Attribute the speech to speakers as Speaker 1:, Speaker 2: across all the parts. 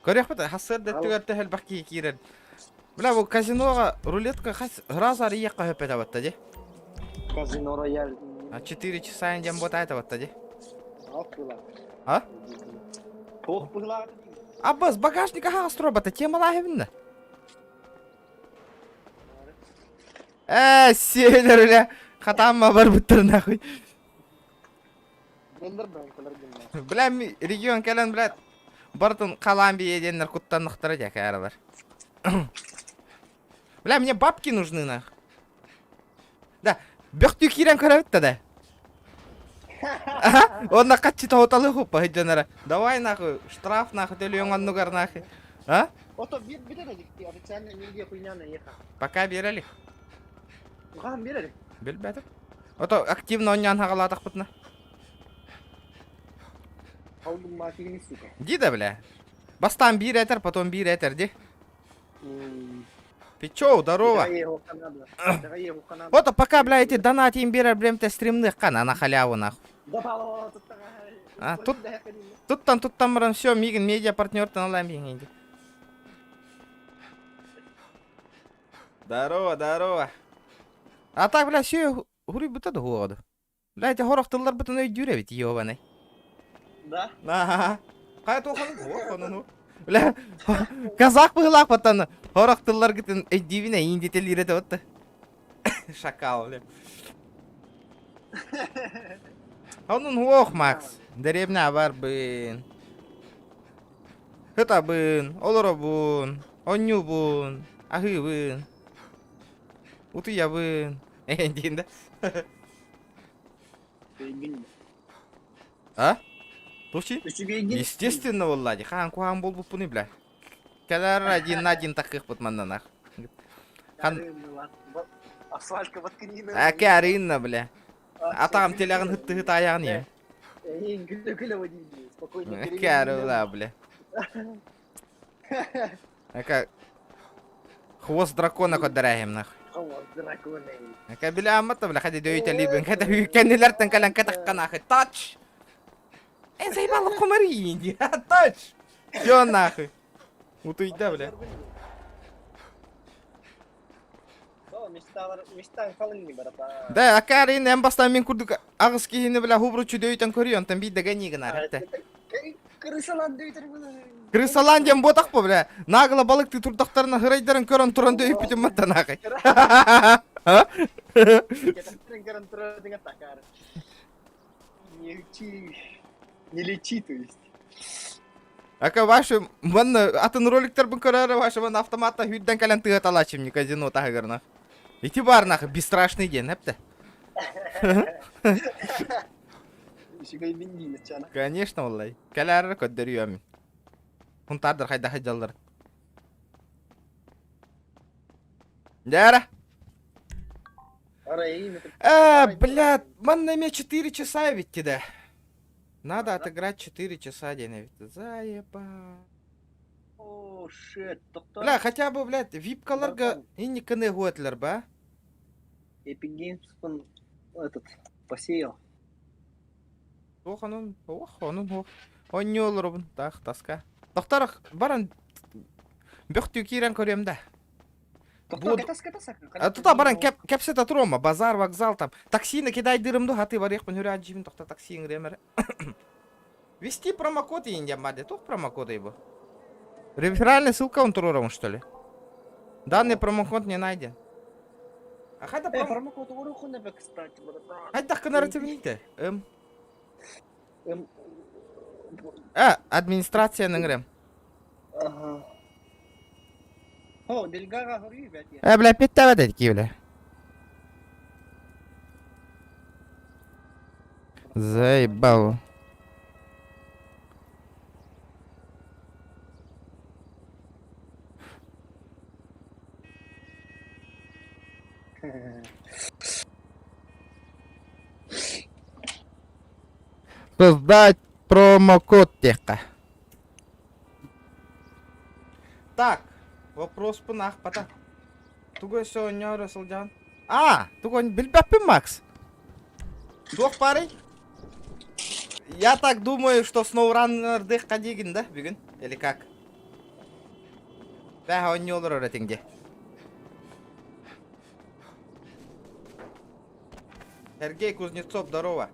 Speaker 1: Көрүөхпүт хассыарда өттүгэр төһө элбэх киһи киирэр. Бля, бу казиноҕа рулетка хас раз арыйыахха сөп этэ батта дии.
Speaker 2: Казино рояль.
Speaker 1: А 4 часа диэн буотаайта батта дии.
Speaker 2: А?
Speaker 1: А? Аббас, багажник аһаҕас турар темалааһыбынна. Ээ, сиэлэр үлэ хатаамма барбыттар нахуй. Бля, регион кэлэн, блядь, барытын халаан бие диэннэр куттаннахтара дьэ кааралар. Бля, мне бабки нужны нах. Да, бөхтүү киирэн көрөбүт да да. Ага, онно хаччы тоһуталы хуппа сылдьанара. Давай нахуй, штраф нахуй төлүөҥ оннугар нахуй. А?
Speaker 2: Ото бир билер элик официально нигде хуйня наеха.
Speaker 1: Пока биэрели.
Speaker 2: Хаһан биэрели?
Speaker 1: Билбэтим. Ото активно онньоон хаҕалаатахпытына. Ди да бля. Бастаан биир этэр, потом биир этэр ди. Пичоу, здорово. Вот пока, бля, эти донатим биэрэр биремте стримных на халяву нахуй. А, тут туттан туттан баран все, мигин медиа партнертан алайм мигин. Здорово, здорово. А так, бля, все, хуруйбута да хуоҕа Бля, ити хорох тылларбытын өйдүүр эбит, ёбаный.
Speaker 2: Да?
Speaker 1: Аха. Хайа туоханын хуоханын Бля, казах быһылаах баттан хорох тылларгытын өйдүүбүн эйиин диэтэлиир этэ отта. Шакал, бля. Онун хуох, Макс. Дэриэбинэ барбын. Хытабын, олоробун, онньуубун, аһыыбын, утуйабын. Диэн да. А? Туши? Естественно, Влади. Хаан куһаан буолбуппунуй, бля. Кэлэр один на один такыхпыт маннанах. Хан...
Speaker 2: Асфальтка воткнина.
Speaker 1: Аке арыынна, бля. Атаҕым тилэҕин хыттыһы таайаҕын ийэ.
Speaker 2: Спокойно.
Speaker 1: Аке арыла, бля. Ака Хвост дракона көрдөрөөһүм
Speaker 2: Хвост дракона.
Speaker 1: Ака билэ бля хади дөйтэлиибин кэдэ кэннилэртэн кэлэн кэтахха нахуй тач. Эн заебало комари тач. Всё нахуй. Утуйда бля. Да, акарин эн бастан мин курдук аҕыс киһини бля хубручу дөйтөн көрүөн онтон биир дэгэн гынар этте.
Speaker 2: Крысалан дөйтөр
Speaker 1: Крысалан диэн буотах бу бля. Нагло балыктыы турдахтарына хырайдарын көрөн туран дөйүппүтүм маттан аахай.
Speaker 2: Не учи, не лечи, то есть.
Speaker 1: Ака ваши манна атын роликтарбын көрөөрө ваши манна автоматта хүрдэн кэлэн тыаталаачым не казино таһыгырна. Ити бар нахуй бесстрашный диэн эпте.
Speaker 2: Үчүгэй мин
Speaker 1: Конечно валлай. Кэлээр көрдөрүөм. Хунтаардар хайда хайдаллар. Дяра. Э, блядь, манна мне 4 часа ведь да. Надо отыграть 4 часа день ведь. Заеба.
Speaker 2: О, shit,
Speaker 1: Бля, хотя бы, блядь, випкаларга инниканы хуэтлер, ба?
Speaker 2: Epic Games он этот посеял.
Speaker 1: Ох, онун, ох, онун, ох. Онньуолорубун, таах, таска. Тохторох, баран бөхтүү киирэн көрүөм да. А тута баран кэп кэпсэтэ туруома, базар, вокзал там. Таксины кидайдырым ду, хаты барыахпын хүрэ аджибин тохто такси ыҥырыам эрэ. Вести промокод иин диэн туох промокод бу? Реферальная ссылка он туруорабын что ли? Данный промокод не найден. А хайда
Speaker 2: Э, промокод урухуна кстати,
Speaker 1: Хайдах гынар этибините? Эм. А, администрация ыҥырыам.
Speaker 2: Ага. О, Дельгага говори, блядь.
Speaker 1: Э, бля, петтават эти, бля. Заебал. Создать промокод теха. Так, вопрос пынах пата. Тугу өссө онньоро сылдьан. А, тугу билбэппин Макс. Туох баарый? Я так думаю, что SnowRunner-дыхха диигин да бүгүн? Или как? Бэһэ оонньуу олорор этиҥ дии. Сергей Кузнецов, здорово.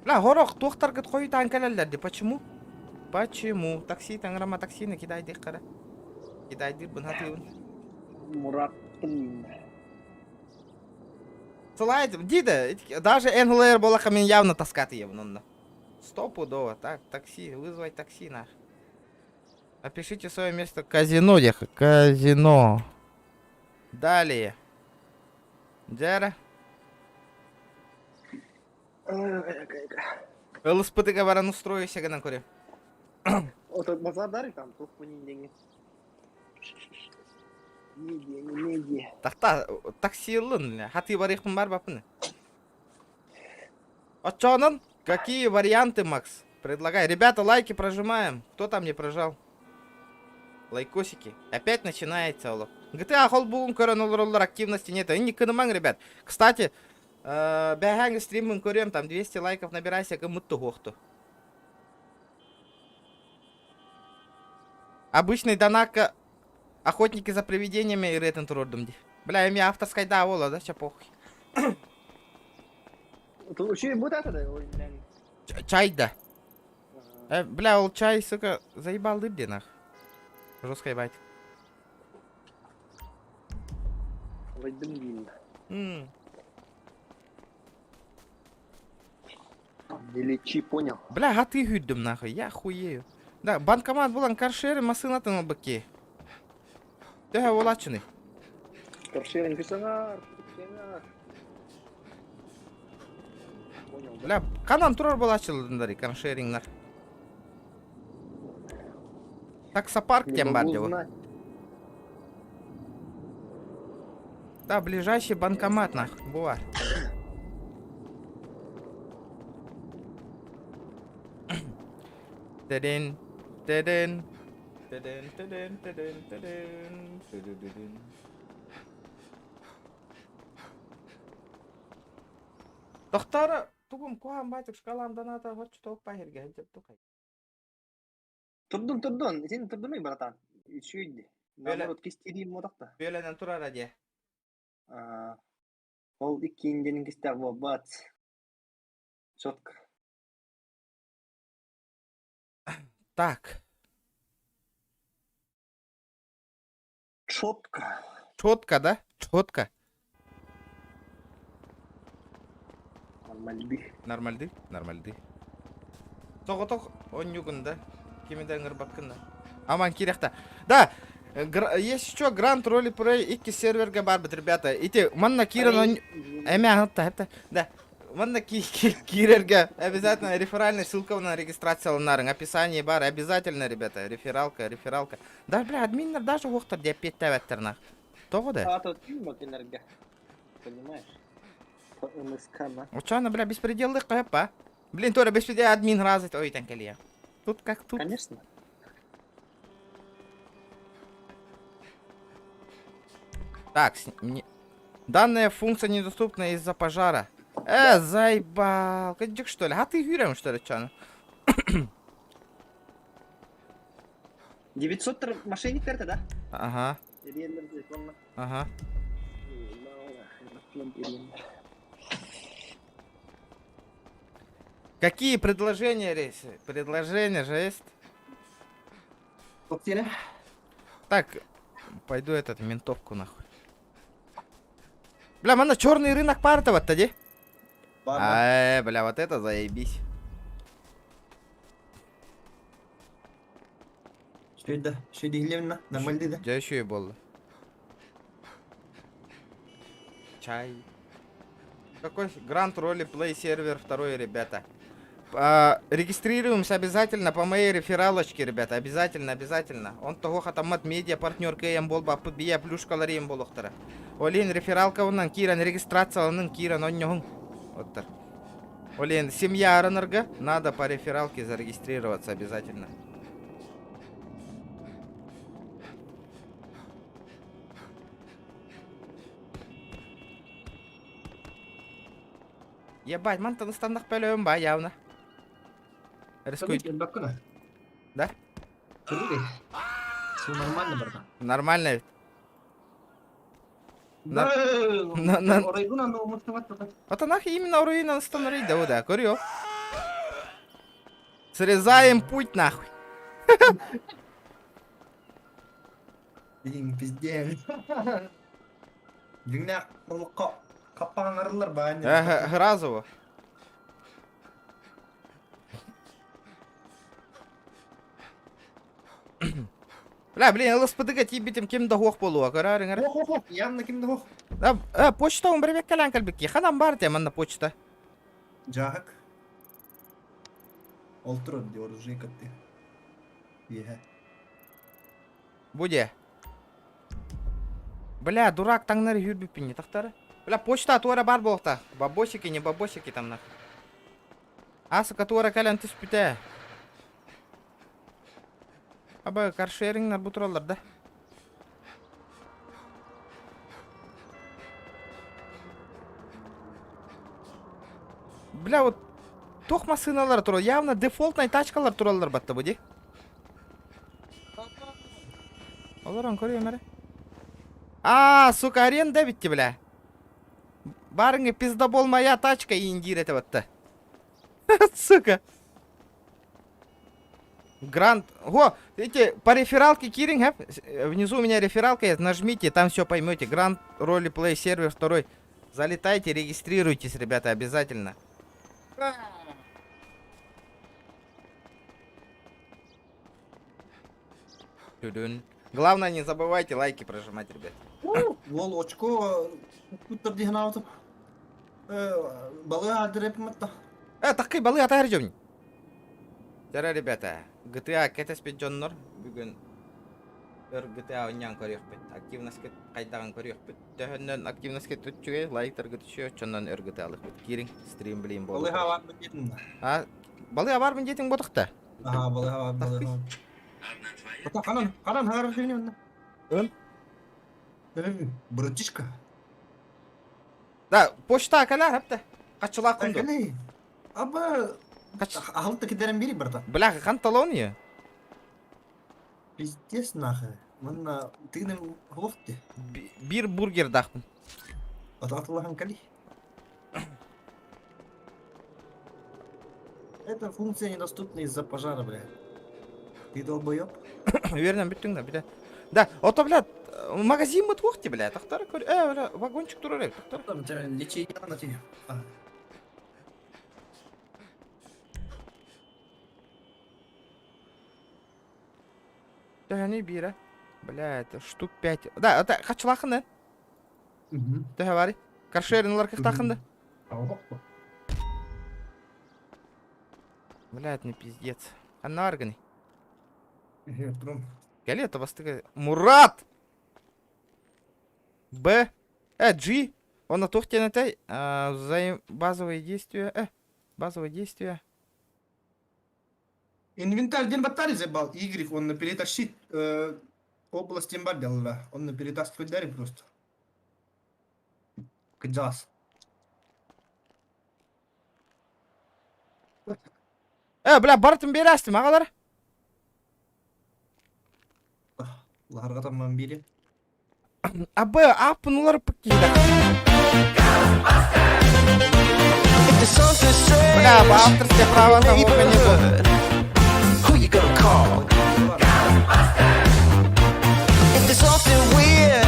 Speaker 1: Бля, хорох, туохтаргыт хойутаан кэлэллэр дии, почему? Почему? Такси таҥарама таксины кидайдык хара. Кидайдыырбын хатыыбын.
Speaker 2: Мураттым.
Speaker 1: Слайд, дида, даже НЛР буоллахха мин явно таскатыйабын онно. Стопудово, так, такси, вызвать такси нах. Опишите свое место казино, диэх, казино. Далее. Дьэ Ылыспытыга баран устроишься гынан көрүм.
Speaker 2: Вот базардар там туох деньги. Не не не
Speaker 1: Тахта такси ыллын, хаты барыахпын бар баппын. Оччоонон какие варианты, Макс? Предлагай. Ребята, лайки прожимаем. Кто там не прожал? Лайкосики. Опять начинается олох. GTA холбугун көрөн олороллор активности нет. Не кынымаҥ, ребят. Кстати, бэһээҥи стриммин көрүөм, там 200 лайков набирайся, гыммыт туһуохту. Обычный донакка Охотники за привидениями ырыатын туруордум дии. Бля, эми авторскай да буола да, чэ похуй.
Speaker 2: Учуй бу да
Speaker 1: Чай да. Бля, ол чай, сука, заебал дыр нах. Жестко ебать.
Speaker 2: Вайдым диин. Не лечи, понял.
Speaker 1: Бля, гаты хүрдүм нахуй, я хуею. Да, банкомат булан каршеринг массыынатын ылбыкки. Төһө буолааччыный?
Speaker 2: Каршеринг саҥар, саҥар. Понял, да?
Speaker 1: Бля, ханан турар буолааччылар каршерингнар. Таксопарк
Speaker 2: Не
Speaker 1: диэн баар
Speaker 2: могу
Speaker 1: дьэ бу.
Speaker 2: знать.
Speaker 1: Да, ближайший банкомат нахуй, бу баар. Тэдэн, тэдэн, тэдэн, тэдэн, тэдэн, тэдэн, тэдэн. Тохтоор тугум куһаан баатык шкалам доната хоччу тооппай сиргэ сылдьар тухай.
Speaker 2: Турдум, турдун. Син турдумуй, братан. Үчүгэй.
Speaker 1: Бөлө
Speaker 2: Наоборот, кистириим модохто.
Speaker 1: бөлөнөн турара дии.
Speaker 2: Ол иккиин кистээх буолбат. Четко.
Speaker 1: Так.
Speaker 2: Четко.
Speaker 1: Четко, да? Четко.
Speaker 2: Нормальды.
Speaker 1: Нормальды? Нормальды. Соҕотох оонньуугун да? Кими да ыҥырбаккын да? Аман киирэхтэ. Да, есть еще Гранд Роли Play икки серверге баарбыт, ребята. Ити манна киирэн он... Эмэ аһытта, Да. Манна киирэргэ обязательно реферальная ссылка на регистрацияланарыҥ. Описание бар. Обязательно, ребята. Рефералка, рефералка. Да, бля, админнар даже уохтар диэп эппиэттээбэттэр нах. Тоҕо да?
Speaker 2: А тут энерго. Понимаешь? По МСК на.
Speaker 1: Оччоҕуна, бля, беспределлык па. Блин, тоже беспредел админ разыть ой кэлиэ. Тут как тут.
Speaker 2: Конечно.
Speaker 1: Так, не... данная функция недоступна из-за пожара. Заебал. Кадик что ли? А ты юрем что ли, чё?
Speaker 2: 900 мошенник карта, да?
Speaker 1: Ага. Ага. Какие предложения, рейсы? Предложения же есть. Так, пойду этот, ментовку нахуй. Бля, манна черный рынок партовать дии. Ай, бля, вот это заебись.
Speaker 2: Что Что Нормальный, да?
Speaker 1: Дьэ еще и буолла. Чай. Какой Гранд Роли Play сервер второй, ребята. А, регистрируемся обязательно по моей рефералочке, ребята. Обязательно, обязательно. Он того хатаммат медиа партнер км буолбаппыт бия плюшкалар им буолуохтара. Олин рефералка онан киирэн регистрацияланыҥ киирэн оонньооҥ. Оттар. Олин, семья Аранарга, надо по рефералке зарегистрироваться обязательно. Ебать, мантан станах пөлөм ба явно. Рискуй.
Speaker 3: Кэлбэккин
Speaker 1: Да?
Speaker 3: Көрүгэй. Все нормально, братан.
Speaker 1: Нормально ведь.
Speaker 3: Да,
Speaker 1: на- на-
Speaker 3: оройгун аны умуттубат тута.
Speaker 1: Вот она именно руина остановить, да, да, көрүө. Срезаем путь нахуй.
Speaker 3: Блин, пиздец. Дьиҥнээх олоххо хаппаҕаҥарыллар баанньа.
Speaker 1: Разово. Бля, блин, ЛСПД-га тиийбитим ким да суох буолуо, көрөөрүҥ
Speaker 3: Ох, ох, ох, явно ким да суох.
Speaker 1: Да, почта он бирбек кэлэн кэлбикки. Ханан бар те манна почта.
Speaker 3: Дьааһык. Ол турар дии, оружейка ты. Иэһэ.
Speaker 1: Буде. Бля, дурак таҥнары үүрбүппүн не тахтары. Бля, почта туора бар буолта. Бабосики, не бабосики там нахуй. Асыка туора кэлэн түспүтэ. Аба каршерингнар бу тураллар да. Бля, вот туох массыыналара турар, явно дефолтнай тачкалар тураллар батта бу ди. Олорон көрүөм эрэ. Аа, сука, аренда битти, бля. Барыҥы пиздобол моя тачка индир этэ батта. Сука. Грант. Го, эти по рефералке киириҥ, Внизу у меня рефералка есть, нажмите, там все поймете. Гранд Ролеплей сервер второй. Залетайте, регистрируйтесь, ребята, обязательно. Тюдюн. Главное, не забывайте лайки прожимать, ребят.
Speaker 3: Уол очко куттар диһэн аутым. Балыга адырепматта.
Speaker 1: Такый балыга атаар дьон. Дьэ, ребята, GTA кэтэспит дьоннор бүгүн өр GTA оонньоон көрүөхпүт. Активность хайдаҕын көрүөхпүт. Төһөннөн активность үчүгэй, лайктаргыт үчүгэй, оччонон өр GTA алыхпыт. Киириҥ, стрим блин буолуо.
Speaker 3: Балыга барбын диэтин.
Speaker 1: А, балыга барбын диэтиҥ ботухта.
Speaker 3: Аха, балыга бар, балыга. Ханан, ханан хаар дьүнү
Speaker 1: Ын?
Speaker 3: Братишка.
Speaker 1: Да, почта кэлэр хапта. Хачылаах кунду.
Speaker 3: Кэлэй. Аба
Speaker 1: Хач...
Speaker 3: аһылта кидерен бири барта.
Speaker 1: Бля, хан талон я.
Speaker 3: Пиздец нахуй. Манна тыыным хлопты.
Speaker 1: Бир бургер дахпын.
Speaker 3: Аталахан кали. Эта функция недоступна из-за пожара, бля. Ты долбоеб?
Speaker 1: Уверен, бүттүҥ да, бля. Да, ото, бля, магазин мы туохти, бля, тахтары көр... бля, вагончик турар эбит, тахтары.
Speaker 3: Там тебя лечение на тебе.
Speaker 1: Төһөнүй биирэ? Бля, это штук пять. Да, это хачылаахын Төһө баарый? Каршеринлар кыхтаахын да? Бля, это не пиздец. Ханна арганы? Кэлиэ табастыга. Мурат! Б. G. Он на туох диэн этэй? Взаим... Базовые действия. Базовые действия.
Speaker 3: Инвентарь диэн баттари заебал. Y, он перетащит область имбар Он перетаскивает дари просто. Кыдьаас.
Speaker 1: Бля, барытын биэрээстим, аҕалар.
Speaker 3: Ларгатамман бири.
Speaker 1: А Б, А пынулар киһи. Бля, авторское право на не Who you gonna call? If there's something weird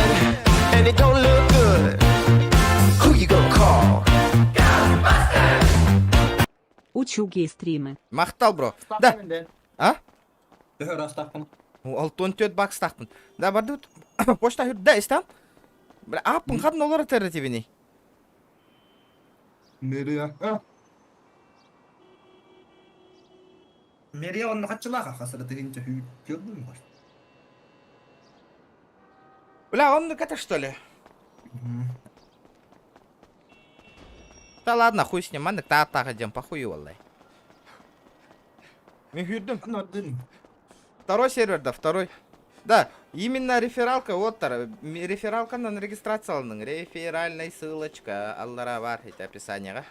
Speaker 1: and it don't look good, who you gonna call?
Speaker 4: Учугей стримы.
Speaker 1: Махтал, бро. Да. А?
Speaker 3: Төһө растахпын.
Speaker 1: Алтон төт бакстахпын. Да, бардыбыт. Почта хүрдэ истан. Бля, ааппын хатын олор этэр тибини.
Speaker 3: Мерия. Мерия онно хачылаха хасара тыгынча хүйт көрдүм бар.
Speaker 1: Бля, он это что ли? Да ладно, хуй с ним, маннык тааттаха дем, похую валлай. Мен хүрдүм.
Speaker 3: Анардын.
Speaker 1: Второй сервер, да, второй. Да, именно рефералка, вот тар, рефералканан регистрацияланың, реферальная ссылочка, аллара бар, эти описанияға.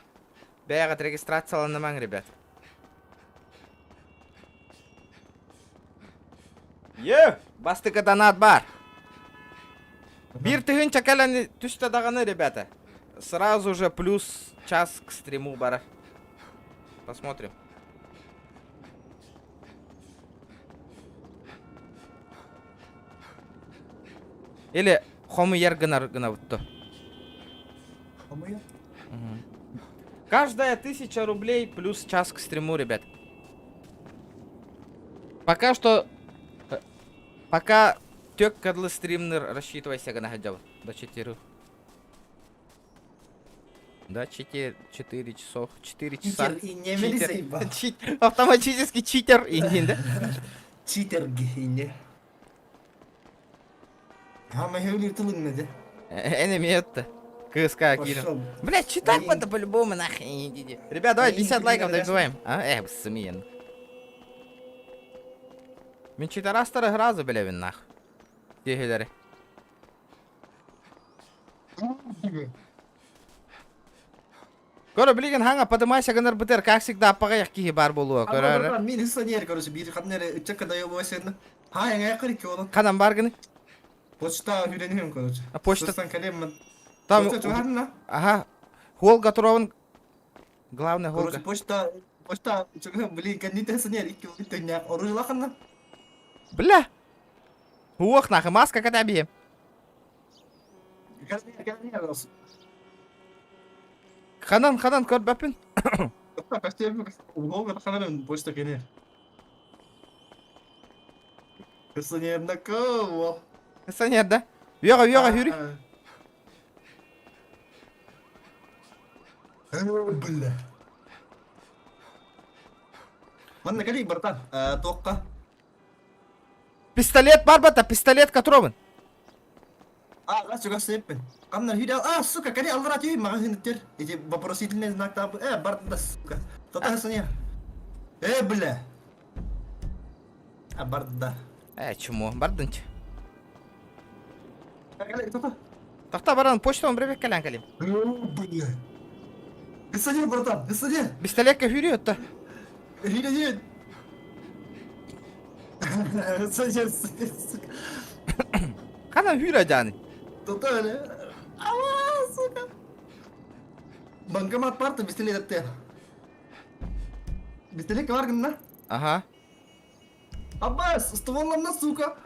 Speaker 1: Бәйғат регистрацияланымаң, ребят. Е, бастакы донат бар. Биир тыһыынча кэлэн түстэ даҕаны, ребята. Сразу же плюс час к стриму барар. Посмотрим. Или хомуйар гынар гынабытто.
Speaker 3: Хомуйар?
Speaker 1: Каждая тысяча рублей плюс час к стриму, ребят. Пока что... Э, пока тек кадлы стримнер рассчитывайся гына хадьабыт. До 4. Да, 4, 4 часов. 4 часа.
Speaker 3: Читер и не
Speaker 1: Читер. Чит, автоматически читер и не, да?
Speaker 3: Читер гейне. Ама хевлир тылың неде.
Speaker 1: Энеми это. КСК кирин. Блять, читать это по-любому нахрен идите. Ребят, давай 50 лайков добиваем. А, э, смен. Мен читарастары разу билебин нах. Дехилери. Көрө билигин хаҥа подымайся гынар бытыр, как всегда аппаҕайах киһи баар буолуо көрөөрө.
Speaker 3: Мин инсонер, короче, биир ханнere ыччакка дайобуа сен. Ха, эҥэ кырик олон.
Speaker 1: Ханан бар гыны?
Speaker 3: Почта хүренihim, короче.
Speaker 1: А почта?
Speaker 3: Сыстан кэлеммин.
Speaker 1: Там
Speaker 3: Почта чугарна.
Speaker 1: Ага. Холга туровын Главное
Speaker 3: Короче,
Speaker 1: холга.
Speaker 3: почта почта чугар, блин, кэннитэ сенер икки улитэннээх оружлаханна.
Speaker 1: Бля. Уох нахуй, маска когда бьем. Ханан, ханан, көрбөппүн.
Speaker 3: Почта кенер. Кысынерна кого?
Speaker 1: Кысынер, да? Вега, вега, хүрү.
Speaker 3: Бля. Манна кали, братан, тоққа.
Speaker 1: Пистолет бар бата, пистолет которовын.
Speaker 3: А, раз чугас сеппин. Камнар хида, а, сука, кали аллара түй магазин тер. Эти вопросительные знак там, э, бар, да, сука. Тота сыня. Э, бля. А, бар, да.
Speaker 1: Э, чмо, бардынч.
Speaker 3: Кали, тота.
Speaker 1: Тахта баран почтаны бирбек кэлэн кэлим.
Speaker 3: Бля. Кысыня, братан, кысыня.
Speaker 1: Пистолетка хүрү отта.
Speaker 3: Хида, хида. Кысыня, сука.
Speaker 1: Ханан хүрэ жааны.
Speaker 3: Тота, бля. Ава, сука. Банкомат парта пистолет атты. Пистолет бар гына.
Speaker 1: Ага.
Speaker 3: Аббас, стволларна, сука.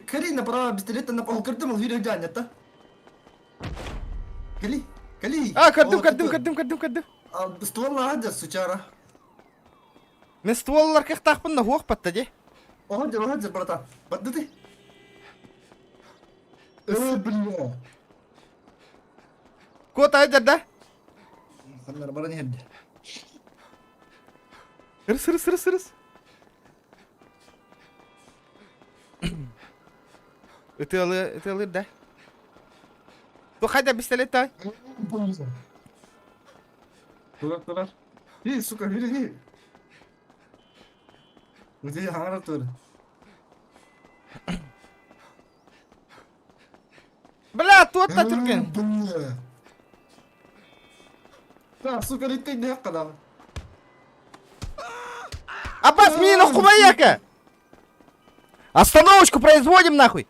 Speaker 3: Кали направо пистолет на пол кырдым, ол видео жанята. Кали, кали.
Speaker 1: А, көрдүм, көрдүм, көрдүм, көрдүм, көрдүм.
Speaker 3: Стволла хадя, сучара.
Speaker 1: Мен стволлар кыхтаахпын да хуох батта ди.
Speaker 3: Охадя, охадя, братан. Батты ты. Э, бля.
Speaker 1: Кот айдар да?
Speaker 3: Ханнар баран херде.
Speaker 1: Ырыс, ырыс, ырыс, ырыс. Ытыалы, ытыалыр да. Бу хайда пистолет та?
Speaker 3: Турар, турар. Эй, сука, бери, эй. Где ханара тур?
Speaker 1: Бля, туотта түрген.
Speaker 3: Бля. Да, сука, летей не када.
Speaker 1: Аббас, мина хумаяка! Остановочку производим нахуй!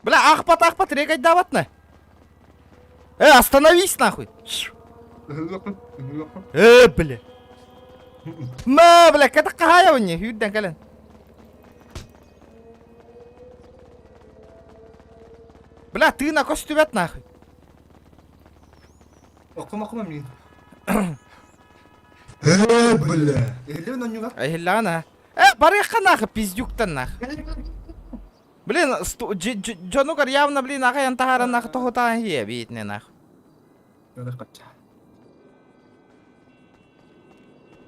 Speaker 1: Бля, ахпат, ахпат, регать даватна. Э, остановись нахуй! Э, бля. Ма, бля, ката кахая не, хүрден кэлэн. Бля, ты на костюмет нахуй.
Speaker 3: Окума, окума, блин. Э, бля. Эхлевин онньуга.
Speaker 1: Эһиллэҕин Э, барыахха нахуй, пиздюктан нахуй. Блин, дьонугар явно, блин, аҕайан таһааран нахуй тоһутаан хие биитинэ нахуй.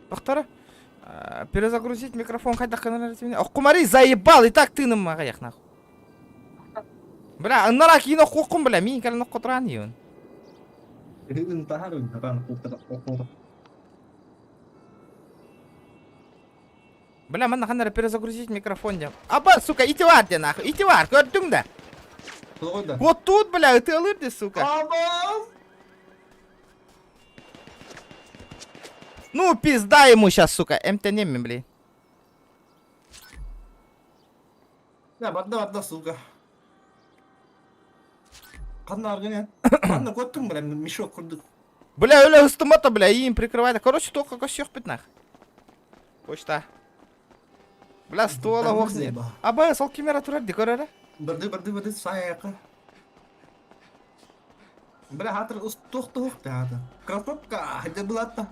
Speaker 1: Тохтора. Перезагрузить микрофон хайдах гынар Оккумари заебал, и так тыным аҕыйах нахуй. Бля, ыннара киин оккуоххун, бля, миин кэлэн оккотураан иһин.
Speaker 3: Эхлевин таһаарын, таһаарын, окума.
Speaker 1: Бля, манна ханна перезагрузить микрофон дем. Аба, сука, итивар де нахуй, итивар, көрдүҥ да?
Speaker 3: Тоҕо
Speaker 1: Вот тут, бля, ытыалыр де, сука.
Speaker 3: Абас!
Speaker 1: Ну, пизда ему сейчас, сука, эмтэним, блин.
Speaker 3: Да, барда барда, сука. Ханна аргын Ханна көттүң, бля, мешок курдук.
Speaker 1: Бля, өлө ыстымата, бля, им прикрывай. Короче, только косёх нах. Почта. Бля, ствола ох нет. Аба, сол кемера турар, декорара.
Speaker 3: Барды, барды, барды, саяқы. Бля, хатыр устух тух да. Красотка, где была-то?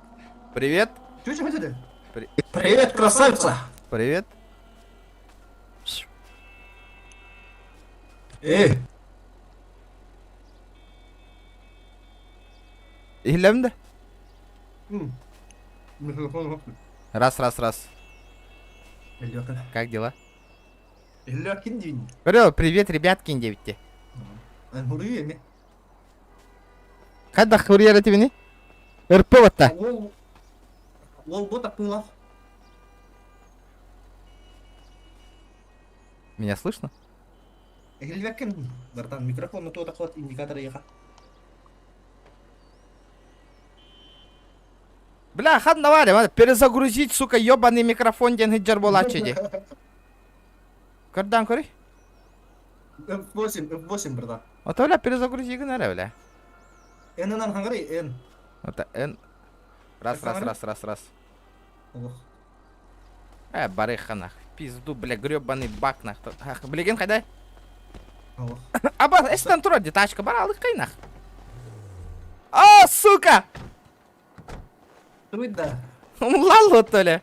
Speaker 1: Привет.
Speaker 3: Чё, чё, чё, Привет, красавица.
Speaker 1: Привет.
Speaker 3: Эй.
Speaker 1: Иһиллэбин да? Раз, раз, раз. Как дела? Говорю, привет, ребятки, диэбитти. Хайдах курьер этибини? РП батта.
Speaker 3: Ол бот аппылах.
Speaker 1: Меня слышно?
Speaker 3: Иһиллибэккин, братан, микрофон то такой индикатор еха.
Speaker 1: Бля, ханна баарый, надо перезагрузить, сука, ебаный микрофон диэн сылдьар буолааччы дии. Көрдөөн көрүй.
Speaker 3: F8, F8, братан.
Speaker 1: Ото, бля, перезагрузи гын эрэ, бля.
Speaker 3: N нан хангары, N.
Speaker 1: Это N. Раз, раз, раз, раз, раз.
Speaker 3: Ох.
Speaker 1: Э, барыха нах. Пизду, бля, гребаный бак нах. Ах, билигин хайдай.
Speaker 3: Ох.
Speaker 1: Аба, эстен турар дии, тачка бар, алык нах. А, сука!
Speaker 3: Трудно.
Speaker 1: Умлал то ли?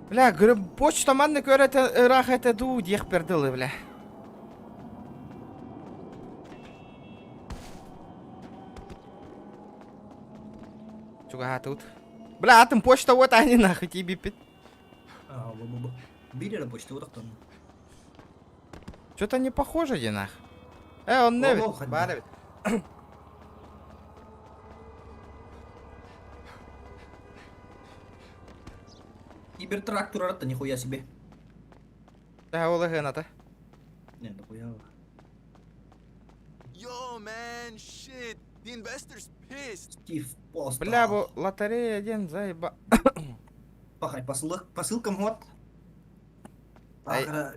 Speaker 1: Бля, говорю, почта маннык ыраах этэ дуу диэхпэр дылы, бля. Чугаһаатыбыт. Бля, атын почта вот они нахуй тиийбиппит.
Speaker 3: А, бу Биир эрэ почта утахтан.
Speaker 1: Что-то не похоже, дии нах. Э, он не
Speaker 3: Ол
Speaker 1: эбит. Баар эбит.
Speaker 3: Кибертрак турар нихуя себе.
Speaker 1: Да, ол ыһыната.
Speaker 3: Не, нахуя.
Speaker 5: Yo, man, shit. The investor's pissed.
Speaker 3: Стив Пост.
Speaker 1: Бля, бу лотерея диэн заеба.
Speaker 3: Пахай, посылок, посылкам вот.
Speaker 1: Ай.
Speaker 3: Ахара,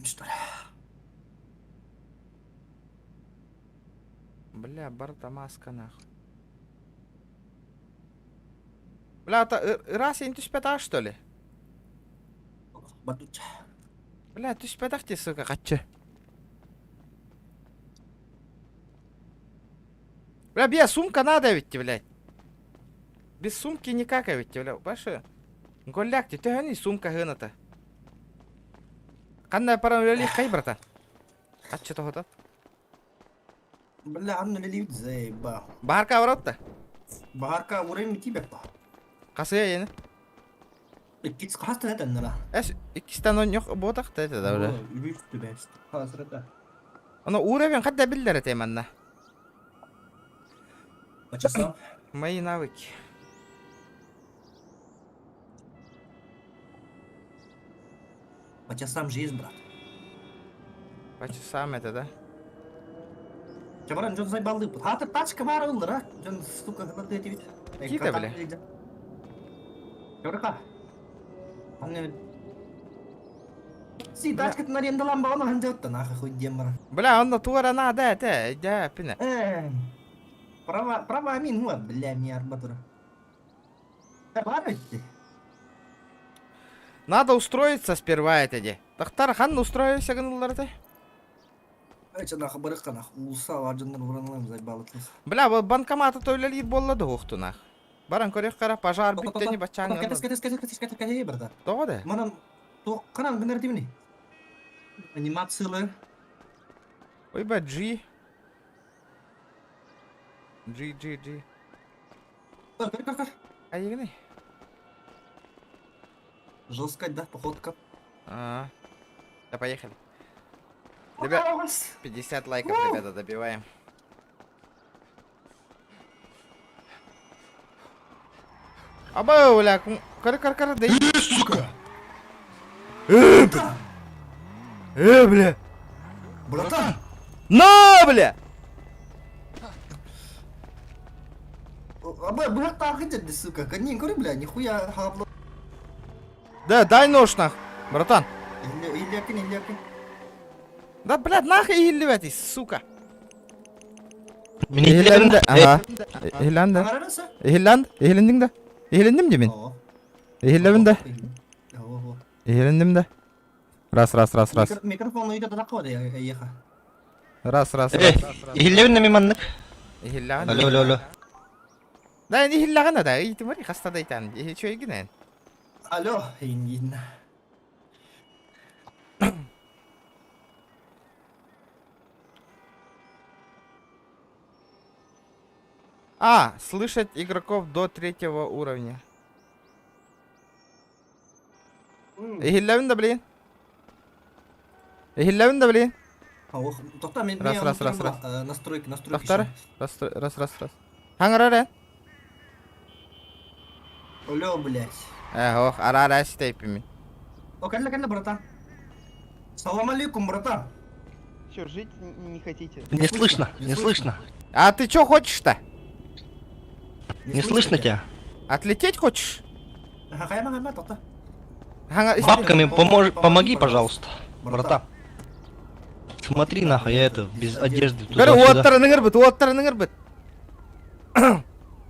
Speaker 3: что ли.
Speaker 1: Бля, барта маска нахуй. Бля, это ыраас ин түспэтэх что ли?
Speaker 3: Батуча.
Speaker 1: Бля, түспэтэх дии, сука, хаччы. Бля, бля, сумка надо ведь, блядь. Без сумки никак ведь, бля. Башы. Голляк, ты төһөнүй сумка сыаната. Ханна парам үлэлиэххэй, братан. Хаччы тоһута.
Speaker 3: Бля, анна лилит заеба.
Speaker 1: Баарка барат
Speaker 3: Баарка урем тебе па.
Speaker 1: Хасыа ени.
Speaker 3: Иккис хаста это нара.
Speaker 1: Эс иккистен он yok буотах да это да бля.
Speaker 3: Үс түбэс. Хасрата.
Speaker 1: Ону уровень хадда биллэр этэ манна.
Speaker 3: По часам.
Speaker 1: Мои навыки.
Speaker 3: По часам жизнь, брат.
Speaker 1: По часам это, да?
Speaker 3: Чабаран дьон заебалды. Хата тачка баар ыллар, а? Дьон, сука, гынаты эти
Speaker 1: Кита, бля.
Speaker 3: Чабарка. Аны Си, тачкатын арендалан бағана ханжатта, нахуй хуй дем
Speaker 1: Бля, онно туора надо это, да, пина.
Speaker 3: Э, права, права амин, вот, бля, мне арбатура. Бар ведь?
Speaker 1: Надо устроиться сперва это де. Тахтар хан устроился гыналлар это.
Speaker 3: Эче нахуй барыкка нахуй, улса варжындар ураналам заебалытлыс.
Speaker 1: Бля, бу банкоматы төлөлир буолла да уохтунах. Баран көрөх кара пожар бүттени бачаң.
Speaker 3: Кэтес, кэтес, кэтес, кэтес, кэтес, кэтес, брата.
Speaker 1: Тоҕо да?
Speaker 3: Манан, то канан гынар димни. Анимациялы.
Speaker 1: Ой, ба, G. G, G, G.
Speaker 3: Көр, көр, көр.
Speaker 1: Айыгыный.
Speaker 3: Жесткая, да, походка.
Speaker 1: А, Да, поехали. Ребят, 50 лайков, ребята, добиваем. Аба, бля, көр, көр, көр, да.
Speaker 3: Сука!
Speaker 1: Э, бля. Э, бля.
Speaker 3: Братан!
Speaker 1: На, бля!
Speaker 3: А бля, бля, так иди, сука. Не, говори, бля, нихуя хабло.
Speaker 1: Да, дай нож нах, братан.
Speaker 3: Или, или,
Speaker 1: Да, блядь, нахуй иһиллибэтий, сука.
Speaker 6: Мин
Speaker 1: Иһиллэнде, ага. Иһиллэнде.
Speaker 3: Аңарараса?
Speaker 1: Иһиллэнде, иһиллинниң да. Иһиллинним дии мин.
Speaker 3: О.
Speaker 1: Иһиллэбин да.
Speaker 3: О,
Speaker 1: Иһиллинним да. Раз, раз, раз, раз.
Speaker 3: Микрофон үйде такой да, еха.
Speaker 1: Раз, раз,
Speaker 6: Э,
Speaker 1: раз.
Speaker 6: иһиллэбин эмиэ маннык.
Speaker 1: Иһиллэҕин.
Speaker 6: Алло, алло, алло.
Speaker 1: Да, эн иһиллэҕин да, ыйытымар хаста да итан. Үчүгэйгин эн.
Speaker 3: Алло, ин.
Speaker 1: А, слышать игроков до третьего уровня. Иһиллэбин да, блин. Иһиллэбин да, блин.
Speaker 3: Тоқта, мен
Speaker 1: Раз, раз, раз, раз.
Speaker 3: Настройки, настройки.
Speaker 1: Тохтар. Раз, раз, раз, раз. Хаҥарар эн.
Speaker 3: Алло, блядь.
Speaker 1: Э, ох, ара-ара ситэйпимин.
Speaker 3: О, кэллэ, кэллэ, братан. Салам алейкум, братан.
Speaker 7: Че, жить не хотите?
Speaker 6: Не слышно, не слышно.
Speaker 1: А ты чё хочешь-то?
Speaker 6: Не слышно тебя.
Speaker 1: Отлететь хочешь?
Speaker 3: Ага, хайма, хайма, тоқта.
Speaker 1: Хаҥа-
Speaker 6: Бабками помож... помоги, пожалуйста, братан. Смотри нахуй, я это, без одежды
Speaker 1: Говорю,
Speaker 6: туда-сюда.
Speaker 1: уоттарын ыҥырбыт, уоттарын ыҥырбыт.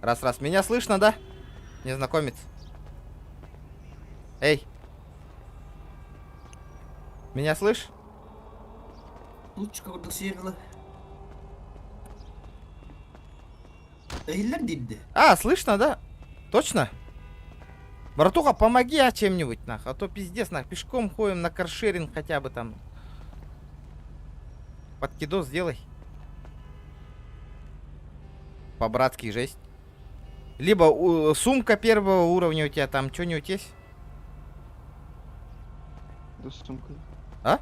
Speaker 1: Раз, раз, меня слышно, да? Незнакомец. Эй. Меня слышь?
Speaker 3: Лучше курдук сиэрлы. Иһиллэр диирди.
Speaker 1: А, слышно, да? Точно? Братуха, помоги, а чем-нибудь, нах. А то пиздец, нах. Пешком ходим на каршеринг хотя бы там. Подкидос сделай. По-братски жесть. Либо сумка первого уровня у тебя там, что-нибудь есть?
Speaker 7: Да с сумкой.
Speaker 1: А?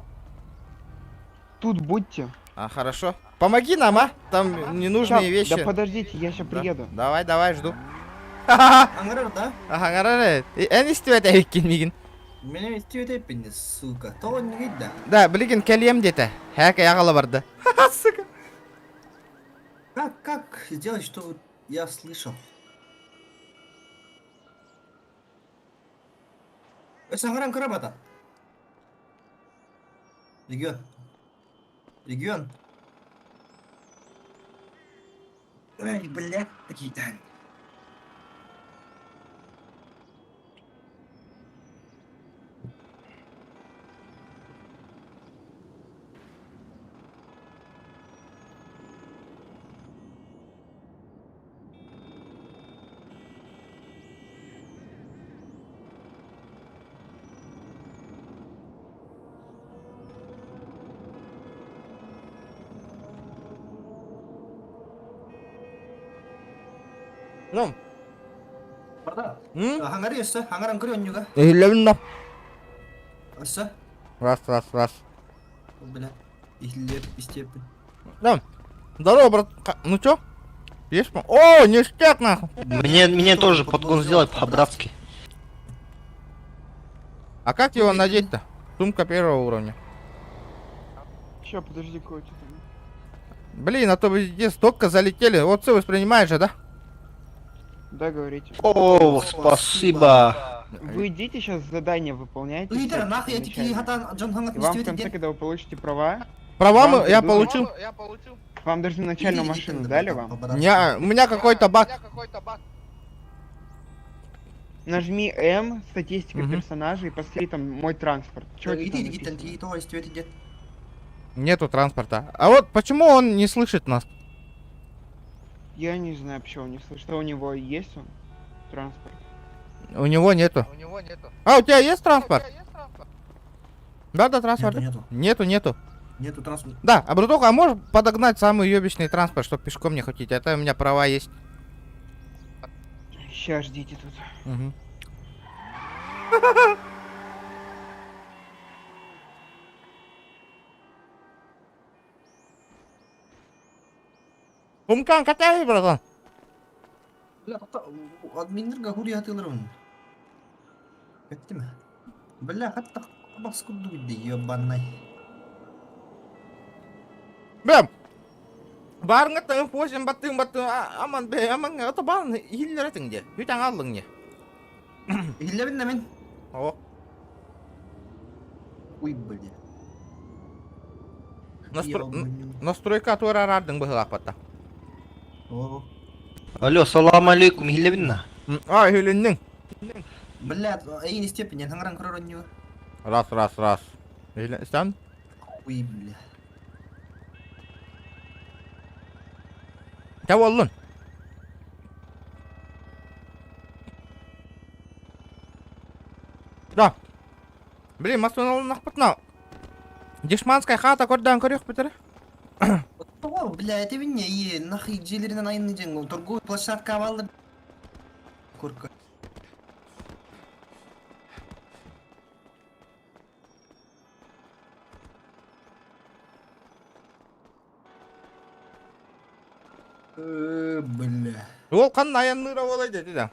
Speaker 7: Тут будьте.
Speaker 1: А, хорошо. Помоги нам, а? Там ненужные
Speaker 7: Ща-
Speaker 1: вещи.
Speaker 7: Да подождите, я сейчас
Speaker 1: Да.
Speaker 7: приеду.
Speaker 1: Давай, давай, жду.
Speaker 3: Аңарар да?
Speaker 1: Ага, Эн истибэт эбиккин миигин.
Speaker 3: Мени истибэт эбиппин, сука. Тоҕо да.
Speaker 1: Да, билигин кэлиэм диэтэ. Хэк аҕала барда. Сука.
Speaker 3: Как, как сделать, чтобы я слышал? Саҥаран көр, братан. Регион. Регион. Эй, блядь, такие там.
Speaker 1: Ну,
Speaker 3: Братан.
Speaker 1: м?
Speaker 3: Хаҥарыы өссө, хаҥаран көрүөн ньуга.
Speaker 1: Иһиллэбин да.
Speaker 3: Өссө.
Speaker 1: Раз, раз, раз.
Speaker 3: Бля, иһиллэр истиэппин.
Speaker 1: Да. Здорово, брат. Ну чё? Есть? О, ништяк нахуй.
Speaker 6: Мне, мне тоже подгон сделай по-братски.
Speaker 1: А как его надеть-то? Сумка первого уровня.
Speaker 7: Ща, подожди, какой-то там.
Speaker 1: Блин, а то вы здесь столько залетели. Вот все воспринимаешь же, да?
Speaker 7: Да, говорите.
Speaker 6: О, спасибо.
Speaker 7: Вы идите сейчас задание выполняйте.
Speaker 3: Ыйтар,
Speaker 7: всякие
Speaker 3: нахуй я такие
Speaker 7: начальные.
Speaker 3: хатан дьон хаҥат
Speaker 7: И вам в
Speaker 3: истибэт
Speaker 7: конце,
Speaker 3: диэн.
Speaker 7: когда вы получите права,
Speaker 1: Права
Speaker 7: Вам
Speaker 1: я
Speaker 7: придут-
Speaker 1: получил.
Speaker 7: вам должны начальную машину дали вам.
Speaker 1: Не, у меня какой-то баг.
Speaker 7: Нажми М, статистика
Speaker 1: Мгм.
Speaker 7: персонажей, и посмотри там мой транспорт. Чё у тебя там написано?
Speaker 1: Нету транспорта. А вот почему он не слышит нас?
Speaker 7: Я не знаю, почему он не слышит. Что у него есть он? Транспорт.
Speaker 1: У него нету. А, у тебя есть транспорт? Да, да, транспорт.
Speaker 3: Нету, нету.
Speaker 1: Нету, нету.
Speaker 3: Нету транспорта.
Speaker 1: Да, а братуха, а можешь подогнать самый ёбичный транспорт, чтобы пешком не ходить? А то у меня права есть.
Speaker 7: Ща, ждите тут.
Speaker 1: Мгм. Сумкаҥ катай, братан.
Speaker 3: Бля, админнерга хури хатылар он. Кеттиме. Бля, хатта. Бас курдук да ебаный.
Speaker 1: Бэм! Баарыңа тыҥ пуосин баттыҥ баттыҥ аман бэ аман ото баан иһиллэр этиҥ дьэ. Үт аҥааллыҥ дьэ.
Speaker 3: Иһиллэбин да мин.
Speaker 1: О.
Speaker 3: Уй, блин.
Speaker 1: Настройка атуар араардыҥ быһылаахпатта.
Speaker 3: О.
Speaker 6: Алло, салам алейкум, иһиллэбин
Speaker 1: А, иһилинниҥ.
Speaker 3: Блядь, эйин степень, хаҥаран көрөр онньуга.
Speaker 1: Раз, раз, раз. Иһиллэн,
Speaker 3: Уй, бля.
Speaker 1: Дьэ буоллун. Да. Блин, массыыналаннахпытына дешманская хата көрдөөн көрүөхпүт эрэ.
Speaker 3: О, бля, это меня и нахуй джилеринен айынны дьэҥ торговый площадка аваллар. Курка. Бля.
Speaker 1: Ол ханна айанныыра буолай деді да.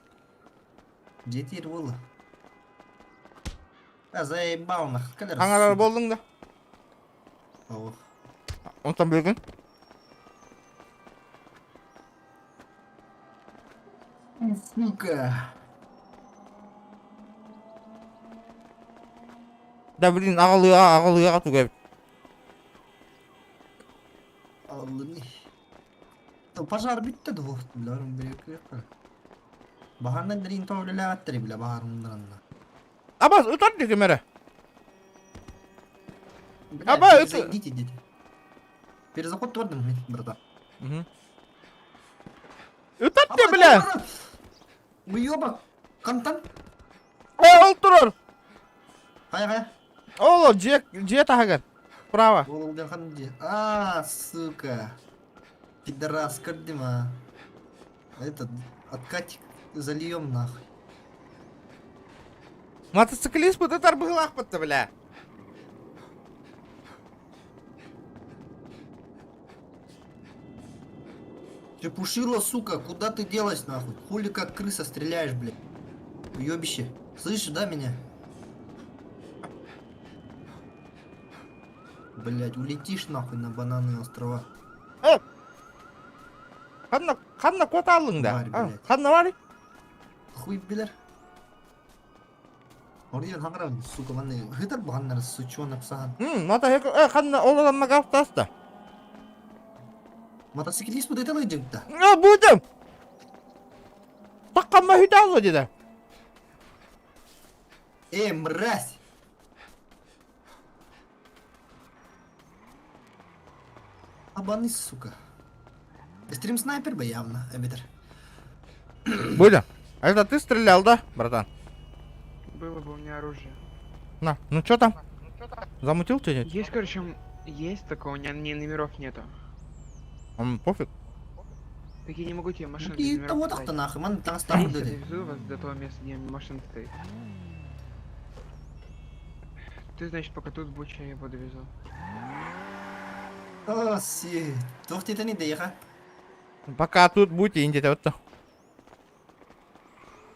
Speaker 3: Жетер буолла. А заебал нах. Кэлэр.
Speaker 1: Хаҥарар буоллуҥ да.
Speaker 3: Ох.
Speaker 1: Онтон бүгүн.
Speaker 3: Сука.
Speaker 1: Да блин, аҕалыаҕа, аҕалыаҕа туга эбит.
Speaker 3: Аллыны. Пожар бүттэ дуо? Билэрим биреккэ. Баһарынан дэрин тоҕо үлэлээбэттэр билэ баһарыннаранна.
Speaker 1: Абас ытар диким эрэ.
Speaker 3: Бля,
Speaker 1: Аба, это-
Speaker 3: Зайдите, идите. Перезаход турдум, братан.
Speaker 1: Мгм. Ытар де бля.
Speaker 3: Уёбок! Хантан?
Speaker 1: Ол турар.
Speaker 3: Хайа хайа.
Speaker 1: Ол дьиэ дьиэ таһыгар. Право.
Speaker 3: Ол хан дьиэ. А, сука. Пидорас, көрдүм а. Этот откатик зальем нахуй.
Speaker 1: Мотоциклист бу ытар быһыылаахпыт бля.
Speaker 3: Ты пушила, сука, куда ты делась нахуй? Хули как крыса стреляешь, блядь. Уебище. Слышишь, да, меня? Блять, улетишь нахуй на бананы острова.
Speaker 1: Ханна ханна куотааллыҥ да?
Speaker 3: Бар, блядь.
Speaker 1: Ханна баарый?
Speaker 3: Хуй билэр. Орден хаҥарабын, сука, манна ыһытар баҕаннар сучонок саһан.
Speaker 1: Мотоцикл ханна ол ыламма гафтаста.
Speaker 3: Мотоциклист бу дэталай дьыгта.
Speaker 1: А, будем. Таккамма хүтаалла деді.
Speaker 3: Эй, мразь! Абаны, сука. Стрим снайпер бы явно, эбитер.
Speaker 1: Будем. А это ты стрелял, да, братан?
Speaker 7: Было бы у меня оружие.
Speaker 1: На, ну что там? Замутил что-нибудь?
Speaker 7: Есть, короче, есть такое, у меня ни номеров нету.
Speaker 1: Пофиг.
Speaker 7: Так я не могу тебе машину без
Speaker 3: И
Speaker 7: номеров
Speaker 3: того
Speaker 7: дать.
Speaker 3: так-то нахуй, ман там
Speaker 7: Я
Speaker 3: ставлю
Speaker 7: сейчас
Speaker 3: деді.
Speaker 7: довезу вас до того места, где машина стоит. Ты, значит, пока тут будешь, я его довезу.
Speaker 3: О, си. Туох тиэтэн идеяха.
Speaker 1: Пока тут будете, индите вот то.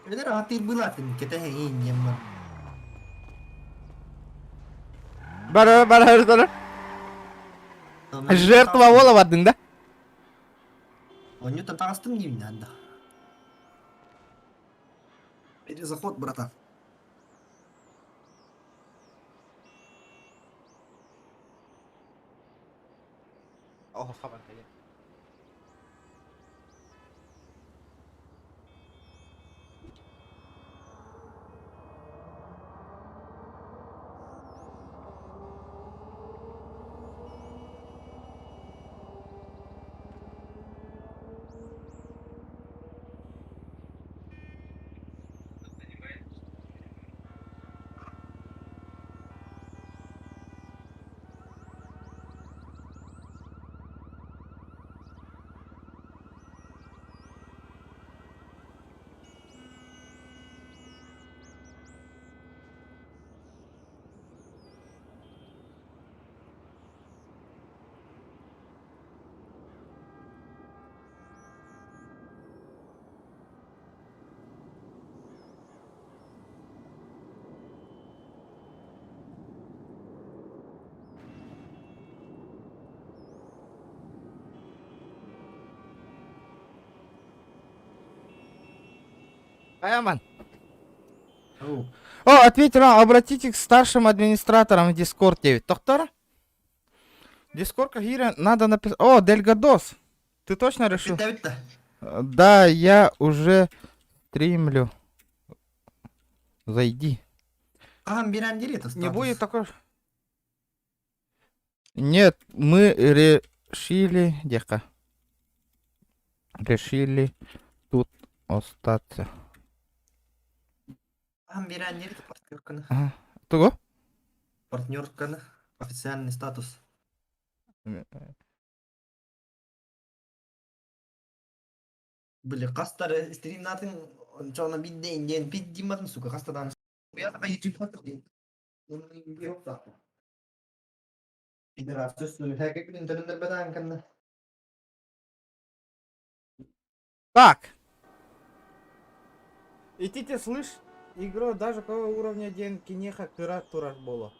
Speaker 3: Эбэтэр аҕатыыр былаатын кэтэһэ иин бар.
Speaker 1: Бара, бара, бара. Жертва вола бардыҥ да?
Speaker 3: Онньуттан таҕыстым диибин да. Перезаход, братан.
Speaker 1: О, хабан. Айман. О, ответила, обратитесь к старшим администраторам в Discord 9. Доктор? Discord киирэн надо написать. О, Дельгадос. Ты точно решил?
Speaker 3: Бүттэ
Speaker 1: Да, я уже стримлю. Зайди.
Speaker 3: Хаһан биэрэн диэри это
Speaker 1: Не будет такой... Нет, мы решили... Дека. Решили тут остаться.
Speaker 3: Хаһан биэрэн диэри партнерканы.
Speaker 1: Ага. Тугу?
Speaker 3: Партнерканы. Официальный статус. Били хастар стримнатын чоно биддейн диэн пиддиматын сука хастадан.
Speaker 1: Так. И ты слышь, игра даже какого уровня ден кинеха кыра турар боло.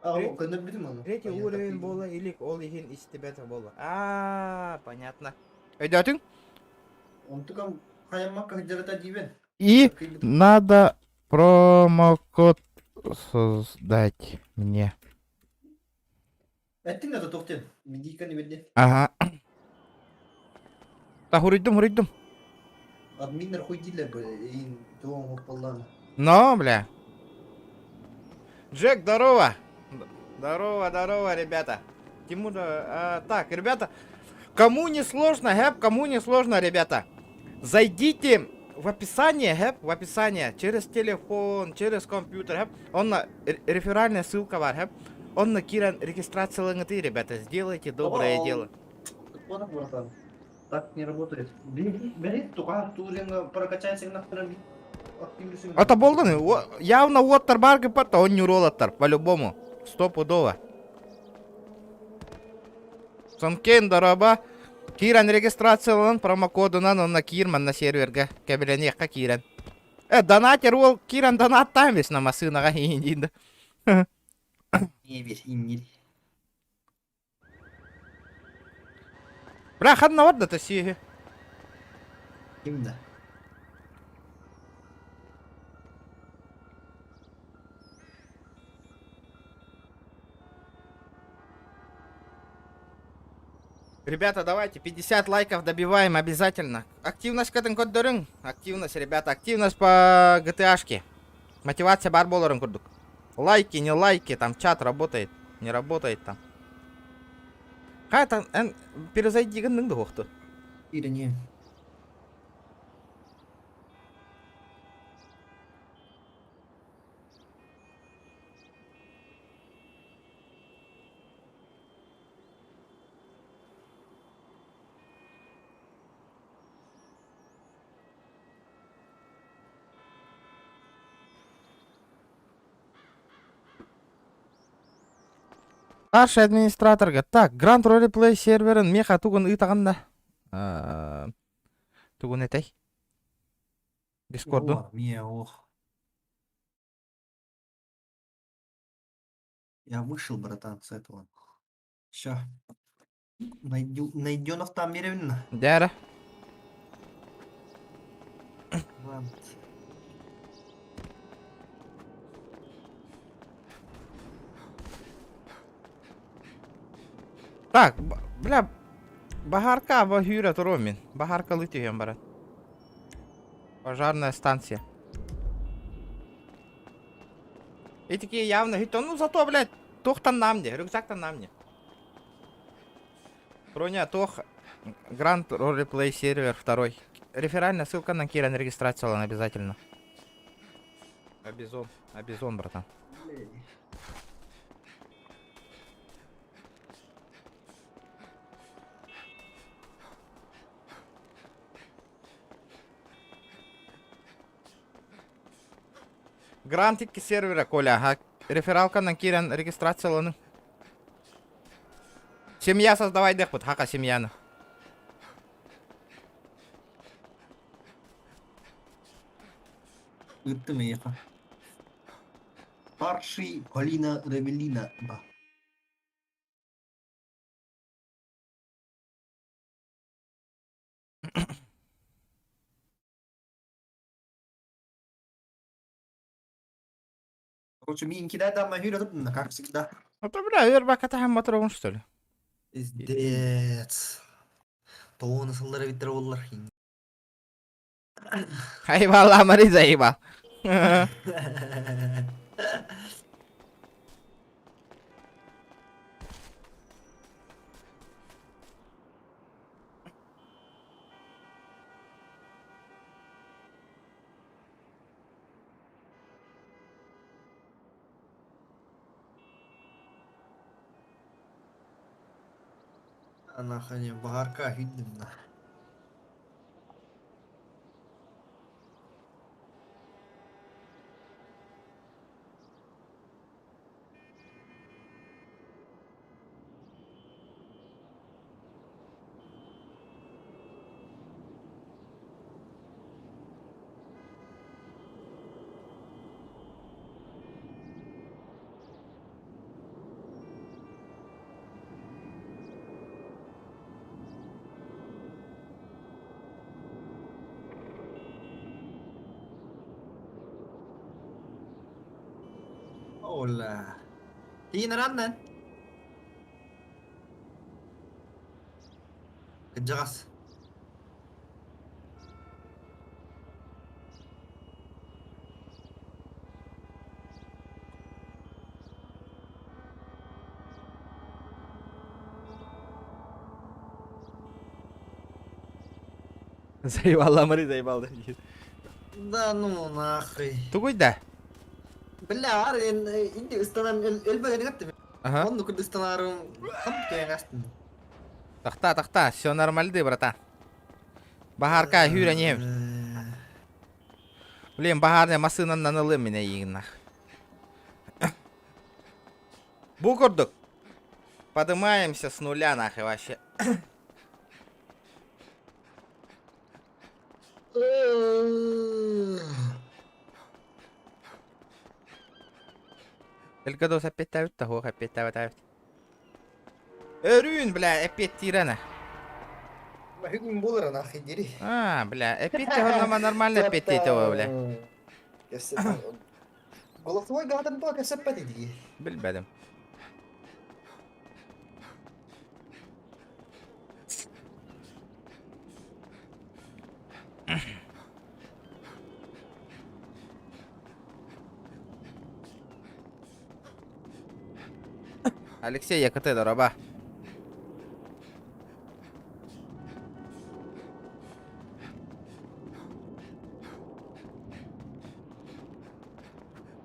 Speaker 1: Третий уровень боло или ол иһин истибет боло. А, понятно. Өйдөөтүҥ?
Speaker 3: Онтукам хайаммакка сылдьарыта диибин.
Speaker 1: И надо промокод создать мне.
Speaker 3: Эттиҥ да туох диэн? Видиканы берди.
Speaker 1: Ага. Та хуруйдум, хуруйдум.
Speaker 3: Админнер хуй дииллэр бу иин туох оҥоһук
Speaker 1: Но, бля. Джек, здорово. Здорово, здорово, ребята. Тимур, так, ребята, кому не сложно, гэп, кому не сложно, ребята, зайдите в описание, гэп, в описание, через телефон, через компьютер, гэп, онно реферальная ссылка баар, гэп, онно киирэн регистрацияланыҥ, ребята, сделайте доброе дело.
Speaker 3: Понял, братан. Так не работает. Бери, бери, туга туринга прокачайся нахрен.
Speaker 1: Это буоллун, явно уоттар баар гыппат, он нюролаттар, по-любому. Стопудово. Сонкен дорообо. Киирэн регистрацияланан промокодунан онно киир манна сервергэ. Кэбилэниэххэ киирэн. Э, донатер уол киирэн донаттаан бис на массыынаҕа иин да.
Speaker 3: Не иннир.
Speaker 1: Бля, ханна барда то сиэһи.
Speaker 3: Ким да?
Speaker 1: Ребята, давайте 50 лайков добиваем обязательно. Активность к этому көрдөрүҥ. Активность, ребята, активность по GTA-шке. Мотивация баар буоларын курдук. Лайки, не лайки, там чат работает, не работает там. Хайа эн перезайди гынныҥ да уохту.
Speaker 3: Или не?
Speaker 1: Старший администратор говорит, так, Grand Roleplay серверин меха тугун ыытаҕын да. Тугун этэй? Дискорду.
Speaker 3: Мия, ох. Я вышел, братан, с этого. Ща. Найдю, найденов там беременна.
Speaker 1: Дьэ.
Speaker 3: Ладно.
Speaker 1: Так, бля, баһаарка аба сүүрэ туруом мин. Баһааркалыы түһүөм баран. Пожарная станция. И такие явно, говорит, ну зато, блядь, туохтан нам мне, рюкзактан нам мне. Броня, туох, Grand Roleplay сервер второй. Реферальная ссылка на киирэн регистрациялан обязательно. Обезон, обезон, братан. Гранд икки сервера, Коля, ага. Рефералканан киирэн регистрацияланыҥ. Семья создавай диэхпит, хака семьяны.
Speaker 3: Ыттым эйиэхэ. Старший Полина Равелина. Ба. Короче, мин кидай да махира тут, как всегда.
Speaker 1: Ну то, бля, Вербака таһаммат робун, что ли?
Speaker 3: Пиздец. Тоҕуна сыллара биттер оллар.
Speaker 1: Айбалла Мари заебал.
Speaker 3: Нахуй, баһарка хүндүм на. Ола. Тиин раннан. Кыдьаҕас.
Speaker 1: Заебал Мари заебал.
Speaker 3: Да ну нахуй.
Speaker 1: Тугуй да?
Speaker 3: Бля, ар инди ыстанан элбэҕи гаттым.
Speaker 1: Ага.
Speaker 3: Онну курдук ыстанаарым хам туйаҥастым.
Speaker 1: Тахта, тахта, все нормальды, братан. Баһаарка хүүрэн иһэбит. Блин, баһаарная массыынаннан ылыам мин эйигин нах. Бу курдук. Поднимаемся с нуля нахуй вообще. Элгадос эппиэттээбит да суох эппиэттээбэт Өрүүн, бля, эппиэттиирэнэ.
Speaker 3: Бүгүн буолар нахуй дири.
Speaker 1: А, бля, эппиэттээ нормально эппиэттиэтэ бля.
Speaker 3: Голосовой гатан по кэсэппэт дии.
Speaker 1: Билбэтим. Алексей ЯКТ дороба.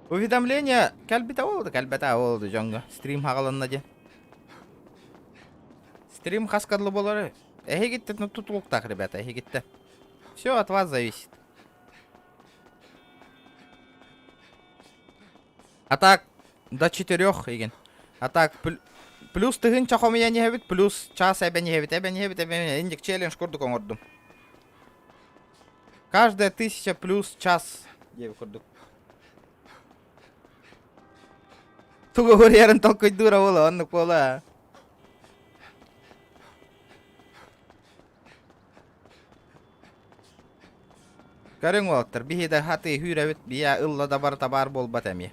Speaker 1: Уведомление кэлбитэ буолду, кэлбэтэ буолду дьоҥҥо. Стрим хаҕаланна диэн. Стрим хас кадлы буолар? Эһигиттэн ну тутулуктаах, ребята, эһигиттэн. Все от вас зависит. А так, до четырех, игин. А так, плюс тыһыынча хомуйан иһэбит, плюс час эбэн иһэбит, эбэн иһэбит, эбэн иһэбит. Инник челлендж курдук оҥордум. Каждая тысяча плюс час диэбит курдук. Тугу уруйарын толкуйдуура буола, оннук буола. Көрүҥ уолаттар, биһи да хатыы хүүрэбит, бия ылла да барыта баар буолбат эмиэ.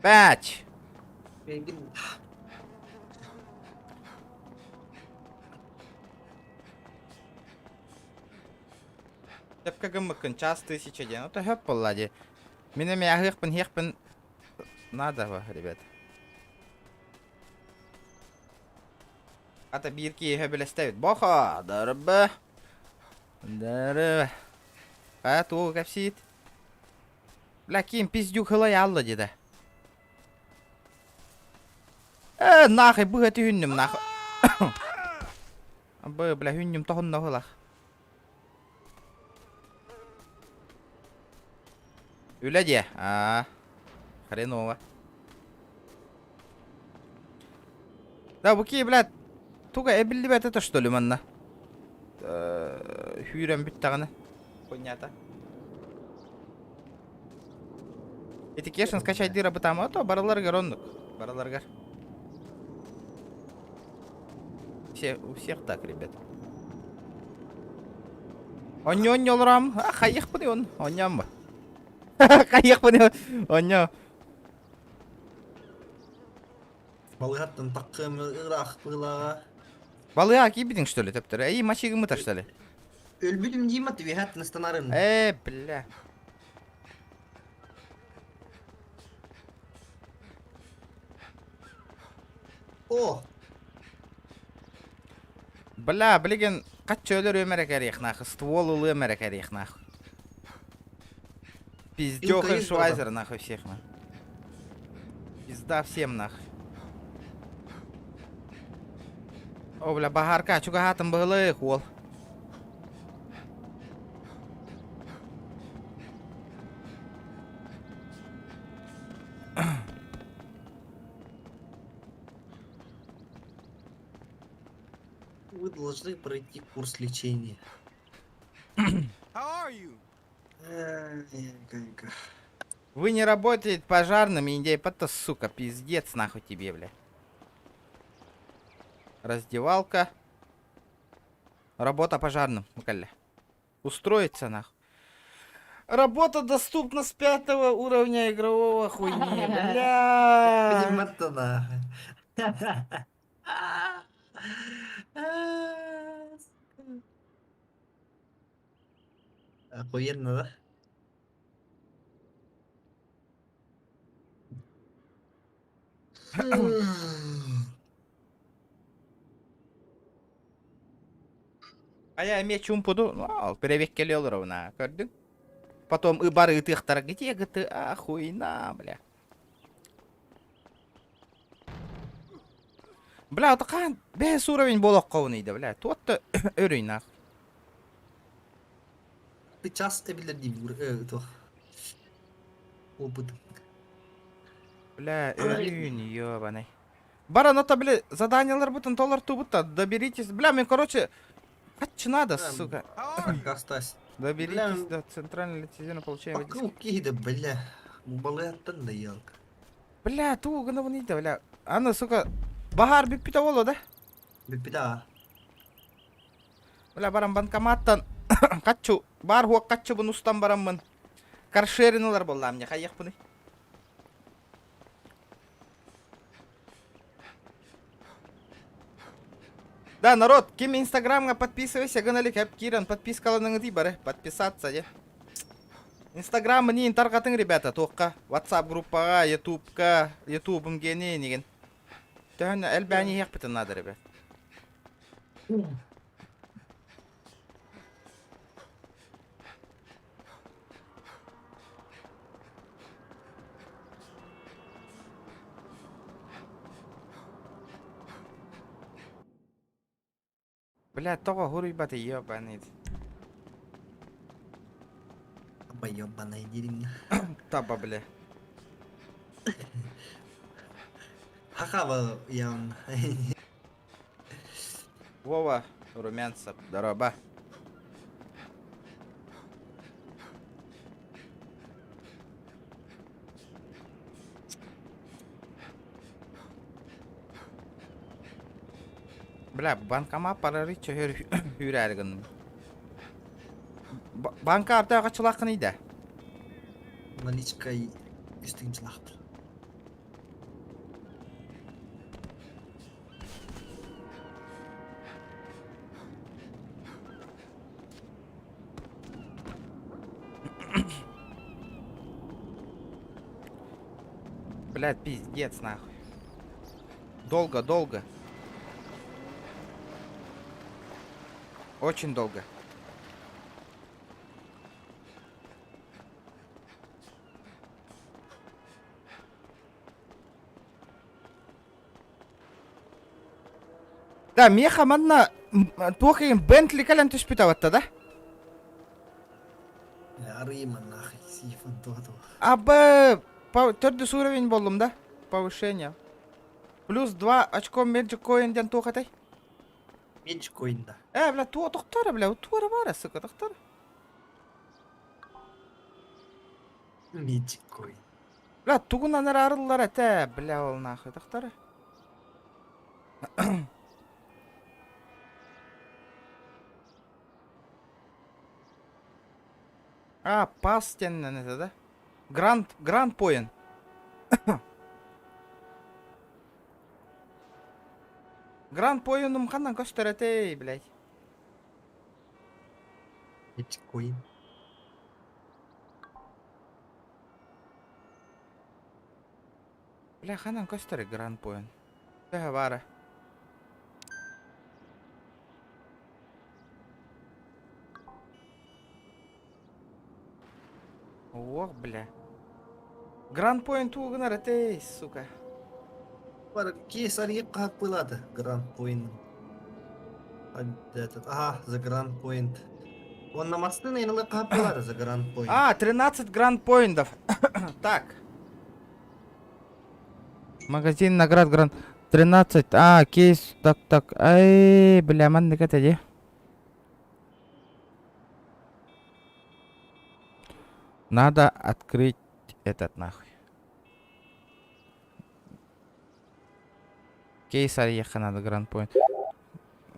Speaker 1: Бач! Сөпкө гыммыккын час тысяча диэн. Ото хөп буолла дии. Мин эмиэ аһыахпын иһиэхпин надо, ребят. Ата биир киһи сөбүлэстэбит. Бохо, дорбы. Дөрү. А тугу кэпсиит? Бля, ким пиздюк хылай алла диде. Э, нахуй быһа түһүннүм нахуй. Бы, бля, хүннүм тоһунна хылах. Үлэ диэ. Аа. Хреново. Да, бу ки, блядь, туга эбиллибэт это что ли манна? Хүүрэн бүттэҕинэ. Понята. Ити Кешин скачайдыыра бытаама то барыларыгар оннук. Барыларыгар. Все, у всех так, ребят. Онньо-онньо олорам. А, хайыахпын он. Онньоом ба. Хайыахпын онньо.
Speaker 3: Балыгаттан таккым ыраах быылаҕа.
Speaker 1: Балыга киирбитиҥ что ли төптөрү? Эй, мачигыммыта что ли?
Speaker 3: Өлбүтүм диим ат үөһэттэн ыстанарым.
Speaker 1: Э, бля.
Speaker 3: О!
Speaker 1: Бля, билигин хаччы өлөр өмөрө кэриэх нах, ствол ылы өмөрө кэриэх нах. Пиздёх и швайзер нахуй всех нах. Пизда всем нах. О, бля, баһаарка, чугаһаатым быһылык, уол.
Speaker 3: Вы должны пройти курс лечения.
Speaker 5: How are you?
Speaker 1: Вы не работаете пожарными, индей, это сука, пиздец нахуй тебе, бля. Раздевалка. Работа пожарным, Мукалля. Устроиться нахуй. Работа доступна с пятого уровня игрового хуйни, бля.
Speaker 3: Понимать-то нахуй. Охуенно, да?
Speaker 1: Айа эмиэ чуумпуду, перевеккели олоробуна, көрдүҥ? Потом ыбар ыытыахтара, где GTA, хуйна, бля. Бля, это хаан бэс уровень буолуоххабыный да, бля, туот да өрүй нах.
Speaker 3: Ты час эбилер дии туох опыт.
Speaker 1: Бля, өрүүн, ёбаный. Баран, это, бля, заданияларбытын толортуубут да, доберитесь. Бля, мен, короче, хаччы надо, сука.
Speaker 3: Кастась.
Speaker 1: Доберитесь до центральной лицензии, получаем
Speaker 3: Вокруг киһи бля. Балыаттан да ялка.
Speaker 1: Бля, туу гынабын да, бля. Аны, сука, баһаар бүппүтэ буолуо да?
Speaker 3: Бүппүтэ аа.
Speaker 1: Бля, баран банкоматтан хаччы, баар хуох хаччыбын устан бараммын. Каршерин ылар буоллаам мне, хайыахпыный? Да, народ, ким инстаграмҥа подписывайся гына илик эп киирэн подпискаланыҥытый бары, подписаться де. Инстаграм мин тарҕатыҥ, ребята, туохха, WhatsApp группаҕа, Ютубка, Ютубум гени инигин. Төһөн элбээн иһиэхпитин наада, ребят. Бля, тоҕо хуруйбаты ебаный.
Speaker 3: Поебаная деревня.
Speaker 1: Таба, бля.
Speaker 3: Хахава явно.
Speaker 1: Вова, Румянцев, здорово. Бля, банкомат парарычча hür гынным. Банка артыга чылакын иде.
Speaker 3: Наличка үстүн чылахпыр.
Speaker 1: Блядь, пиздец, нахуй. Долго, долго. Очень долго. Да, меха манна туох иһин Бентли кэлэн түспүт абатта да?
Speaker 3: Арыйма нахуй, сифон туох
Speaker 1: Абы төрдүс уровень боллум да? Повышение. Плюс 2 очко Magic Coin диэн туох этэй?
Speaker 3: Magic Coin да.
Speaker 1: Э, бля, туо тохтор, бля, туора бара, сука, тохтор.
Speaker 3: Magic Coin.
Speaker 1: Бля, тугунан эрэ арыллар этэ, бля, ол нахуй, тохтор. А, пас диэннэн этэ да? Гранд, Гранд Поин. Гранд Поинум ханан көстөр этэй, блядь.
Speaker 3: Биткоин.
Speaker 1: Бля, ханан көстөр Гранд Поин. Төһө баара? Ох, бля. Гранд Пойнт тугу гынар этэй, сука.
Speaker 3: Бар кейс арыйып хаһап пылады Гранд Point. Этот, ага, за Гранд Point. Он на мосты наверное, хаһап пылады за Гранд Point.
Speaker 1: А, 13 Гранд Поинтов. Так. Магазин наград Гранд 13. А, кейс, так, так. Ай, бля, маннык это де. Надо открыть этот нахуй. Кейс арыйыахха надо Гранд Point.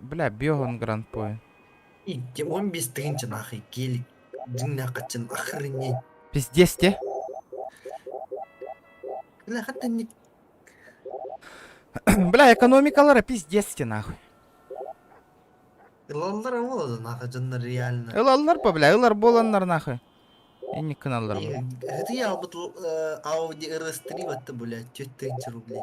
Speaker 1: Бля, бегун Гранд Point.
Speaker 3: И он без тыһыынча нахуй гелик. Дьиҥнээх хаччын охренеть.
Speaker 1: Пиздец те.
Speaker 3: Бля, хата не
Speaker 1: Бля, экономикалара пиздец те нахуй.
Speaker 3: Ылаллар буолла нахуй дьоннор реально.
Speaker 1: Ылаллар по, бля, ылар буоланнар нахуй. Инник гыналлар бу.
Speaker 3: Это я албыт Audi RS3 батты, блядь, 4000 рублей.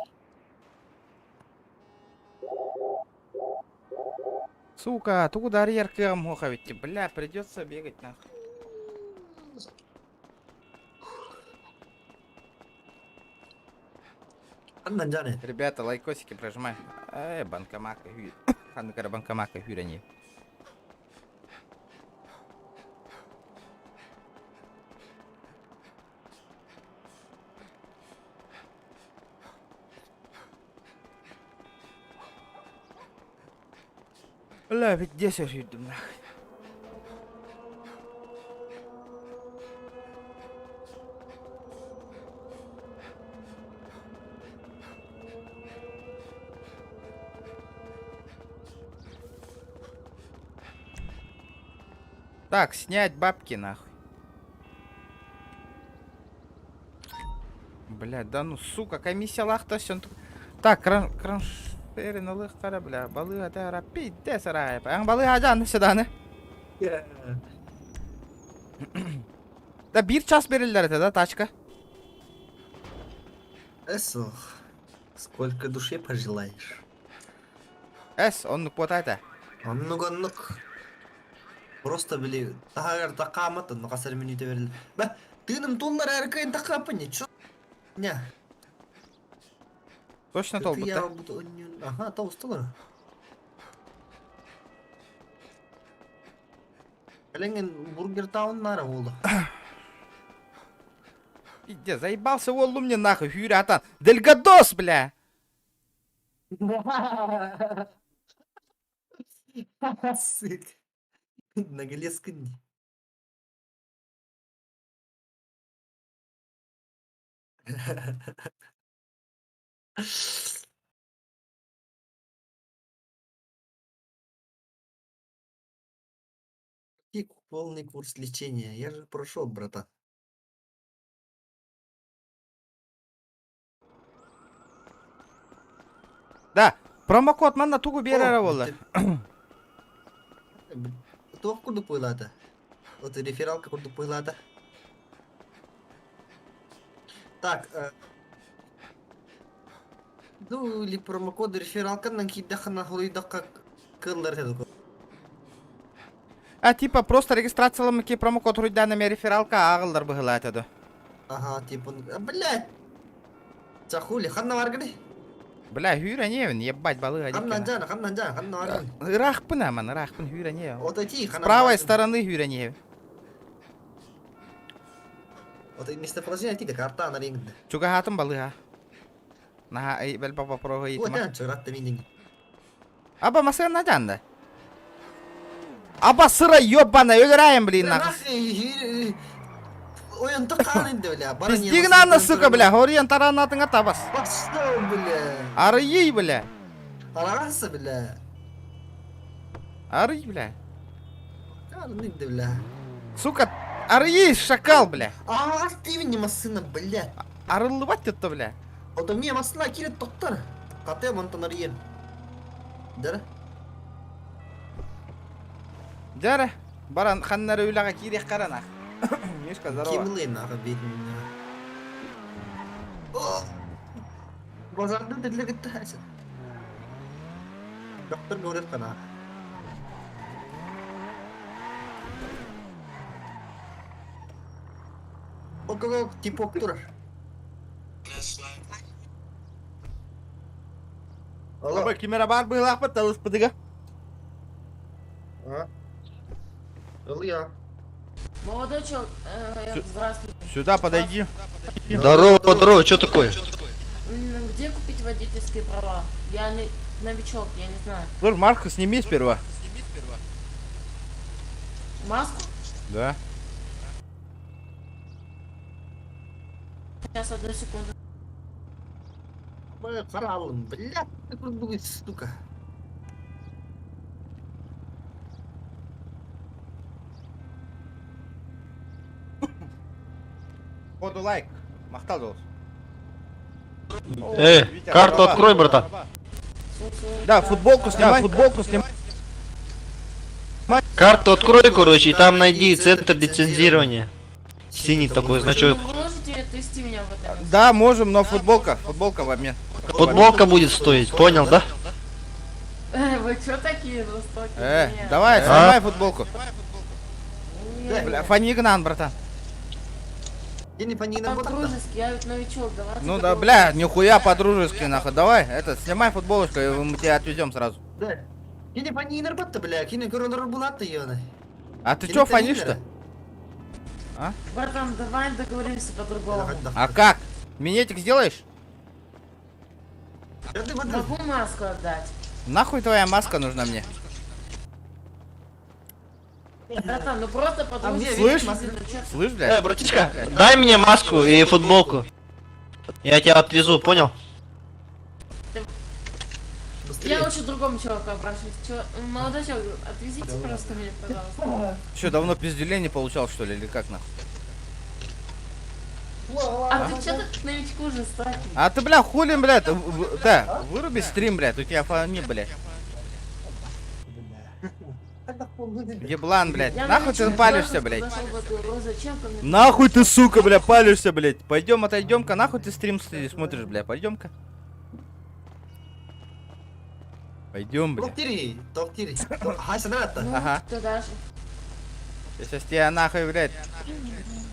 Speaker 1: Сука, тугу да арыйар кыаҕым суох эбит Бля, придется бегать нахуй.
Speaker 3: Аннан жаны.
Speaker 1: Ребята, лайкосики прожимай. Эй, банкоматка хүй. Ханнык банкоматка хүйрени. Бля, ведь здесь я сүйдім нахуй. Так, снять бабки нахуй. Бля, да ну сука, комиссия лахта все. Так, кран кронштейн ылыхтара, бля, балыга тара пиздец рай. Аң балыга жан сюда, Да бир час берилдер это, да, тачка?
Speaker 3: Эсох. Сколько душе пожелаешь.
Speaker 1: Эс, оннук буота этэ.
Speaker 3: Оннук оннук. Просто били таһагар такаамат онно хас эрэ мүнүүтэ бэриллэр. Бэ, тыыным туллар эр кыайын такааппын не чё? Не.
Speaker 1: Точно толбута.
Speaker 3: Ага, толстолар. Кэлэҥҥин Бургер Таун наара буолла.
Speaker 1: Иди, заебался уоллу мне нахуй, хүйрэ атан. Дельгадос, бля!
Speaker 3: Сык. Наглец күн. Какой полный курс лечения? Я же прошел, братан.
Speaker 1: Да, промокод манна тугу биэрэрэ буолла.
Speaker 3: Туох курдук буолаата? Вот рефералка курдук буолаата. Так, э, ну или промокод рефералканан киирдэххинэ хоруйдахха кыаллар этэ
Speaker 1: А типа просто регистрацияламмыки промокод руйдаан эмиэ рефералка ааҕыллар быһыылаата дуо?
Speaker 3: Ага, типа, а, блядь! Чахули, ханна баргыный?
Speaker 1: Бля, хүүрэньиэбин, ебать, балыга
Speaker 3: Ханна
Speaker 1: диккена.
Speaker 3: жана, ханна жана, ханна баргыный?
Speaker 1: Ыраахпын аман, ыраахпын хүүрэньиэ.
Speaker 3: Отойти,
Speaker 1: С
Speaker 3: ханна
Speaker 1: правой
Speaker 3: баргыный?
Speaker 1: стороны хүүрэньиэбин.
Speaker 3: Вот местоположение тиде карта на рингде.
Speaker 1: Чугаһаатым балыга. Наһаа ый бэл боппуруоһу
Speaker 3: Вот
Speaker 1: ыйытыма.
Speaker 3: я чуратта мининг.
Speaker 1: Аба масыгын жаанда. Аба сыра ёбаная, өлөрайын блин нахуй.
Speaker 3: Ой, он таканын бля.
Speaker 1: Пиздигнанна, сука, бля, хориан таранатыңа табас.
Speaker 3: Пошел, бля.
Speaker 1: Арыйый, бля.
Speaker 3: Арасы, бля.
Speaker 1: Арый, бля.
Speaker 3: Карнын бля.
Speaker 1: Сука. Арыйы, шакал, бля.
Speaker 3: А, ты не массына, бля.
Speaker 1: Арыллыбат тетто, бля.
Speaker 3: Ото мне массына кирет токтар. Кате монтан арыйын. Дара.
Speaker 1: Дьэ баран ханнары үлэҕэ киириэх харанах. Мишка, здорово.
Speaker 3: Кимлы нахуй бить меня. Базардан dediler gitti her şey. Доктор говорит она. Ок, типа турар. Алло.
Speaker 1: Аба кимера бар быһылаахпыт талыспытыга.
Speaker 3: А? Илья.
Speaker 8: Молодой человек, здравствуйте.
Speaker 1: Сюда подойди.
Speaker 6: Здорово, здорово, что такое?
Speaker 8: Где купить водительские права? Я не новичок, я не знаю.
Speaker 1: Слушай, Марку сними сперва.
Speaker 8: Маску?
Speaker 1: Да.
Speaker 8: Сейчас, одну секунду.
Speaker 3: Бля, Каралым, бля, ты круглый, сука.
Speaker 1: Ходу лайк. Махтал голос.
Speaker 6: Карту открой, братан.
Speaker 1: Да, футболку снимай. футболку снимай.
Speaker 6: Карту открой, короче, и там найди центр лицензирования. Синий такой значок.
Speaker 8: Вы можете отвезти меня в это место?
Speaker 1: Да, можем, но футболка, футболка в обмен.
Speaker 6: Футболка будет стоить, понял, да?
Speaker 8: Вы что такие жестокие? Нет.
Speaker 1: Давай,
Speaker 6: А?
Speaker 1: снимай футболку.
Speaker 8: Нет.
Speaker 1: Бля, фанигнан, братан.
Speaker 3: Я не понимаю,
Speaker 8: По-дружески, я ведь новичок, давайте.
Speaker 1: Ну да, бля, нихуя по-дружески, нахуй. Давай, это, снимай футболочку, и мы тебя отвезем сразу.
Speaker 3: Да. Я не понимаю, работа, бля, кини көрөнөр булат ёны.
Speaker 1: А ты чё фонишь-то?
Speaker 8: Братан, давай договоримся по-другому.
Speaker 1: А как? Минетик сделаешь?
Speaker 8: Могу маску отдать.
Speaker 1: Нахуй твоя маска нужна мне?
Speaker 8: Братан, ну просто по-дружески.
Speaker 1: Слышь?
Speaker 8: Ну чё
Speaker 1: Слышь, бля?
Speaker 6: Братишка, дай мне маску и футболку. Я тебя отвезу, понял?
Speaker 8: Я лучше другому человеку обращусь. Чё, молодой человек, отвезите просто меня, пожалуйста.
Speaker 1: Чё, давно пиздюлей не получал, что ли, или как нахуй?
Speaker 8: А ты чё так к новичку жестокий?
Speaker 1: А ты, бля, хулим, бля, ты, да, выруби стрим, блядь, у тебя фони, блядь. Еблан, блядь,
Speaker 8: Я
Speaker 1: нахуй ты
Speaker 8: новичок,
Speaker 1: палишься,
Speaker 8: просто
Speaker 1: блядь?
Speaker 8: подошёл в эту игру, Зачем ко мне?
Speaker 1: Нахуй ты, сука, бля, палишься, блядь? Пойдем, отойдем-ка, нахуй ты стрим смотришь, бля, пойдем-ка. Пойдем, бля.
Speaker 3: Токтири, токтири. Хай саната.
Speaker 8: Ну,
Speaker 1: Ага.
Speaker 8: туда же.
Speaker 1: Я сейчас тебя нахуй, блядь,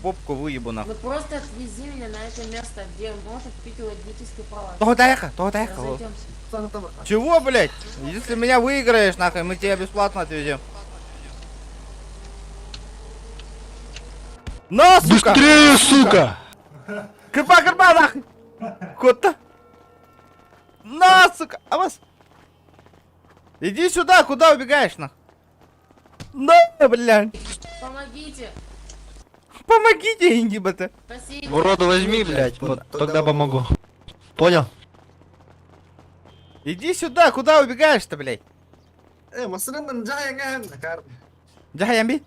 Speaker 1: попку выебу нахуй.
Speaker 8: Ну просто отвези меня на это место, где можно купить водительские права.
Speaker 1: Того-таеха, того-таеха.
Speaker 8: Разойдемся.
Speaker 1: Чего, блядь? Если меня выиграешь, нахуй, мы тебя бесплатно отвезем. На, сука!
Speaker 6: Быстрее, сука!
Speaker 1: Кырпа, кырпа, нахуй! Кот-то? На, сука! А вас? Иди сюда, куда убегаешь, нахуй? На, блядь!
Speaker 8: Помогите!
Speaker 1: Помогите, ингиба-то!
Speaker 8: Спасибо!
Speaker 6: Урода возьми, блядь, вот тогда помогу. Понял?
Speaker 1: Иди сюда, куда убегаешь-то, блядь?
Speaker 3: Масынан жайган.
Speaker 1: Жахаямби?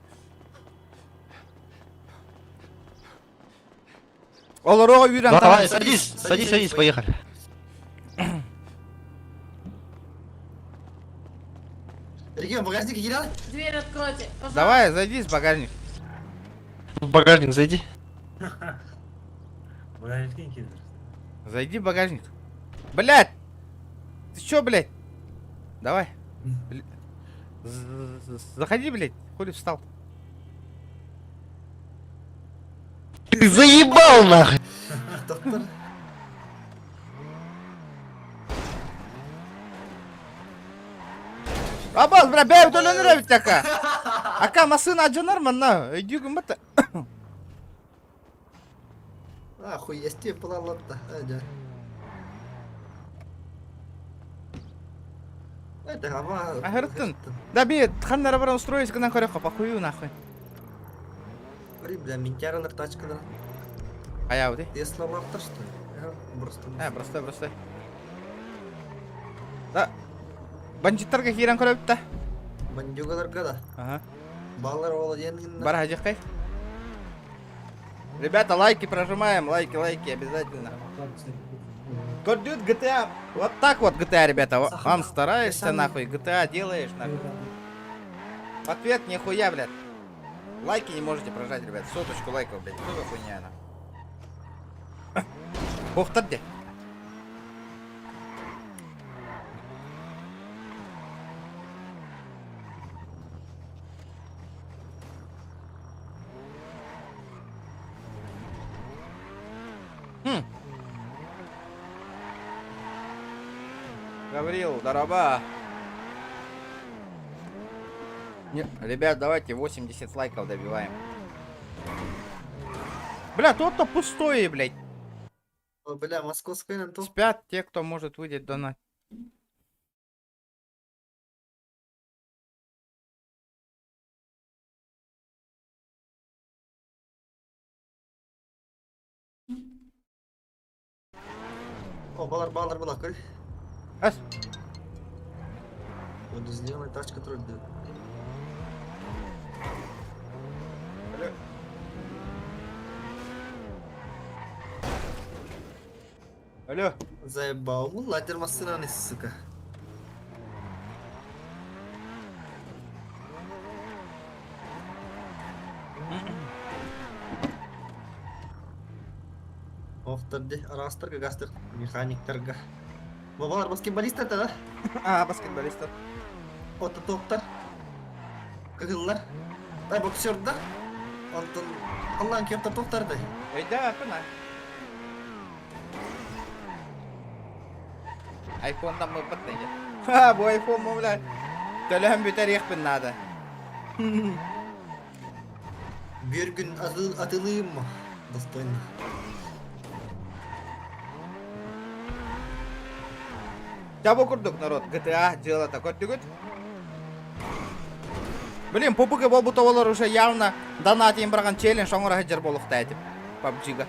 Speaker 1: Олорого юран
Speaker 6: Давай, садись, садись, садись, поехали.
Speaker 3: Регион, багажник кирал?
Speaker 8: Дверь откройте! Пожалуйста.
Speaker 1: Давай, зайди в багажник.
Speaker 6: В багажник зайди.
Speaker 1: Зайди в багажник. Блядь! Ты чё, блядь? Давай. Заходи, блядь. Хули встал.
Speaker 6: Ты заебал нахуй!
Speaker 3: Доктор.
Speaker 1: Абаз, бля, бәй төлөнөр эбит ака. Ака масына ажынар манна. Өйдүгүн бата.
Speaker 3: Охуеть, плалатта. Айда. Это ама.
Speaker 1: Ахырттын. Да би ханнара баран устроить гынан көрөк похую нахуй.
Speaker 3: Бля, ментяралар тачкалар.
Speaker 1: Ая вот.
Speaker 3: Тесла лаптар что ли? Просто.
Speaker 1: Э, просто, просто. Да. Бандиттарга киирэн көрөбүт да.
Speaker 3: Бандюгаларга да.
Speaker 1: Ага.
Speaker 3: Баллар ола денген.
Speaker 1: Бар хажыккай. Ребята, лайки прожимаем, лайки, лайки обязательно. Көрдүүт GTA. Вот так вот GTA, ребята. Вам стараешься нахуй, GTA делаешь нахуй. В ответ нихуя, блядь. Лайки не можете прожать, ребят. Соточку лайков, блядь. Что за хуйня она? Бог где? Хм. Гаврил, дорога. Не, ребят, давайте 80 лайков добиваем. Бля, тот-то пустое, блядь.
Speaker 3: О, бля, московская нам то.
Speaker 1: Спят те, кто может выйти донат.
Speaker 3: О, балар, балар, балар, көр.
Speaker 1: Ас.
Speaker 3: Вот сделай тачка тролль.
Speaker 1: Алло.
Speaker 3: Заебал. Ладер машина, сука. Охтар араастарга гастыр механиктарга. Бабалар баскетболисттар да?
Speaker 1: А, баскетболисттар.
Speaker 3: Ототоктар. Кыгыллар. Ай боксердар. Онтон Аллаан кептер токтарды.
Speaker 1: Өйдө апына. Айфондан мыппат дэнэ. Ха, бу айфон му бля. Төлөһөн бүтэриэхпин наада.
Speaker 3: Bir gün atılıyım mı? Достойно.
Speaker 1: Чабо курдук народ, GTA дьыалата көрдүгүт? Блин, PUBG буолбут оҕолор уже явно донатин барган челлендж оҥоро сылдьар буолуохтаа этим. PUBG-га.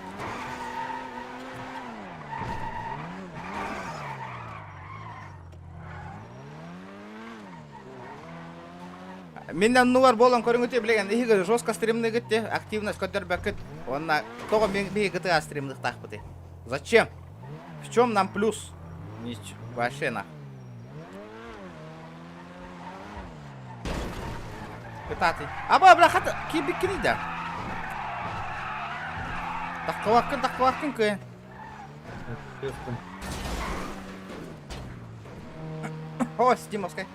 Speaker 1: Мин оннугар буолан көрүҥүтү билигин иһигэр жестко стримныгыт те активность көрдөрбөккүт. Уонна тоҕо мин биһи GTA стримныктаахпытый? Зачем? В чем нам плюс? Ничего, вообще нах. Кытаатый. Аба, бля, хата, киирбиккиний да. Таххыбаккын, таххыбаккын кыайан. О, Стимовская.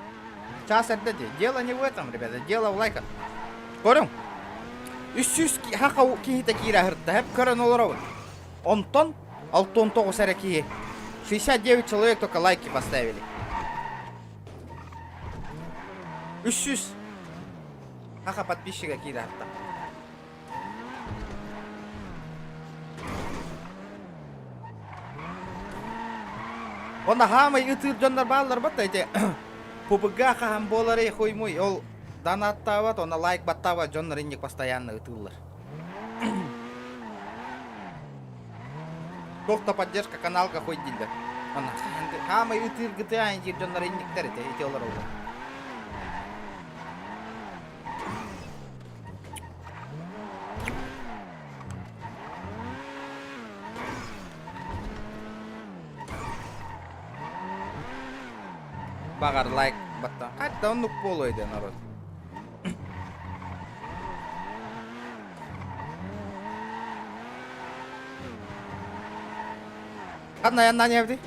Speaker 1: Час эрдэ дии. Дело не в этом, ребята, дело в лайках. Көрүҥ. Үс хаха киһитэ киирэ сырытта. Хэп көрөн олоробут. Онтон 69 эрэ киһи. 69 человек только лайки поставили. 300 хаха подписчига киирэ сырытта. Онно хаамай ытыыр дьоннор бааллар батта ити ПБГ хаһан буоларый хуй-муй ол донаттаабат онно лайк баттаабат дьоннор инник постоянно ытыыллар. Туох да поддержка каналга хуй дииллэр. Онно хаамай ытыыр GTA диир дьоннор инниктэр ити ити олороллор. Баҕар лайк баттан. Хатта оннук буолуой да народ. Ханна янна небди?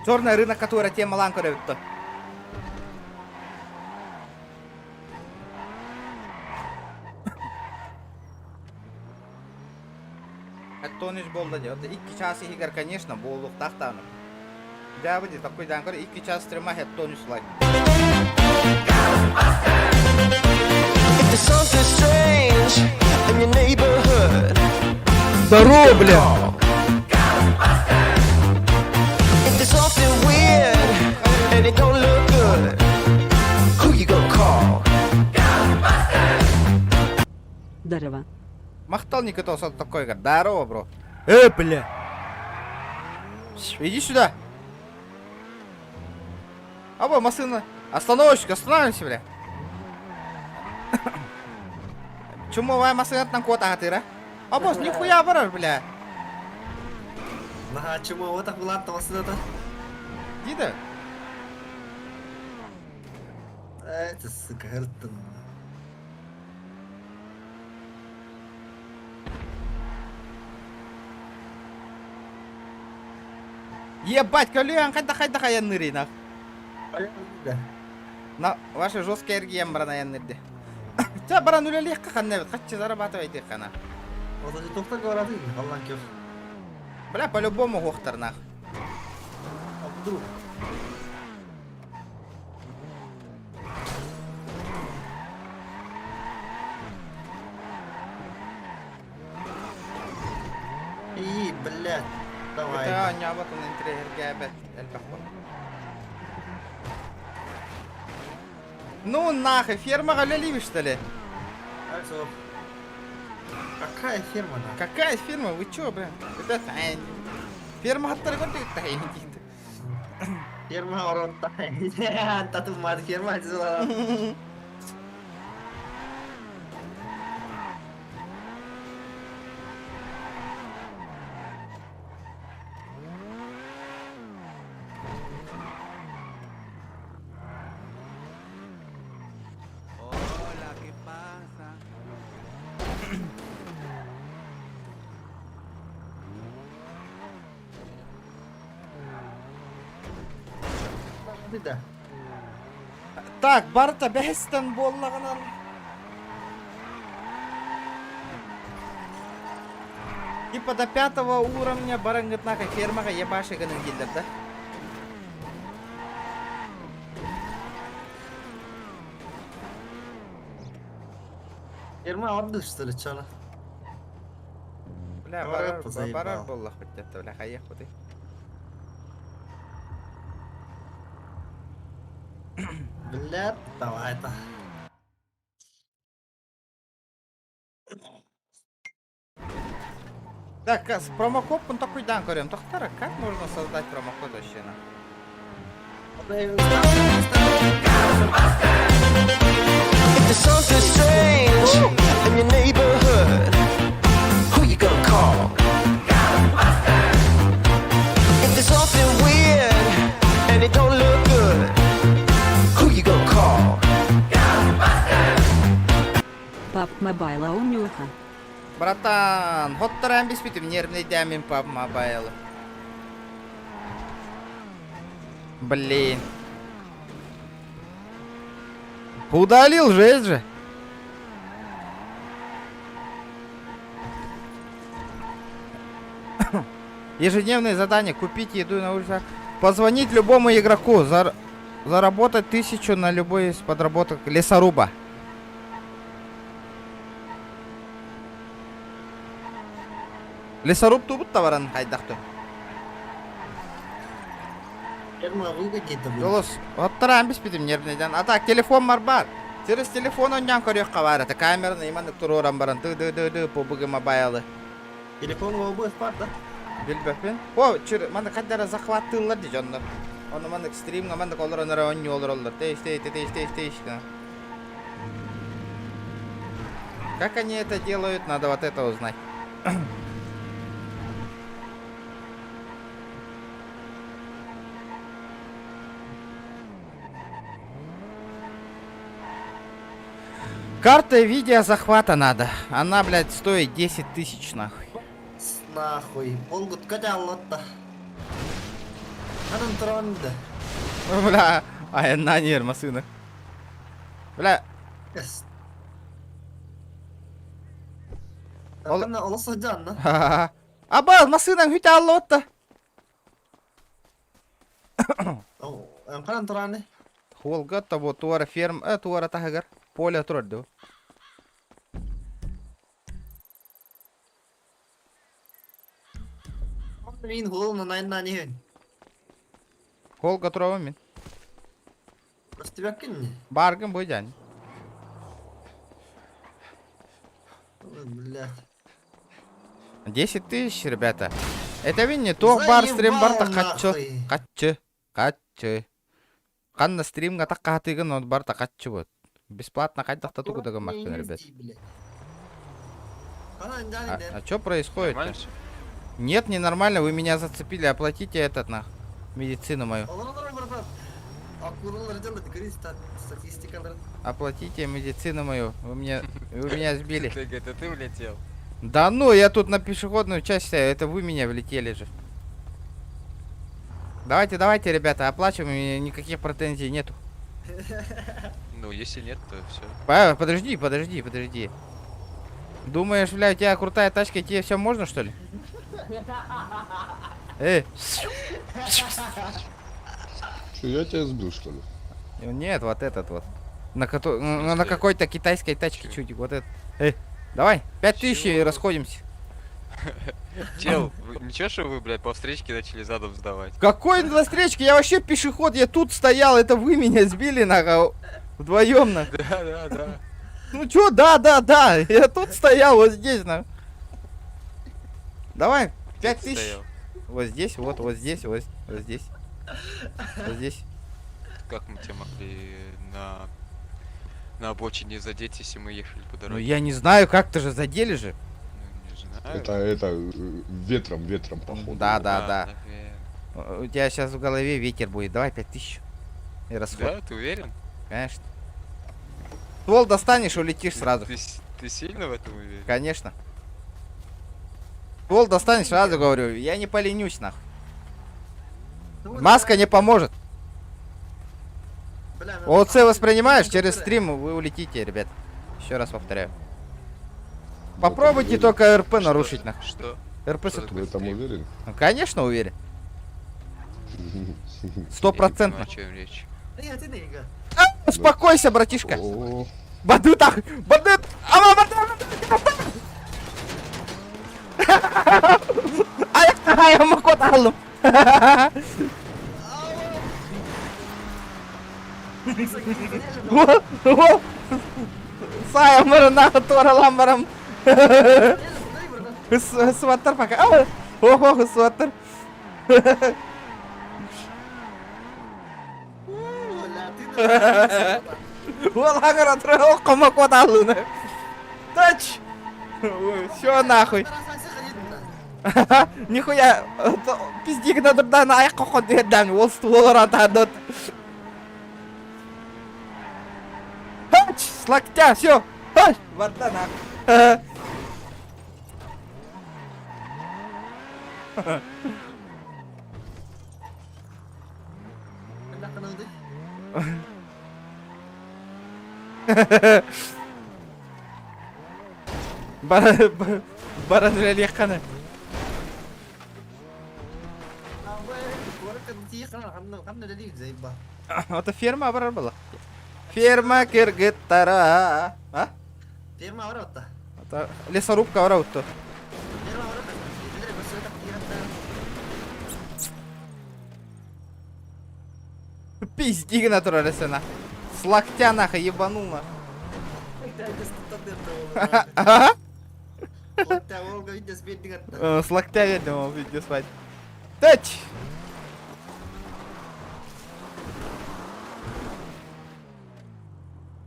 Speaker 1: Черный рынок, который темалаан көрөбүт Тониш буолла дии. Это 2 час иһигэр, конечно, буолуохтаах даҕаны. Дьаабы дии, такуйдаан көр, 2 час стрима тониш лайк.
Speaker 9: If there's something strange in your neighborhood,
Speaker 1: Здорово, бля!
Speaker 9: if there's something weird and it don't look good, who you gonna call?
Speaker 4: Здорово.
Speaker 1: Махтал Никитос от такой, говорит, здорово, бро. Э, бля! Иди сюда. Аба, машина. Остановочка, останавливайся, бля. Чумовая массыынаттан куотаатыра. Обос, нихуя барар, бля.
Speaker 3: Наһаа чумовый так булаатта массыыната.
Speaker 1: Дида.
Speaker 3: Это, сука, ырыттын.
Speaker 1: Ебать, көлүөн хайда хайда хайаннырый нах. На, ваши жесткие эргиэн баран айаннырды. Ча баран үлэлиэххэ ханна эбит, хаччы зарабатывайте хана.
Speaker 3: Вот эти тоқтар говорят, Аллах кёр.
Speaker 1: Бля, по-любому хуохтар нах.
Speaker 3: А вдруг? И, блядь, давай.
Speaker 1: Это оонньообот он интириэһиргээбэт элбэх буолла. Ну нахуй, фермаҕа үлэлиибит что ли?
Speaker 3: Альцов. Какая ферма нахуй?
Speaker 1: Какая ферма? Вы чё, блин? Это ферма хаттары көрдүк
Speaker 3: Ферма оротта. Татуммат ферма дизела.
Speaker 5: Hola, ¿qué pasa?
Speaker 3: Да.
Speaker 1: Так, барыта бэһистэн буоллаҕынан Типа до пятого уровня бараҥҥытнаха фермаҕа ебаши гынан дииллэр да?
Speaker 3: Ферма отдых, что ли, чё?
Speaker 1: Бля,
Speaker 3: Барар
Speaker 1: барар, барар
Speaker 3: заебал.
Speaker 1: буоллахпыт дьэ, бля, хайыахпытый.
Speaker 3: Бля, давай это.
Speaker 1: Так, с промокод он такой дан көрөм. Тохтара, как можно создать промокод вообще на?
Speaker 9: If there's something strange in your neighborhood, who you gonna call? If there's something weird and it don't look good, who you gonna call?
Speaker 4: PUBG Mobile оонньуоха.
Speaker 1: Братан, хотторон биспитим нервнэйдээмин PUBG Mobile. Блин. Удалил жесть же. Ежедневное задание. Купить еду на улице. Позвонить любому игроку. Зар... Заработать тысячу на любой из подработок лесоруба. Лесоруб тубут баран хайдахты.
Speaker 3: Ферма выгоднее-то будет.
Speaker 1: Голос. Оттаран биспитим нервнэйдэн. А так телефон бар. Через телефон оонньоон көрүөххэ баар этэ. Камераны иманнык туруоран баран ты-ды-ды-ды PUBG Mobile.
Speaker 3: Телефон обоих пар, да?
Speaker 1: Билбэппин. О, чыр, маннык хайдара захваттыыллар дии дьоннор. Ону маннык стримҥа маннык олорон эрэ оонньуу олороллор. Тэйиш, тэйиш, тэйиш, тэйиш, тэйиш. Как они это делают, надо вот это узнать. Карта видеозахвата надо. Она, блядь, стоит 10 тысяч, нахуй.
Speaker 3: С Нахуй. Болгут кадаллотта. Анан туранды.
Speaker 1: Бля, ай, на нер, машина. Бля,
Speaker 3: Эс.
Speaker 1: Ол-
Speaker 3: Ана олос сылдьан
Speaker 1: Аба, машина хүтэ аллотта.
Speaker 3: Ханан тураны.
Speaker 1: Холга того туара ферм, э, туара таһыгар. Поле турар дуу.
Speaker 3: Мин холун найна не.
Speaker 1: Холга турабын мин.
Speaker 3: Көстүбэккин не?
Speaker 1: Баргын бу дьан.
Speaker 3: Ой, блядь.
Speaker 1: 10 тысяч, ребята. Это мин не туох бар стрим барта
Speaker 3: Заебал
Speaker 1: хаччы.
Speaker 3: нахуй.
Speaker 1: Хаччы. Хаччы. Ханна стримҥа таххаатыгын он барта хаччы вот. Бесплатно хайдах да тугу да гыммаккын, ребят.
Speaker 3: Блядь.
Speaker 1: А, а что происходит? -то? Нет, ненормально, вы меня зацепили, оплатите этот нах. Медицину мою. Оплатите медицину мою. Вы меня, вы меня сбили.
Speaker 10: Ты, это ты влетел?
Speaker 1: Да ну, я тут на пешеходную часть, это вы меня влетели же. Давайте, давайте, ребята, оплачиваем, никаких претензий нету.
Speaker 10: Ну, если нет, то все.
Speaker 1: Подожди, подожди, подожди. Думаешь, бля, у тебя крутая тачка, и тебе все можно, что ли? Эй.
Speaker 11: Что, я тебя сбил, что ли?
Speaker 1: Нет, вот этот вот. На, кото... на, на какой-то китайской тачке чуть. Вот этот. Эй, давай, 5000 и расходимся.
Speaker 10: Чел, ничего, что вы, блядь, по встречке начали задом сдавать?
Speaker 1: Какой на встречке? Я вообще пешеход, я тут стоял, это вы меня сбили, нахуй. Вдвоем, на.
Speaker 10: Да, да, да.
Speaker 1: Ну чё, да, да, да, я тут стоял, вот здесь, на. Давай, 5000. Вот здесь, вот, вот здесь, вот, вот здесь. Вот здесь.
Speaker 10: Как мы тебя могли на, на обочине задеть, если мы ехали по дороге?
Speaker 1: Ну я не знаю, как-то же задели же.
Speaker 10: Ну, не знаю.
Speaker 11: Это, это, ветром, ветром, походу.
Speaker 1: Да, да, да. У тебя сейчас в голове ветер будет. Давай 5000. И расход.
Speaker 10: Да, ты уверен?
Speaker 1: Конечно. Ствол достанешь, улетишь сразу.
Speaker 10: Ты, ты сильно в этом уверен?
Speaker 1: Конечно. Ствол достанешь, сразу говорю. Я не поленюсь, нахуй. Маска не поможет. ОЦ воспринимаешь, через стрим вы улетите, ребят. Еще раз повторяю. Попробуйте только РП нарушить, нахуй.
Speaker 10: Что?
Speaker 1: РП
Speaker 11: Что В этом уверен?
Speaker 1: Ну, конечно уверен. Стопроцентно. Успокойся, братишка. Бадута! Бадут! Ама, бадут! Ай, ай, кот алым. Саямыр на туараламарам. Суаттар пока. Ого, суаттар. Ол атырау кот алыны. Тач! Все нахуй. Нихуя, пиздик на турдан аяқ қоқон деден, ол ствол ратадот. Хач, с локтя, все. Хач, вода нахуй. Баран үлэлиэххэ Это ферма барар была. Ферма кыргыттара. А?
Speaker 3: Ферма барар
Speaker 1: Это лесорубка барар
Speaker 3: Ферма барар.
Speaker 1: Пизди натуралисена. С локтя нахуй ебанул на. С локтя я думал, видео спать. Тач!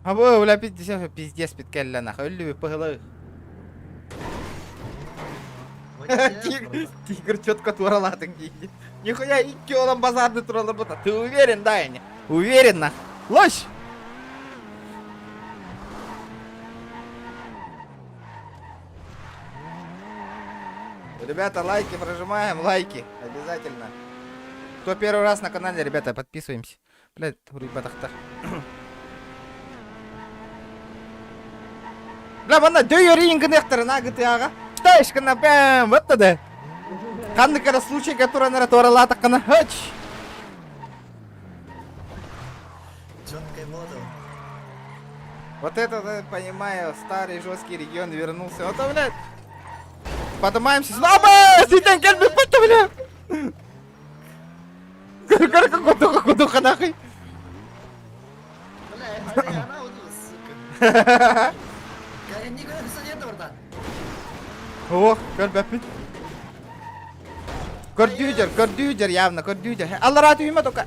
Speaker 1: А бу бля пиздец пиздец питкелле нахуй өллүбү пыһылы. Тигр, тигр четко туралатын дейди. Нихуя икки олон базарды туралар бута. Ты уверен, да, не? Уверен, нах. Лощ! Ребята, лайки прожимаем, лайки. Обязательно. Кто первый раз на канале, ребята, подписываемся. Блядь, ребята, Бля, манна дөйөрийн гынехтер на гытыага. Таш кына бэм, вот тада. Ханнык эрэ случай туран эрэ туоралаатах кына хач.
Speaker 3: Четкая мода.
Speaker 1: Вот это, да, понимаю, старый жесткий регион вернулся. Вот, блядь. Поднимаемся. Слабо! Ситен кельби путта, бля! Кудуха, кудуха, нахуй.
Speaker 3: Бля, она сука.
Speaker 1: Ох, көрбөппүн. Көрдүүдер, көрдүүдер явно, көрдүүдер. Аллара түйме только.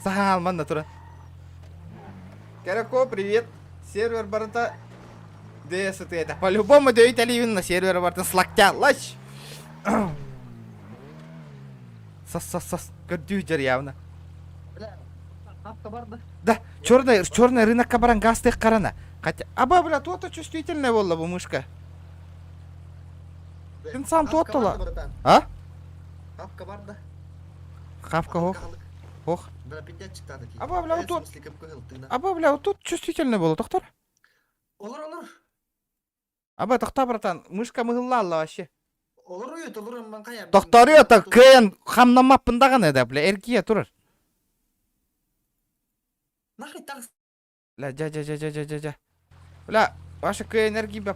Speaker 1: Сахал, манна тура. Карако, привет. Сервер барыта ДСТ это. По-любому дөйүтэлиибин на сервер барытын с локтя лач. Сос, сос, сос. Көрдүү дьэр явно.
Speaker 3: Хапка барды.
Speaker 1: Да, черный, черный рынокка баран гастых карана. Хотя, аба, бля, то-то чувствительная была бы мышка. Ты сам тот-то А?
Speaker 3: Хапка барды.
Speaker 1: Хавка хох. Хох.
Speaker 3: Бля, пиздец чыктады.
Speaker 1: Аба, бля, вот тут. Аба, бля, вот тут чувствительный было, доктор.
Speaker 3: Olur olur.
Speaker 1: Аба, тохта, братан, мышка мыгыллаалла вообще.
Speaker 3: Olur uyut, olur мен кая.
Speaker 1: Тохторуйа кыайан хамнаммаппын даҕаны да, бля, эргийэ турар.
Speaker 3: Нахуй так
Speaker 1: Бля, дьэ, дьэ, дьэ, дьэ, дьэ, дьэ, дьэ. Бля, ваша кыайан эргийбэ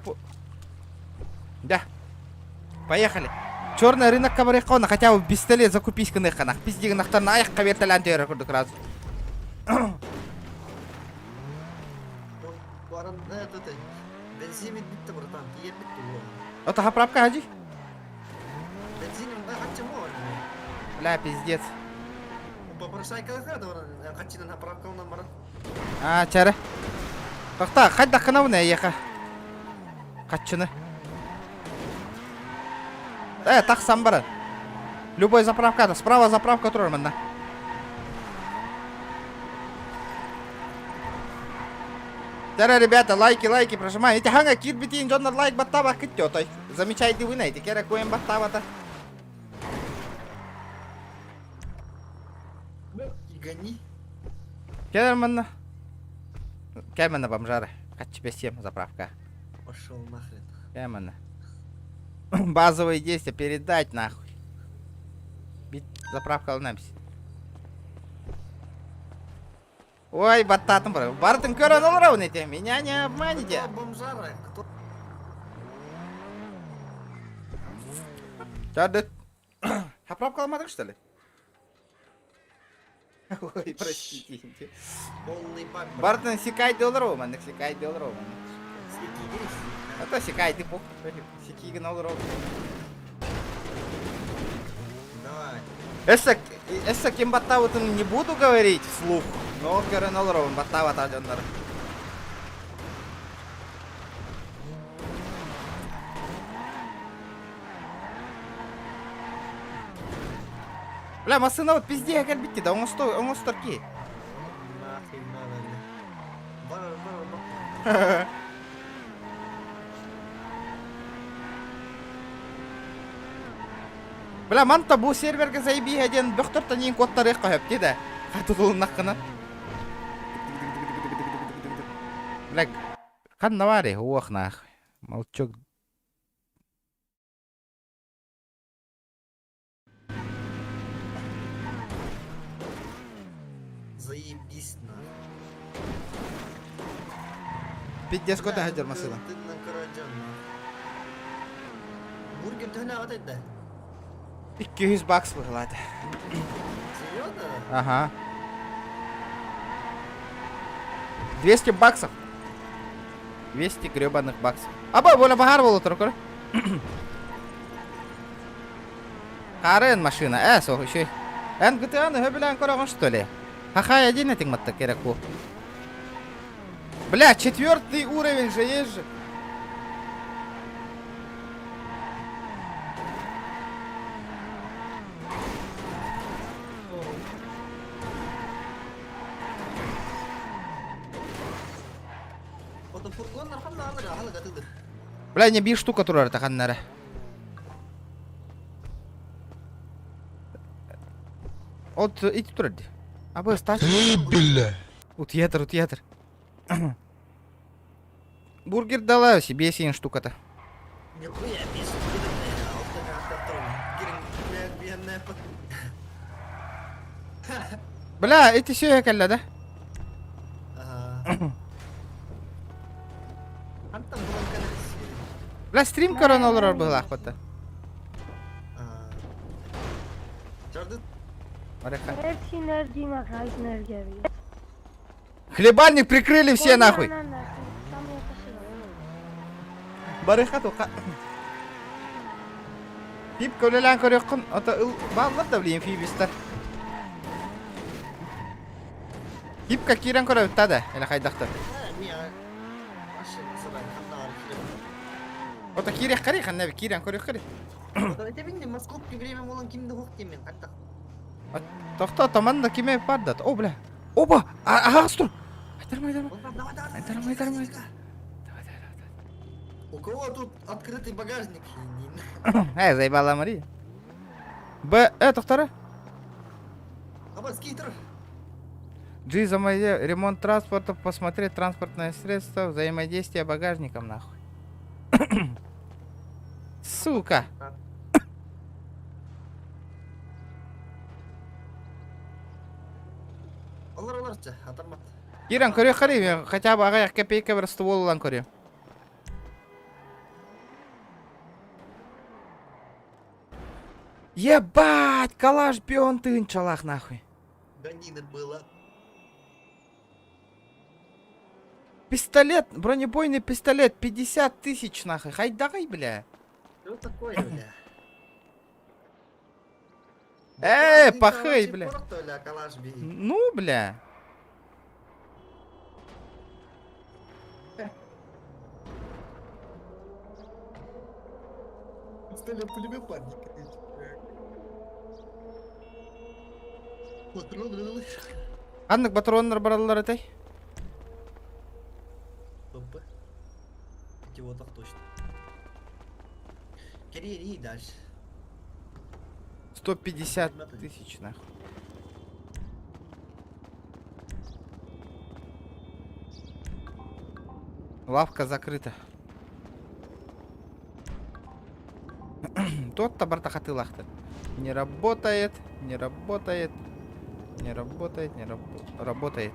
Speaker 1: Да. Поехали. Черный рынок барыахха хотя бы пистолет закупись гыныахханах. Пиздигынахтан айахха биэртэлээн түһэрэр курдук сразу.
Speaker 3: Баран это бензин битти братан, тиер битти.
Speaker 1: Это заправка хаджи?
Speaker 3: Бензин хаччы мо.
Speaker 1: Бля, пиздец.
Speaker 3: Попрошайка хада хаччынан заправка онан баран.
Speaker 1: А, чары. Тохта, хайдах гынабын эйиэхэ? Хаччыны. Э, тахсан баран. Любой заправка, справа заправка турар манна. Тара, ребята, лайки, лайки прожимаем. Эти ханга кирбитин дьоннор лайк баттаба кыттётой. Замечайте вы на эти кера коем баттабата.
Speaker 3: Гони.
Speaker 1: Кэлэр манна. Кэл манна бомжары. Хаччы всем заправка.
Speaker 3: Пошел нахрен.
Speaker 1: Кэл манна. Базовые действия передать нахуй. Бит заправка ылынабис. Ой, баттатым бар. Бартын көрөн олоробун эти. Меня не обманете.
Speaker 3: Кто бомжара? Кто?
Speaker 1: Чарды. Заправка алмадың, что ли? Ой, простите.
Speaker 3: Полный бак.
Speaker 1: Бартын сикайды олоробун, маннык сикайды олоробун.
Speaker 3: Секи есть.
Speaker 1: А то сикайды пох. Сикигин олоробун.
Speaker 3: Давай.
Speaker 1: Эссе, эссе ким баттабытын не буду говорить вслух, но көрөн олоробун баттабата дьоннор. Бля, массыына вот пиздец кэлбитти да, оҥосто, оҥостор ки.
Speaker 3: Нахрен надо, бля. Бар, бар, бар.
Speaker 1: Бля, манта бу сервергэ заебиһэ диэн бөхтөртөн иин куоттарыахха сөп дии да. Хатылыннаххына. Бля, ханна баарый, уох нахуй. Молчок.
Speaker 3: Заебись нахуй.
Speaker 1: Пиздец көтө сылдьар массыына.
Speaker 3: Ты на короче, Бургер төһөнө аҕат
Speaker 1: 200 бакс быһылаата.
Speaker 3: Серьезно?
Speaker 1: Ага. 200 баксов. 200 гребаных баксов. Аба, бола баһаар буола турар көр. Хаарыан машина, э, суох үчүгэй. Эн GTA-ны сөбүлээн көрөҕүн что ли? Хахай один этиҥ матта керек бу. Бля, четвертый уровень же есть же.
Speaker 3: Ото фургоннар ханна алыр, ахалы гатыдыр.
Speaker 1: Бля, не биир штука турар таханнара. От ити турар ди. Абы стать.
Speaker 11: Бля.
Speaker 1: Утуйатыр, утуйатыр. Бургер дала себе син штука-то.
Speaker 3: Нихуя без
Speaker 1: Бля, эти все кэллэ да?
Speaker 3: Антон булан кэлэр
Speaker 1: Бля, стрим көрөн олорор быһылаахпыта.
Speaker 3: Жарды
Speaker 1: Барыха. Хлебальник прикрыли все нахуй. Барыха туха. Пип көлөлөөн көрүөххүн, ото ыл бааллар да блин фибистер. Пипка киирэн көрөбүт да, эле хайдахтар.
Speaker 3: Мия. задание, ханна архив.
Speaker 1: Ото киириэххэрий ханна эбит киирэн көрүөххэрий.
Speaker 3: Это Московский время молон кимде хох деймин, қайта.
Speaker 1: Тохто томан да киме бар да. О, бля. Опа! Аһаҕас тур. Айтарма, айтарма.
Speaker 3: Давай, давай,
Speaker 1: Айтарма, айтарма.
Speaker 3: Давай, давай, давай. У кого тут открытый багажник?
Speaker 1: Э, заебала Мария. Б, э, тохтара.
Speaker 3: Аба, скейтер.
Speaker 1: G взаимодействие, ремонт транспорта, посмотреть транспортное средство, взаимодействие багажником, нахуй. Сука.
Speaker 3: Олар, олар, ча, атамат.
Speaker 1: Киран, көрө қарай, хотя бы ағаяқ копейка бір ствол ылан көрө. Ебать, калаш бион тыынчалах нахуй.
Speaker 3: Гонина была.
Speaker 1: Пистолет, бронебойный пистолет, 50 тысяч нахуй. Хайдагай, бля.
Speaker 3: Что такое, бля?
Speaker 1: Эй, пахай, бля.
Speaker 3: Бля, калаш бей.
Speaker 1: Ну, бля.
Speaker 3: Пистолет пулемет парник. Патроны.
Speaker 1: Ханнык патроннар бараллар этэй?
Speaker 3: ПП. Эти вот так точно. Кери, дальше.
Speaker 1: 150 тысяч, нахуй. Лавка закрыта. Тот-то бартахатылахты. Не работает, не работает, не работает, не рабо работает.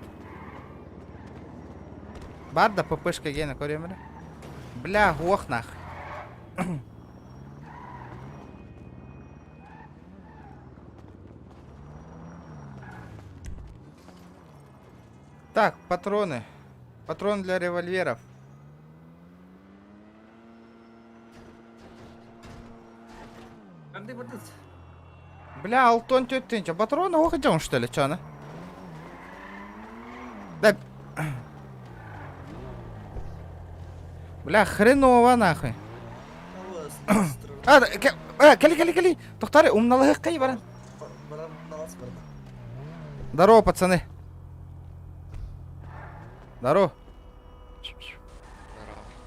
Speaker 1: Барда ППшка гена көрөмүрэ. Бля, ох нах. Так, патроны. Патрон для револьверов.
Speaker 3: Как ты вот
Speaker 1: Бля, Алтон тетенча. Патроны ох идем, что ли, чё она? Да. Бля, хреново нахуй. А, кали, кали, кали. Тохтары, умналык кай баран. Здорово, пацаны. Здорово.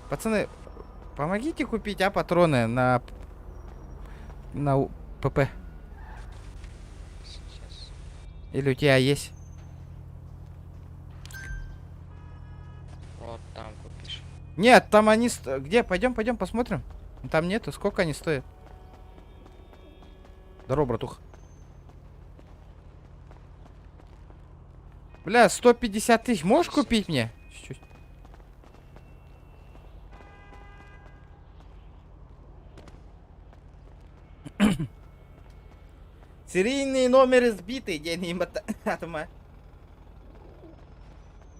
Speaker 1: Пацаны, помогите купить, а, патроны на... На ПП.
Speaker 10: Сейчас.
Speaker 1: Или у тебя есть?
Speaker 10: Вот там купишь.
Speaker 1: Нет, там они... Где? Пойдем, пойдем, посмотрим. Там нету. Сколько они стоят? Здорово, братух. Бля, 150 тысяч можешь купить мне? Чуть-чуть. Серийный номер сбитый, день им атома.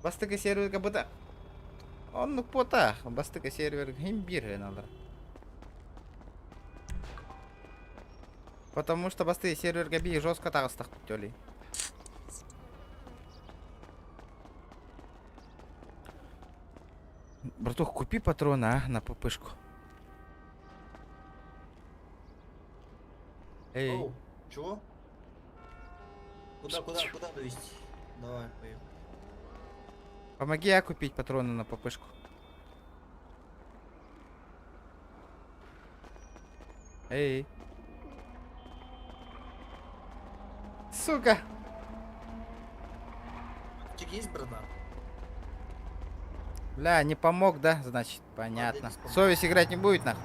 Speaker 1: Бастыка сервер как будто... Он потах, бастыка сервер гимбир надо. Потому что басты сервер габи жестко тағыстақ төлей. Братух, купи патроны, а, на ППшку. Эй.
Speaker 3: Оу, чего? Куда, куда, куда довести? Давай, поехали.
Speaker 1: Помоги я купить патроны на ППшку. Эй. Сука.
Speaker 3: Чек есть, братан?
Speaker 1: Бля, не помог, да? Значит, понятно. Совесть играть не будет, нахуй.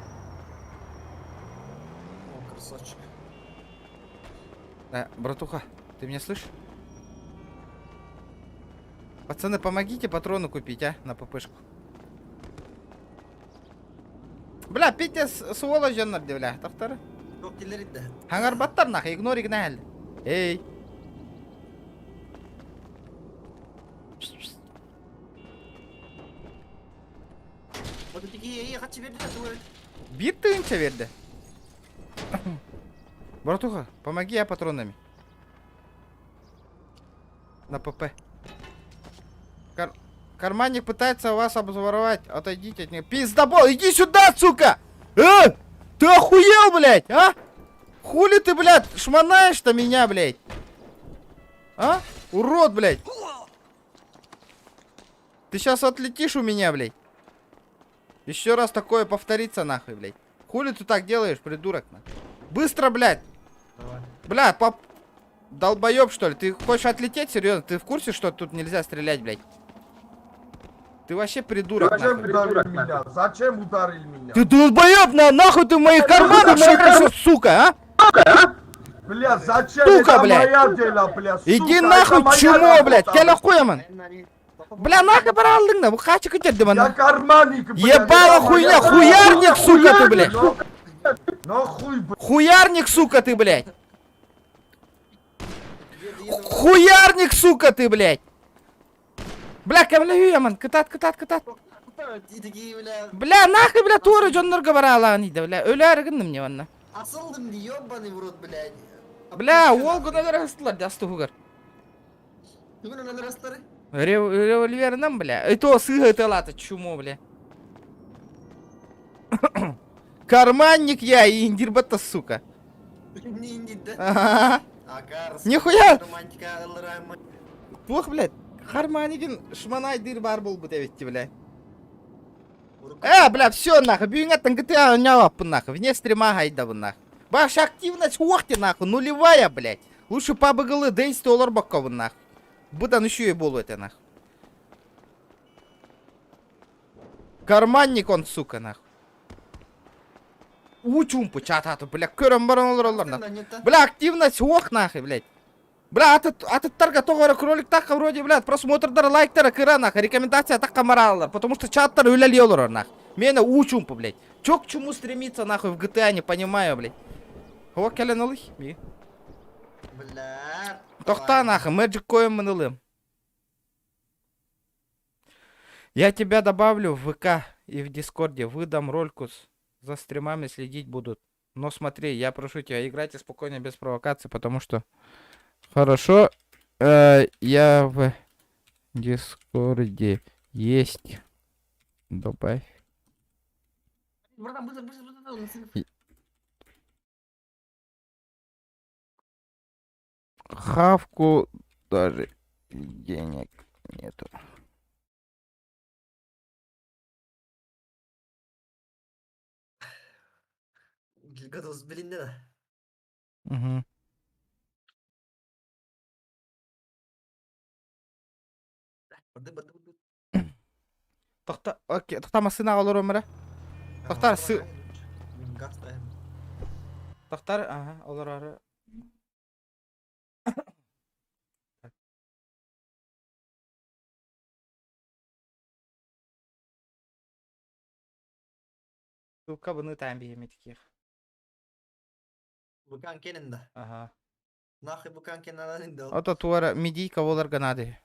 Speaker 3: О, красавчик.
Speaker 1: Да, братуха, ты меня слышишь? Пацаны, помогите патроны купить, а, на ППшку. Бля, Петя сволочь дьоннор бля, тахтары. Хаңар баттар нах, игнор игнал. Эй. Биир тыһыынча берді. Братуха, помоги я патронами. На ПП. Карманник пытается вас обзворовать. Отойдите от него. Пиздобол, иди сюда, сука! Э! Ты охуел, блядь, а? Хули ты, блядь, шмонаешь-то меня, блядь? А? Урод, блядь. Ты сейчас отлетишь у меня, блядь. Еще раз такое повторится, нахуй, блядь. Хули ты так делаешь, придурок, нахуй? Быстро, блядь.
Speaker 3: Давай.
Speaker 1: Бля, пап... Долбоеб, что ли? Ты хочешь отлететь, серьезно? Ты в курсе, что тут нельзя стрелять, блядь? Ты вообще придурок,
Speaker 12: Зачем
Speaker 1: нахуй.
Speaker 12: ударили меня? Зачем ударили меня?
Speaker 1: Ты долбоеб, на, нахуй ты в моих карманах шаришь, сука, а?
Speaker 12: Бля, зачем?
Speaker 1: Сука,
Speaker 12: Это
Speaker 1: блядь.
Speaker 12: моя дело, бля, сука,
Speaker 1: Иди
Speaker 12: это
Speaker 1: нахуй,
Speaker 12: моя
Speaker 1: чмо,
Speaker 12: работа,
Speaker 1: блядь, кэлэ хуяман. Бля, нахуй баралдың да, бу хачы көтерді
Speaker 12: Я
Speaker 1: мана.
Speaker 12: карманник, блядь.
Speaker 1: Ебало
Speaker 12: это
Speaker 1: хуйня,
Speaker 12: моя
Speaker 1: хуярник, сука ты, блядь.
Speaker 12: Нахуй, блядь.
Speaker 1: Хуярник, сука ты, блядь. Хуярник, сука ты, блядь. Бля, кемле яман, кытат, кытат, кытат.
Speaker 3: И такие, бля,
Speaker 1: Бля, нахуй, бля, тура дьоннорго бараалаан иде, бля, өлөөрү гынным не онно.
Speaker 3: асылдым ди, ебаный в рот, блядь.
Speaker 1: Бля, уол гынагар ыстылар, жастугар.
Speaker 3: Бүгүн онан растары.
Speaker 1: Револьверынан, бля. И то сыга это чумо, бля. Карманник я и индирбата, сука.
Speaker 3: Не инди да.
Speaker 1: Ага.
Speaker 3: Акар.
Speaker 1: Нихуя!
Speaker 3: Романтика ылырайм.
Speaker 1: Туох, блядь, карманигин шманай дыр бар был бы эбитти, бля. Э, бля, все нахуй, бүгүҥҥэттэн GTA оонньообоппун нахуй, вне стрима гайдабын нахуй. Ваша активность уохти нахуй, нулевая, блядь. Лучше PUBG-лы Дейсти олорбоккобун нахуй. Быдан еще и болу это нахуй. Карманник он, сука, нахуй. Учумпу чатату, бля, көрөн баран олороллор нахуй. Бля, активность ох нахуй, блядь. Бля, атыттарга тоҕо кролик такка вроде, блядь, просмотрдар, лайктара кыра нахуй, рекомендация такка маралар, потому что чаттар үлэлии олорор нахуй. Миэнэ уу-чуумпу, блядь. Чё к чему стремиться нахуй в GTA, не понимаю, блядь. О, кэлэн ылый.
Speaker 3: Бля.
Speaker 1: Тохта нахуй, Magic Coin ылым. Я тебя добавлю в ВК и в Дискорде, выдам рольку за стримами следить будут. Но смотри, я прошу тебя, играйте спокойно, без провокаций, потому что... Хорошо, я в Дискорде есть. Добавь.
Speaker 3: Братан, быстро, быстро, быстро.
Speaker 1: Хавку даже денег нету.
Speaker 3: Готов билинде да.
Speaker 1: Угу.
Speaker 3: Барды, барды, барды.
Speaker 1: Тохта, окей, тохта массыына олором эрэ. Тохтар сы...
Speaker 3: Газ ставим.
Speaker 1: Тохтар, ага, олорор. Ссылка бұны тайм таких.
Speaker 3: Букан кенен да.
Speaker 1: Ага.
Speaker 3: Нахуй букан кенен инде.
Speaker 1: Ото туара медийка болар ганады.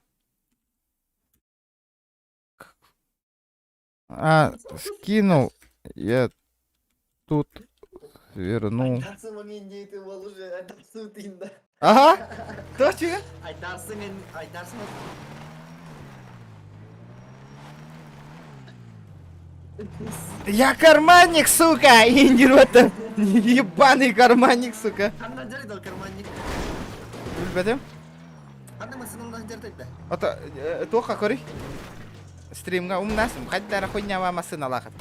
Speaker 1: А, скинул. Я тут свернул.
Speaker 3: Айдарсын маңын ты бол уже, айдарсын тыйында.
Speaker 1: Ага. Точно?
Speaker 3: Айдарсын, айдарсын.
Speaker 1: Я карманник, сука! Индир это ебаный карманник, сука.
Speaker 3: Ханна жерде карманник.
Speaker 1: Билбетим.
Speaker 3: Ханна масынында жерде.
Speaker 1: Ото тоха кори. Стримга умнасым. Хаддара хуйня ва масына лахат.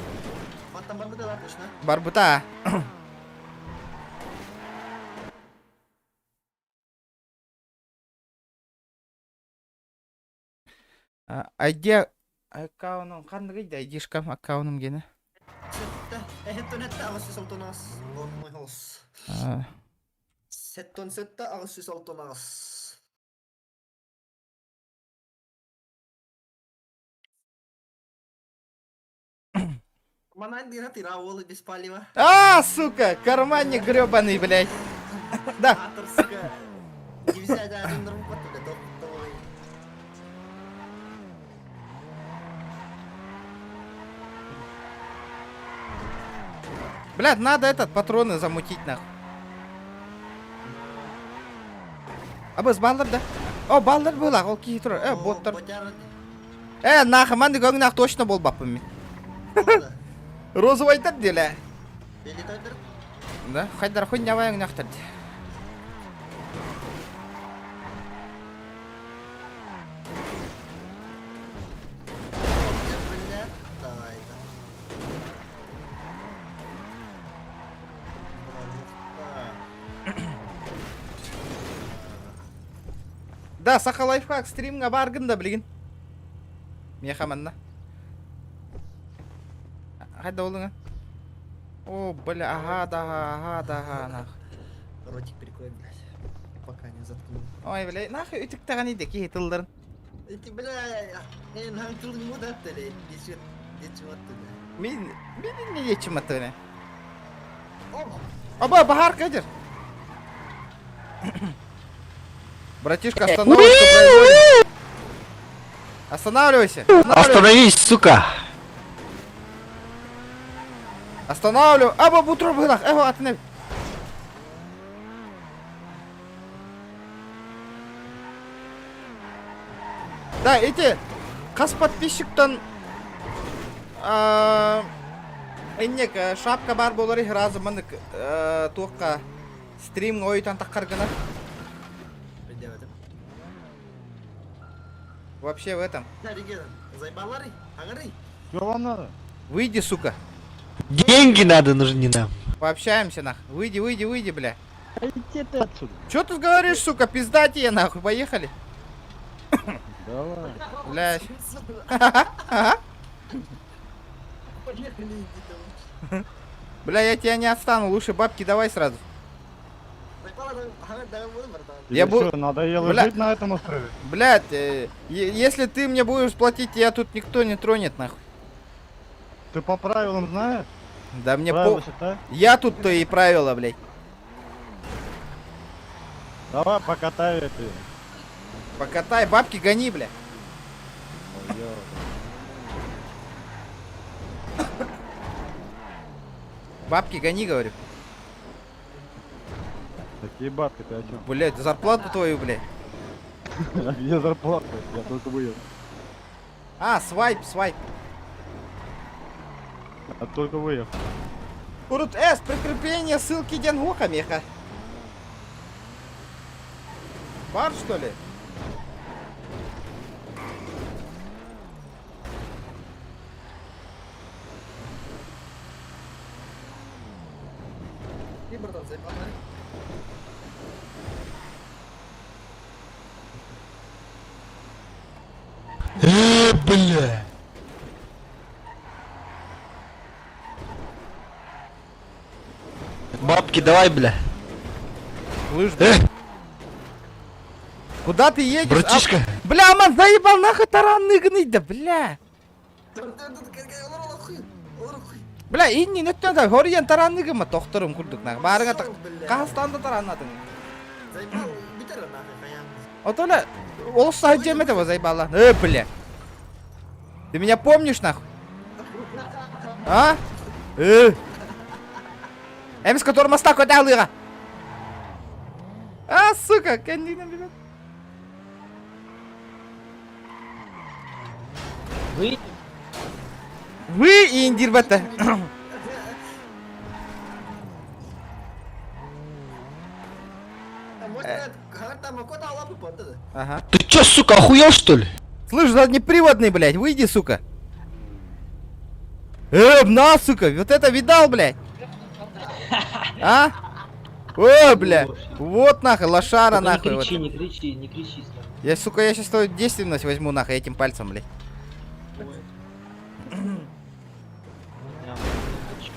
Speaker 3: Маттан барбыта да точно.
Speaker 1: Барбута. Айде аккаунтум ханныгый да айдишкам аккаунтум гене.
Speaker 3: Сетте, эхеттон этте агыс солтон агыс. Лон холс. Сеттон сетте агыс солтон агыс. Манан дира тира олы без палева.
Speaker 1: А, сука, карманник гребаный, блядь. Да.
Speaker 3: Атор, сука. Нельзя, да, один блядь,
Speaker 1: Блядь, надо этот патроны замутить нахуй. Абыз баллар да. О, баллар была, ол кихи турар. Э, боттар. Э, нахуй, маннык өҥнөөх точно буолбаппын мин. Розовайдар диэлэ. Да, хайдар хуйнявай өҥнөөхтөр дии. Да, Саха лайфхак стримҥа бааргын да билигин. Миэхэ манна. Хайда олуҥа? О, бля, ага, да, ага, да, нах.
Speaker 3: Ротик прикрой, блядь. Пока не заткнул.
Speaker 1: Ой, бля, нахуй үтүктэҕин иде киһи тылларын.
Speaker 3: Эти, бля, эн тылын мудаттали, дечи
Speaker 1: Мин, мин не дечим аттыны. Аба, баһаар кадер. Братишка, остановочку производим. Останавливайся.
Speaker 6: Остановись, сука!
Speaker 1: Останавливай. Аба, бутро быһах. Эго, атыны. Да, эти хас подписчиктан иннек шапка бар болар сразу маннык туохха стрим ойутан таххар гына. Вообще в этом.
Speaker 13: Что вам надо?
Speaker 1: Выйди, сука.
Speaker 6: Деньги надо, нужны нам.
Speaker 1: Пообщаемся, нах. Выйди, выйди, выйди, бля.
Speaker 13: Иди ты отсюда.
Speaker 1: Чё ты говоришь, сука, пизда тебе, нахуй, поехали.
Speaker 13: Давай.
Speaker 1: Блядь.
Speaker 3: Поехали, иди там.
Speaker 1: Бля, я тебя не отстану, лучше бабки давай сразу. Я
Speaker 13: Тебе что, надоело
Speaker 1: Бля.
Speaker 13: жить на этом острове?
Speaker 1: Блядь, если ты мне будешь платить, тебя тут никто не тронет, нахуй.
Speaker 13: Ты по правилам знаешь?
Speaker 1: Да мне
Speaker 13: Правила
Speaker 1: по...
Speaker 13: читай.
Speaker 1: Я тут-то и правила, блядь.
Speaker 13: Давай покатай это.
Speaker 1: Покатай, бабки гони, бля.
Speaker 13: Ой, ё.
Speaker 1: Бабки гони, говорю.
Speaker 13: Такие бабки, ты о чем?
Speaker 1: Блядь, зарплату твою, блядь.
Speaker 13: А где зарплата? Я только выехал.
Speaker 1: А, свайп, свайп.
Speaker 13: Я только выехал.
Speaker 1: Урут С, прикрепление ссылки Денгуха, меха. Бар, что ли?
Speaker 3: И, братан, заебал,
Speaker 6: Бля. Бабки давай, бля.
Speaker 1: Слышь, бля. Куда ты едешь?
Speaker 6: Братишка.
Speaker 1: А, бля, ман, заебал нахуй таранный гнить, да бля. Бля, инни нөттөн да хорьян таранный гыма тохторум курдук нах. Барыга так Казахстанда тараннадың.
Speaker 3: Заебал, битер нахуй, хаян.
Speaker 1: Отоля, ол саджем этого заебала. Бля. Ты меня помнишь, нахуй? А? Эмс, который моста куда лыга? А, сука, кандина, блядь.
Speaker 2: Вы?
Speaker 1: Вы и индирбата. Ага.
Speaker 6: Ты чё, сука, охуел, что ли?
Speaker 1: Слышь, заднеприводный, блядь, выйди, сука. На, сука, вот это видал, блядь? А? О, бля, вот нахуй, лошара
Speaker 2: Только
Speaker 1: нахуй.
Speaker 2: Не
Speaker 1: вот.
Speaker 2: кричи, не кричи, не кричи. Слава.
Speaker 1: Я, сука, я сейчас твою действенность возьму нахуй этим пальцем, блядь.
Speaker 2: Ой. Я хочу.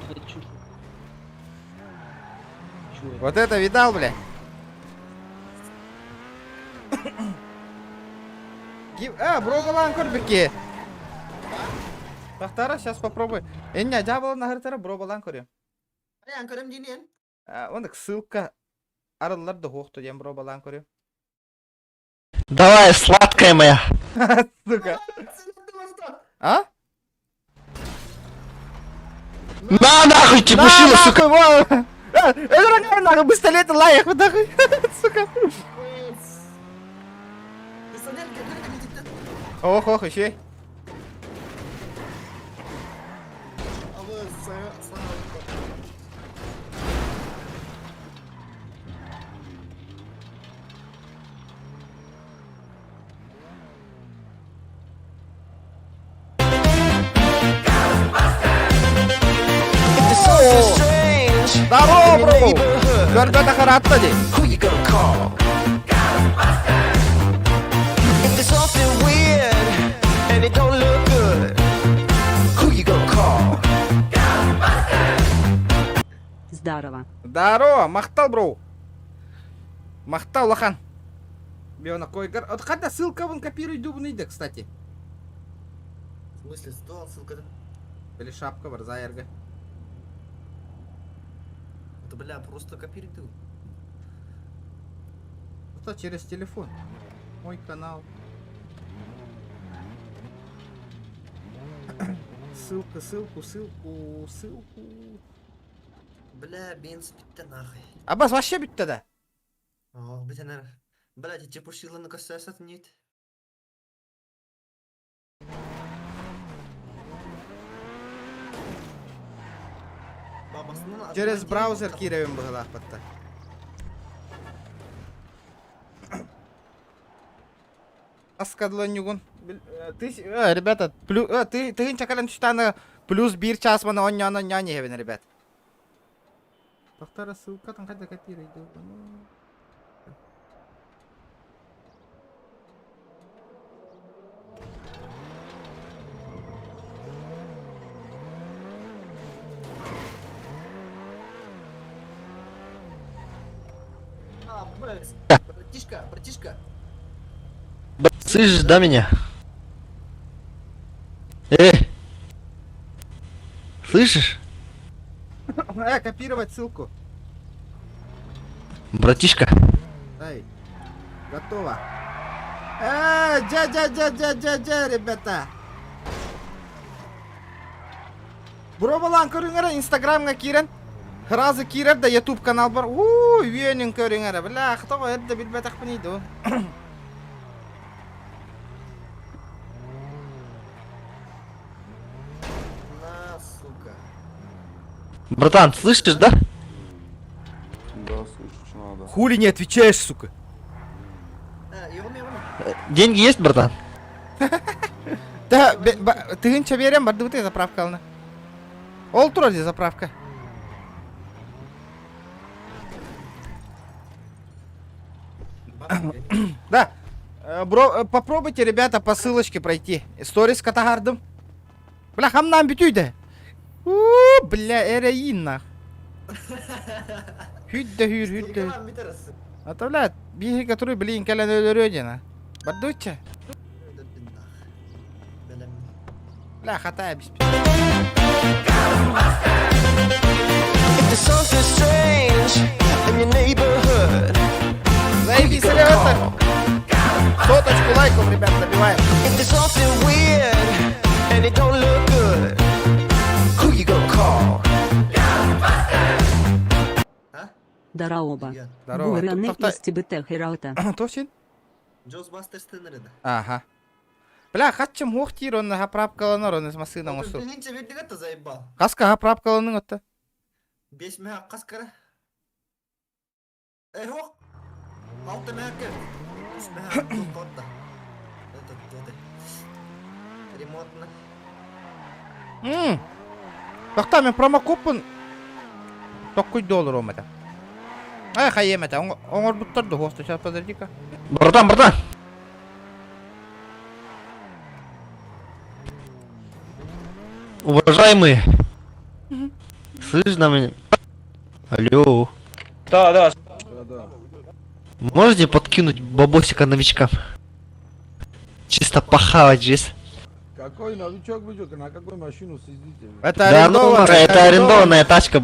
Speaker 2: Хочу. Чё я?
Speaker 1: Вот это видал, бля? А, брогалан көрбүкке. Тахтара, сейчас попробуй. Эння, жабылын нахыртара бробалан көрем.
Speaker 3: Аян көрем дейін.
Speaker 1: Ондық ссылка арылар да хоқты дем бробалан көрем.
Speaker 6: Давай, сладкая моя.
Speaker 1: Сука. А?
Speaker 6: На нахуй,
Speaker 1: На,
Speaker 6: чепушила, сука.
Speaker 1: нахуй, во! Өлөрөн пистолет лайық нахуй. Сука.
Speaker 3: Пистолет,
Speaker 1: Ох, ох, еще. Здорово, бро! Көрбөт харатта ди.
Speaker 9: Who you gonna call? If there's something weird and it don't look good, who you gonna call?
Speaker 4: Здорово.
Speaker 1: Здорово, махтал, бро. Махтал, лахан. Биона койгар. Вот когда ссылка вон копируй дубный да, кстати.
Speaker 3: В смысле, что ссылка?
Speaker 1: Или шапка барзаерга.
Speaker 3: Это, бля, просто копируй ты.
Speaker 1: Это через телефон. Мой канал. Ссылка, ссылку, ссылку, ссылку.
Speaker 3: Бля, бенз битте нахуй.
Speaker 1: Абас вообще битте да.
Speaker 3: О, битенер. Бля, чепушиланы касаться нет.
Speaker 1: Через браузер киребин быһылаахпатта. Аскадланюгун. Ты, ребята, плюс, ты, ты чакалан читана плюс бир час мана он няна няне хевен, ребят. Повтора ссылка там когда копируй.
Speaker 3: А, блядь. Братишка, братишка.
Speaker 6: Слышишь, да, меня? Э! Слышишь?
Speaker 1: Копировать ссылку.
Speaker 6: Братишка.
Speaker 1: Эй, готово. Дя-дя-дя-дя-дя-дя, ребята. Бробалан көрүңәрэ инстаграмга киирэн. Хразы киирэр да ютуб канал бар. Уу, үөнүн көрүңәрэ. Бля, хто эрдэ билбэтэхпин иду.
Speaker 3: На, сука.
Speaker 6: Братан, слышишь, да?
Speaker 13: Да, слышу, что надо.
Speaker 1: Хули не отвечаешь, сука?
Speaker 6: Деньги есть, братан?
Speaker 1: Да, тыгынча берем, барды заправка ална. Ол турар заправка. Да. Бро, попробуйте, ребята, по ссылочке пройти. Сторис катагардым. Бля, хамнам бүтүйді. У, бля, эрэйин нах. Хүдді хүр, хүдді. А то, бля, биһи, который, блин, кэлэн өлөрүө диэн. Бардучча. Бля, хатая бис.
Speaker 9: If there's something strange in your neighborhood,
Speaker 1: Заебись, ребята. Соточку лайков, ребят, набиваем.
Speaker 9: If there's something weird and it don't look good, who you gonna call?
Speaker 4: Дараоба.
Speaker 1: Здорово.
Speaker 4: Буыраны
Speaker 1: Тоқта-
Speaker 4: из ТБТ Хераута.
Speaker 1: Тосин?
Speaker 3: Джозбастер стенерida.
Speaker 1: Ага. Бля, хатчым хух тир, он хаправкаланар, он из масына оңосу.
Speaker 3: Нинче бердиге заебал.
Speaker 1: Каска хаправкаланың отта.
Speaker 3: Беш мә каскара. Э, хок. Алты мә кер. Үч мә тотта. Это тоты. Ремонтны.
Speaker 1: Мм. Тоқта, мен промокодпын. Токкуй доллар омата. Ай, хайемата, оңор буттарды хосту, сейчас подожди-ка.
Speaker 6: Братан, братан! Уважаемые! Слышно меня? Алло.
Speaker 13: Да, да.
Speaker 6: Можете подкинуть бабосика новичкам? Чисто похавать здесь.
Speaker 13: Какой новичок будет, на какую машину сидите?
Speaker 1: Это
Speaker 6: Да ну,
Speaker 1: арендованная,
Speaker 6: это арендованная тачка.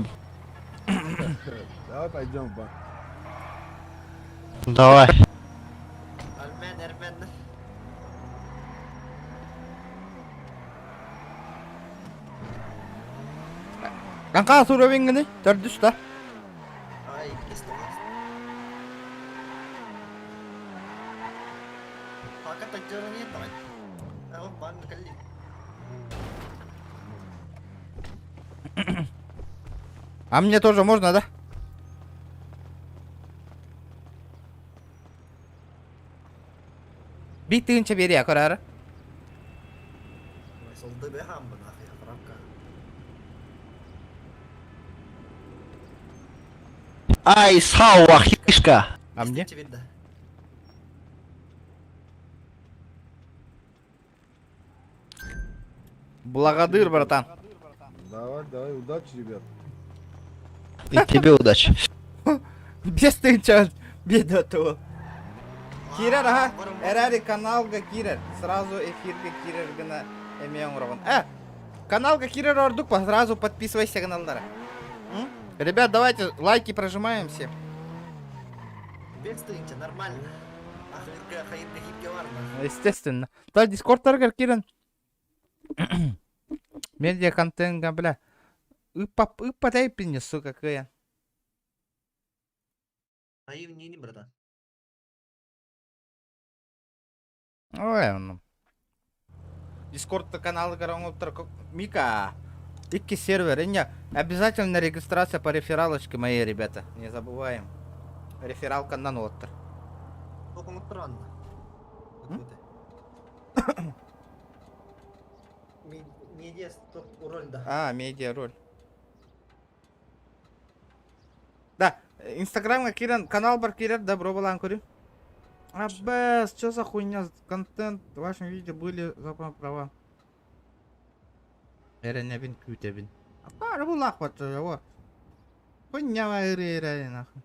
Speaker 13: Давай пойдем в банк.
Speaker 6: Давай.
Speaker 3: Армен, Армен.
Speaker 1: Канка суровингini төрдүс да. А мне тоже можно, да? Биир тыһыынча биэриэ көрөөрү.
Speaker 6: Ай, сауа, хишка!
Speaker 1: А мне? Благодар, братан.
Speaker 13: Давай, давай, удачи, ребят.
Speaker 6: И тебе удачи.
Speaker 1: Без тыһыынча биэдэ Киирэр, аха, эрээри каналга киирэр. Сразу эфиргэ киирэр гына эмиэ оҥороҕун. Э, каналга киирэр ордук, сразу подписывайся каналлара. Ребят, давайте лайки прожимаем все.
Speaker 3: Без тыһыынча, нормально.
Speaker 1: Естественно. Та дискордтарыгар киирэн медиа контентга, бля, ыппап ыппатай сука, кыайан.
Speaker 3: Наивнее, братан.
Speaker 1: Ой, ну. Дискорд каналыгар оҥоптор Мика. Икки сервер. Не, обязательно регистрация по рефералочке моей, ребята. Не забываем. Рефералка на ноттер.
Speaker 3: Оҥотторон. Медиа роль, да.
Speaker 1: А, медиа роль. Да, Инстаграмга киирэн, канал бар киирэр, добро булан көрү. Абэс, что за хуйня? Контент в вашем видео были запом права. Эрэнэбин күүтэбин. Аппара булах вот его. Хуйня эрэ нахуй.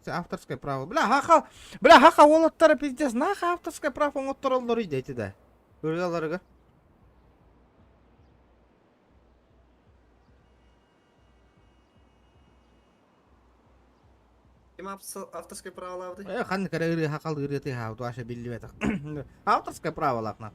Speaker 1: Авторское право. Бля, хаха, бля, хаха уолаттара пиздец, нахуй авторское право оҥоттороллор идети да. Ырыаларыгар.
Speaker 3: Ким авторское право лавды?
Speaker 1: Э, ханнык эрэ ырыа хахал ырыаты хаабыт вообще биллибэтэх. Авторское право лахна.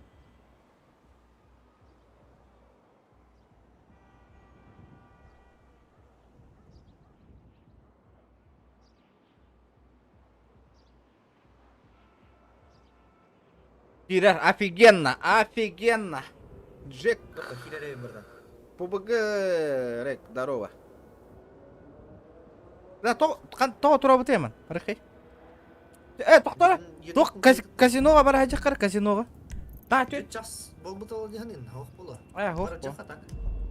Speaker 1: Киирэр, офигенно, офигенно. Джек, ПБГ, Рек, здорово. Да, то, то турабыт эмэн, Рехей. Э, тохтора, тох, казиноға бара хажаққар, казиноға. Та,
Speaker 3: Төрт час болбут ол диханин, хох бола.
Speaker 1: Э, хох бо.
Speaker 3: так.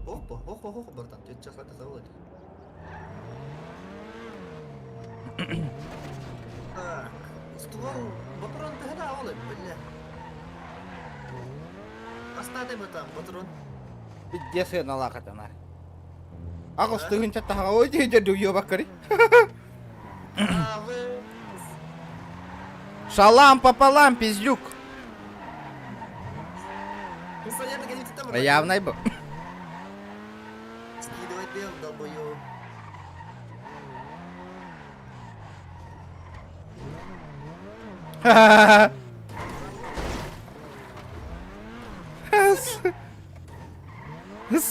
Speaker 3: Хох бо, хох бо, хох братан, 4 час это завод. Так, ствол, патрон тегда олы, бля. Астады бы там, патрон.
Speaker 1: Пиздец налахатана. Аҕыс тыһыынча таһаҕа ой дии дуйуобаккари. Шалам пополам, пиздюк. Явно был.
Speaker 3: Скидывай дел, долбоёб.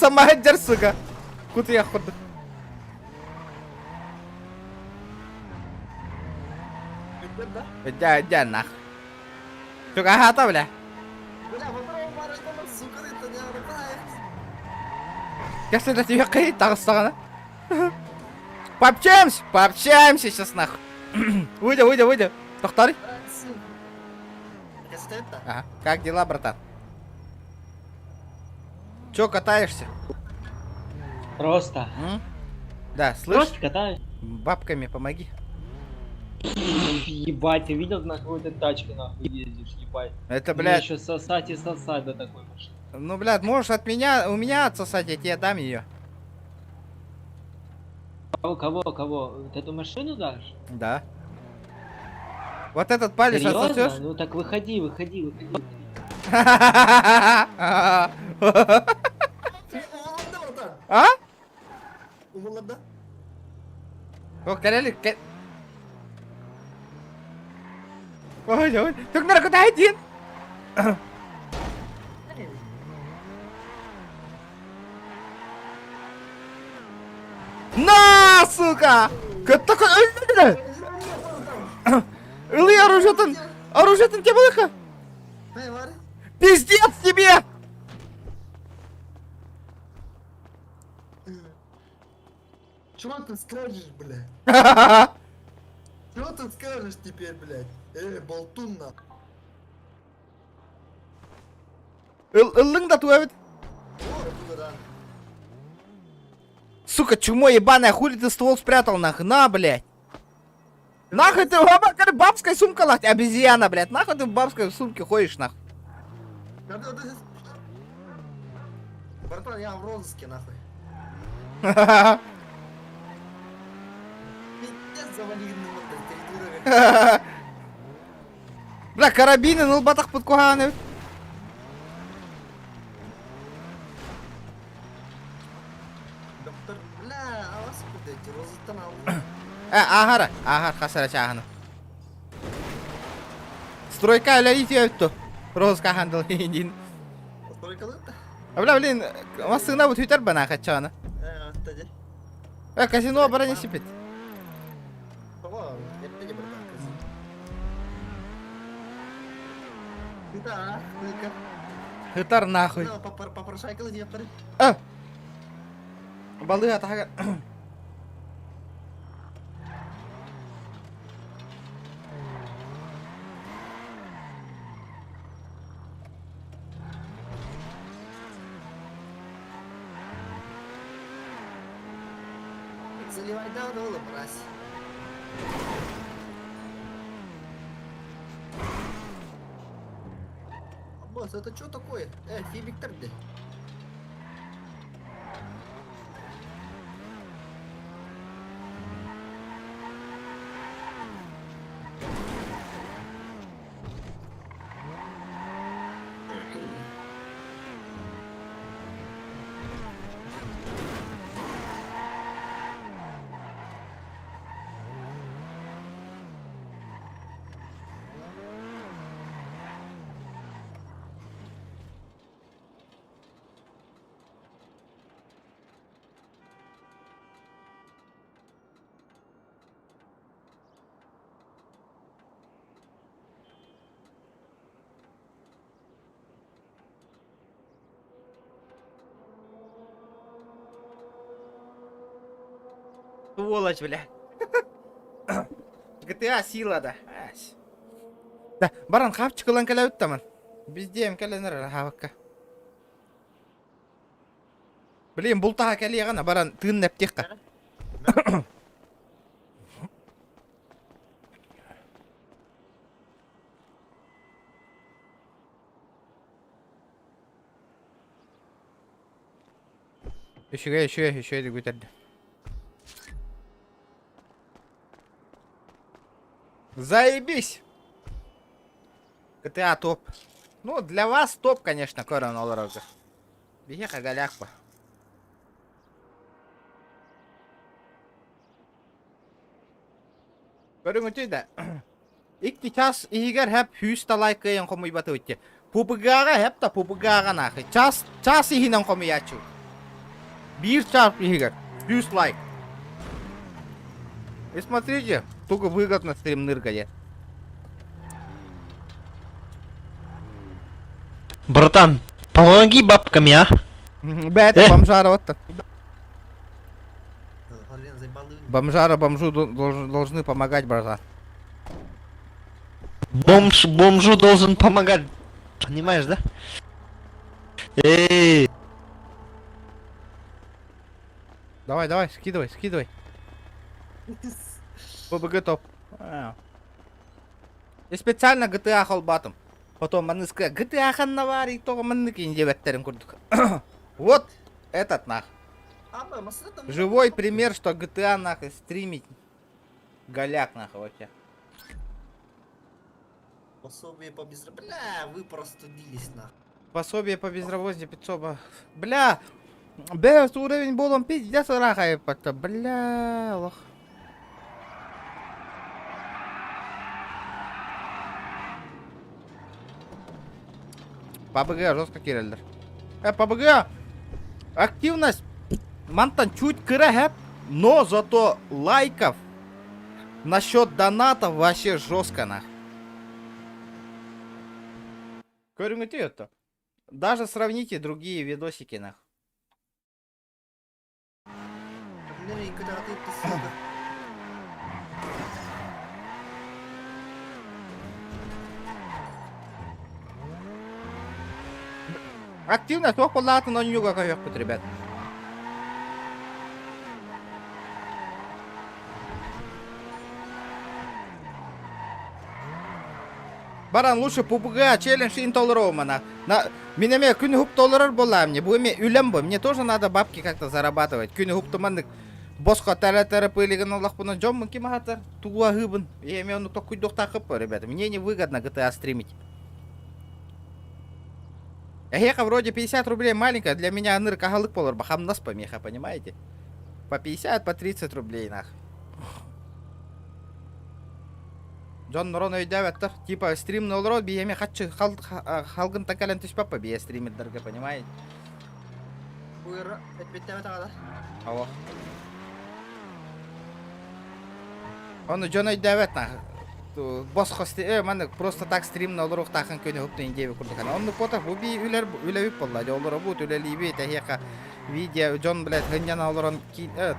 Speaker 1: Сама сука. Кут я ходу. Да, да, нах. Сука, ага, бля.
Speaker 3: Бля, сука, это не
Speaker 1: Кәсі тебе қиын тағыстағана. Пообщаемся, пообщаемся сейчас нахуй. Выйди, выйди, выйди. Тохтар. Ага. Как дела, братан? Чё катаешься?
Speaker 2: Просто.
Speaker 1: М? Да, слышь?
Speaker 2: Просто катаюсь.
Speaker 1: Бабками помоги.
Speaker 2: Ебать, ты видел, на какой ты тачке нахуй ездишь, ебать.
Speaker 1: Это,
Speaker 2: Мне
Speaker 1: блядь.
Speaker 2: еще сосать и сосать до такой машины.
Speaker 1: Ну, блядь, можешь от меня, у меня отсосать, я тебе дам ее.
Speaker 2: Кого, кого, кого? Вот эту машину дашь?
Speaker 1: Да. Вот этот палец
Speaker 2: Серьезно?
Speaker 1: отсосешь?
Speaker 2: Ну так выходи, выходи, выходи.
Speaker 1: А?
Speaker 3: Умулларда.
Speaker 1: О, кэлэли, кэ... Ой, ой, Түкнер куда один? На, сука! Көттө Ылый оружиетын, оружиетын те булыха. Пиздец тебе!
Speaker 3: Чего ты скажешь, бля? Чего ты скажешь теперь, блядь? Эй, болтун на.
Speaker 1: Ыллыҥ да туэбит. Сука, чмо ебаная, хули ты ствол спрятал нахуй? На, блядь. Нахуй ты, бабская сумка лахть, обезьяна, блядь. Нахуй ты в бабской сумке ходишь, нахуй.
Speaker 3: Братан, я в розыске, нахуй. Пиздец завалили на территорию.
Speaker 1: Бля, карабины, ну батах под куганы.
Speaker 3: Доктор, бля, а вас куда эти розыктан алдым.
Speaker 1: Э, ахара, ахар, хасара чаханы. Стройка үлэлии өттө. Розыска хандыл дин.
Speaker 3: Стройкалы?
Speaker 1: Бля, блин, массыына бу түйтер бана хачана.
Speaker 3: Э, аттади.
Speaker 1: Э, казино бара не сипит.
Speaker 3: Того, эрдеге братан, казино. Да, ну-ка.
Speaker 1: Хытар нахуй.
Speaker 3: Попрошайкалы диэптэр.
Speaker 1: Э. Балыга тахага.
Speaker 3: Заливай да, да, мразь. Босс, это что такое? Э, Фибик где?
Speaker 1: Сволочь, бля. GTA сила да. Да, баран хапчык ылан кэлэбит таман. Биздиэм кэлэн эрэр хабакка. Блин, бултаха кэлиэҕин баран тыын нэптиэххэ. Үчүгэй, үчүгэй, үчүгэй бүтэрдэ. Заебись! GTA топ. Ну, для вас топ, конечно, көрөн олорорго. Биһиэхэ голяк по. Көрүҥүтүй да. Икки час иһигэр хэп хүүс талай кыайан хомуйбаты үтте. Пупыгаҕа хэп та пупыгаҕа нахы. Час, час иһинэн хомуйааччы. Биир час иһигэр. Сүүс лайк. И смотрите, только выгодно стримныргает.
Speaker 6: Братан, помоги бабками, а?
Speaker 1: Бэт,
Speaker 6: Э?
Speaker 1: бомжара вот так. Бомжара бомжу должны помогать, братан.
Speaker 6: Бомж бомжу должен помогать. Понимаешь, да? Эй,
Speaker 1: Давай, давай, скидывай, скидывай. ПБГ топ. А. И специально GTA холбатым. Потом маныска GTA ханнавари, того манныки не диэбэттерин курдук. Вот этот нах. Живой пример, что GTA нахуй стримить. Голяк нахуй вообще.
Speaker 3: Пособие по безра... Бля, вы простудились нахуй.
Speaker 1: Пособие по безработице 500. Бля, бля, уровень болом пиздец рахай бля, лох. ПБГ жестко киреллер. Э, ПБГ активность мантан чуть кыра хэп, но зато лайков насчет донатов вообще жестко нах. Көрүҥүтүй это. Даже сравните другие видосики нах. Активно туох буоллаатын онньуга көһүөхпүт, ребят. Баран лучше ПУБГ челлендж ин толору мана. На, мин эмиэ күн уһук толорор буоллаам мне. Бу эми үлэм бу. Мне тоже надо бабки как-то зарабатывать. Күн уһуктуманнык босхо тәрә-тәрә пылигин олохпуна дьоммун ким аһатар? Тугу аһыыбын? Эми ону токкуйдуохтаахып, ребята. Мне невыгодно GTA стримить. Эһиэхэ вроде 50 рублей маленькая, для меня аныр каһалык болор, хамнас помеха, понимаете? По 50, по 30 рублей нах. Дьон норон өйдөөбөттөр. Типа стримни олорор биһиэми хаччы халгын кэлэн түспэппэ бие стримердерге, понимаете?
Speaker 3: Буйра, эппеттеме тағада.
Speaker 1: Алло. Оны дьон өйдөөбөт нах. Босхо маны просто так стримни олоруохтаахын көнө хуптун диэби курдук. Онну потах бу би үлэр үлэбит болла. Олоро бут үлэлиибит эһиэхэ видео дьон блядь хынньана олорон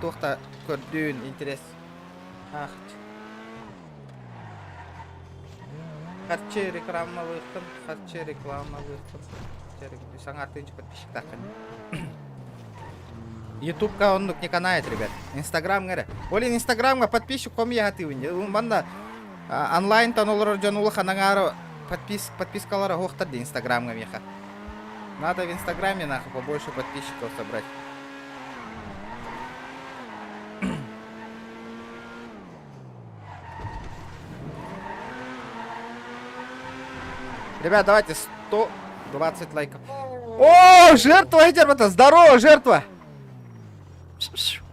Speaker 1: туохта көрдүүн интерес. Ах. Харчы рекламалыаххын, харчы рекламалыаххын. Саҥа тыынчы подписчиктааххын. Ютубка оннук не канает, ребят. Инстаграм эрэ. Олин Инстаграмга подписчик хомуйа сатыыбын. Манна онлайн тан олорор дьон улахан аҥаара подпискалара суохтар дии Инстаграмга миэхэ. Надо в Инстаграме нахуй побольше подписчиков собрать. Ребят, давайте 120 лайков. О, жертва, ребята, здорово, жертва!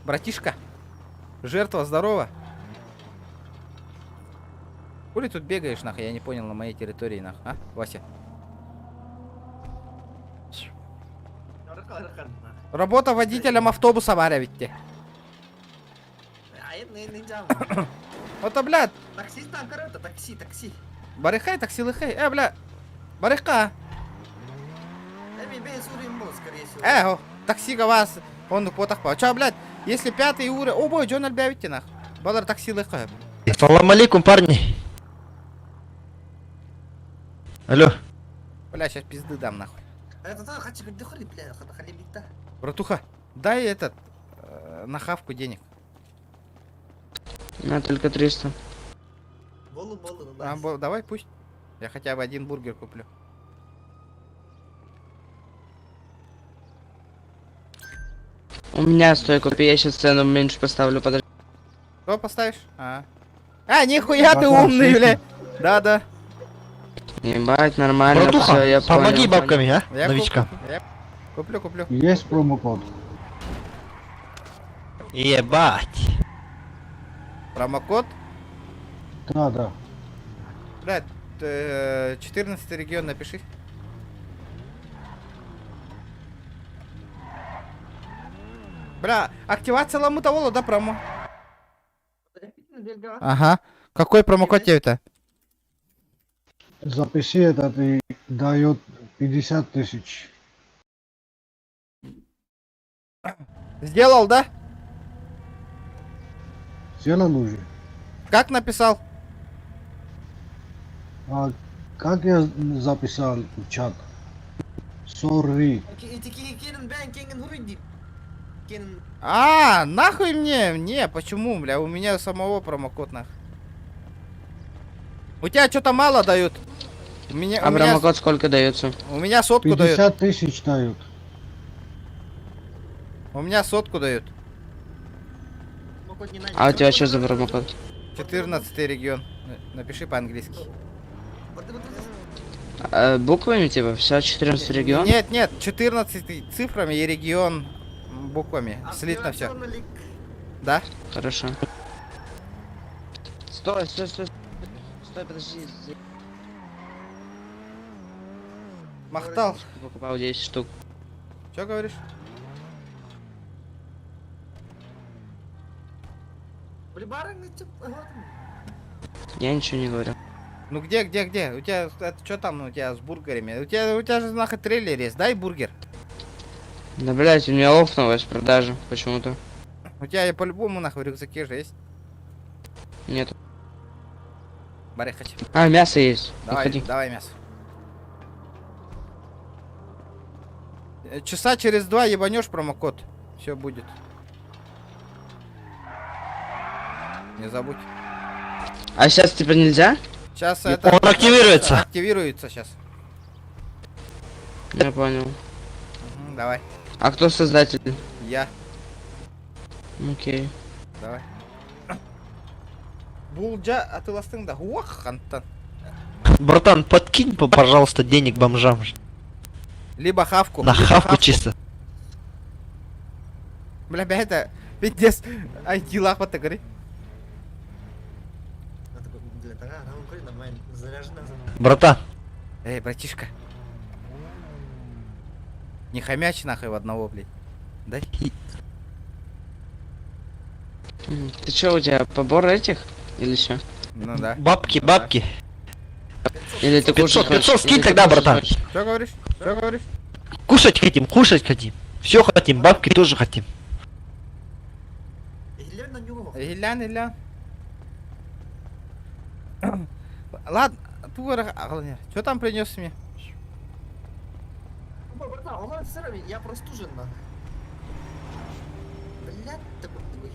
Speaker 1: Братишка, жертва, здорово. Хули тут бегаешь, нахуй, я не понял, на моей территории, нахуй, а, Вася? Работа водителем автобуса, Варя, ведь. Вот, блядь.
Speaker 3: Такси там, короче, такси, такси.
Speaker 1: Барыхай, такси лыхай. Бля. Барыха.
Speaker 3: Скорее всего.
Speaker 1: О, таксига вас. Он потах по. Чё, блядь, если пятый уровень. О, бой, Джон Альбявите нах. Балар такси лыхай.
Speaker 6: Салам алейкум, парни. Алло.
Speaker 1: Бля, сейчас пизды дам нахуй.
Speaker 3: Это то, хочу бля, халибикта.
Speaker 1: Братуха, дай этот на хавку денег.
Speaker 7: На только 300.
Speaker 3: Болу, болу,
Speaker 1: А, давай пусть. Я хотя бы один бургер куплю.
Speaker 7: У меня стой, купи, я сейчас цену меньше поставлю, подожди.
Speaker 1: Что поставишь? А. А, нихуя ты умный, бля. Да-да.
Speaker 7: Ебать, нормально,
Speaker 6: Братуха,
Speaker 7: всё, я
Speaker 6: помоги
Speaker 7: понял.
Speaker 6: бабками, а?
Speaker 1: Я
Speaker 6: Новичка.
Speaker 1: куплю, я куплю, куплю.
Speaker 13: Есть промокод?
Speaker 6: Ебать.
Speaker 1: Промокод?
Speaker 13: Да, да.
Speaker 1: Блядь, 14 регион напиши. Бля, активация ламутовола, да, промо? Ага. Какой промокод тебе-то?
Speaker 13: Запиши этот и дает 50 тысяч.
Speaker 1: Сделал, да?
Speaker 13: Сделал уже.
Speaker 1: Как написал?
Speaker 13: А как я записал в чат? Sorry.
Speaker 1: А, нахуй мне? Не, почему, бля, у меня самого промокод нах. У тебя что-то мало дают. У меня,
Speaker 7: А
Speaker 1: у меня,
Speaker 7: промокод сколько дается?
Speaker 1: у меня сотку дают.
Speaker 13: 50 тысяч дают.
Speaker 1: У меня сотку дают.
Speaker 7: А у тебя что за промокод?
Speaker 1: 14 регион. Напиши по-английски.
Speaker 7: А, буквами типа? Вся 14 регион?
Speaker 1: Нет, нет, 14 цифрами и регион буквами. Слитно все. Да?
Speaker 7: Хорошо. Стой, стой, стой. Стой, подожди.
Speaker 1: Махтал.
Speaker 7: Покупал 10 штук.
Speaker 1: Что говоришь?
Speaker 7: Я ничего не говорю.
Speaker 1: Ну где, где, где? У тебя, это что там у тебя с бургерами? У тебя же нахуй трейлер есть, дай бургер.
Speaker 7: Да, блядь, у меня офнулась продажа почему-то.
Speaker 1: У тебя я по-любому нахуй в рюкзаке же есть.
Speaker 7: Нет.
Speaker 1: Бари, хочу.
Speaker 7: А, мясо есть.
Speaker 1: Давай,
Speaker 7: Выходи.
Speaker 1: давай мясо. Часа через два ебанешь промокод. Все будет. Не забудь.
Speaker 7: А сейчас типа нельзя?
Speaker 1: Сейчас это...
Speaker 6: Он активируется.
Speaker 1: Активируется сейчас.
Speaker 7: Я понял.
Speaker 1: Мгм, давай.
Speaker 7: А кто создатель?
Speaker 1: Я.
Speaker 7: Окей.
Speaker 1: Давай. Булдьа атыыластыҥ да. Уах, хантан.
Speaker 6: Братан, подкинь, пожалуйста, денег бомжам.
Speaker 1: Либо хавку.
Speaker 6: На
Speaker 1: либо
Speaker 6: хавку чисто.
Speaker 1: Бля, бля, это... Пиздец. Ай, дела говори.
Speaker 6: Братан,
Speaker 1: Эй, братишка. Не хомячь нахуй в одного, блядь. Дай.
Speaker 7: Ты чё, у тебя побор этих? Или что?
Speaker 1: Ну да.
Speaker 6: бабки,
Speaker 1: Ну да.
Speaker 6: бабки.
Speaker 7: Или ты
Speaker 6: 500,
Speaker 7: кушать
Speaker 6: 500
Speaker 7: хочешь?
Speaker 6: скинь
Speaker 7: Или ты
Speaker 6: тогда,
Speaker 7: кушать
Speaker 6: братан.
Speaker 7: хочешь?
Speaker 1: Что говоришь? Что говоришь?
Speaker 6: Кушать хотим, кушать хотим. Все хотим, бабки тоже хотим.
Speaker 1: Илян, Илян. Ладно, что там принес мне?
Speaker 3: Я простужен, нахуй. Блядь, такой твой.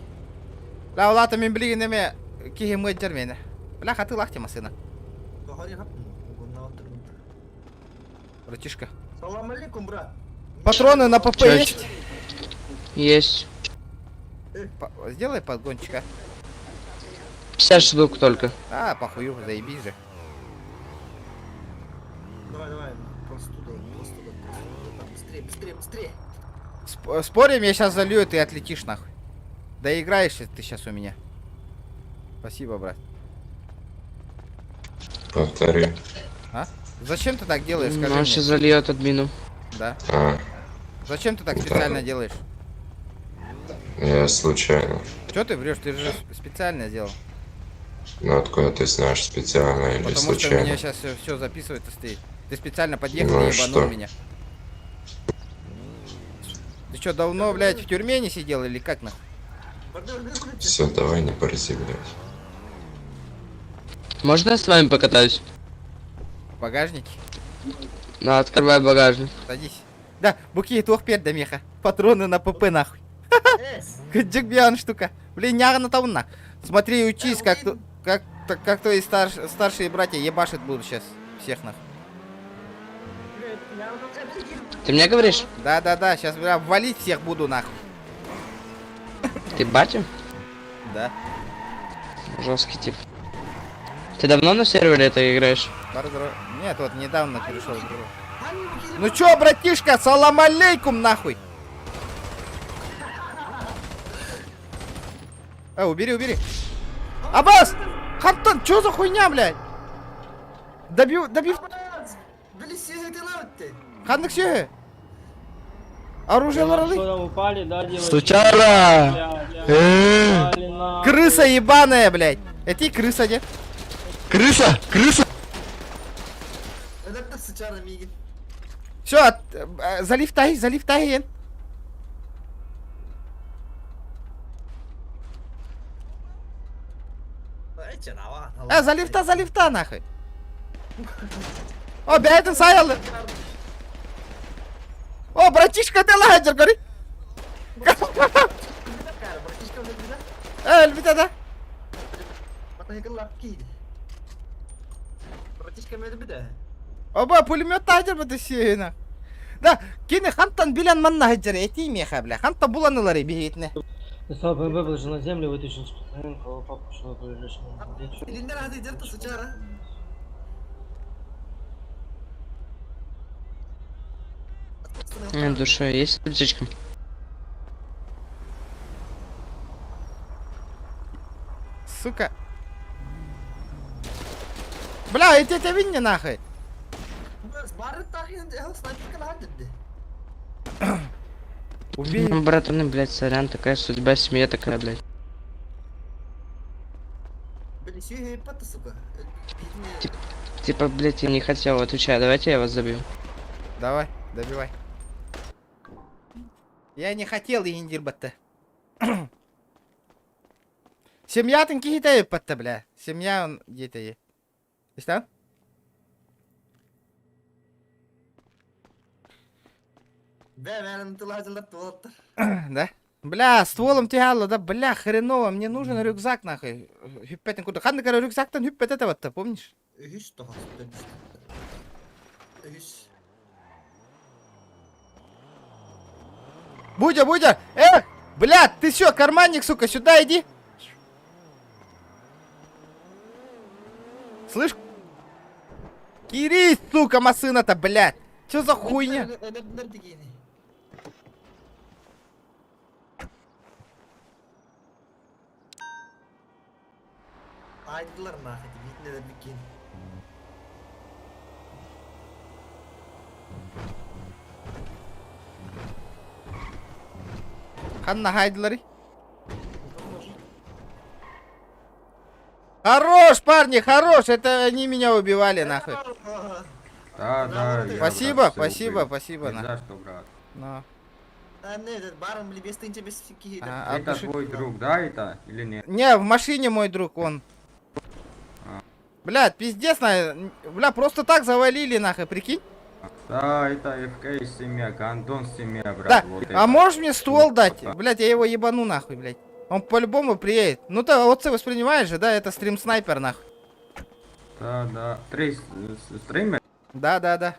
Speaker 1: Ла улата мин билигин эме киһи мыджар мени. Бля, хаты лахти масына.
Speaker 3: Говори, гап, на отырмын.
Speaker 1: Братишка.
Speaker 3: Салам алейкум, брат.
Speaker 1: Патроны на ПП
Speaker 7: Чё,
Speaker 1: есть?
Speaker 7: Есть.
Speaker 1: Сделай подгончик, а.
Speaker 7: 50 штук только.
Speaker 1: А, похую, заебись же.
Speaker 3: Давай, давай, простуда, простуда, простуда. Там, быстрее, быстрее, быстрее.
Speaker 1: Спорим, я сейчас залью, и ты отлетишь нахуй. Доиграешься ты сейчас у меня. Спасибо, брат.
Speaker 10: Повтори.
Speaker 1: А? Зачем ты так делаешь, скажи
Speaker 7: Он
Speaker 1: мне?
Speaker 7: сейчас зальет админу.
Speaker 1: Да.
Speaker 10: А,
Speaker 1: Зачем ты так
Speaker 10: Да.
Speaker 1: специально делаешь?
Speaker 10: я случайно.
Speaker 1: Че ты врешь? Ты же специально сделал.
Speaker 10: Ну откуда ты знаешь, специально или
Speaker 1: Потому что у
Speaker 10: случайно?
Speaker 1: меня сейчас все записывается стоит. Ты специально подъехал
Speaker 10: Ну
Speaker 1: и
Speaker 10: и
Speaker 1: ебанул
Speaker 10: что?
Speaker 1: меня. Ты что, давно, блядь, в тюрьме не сидел или как нахуй?
Speaker 10: Все, давай не борзи, блядь.
Speaker 7: Можно я с вами покатаюсь?
Speaker 1: В багажнике?
Speaker 7: На, открывай багажник.
Speaker 1: Садись. Да, буки туох да меха. Патроны на ПП нахуй. Джигбиан штука. Блин, на таунна. Смотри, учись, как, как твои старшие братья ебашит будут сейчас. Всех нахуй.
Speaker 7: Ты мне говоришь?
Speaker 1: Да-да-да, сейчас, бля, валить всех буду нахуй.
Speaker 7: Ты батя?
Speaker 1: Да.
Speaker 7: Жесткий тип. Ты давно на сервере это играешь?
Speaker 1: Нет, вот недавно перешел в игру. Ну чё, братишка, салам алейкум нахуй! Убери, убери. Аббас! Хантон, чё за хуйня, блядь? Добив, добив. Ханнык сүйе. Оружие ларалы.
Speaker 6: Сучара!
Speaker 1: Крыса ебаная, блядь. Это и крыса, де.
Speaker 6: Крыса! Крыса!
Speaker 1: Все, залив тай, залив тай. Заливта, заливта, нахуй. О, бәйтін саялы. О, братишка, ты лагерь, говори. Эльбита, да? Оба, пулемет тажыр бу сүйена. Да, кини хантан билен манна хаджар эти меха, бля. Ханта буланылары бихитне.
Speaker 2: БМВ положил на землю, вытащил папку, чтобы
Speaker 7: Душа, есть аптечка?
Speaker 1: Сука. Бля, эти это винни нахуй. Убей.
Speaker 7: Ну, братаны, блядь, сорян, такая судьба, семья такая, блядь.
Speaker 3: Сүһү сука.
Speaker 7: Типа, блядь, я не хотел, отвечаю, давайте я вас забью.
Speaker 1: Давай, добивай. Я не хотел индирбатта. Семьятын киһитэ патта, бля. Семья он где-то. Что? Да? Бля, стволом тягало, да, бля, хреново, мне нужен рюкзак, нахуй. Хүппэтин куда? Ханна, короче, рюкзактан хүппэт это помнишь?
Speaker 3: Үһүс тоҕус Үһүс.
Speaker 1: Будя, Будя! Бля, ты чё, карманник, сука, сюда иди! Слышь? Кири, сука, масына-то, блядь! Чё за хуйня?
Speaker 3: Айдылар нахуй, видно бикин.
Speaker 1: Ханна хайдылары. Хорош, парни, хорош! Это они меня убивали, нахуй.
Speaker 13: Да, да.
Speaker 1: Спасибо, спасибо, спасибо.
Speaker 13: Не за что, брат.
Speaker 1: Но.
Speaker 3: А, не, этот барон, бля, без тынча, без
Speaker 1: А,
Speaker 13: Это твой друг, да, это? Или нет?
Speaker 1: Не, в машине мой друг, он. Бля, пиздец, на... бля, просто так завалили, нахуй, прикинь?
Speaker 13: Да, это ФК семья, Гандон семья, брат.
Speaker 1: Да,
Speaker 13: вот
Speaker 1: а
Speaker 13: это.
Speaker 1: можешь мне ствол дать? Блять, я его ебану нахуй, блять. Он по-любому приедет. Ну ты вот ты воспринимаешь же, да, это стрим-снайпер, нахуй.
Speaker 13: Да, да. Три стример?
Speaker 1: Да.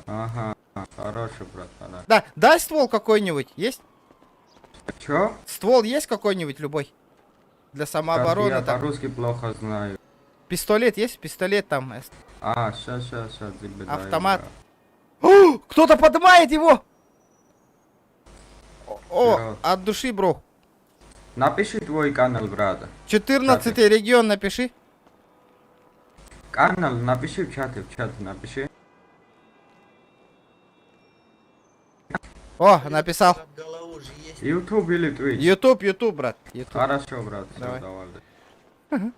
Speaker 13: Ага, хороший, брат, хороший.
Speaker 1: Да, дай ствол какой-нибудь, есть?
Speaker 13: Чё?
Speaker 1: Ствол есть какой-нибудь любой? Для самообороны
Speaker 13: Я
Speaker 1: там.
Speaker 13: по-русски плохо знаю.
Speaker 1: Пистолет есть? Пистолет там.
Speaker 13: А, ща, ща, ща, тебе даю,
Speaker 1: Автомат.
Speaker 13: брат.
Speaker 1: О, кто-то поднимает его! О,
Speaker 13: Всё.
Speaker 1: от души, бро.
Speaker 13: Напиши твой канал, брат.
Speaker 1: 14 регион напиши.
Speaker 13: Канал напиши в чате напиши.
Speaker 1: О, написал.
Speaker 13: YouTube или Twitch?
Speaker 1: YouTube, YouTube, брат. YouTube.
Speaker 13: Хорошо, брат, всё,
Speaker 1: Давай.
Speaker 13: давай.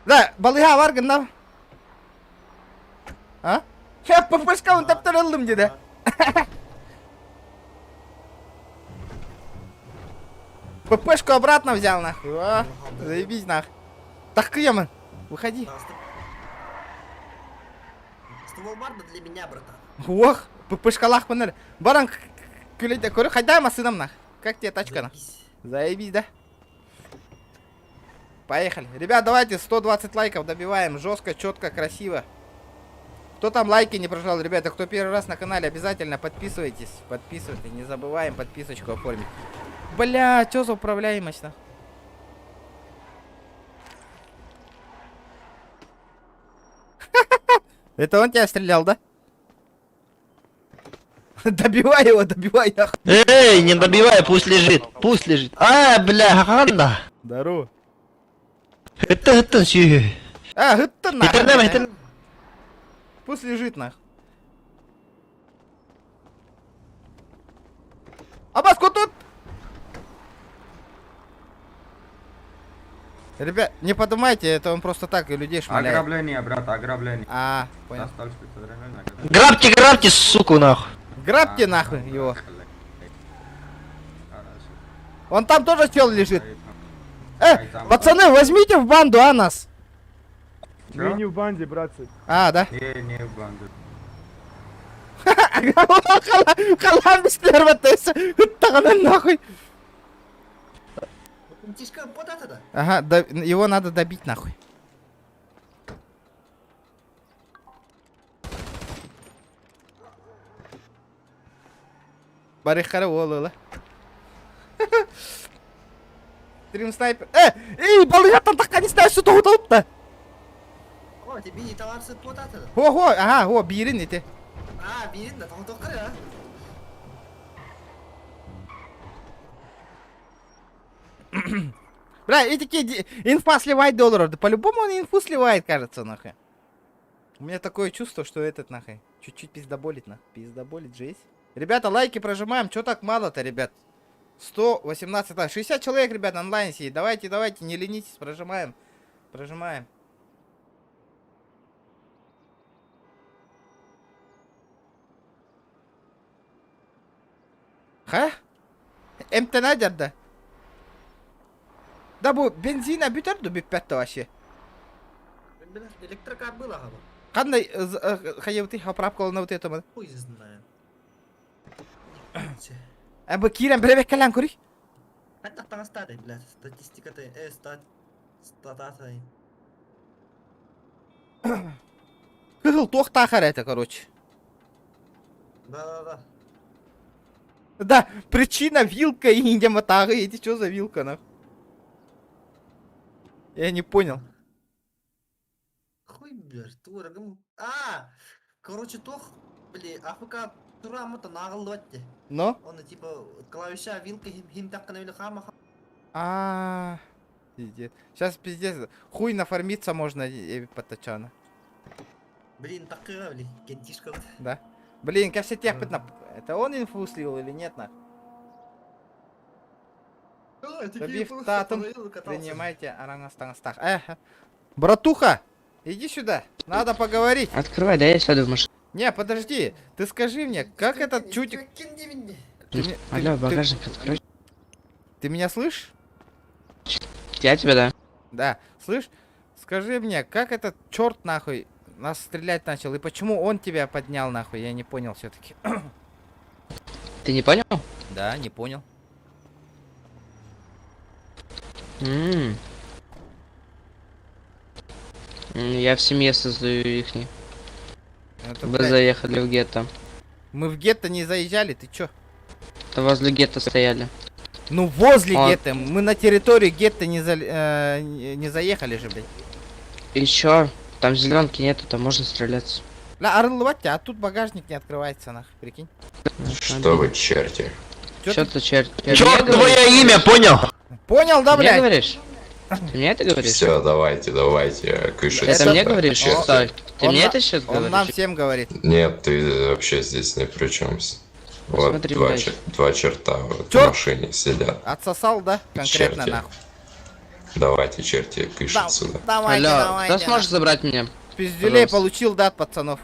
Speaker 1: Да, балыга var гына. А? Я ППшка он таптырылдым dedi. ППшку обратно взял нахуй. А, заебись нах. Так Кьяман, выходи.
Speaker 3: Ствол барда для меня, братан.
Speaker 1: Ох, ППшка лах панель. Баран күлейді көрі қайда масынам нах. Как тебе тачка нах? Заебись, да? Поехали. Ребят, давайте 120 лайков добиваем. Жестко, четко, красиво. Кто там лайки не прожал, ребята, кто первый раз на канале, обязательно подписывайтесь. Подписывайтесь, не забываем подписочку оформить. Бля, чё за управляемость, нах? Это он тебя стрелял, да? Добивай его, добивай, нахуй.
Speaker 6: Эй, не добивай, пусть лежит, пусть лежит. А, бля, ханда.
Speaker 1: Здорово.
Speaker 6: Это сүһү.
Speaker 1: А, это нахуй.
Speaker 6: Это
Speaker 1: Пусть лежит нах. Абас, тут? Ребят, не подумайте, это он просто так и людей шмаляет.
Speaker 13: Ограбление, брат, ограбление.
Speaker 1: А, понял.
Speaker 6: Грабьте, грабьте, суку, нахуй.
Speaker 1: Грабьте нахуй его. Он там тоже чел лежит. Пацаны, возьмите в банду, а нас.
Speaker 13: Мы
Speaker 12: не в банде, братцы.
Speaker 1: А, да?
Speaker 13: Не, не в банду.
Speaker 1: Халам нахуй. Ага, да, его надо добить нахуй. Барихара олыла. Стрим снайпер. Эй, балыгаттан такка не знаю, что тоғыталыпты.
Speaker 3: О, тебе не товар потата.
Speaker 1: Хо-хо, ага, о, бирин эти.
Speaker 3: А, бирин да, тоғыталып а.
Speaker 1: Бля, эти инфа сливает долларов. Да по-любому он инфу сливает, кажется, нахуй. У меня такое чувство, что этот, нахуй, чуть-чуть пиздоболит, нахуй. Пиздоболит, жесть. Ребята, лайки прожимаем. Чё так мало-то, ребят? 118, а, 60 человек, ребят, онлайн сидит. Давайте, давайте, не ленитесь, прожимаем. Прожимаем. Ха? Эмтэнэ дьарда. Да бу бензина бүтэр ду бүппэт да вообще.
Speaker 3: Электрокар был ага.
Speaker 1: Ханна хайыбыты хаправка олнабыт это
Speaker 3: Хуй знаю.
Speaker 1: Э бу киирэн бэрэбэккэлээн көрүй.
Speaker 3: Ханна таҥастааты, блядь, статистиката, э, стат, стататай.
Speaker 1: Кыһыл туохтаах эрэ это, короче.
Speaker 3: Да-да-да.
Speaker 1: Да, причина вилка и индематагы. Эти что за вилка, нах? Я не понял.
Speaker 3: Хуй, блядь, турагым. А, короче, тох, бли, АФК турамыта нағылдыватты.
Speaker 1: Но?
Speaker 3: Он типа клавиша вилка хим хим таққына өлі хама
Speaker 1: А, пиздец. Сейчас пиздец. Хуй нафармиться можно потачана.
Speaker 3: Блин, таққыға, бли, кентишка.
Speaker 1: Да. Блин, как все тех пытна. Это он инфу слил или нет, нах? Забив татом, принимайте орангостангостах. Эх, братуха, иди сюда, надо поговорить.
Speaker 2: Открывай, да я сяду в машину.
Speaker 1: Не, подожди, ты скажи мне, как этот чутик... Ты, мне-
Speaker 2: Алло,
Speaker 1: ты-
Speaker 2: багажник открой.
Speaker 1: Ты меня слышишь?
Speaker 2: Я тебя, да.
Speaker 1: Да, слышь, скажи мне, как этот черт нахуй нас стрелять начал и почему он тебя поднял нахуй, я не понял все-таки.
Speaker 2: Ты не понял?
Speaker 1: Да, не понял.
Speaker 2: М. Я в семье создаю ихний.
Speaker 1: Это,
Speaker 2: Вы
Speaker 1: блядь,
Speaker 2: заехали в гетто.
Speaker 1: Мы в гетто не заезжали, ты чё?
Speaker 2: То возле гетто стояли.
Speaker 1: Ну возле
Speaker 2: Он-
Speaker 1: гетто, мы на территорию гетто не, за, не заехали же, блядь.
Speaker 2: Еще там зеленки нету, там можно стреляться.
Speaker 1: Бля, Орловать, а тут багажник не открывается, нах, прикинь.
Speaker 10: Что вы, черти?
Speaker 1: Чё
Speaker 2: Чё
Speaker 1: ты-
Speaker 2: ты, черт?
Speaker 6: Черт, твое имя, понял?
Speaker 1: Понял, да,
Speaker 2: Мне
Speaker 1: блядь?
Speaker 2: говоришь? Ты мне это говоришь?
Speaker 10: Все, давайте, давайте, кыш
Speaker 2: Это мне говоришь?
Speaker 10: Черти.
Speaker 2: Стой. Ты
Speaker 1: Он
Speaker 2: мне
Speaker 1: на-
Speaker 2: это сейчас
Speaker 1: Он нам
Speaker 2: говоришь?
Speaker 1: всем говорит.
Speaker 10: Нет, ты вообще здесь ни при чем. Вот
Speaker 2: Смотри,
Speaker 10: два,
Speaker 2: блядь.
Speaker 10: чер- два черта вот в
Speaker 1: Черт!
Speaker 10: машине сидят.
Speaker 1: Отсосал, да? Конкретно
Speaker 10: Черти.
Speaker 1: нахуй.
Speaker 10: Давайте, черти, кыш
Speaker 1: Да-
Speaker 10: отсюда.
Speaker 1: Давайте,
Speaker 2: Алло,
Speaker 1: давайте.
Speaker 2: кто сможет забрать меня?
Speaker 1: Пиздюлей
Speaker 2: Пожалуйста.
Speaker 1: получил, да, от пацанов.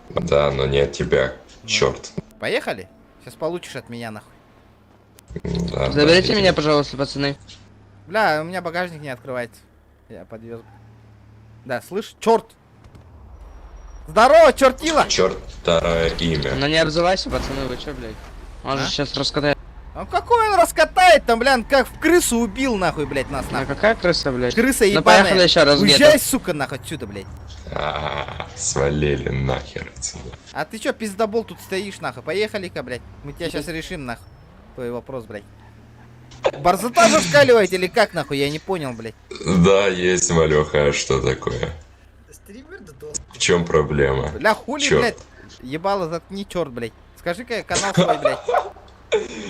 Speaker 10: Да, но не от тебя, черт.
Speaker 1: Поехали? Сейчас получишь от меня, нахуй.
Speaker 10: Да,
Speaker 2: Заберите
Speaker 10: да,
Speaker 2: меня, пожалуйста, пацаны.
Speaker 1: Бля, у меня багажник не открывается. Я подвез. Да, слышь, черт! Здорово, чертила!
Speaker 10: Черт, второе имя.
Speaker 2: Ну не обзывайся, пацаны, вы чё, блядь? Он же
Speaker 1: А?
Speaker 2: сейчас раскатает.
Speaker 1: А какой он раскатает там, бля, он как в крысу убил, нахуй, блядь, нас,
Speaker 2: А
Speaker 1: нахуй.
Speaker 2: какая крыса, блядь?
Speaker 1: Крыса
Speaker 2: Ну
Speaker 1: ебаная.
Speaker 2: поехали еще раз в
Speaker 1: Уезжай,
Speaker 2: гетто.
Speaker 1: сука, нахуй отсюда, блядь.
Speaker 10: А, свалили нахер отсюда.
Speaker 1: А ты чё, пиздобол, тут стоишь, нахуй? Поехали-ка, блядь. Мы тебя сейчас решим, нахуй. Твой вопрос, блядь. Борзота зашкаливает или как, нахуй? Я не понял, блядь.
Speaker 10: Да, есть, малеха, а что такое?
Speaker 3: Стример да то.
Speaker 10: В чем проблема?
Speaker 1: Бля, хули,
Speaker 10: Чёрт.
Speaker 1: блядь. Ебало, заткни, черт, блядь. Скажи-ка канал свой, блядь.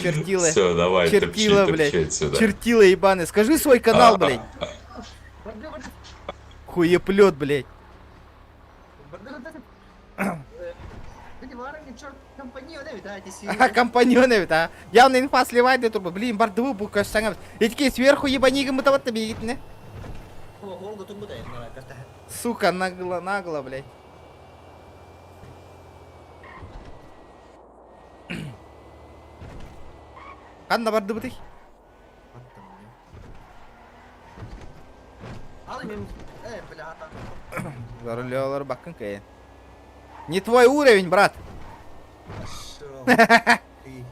Speaker 1: Чертила.
Speaker 10: Все, давай, топчи,
Speaker 1: Чертила, блядь.
Speaker 10: топчи отсюда.
Speaker 1: Чертила ебаный. Скажи свой канал, блядь. Хуеплет, блядь. А, компаньоны, а. Явно инфа сливает, да, турбо. Блин, бардывы бука саңа. Этики сверху ебанигы мы таватта бегит, Сука, нагло, нагло, блядь. Ханна барды Зарулёлар бакын кайын. Не твой уровень, брат.
Speaker 3: Пошел. Ты.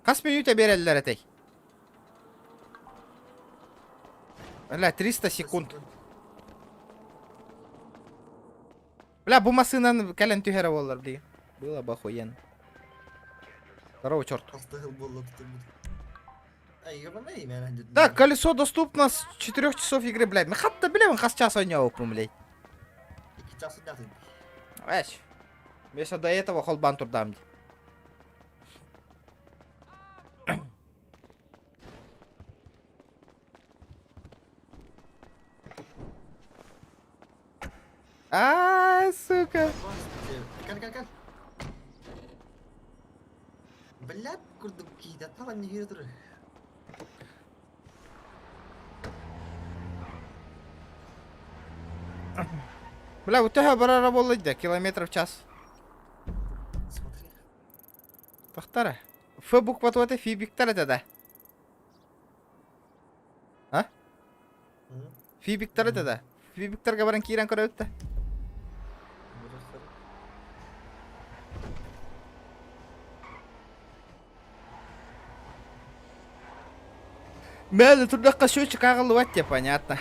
Speaker 1: Хас минута береллер этэй. Бля, 300 секунд. Бля, бу масынан кэлэн түһэрэ буоллар, бли. Было бы охуенно. Здорово, черт. Так, колесо доступно с 4 часов игры, блядь. Мы хатта, бля, хас час ойноо блядь. Эш. Вместо до этого холбан турдам. А, сука.
Speaker 3: Кэл, кэл, кэл. Блядь, курдук киһитэ талан иһиэ турар.
Speaker 1: Бля, у тебя барара буолла километров в час.
Speaker 3: Смотри.
Speaker 1: Тохтара. Ф буква туота фибиктар это да. А? Фибиктар это да. Фибиктарга баран киирэн көрөбүт да. Мэли турдахха счетчик ааҕыллыбат диye понятно.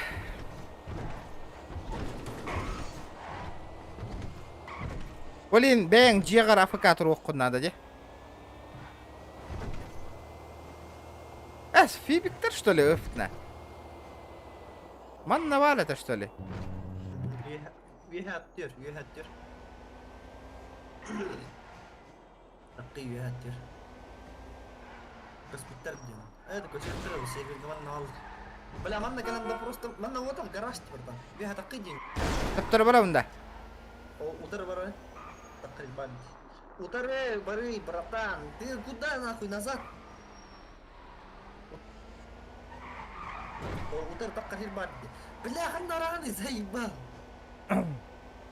Speaker 1: Блин, бэйэҥ дьиэҕэр АФК туруоххун наада дии. Эс, фибиктер что ли, өфтна? Манна баар это что ли?
Speaker 3: Үөһэ аттыыр, үөһэ аттыыр. Такый үөһэ аттыыр. Көспүттэр диэн. Это көчөттөр серверге манна ал. Бля, манна кэлэн да просто манна вот там гараж братан. Үөһэ такый диэн.
Speaker 1: Төптөрө барабын да.
Speaker 3: Утары бары. Такый банд. Утары бары, братан. Ты куда нахуй назад? Утары такка хир банд. Бля, ханна раны заебал.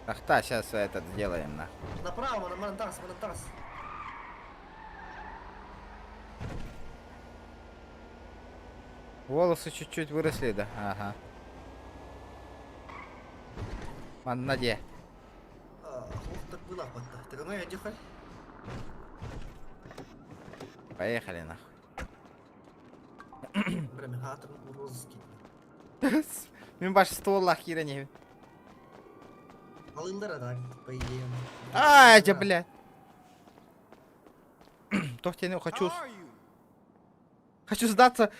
Speaker 1: Ахта, сейчас этот сделаем на.
Speaker 3: Направо, на тас, на тас.
Speaker 1: Волосы чуть-чуть выросли, да? Ага. Манна де. Поехали нахуй. Мин баш стволлах киирэн
Speaker 3: Алыллар да, по идее.
Speaker 1: Ай, я, блядь. Тохтени хочу. Хочу сдаться.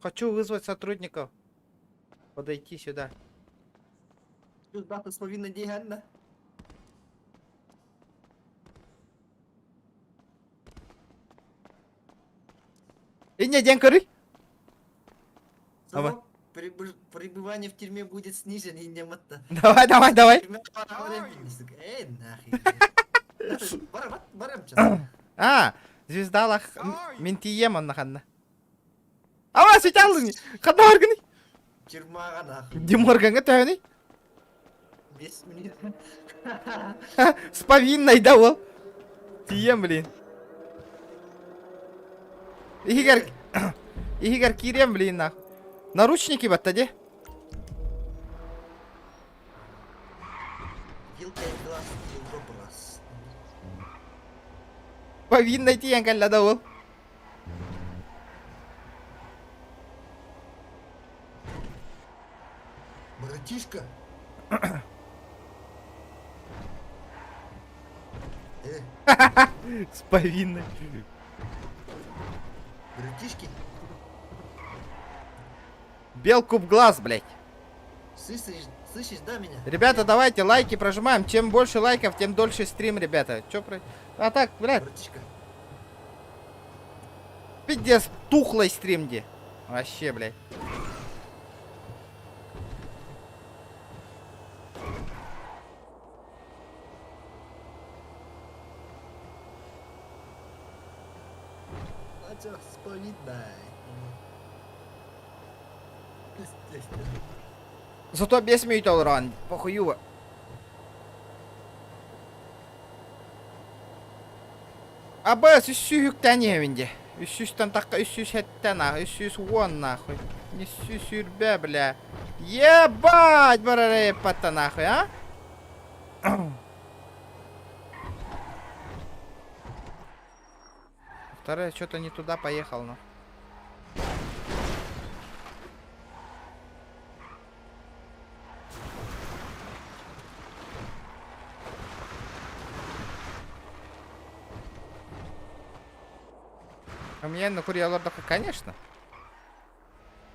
Speaker 1: Хочу вызвать сотрудников. Подойти сюда.
Speaker 3: Сдаться с повинной деньгами.
Speaker 1: И не день коры. Давай.
Speaker 3: Пребывание в тюрьме будет снижен и не мотта.
Speaker 1: Давай, давай, давай.
Speaker 3: Эй, нахуй.
Speaker 1: А, звезда лах ментием он наханна. Ава, светялыни. Хадна аргыны.
Speaker 3: Тюрьмаға нахуй.
Speaker 1: Диморганга төһөний.
Speaker 3: 5 минут.
Speaker 1: С повинной да ол. Тием, блин. Игорь. Игорь кирем, блин, нахуй. Наручники батта де.
Speaker 3: Вилка и глаз, глаз.
Speaker 1: Повинной тиен кэллэ да ол.
Speaker 3: Братишка.
Speaker 1: С повинной.
Speaker 3: Братишки.
Speaker 1: Белку в глаз, блядь.
Speaker 3: Слышишь, слышишь, да, меня?
Speaker 1: Ребята, давайте лайки прожимаем. Чем больше лайков, тем дольше стрим, ребята. Чё про... А так, блядь.
Speaker 3: Братишка.
Speaker 1: Пиздец, тухлый стрим где. Вообще, блядь.
Speaker 3: А чё, с повинной?
Speaker 1: Зато без мүнүүтэ олорон. Похуюва. Аба, үс сүүһүктэн иһэбин 300-тэн тахха 307 нахуй, 310 нахуй. Не сүүрбэ, бля. Ебать, барара еппатта нахуй, а? Вторая что-то не туда поехал, но. У меня на курьер конечно.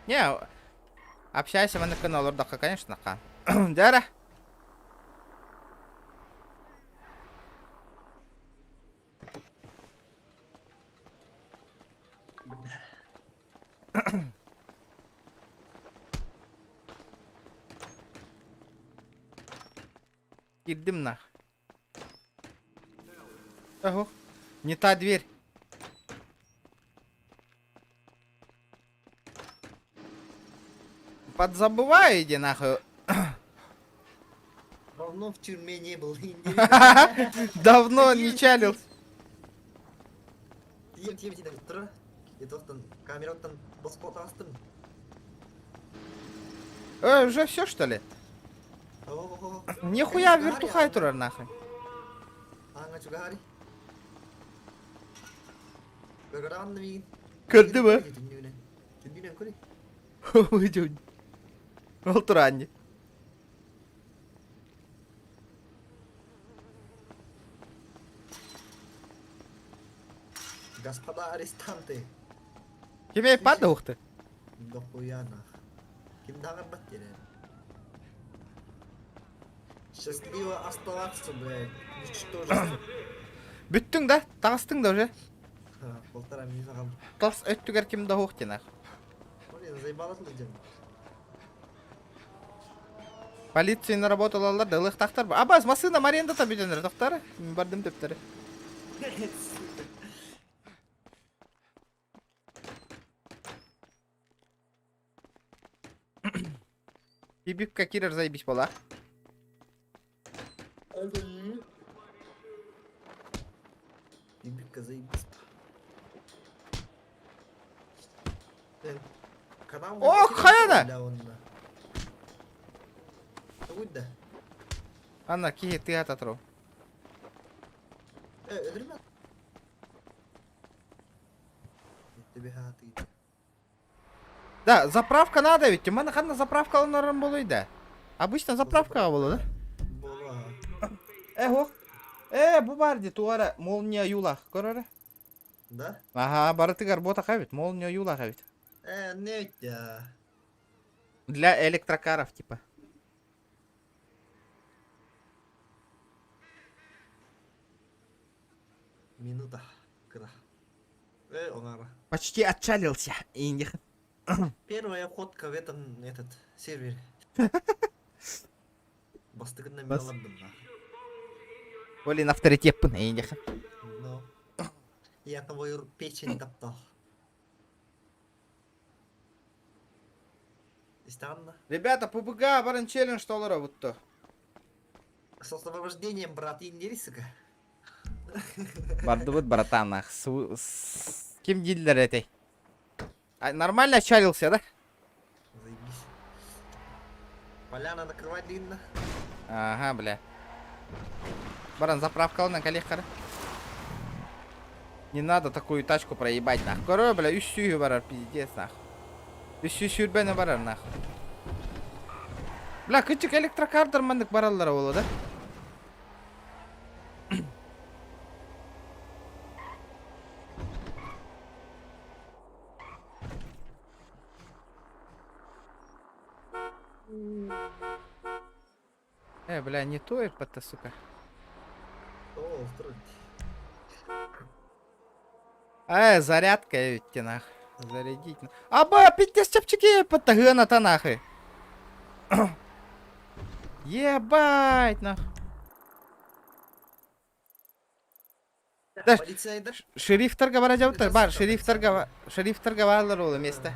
Speaker 1: Не, общайся на канал конечно, хан. Дяра. Киирдим нах. Ого. Не та дверь. Подзабываю, иди нахуй.
Speaker 3: Давно в тюрьме не был.
Speaker 1: Давно не чалился.
Speaker 3: Тием, тием, тием, тұр. Етоқтан, камераттан босқо тастым.
Speaker 1: Э, уже все что ли?
Speaker 3: О-о-о.
Speaker 1: Нихуя вертухай турар нахуй.
Speaker 3: Аңа чугари. Көргөран миин.
Speaker 1: Көрдү бу.
Speaker 3: Түннүнэн көрүй.
Speaker 1: Ол туранни.
Speaker 3: Господа арестанты.
Speaker 1: Кимей пада ухты.
Speaker 3: Дохуя нах. Ким дагы бат терер. Счастливо оставаться, блядь. Ничтожество.
Speaker 1: Бүттүң да, таҕыстыҥ да уже.
Speaker 3: Ха, Полтора минута қалды.
Speaker 1: Тас өттүгэр ким да уох нах.
Speaker 3: Блин, заебало тут дем.
Speaker 1: Полицияны работалалар да ылыктахтар. Абаз, масына аренда та бүтөнөр тохтар. Бардым төптөрү. Бибикка кирер заебись бола.
Speaker 3: Бибикка заебись. Канал
Speaker 1: О, хайана!
Speaker 3: Будь да.
Speaker 1: Анна, киһи тыа татру.
Speaker 3: Э, өлөрмө. Тебе хаты.
Speaker 1: Да, заправка надо ведь. Мана ханна заправка алынарын болуй да. Обычно заправка болу, да?
Speaker 3: Бола.
Speaker 1: Э, ох. Э, бу бар ди туара молния юлах. Көрөрө?
Speaker 3: Да?
Speaker 1: Ага, барытыгар бота хабит, молния юлах хабит.
Speaker 3: Э, не я.
Speaker 1: Для электрокаров, типа.
Speaker 3: Минута. Кыра. Э, оңара.
Speaker 1: Почти отчалился. Индих.
Speaker 3: Первая ходка в этом, этот, сервере. Бастыгына мен
Speaker 1: Бас-
Speaker 3: аламдым да.
Speaker 1: Блин, авторитет Индих.
Speaker 3: Но. Я твою печень топтал. Странно.
Speaker 1: Ребята, ПБГ баран челлендж доллара вот то.
Speaker 3: С освобождением, брат, и не риска.
Speaker 1: Бардыбыт, братан, ах, с кем дилер этой? А, нормально отчалился, да?
Speaker 3: Заебись. Поляна накрывать длинно.
Speaker 1: Ага, бля. Баран, заправка на коллег Не надо такую тачку проебать, нах. Короче, бля, үс барар, пиздец, нах. Үс сүрбәне барар, нах. Бля, кычык электрокардар мандык бараллар болу, да? Э, бля, не то это, сука.
Speaker 3: О, второй.
Speaker 1: Э, зарядка ведь нах. Зарядить. Аба, пиздец, чапчики, подтагына та нахуй. Ебать, нах. Да,
Speaker 3: Полицейдар.
Speaker 1: Шерифтарга бара жабыттар. Бар, шерифтарга, шерифтарга барлар ол место.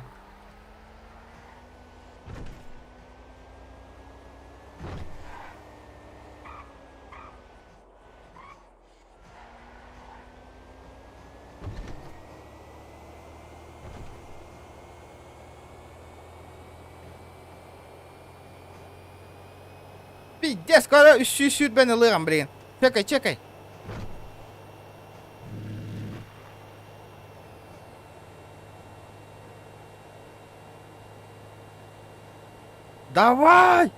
Speaker 1: Пиздец, скоро үс сүрбен ылыгам, блин. Чекай, чекай. Давай!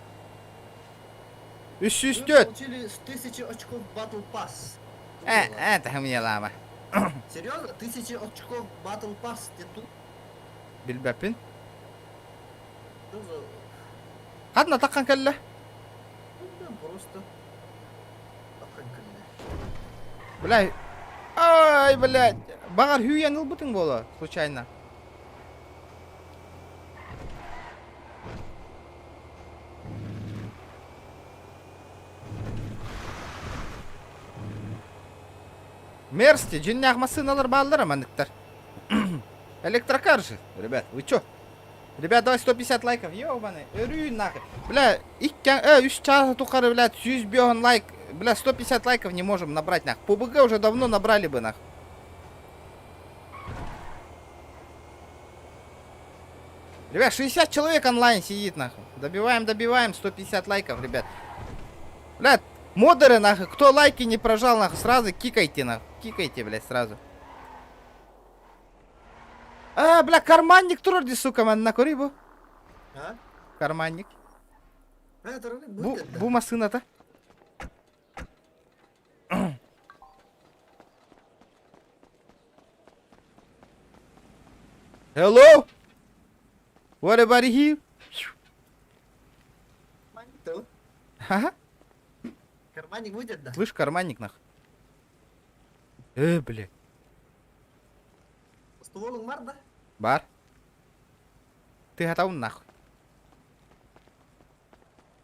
Speaker 1: Үс
Speaker 3: Вы
Speaker 1: үстет.
Speaker 3: получили с 1000 очков Battle Pass.
Speaker 1: Э, это мне лама.
Speaker 3: Серьезно? 1000 очков Battle Pass? Ты тут?
Speaker 1: Билбәппин.
Speaker 3: Что за...
Speaker 1: Хадна таққан кәллә.
Speaker 3: Ну да, просто... Таққан кәллә.
Speaker 1: Бля. Ай, блядь. Бағар хүйен ылбытың бола, случайно. Мерсти, дьиннээх массыыналар бааллара манныктар. Электрокар же, ребят, вы чё? Ребят, давай 150 лайков, ёбаный, өрүү нахуй. Бля, икки, үс часа тухары, блядь, 100 лайк, бля, 150 лайков не можем набрать, нахуй. ПБГ уже давно набрали бы, нахуй. Ребят, 60 человек онлайн сидит, нахуй. Добиваем, добиваем, 150 лайков, ребят. Блядь, модеры, нахуй, кто лайки не прожал, нахуй, сразу кикайте, нахуй. Кикайте, блядь, сразу. А, бля, карманник турар дии, сука, манна көрүй бу.
Speaker 3: А?
Speaker 1: Карманник.
Speaker 3: А, турар,
Speaker 1: Бу,
Speaker 3: будет, да.
Speaker 1: бу массыыната. Hello? What about here?
Speaker 3: Карманник то.
Speaker 1: Ага.
Speaker 3: Карманник будет, да?
Speaker 1: Слышь, карманник нах. Бля.
Speaker 3: Стволуҥ баар да?
Speaker 1: Баар. Ты готов нахуй.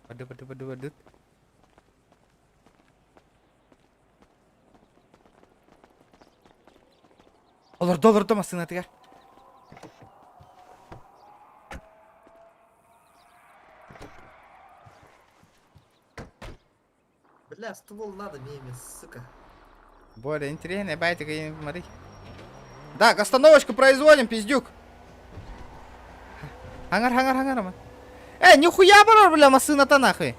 Speaker 1: Бады, бады, бады, бады. Олордо, олордо массыынатыгар.
Speaker 3: Бля, ствол надо, меме, сука.
Speaker 1: Более интересная байтика, смотри. Так, остановочку производим, пиздюк. Хангар, хангар, хангар, ма. Нихуя барар, бля, массыыната нахуй.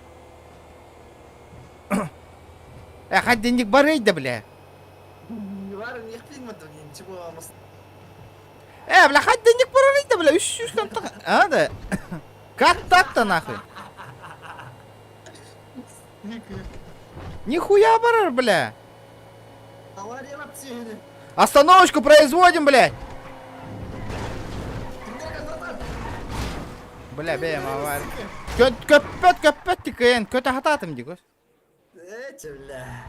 Speaker 1: Хаддинник барый да, бля.
Speaker 3: Не ничего,
Speaker 1: Бля, хаддинник барый да, бля, үш үш там так. А, да. Как так-то, нахуй? Нихуя барар, бля. Остановочку производим, блядь. Бля, бэм, авария. Көппөт, көппөт тикэн, көтө хатаатым дии,
Speaker 3: Эти, бля.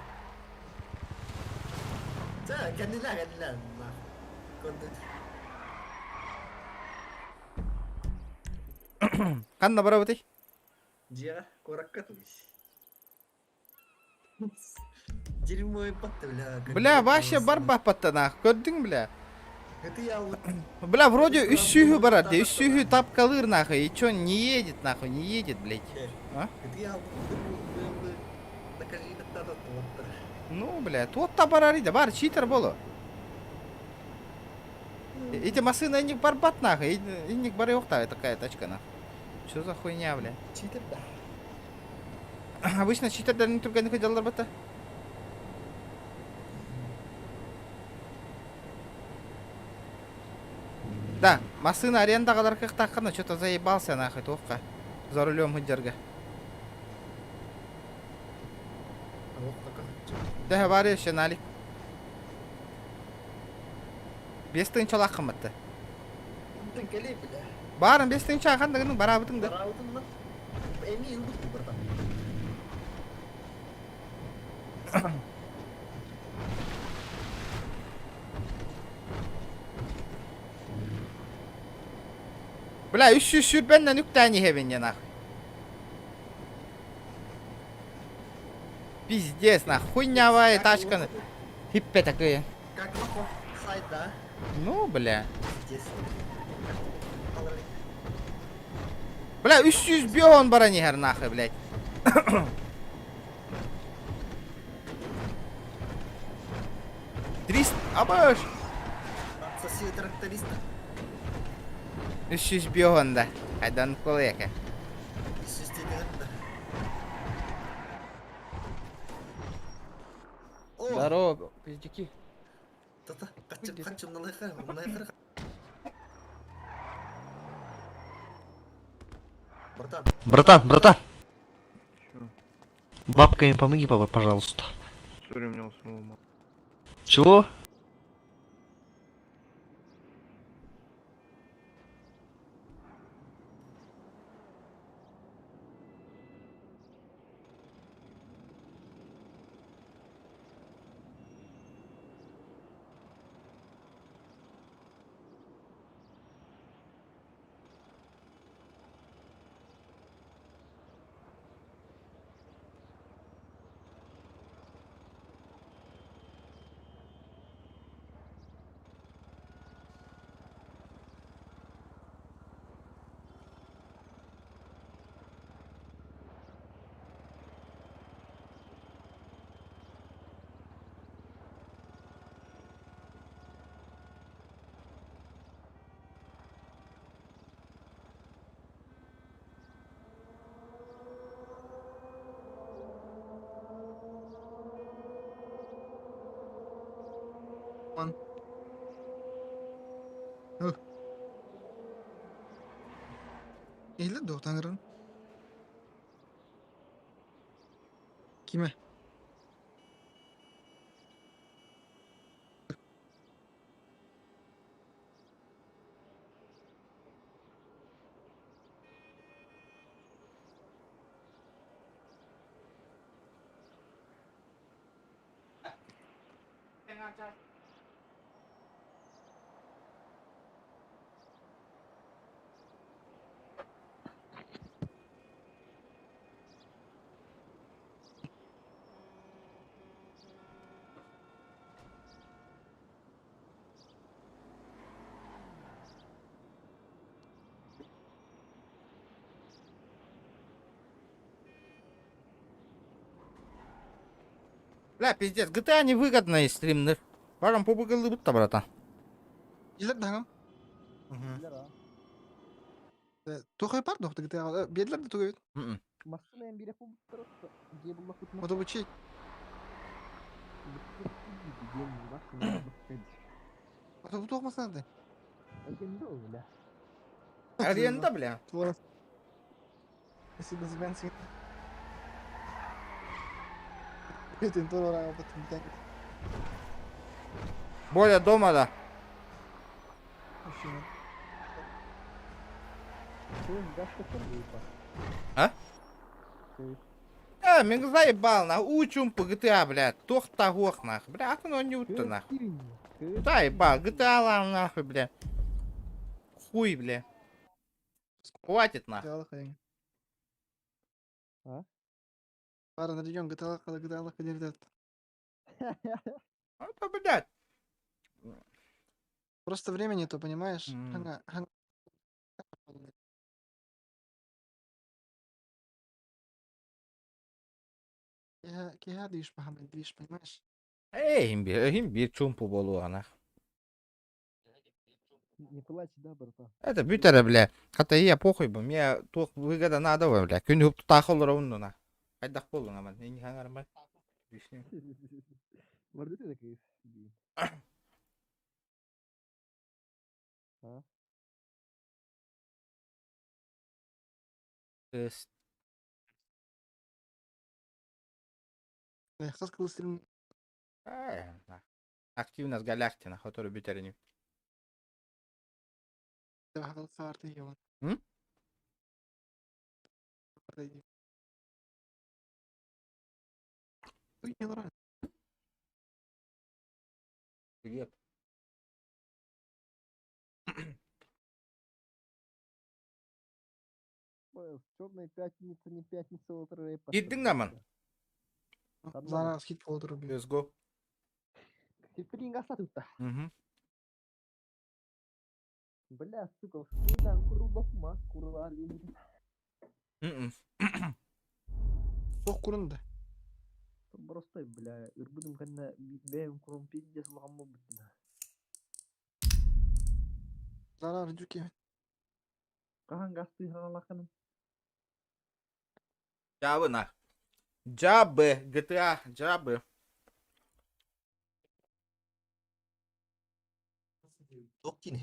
Speaker 3: Та, кэннилээ, кэннилээ. Көндүт.
Speaker 1: Ханна барабытый?
Speaker 3: Дьиэ, куоракка тугис. Дерьмо и патты, бля.
Speaker 1: Бля, вообще барбаппатта нах, көрдүҥ, бля.
Speaker 3: Это я вот...
Speaker 1: Бля, вроде үс сүүһү барар дии, үс сүүһү тапкалыыр нахуй, и чё, не едет нахуй, не едет, блядь. А?
Speaker 3: Это я
Speaker 1: Ну, бля, туох барар да бар, читер боло. Эти массыына инник барбат нахуй, инник барыахта такая тачка нахуй. Чё за хуйня, бля?
Speaker 3: Читер, да.
Speaker 1: Обычно читердерин түргэнник дьаллар бата. Да, массыына арендаҕа кыахтааххына, что-то заебался нахуй туохха. За рулем сылдьарга. Да, бар еще налик. 5 тыһыынчалааххын батта.
Speaker 3: Кэлий, бля.
Speaker 1: Баарым 5 тыһыынча ханна бараабытыҥ да.
Speaker 3: Бараабытын да. Эми ылбыт братан.
Speaker 1: Бля, 320 үктээн иһэбин я нахуй. Пиздец, нахуй. Хуйнявая тачка. Хиппе такие.
Speaker 3: Как лохо. Сайт, да?
Speaker 1: Ну, бля.
Speaker 3: Пиздец.
Speaker 1: Бля, 305 баран иһэр нахуй, блядь. 300... Абаш!
Speaker 3: Отсоси тракториста.
Speaker 1: 305 да. Айдан колека.
Speaker 3: 300 да. О!
Speaker 1: Здорово, пиздюки.
Speaker 3: Тата, качым, качым, налайхар, налайхар. Братан.
Speaker 6: Братан, братан. Бабками помоги, пожалуйста.
Speaker 7: Сори, у меня у самого мало.
Speaker 6: Чего?
Speaker 7: Он. Иһиллэр дуо таҥырын? Кимэ?
Speaker 1: Бля, пиздец, GTA невыгодно стримнер. Баран побыгыллыбыт да, братан.
Speaker 7: Илер даҕам. Туох бар дуох GTA биэрлэр да тугу эбит. Мотобучи. Мотобу туох масаады?
Speaker 1: Аренда, бля. Боля дома, да. А? А, мен заебал, нах, учум по GTA, бля, тох тагох, нах, бля, а ты не утто, нах. Заебал, GTA лам, нахуй, бля. Хуй, бля. Хватит, нах. Это, блядь.
Speaker 7: Просто времени то, понимаешь? Понимаешь?
Speaker 1: Эй, имбир, чумпу болу, нах.
Speaker 2: Не плачь, да, братан?
Speaker 1: Это бүтере, бля. Хата я похуй бы, мне туох выгода надо, бля. Күн хуп тахолор онну, нах. Хайдах болу, наман. Не хангармай. Активность галактина, который бүтерени. М? Привет.
Speaker 2: Черная пятница, не пятница, лотерея.
Speaker 1: Кирдиң наман.
Speaker 7: Зараз хит болдуру.
Speaker 1: Let's go. Мгм.
Speaker 2: Бля, сука, хуйна, курва, ма, курва,
Speaker 1: Мм.
Speaker 7: Ох курунда.
Speaker 2: Просто, бля, ырбыдым кэннэ бэйэм курум пиздец улахан буолбуттун.
Speaker 7: Зарар жуки.
Speaker 2: Хаһан гастыы ханалахханын?
Speaker 1: Джабы нах. Джабы, GTA, джабы.
Speaker 3: Токкини.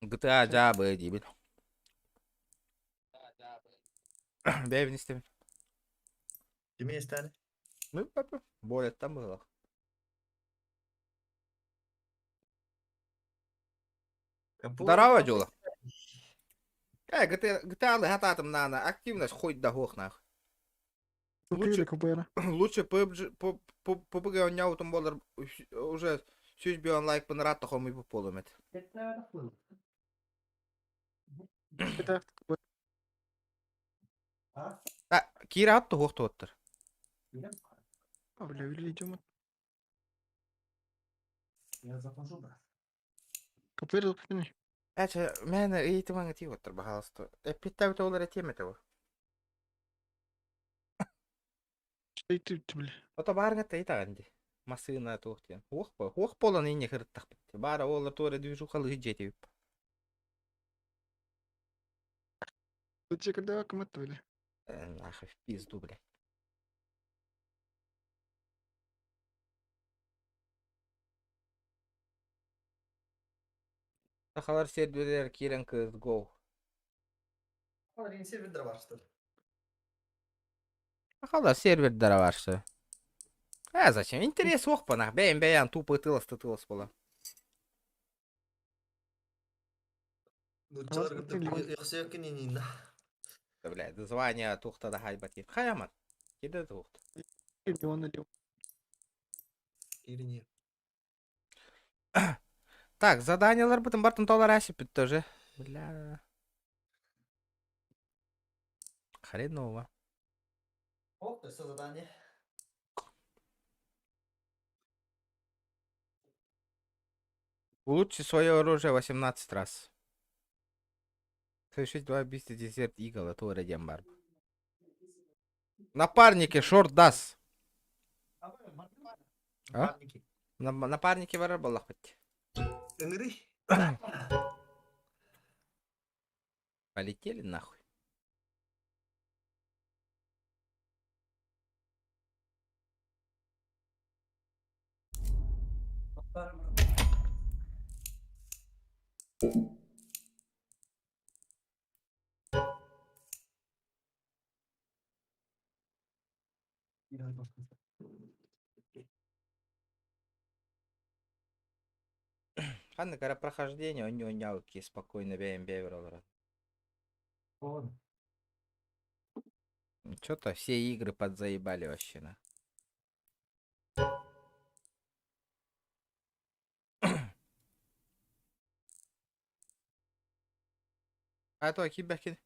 Speaker 1: GTA джабы диибит. Бэйбин истэбин.
Speaker 3: Кими истэни?
Speaker 1: Ну, папа, более там было. Здорово, Дюла. Э, GTA, GTA хататым нана, активность хоть да гох нах. Лучше, лучше PUBG, PUBG оняутум болар уже сүүс бион лайк пынырат тохом и полумет. А, Кира атты хуох туоттар.
Speaker 7: А, бля, или идем.
Speaker 3: Я захожу, брат.
Speaker 7: КПР запомни.
Speaker 1: Эче, мэн ыйтымаҥа тиий оттор, пожалуйста. Эппиттээбит оҕолор этиэм этэ бу.
Speaker 7: Что ты, бля?
Speaker 1: Ото баарыҥа ыйтаҕын дии. Массыына туох диэн. Хуох по, хуох буолан инньэ кырыттахпыт. Баара уола туора движухалыы дьиэтибит.
Speaker 7: Ты когда кому-то, бля?
Speaker 1: Нахуй в пизду, бля. Сахалар сервердэр киирэн CS:GO.
Speaker 3: Сахалар сервердэр барсты.
Speaker 1: Сахалар сервердэрэ барсы. А зачем? Интерес суох банах. Бэйэн бэйэн тупо ытылас була.
Speaker 3: Нууччалар кытта өксөккүн ининна.
Speaker 1: Да, блядь, название тухта да хайбати. Хаямат. Киде тухта.
Speaker 3: Ирине.
Speaker 1: Так, заданиялар бытын бартын толар асипит тоже. Бля. Хреново.
Speaker 3: О, то есть задание.
Speaker 1: Улучши свое оружие 18 раз. Совершить два убийства Desert Eagle, это диэн бар. Напарники, шорт дас. А?
Speaker 3: Напарники.
Speaker 1: Напарники барар буоллахпыт.
Speaker 3: Ыҥырый.
Speaker 1: Полетели нахуй. Ханнык эрэ прохождение онньу спокойно бэйэм бэйбэр олорон. Что-то все игры подзаебали вообще на. А то киберкин.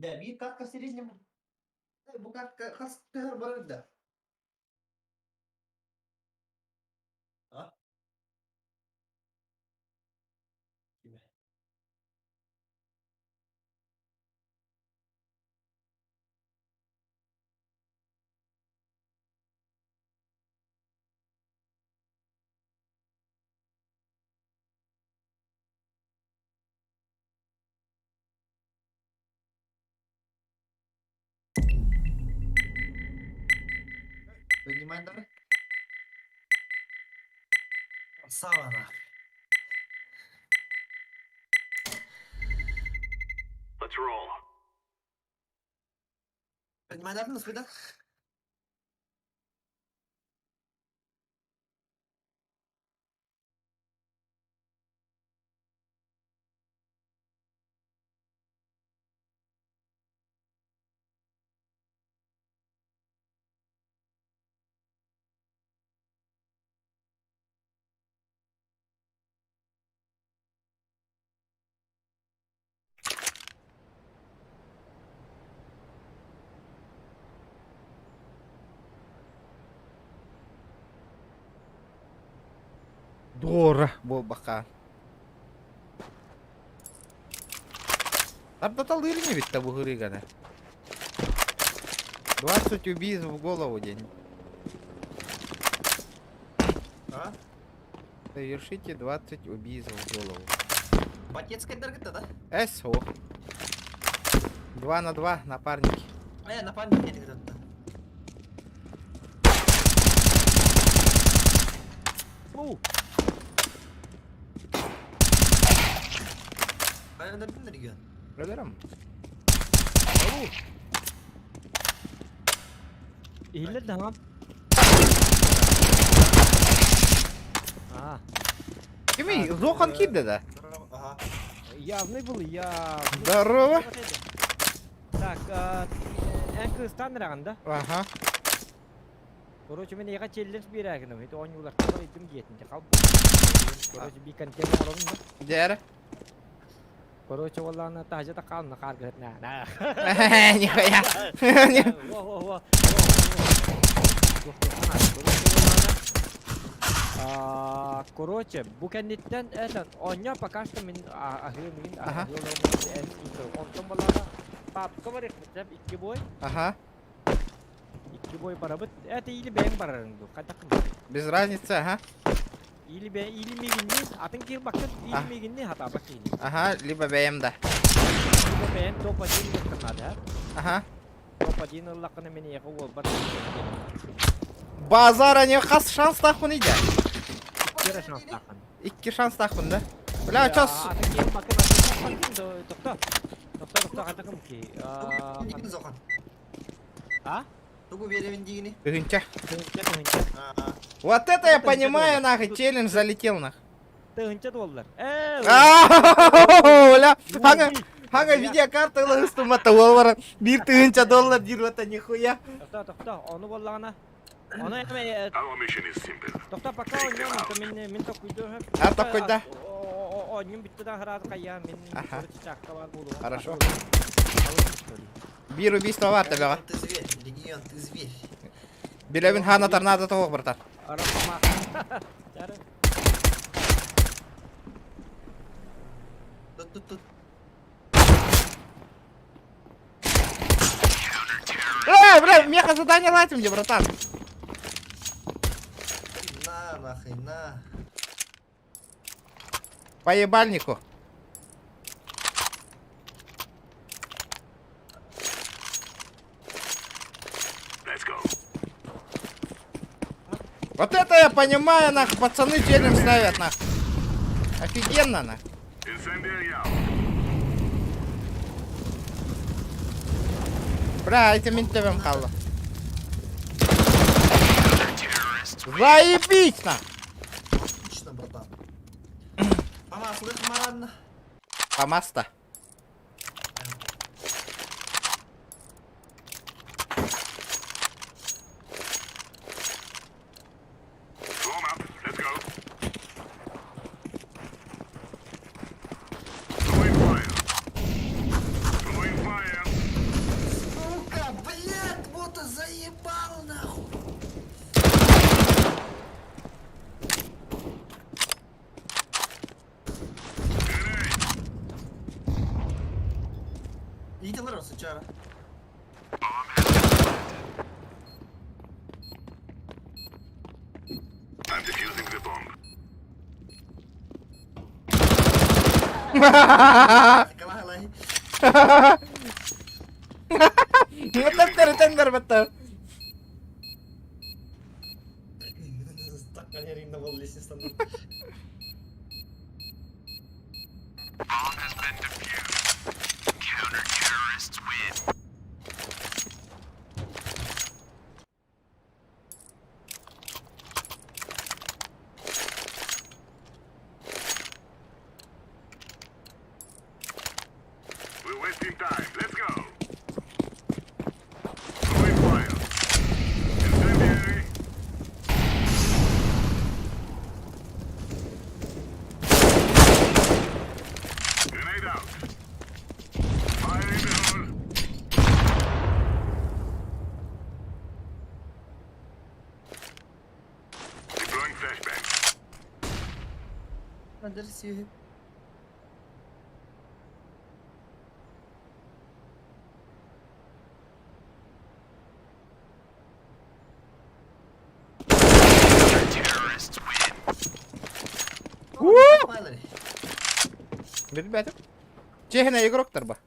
Speaker 3: Да, биир катка серизнем. Бу катка хас тыһар барар да. А? Киме? Принимай дары. Красава нахуй.
Speaker 5: Let's roll.
Speaker 3: Принимай дары, нас да?
Speaker 1: Дора буолбакка. Тардаталыыр ини битте бу ырыганы. 20 убийств в голову день.
Speaker 3: А?
Speaker 1: Совершите 20 убийств в голову.
Speaker 3: Батецкая дорога да?
Speaker 1: СО. 2 на 2, напарники.
Speaker 3: Э, напарник не где-то. Хайа регион.
Speaker 1: Проверим.
Speaker 2: Иһиллэр да А,
Speaker 1: Кими? Зохан киирдэ да?
Speaker 3: Ага.
Speaker 2: явный был, я...
Speaker 1: Здорово.
Speaker 2: Так, эн кыыстан да?
Speaker 1: Ага.
Speaker 2: Короче, мен яга челлендж биэрэгиним. Это оонньуулар идим диэтин. Хал Короче, би контент оҥоробун да.
Speaker 1: Дьэ.
Speaker 2: Короче, оллаана таһдьа та хаална хааргыт на. На.
Speaker 1: Нихуя.
Speaker 2: Во, во, во. Короче, бу кэнниттэн это оонньоо пока что мин аһыы мин
Speaker 1: Аха.
Speaker 2: аһыы онтон балаана папка бар икки бой.
Speaker 1: Ага.
Speaker 2: Икки бой барабыт. Это или бэйэҥ барарыҥ дуу, хайдах
Speaker 1: Без разницы, ага.
Speaker 2: Или бэ, или миигинни, атын киирбаккын, или миигинни хатаабат киһини.
Speaker 1: Ага, либо бэйэм да.
Speaker 2: Либо бэйэм топ-1 ыллаххын наада, а?
Speaker 1: Ага.
Speaker 2: Топ-1 ыллаххына мин эйиэхэ уолбар
Speaker 1: Базара не хас шанстаахпын идэ?
Speaker 2: Икки эрэ шанстааххын.
Speaker 1: Икки шанстаахпын да. Бля, час...
Speaker 2: Атын киирбаккын, атын киирбаккын, тохто. Тохто, тохто, хатакым ки. А?
Speaker 3: Тугу биэрэбин диигини?
Speaker 1: Тыһынча.
Speaker 2: Тыһынча, тыһынча.
Speaker 1: Вот это я понимаю, нахуй, челлендж залетел, нах.
Speaker 2: Тыһынча доллар.
Speaker 1: Бля, ханга, ханга видеокарта ылыстымата уолбара биир тыһынча доллар диир это нихуя.
Speaker 2: Тохто, тохто, ону буоллаҕына. Ону эме Тохто, пока оонньуом, мин мин токуйду.
Speaker 1: А, токуйда.
Speaker 2: Оонньум бүттэ да хараат хайа, мин чакка бар буолуо.
Speaker 1: Хорошо. Биир убийство бар табаҕа.
Speaker 3: Ты зверь, легион, ты зверь.
Speaker 1: Билэбин хаана торнадо тоҕо братан.
Speaker 3: Тут, тут, тут.
Speaker 1: Эй, бля, меха задание лайтим где, братан.
Speaker 3: На, нахуй, на.
Speaker 1: По ебальнику. Вот это я понимаю, нах, пацаны челлендж ставят, нах. Офигенно, нах. Бля, это мин төбөм хаалла. Заебись, нах.
Speaker 3: Отлично, братан. Помаслых маран.
Speaker 1: Помаста.
Speaker 3: Сука, блядь, вот заебал нахуй. Видел Росучара?
Speaker 1: Тендер, тендер, бетте.
Speaker 3: Так, Валерий на вол лестница. Надерси.
Speaker 1: Билбэтим. Чехина игроктар ба.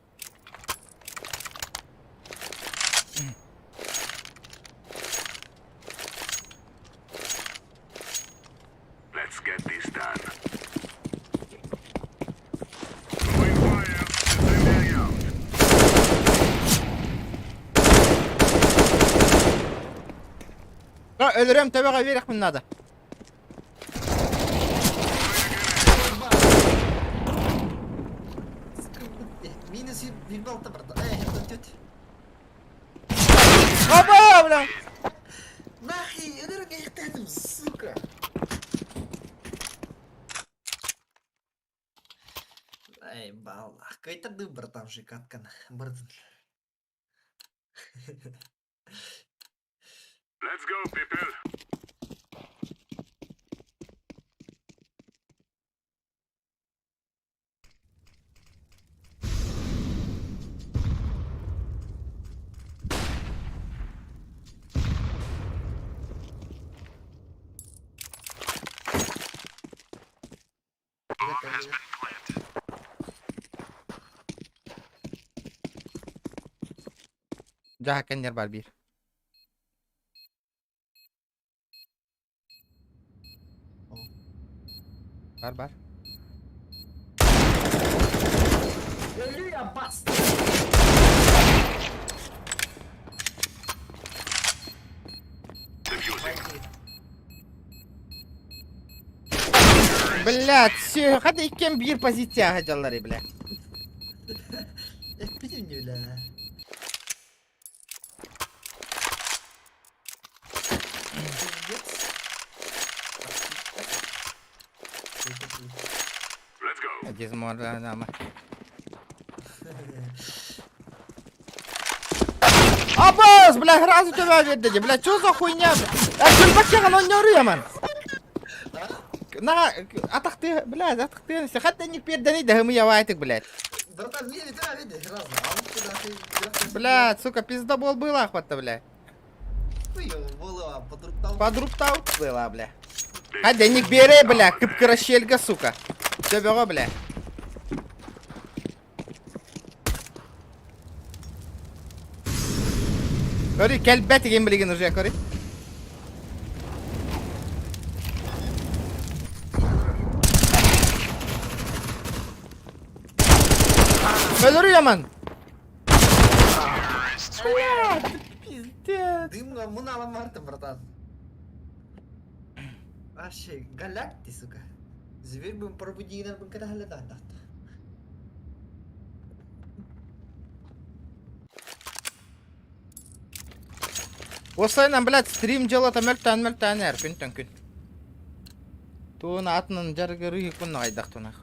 Speaker 1: Өлөрөм төбөҕө биэриэхпин наада.
Speaker 3: Минус 26, братан. Эй, это тетя.
Speaker 1: Оба, бля!
Speaker 3: Нахи, өлөрөҥ сука. Эй, баллах. Кайтарды, братан, же каткан. Братан.
Speaker 1: Дьаһа кэннер бар биир. Бар бар.
Speaker 3: Өлүү я бас.
Speaker 1: Блядь, все, хата иккен биир позицияҕа дьаллары, бля.
Speaker 3: Эппитим бля.
Speaker 1: Дизморалама. Абас, бля, сразу тебя видели, бля, что за хуйня? А күлбәккә гына ойнору На, атахты, бля, атахты, хатта не пердани да мы явайтык, блядь.
Speaker 3: Братан, не тебя види, сразу. А он куда ты?
Speaker 1: Блядь, сука, пиздобол был охота, бля. Подруптал была, бля. А денег бери, бля, кыпкыращельга, сука. Все, бего, бля. Кори, кэлбэт деген билигин уже, кори. Өлөрү яман. Бля, пиздец.
Speaker 3: Дымга мын аламартым, братан. Вообще, голяк ты, сука. Зверь бы пробуди на когда да, да.
Speaker 1: Осайнан, блядь, стрим делата мөлтән мөлтән әр күнтөн күн. Туун атынан жаргыры күн айдак тунах.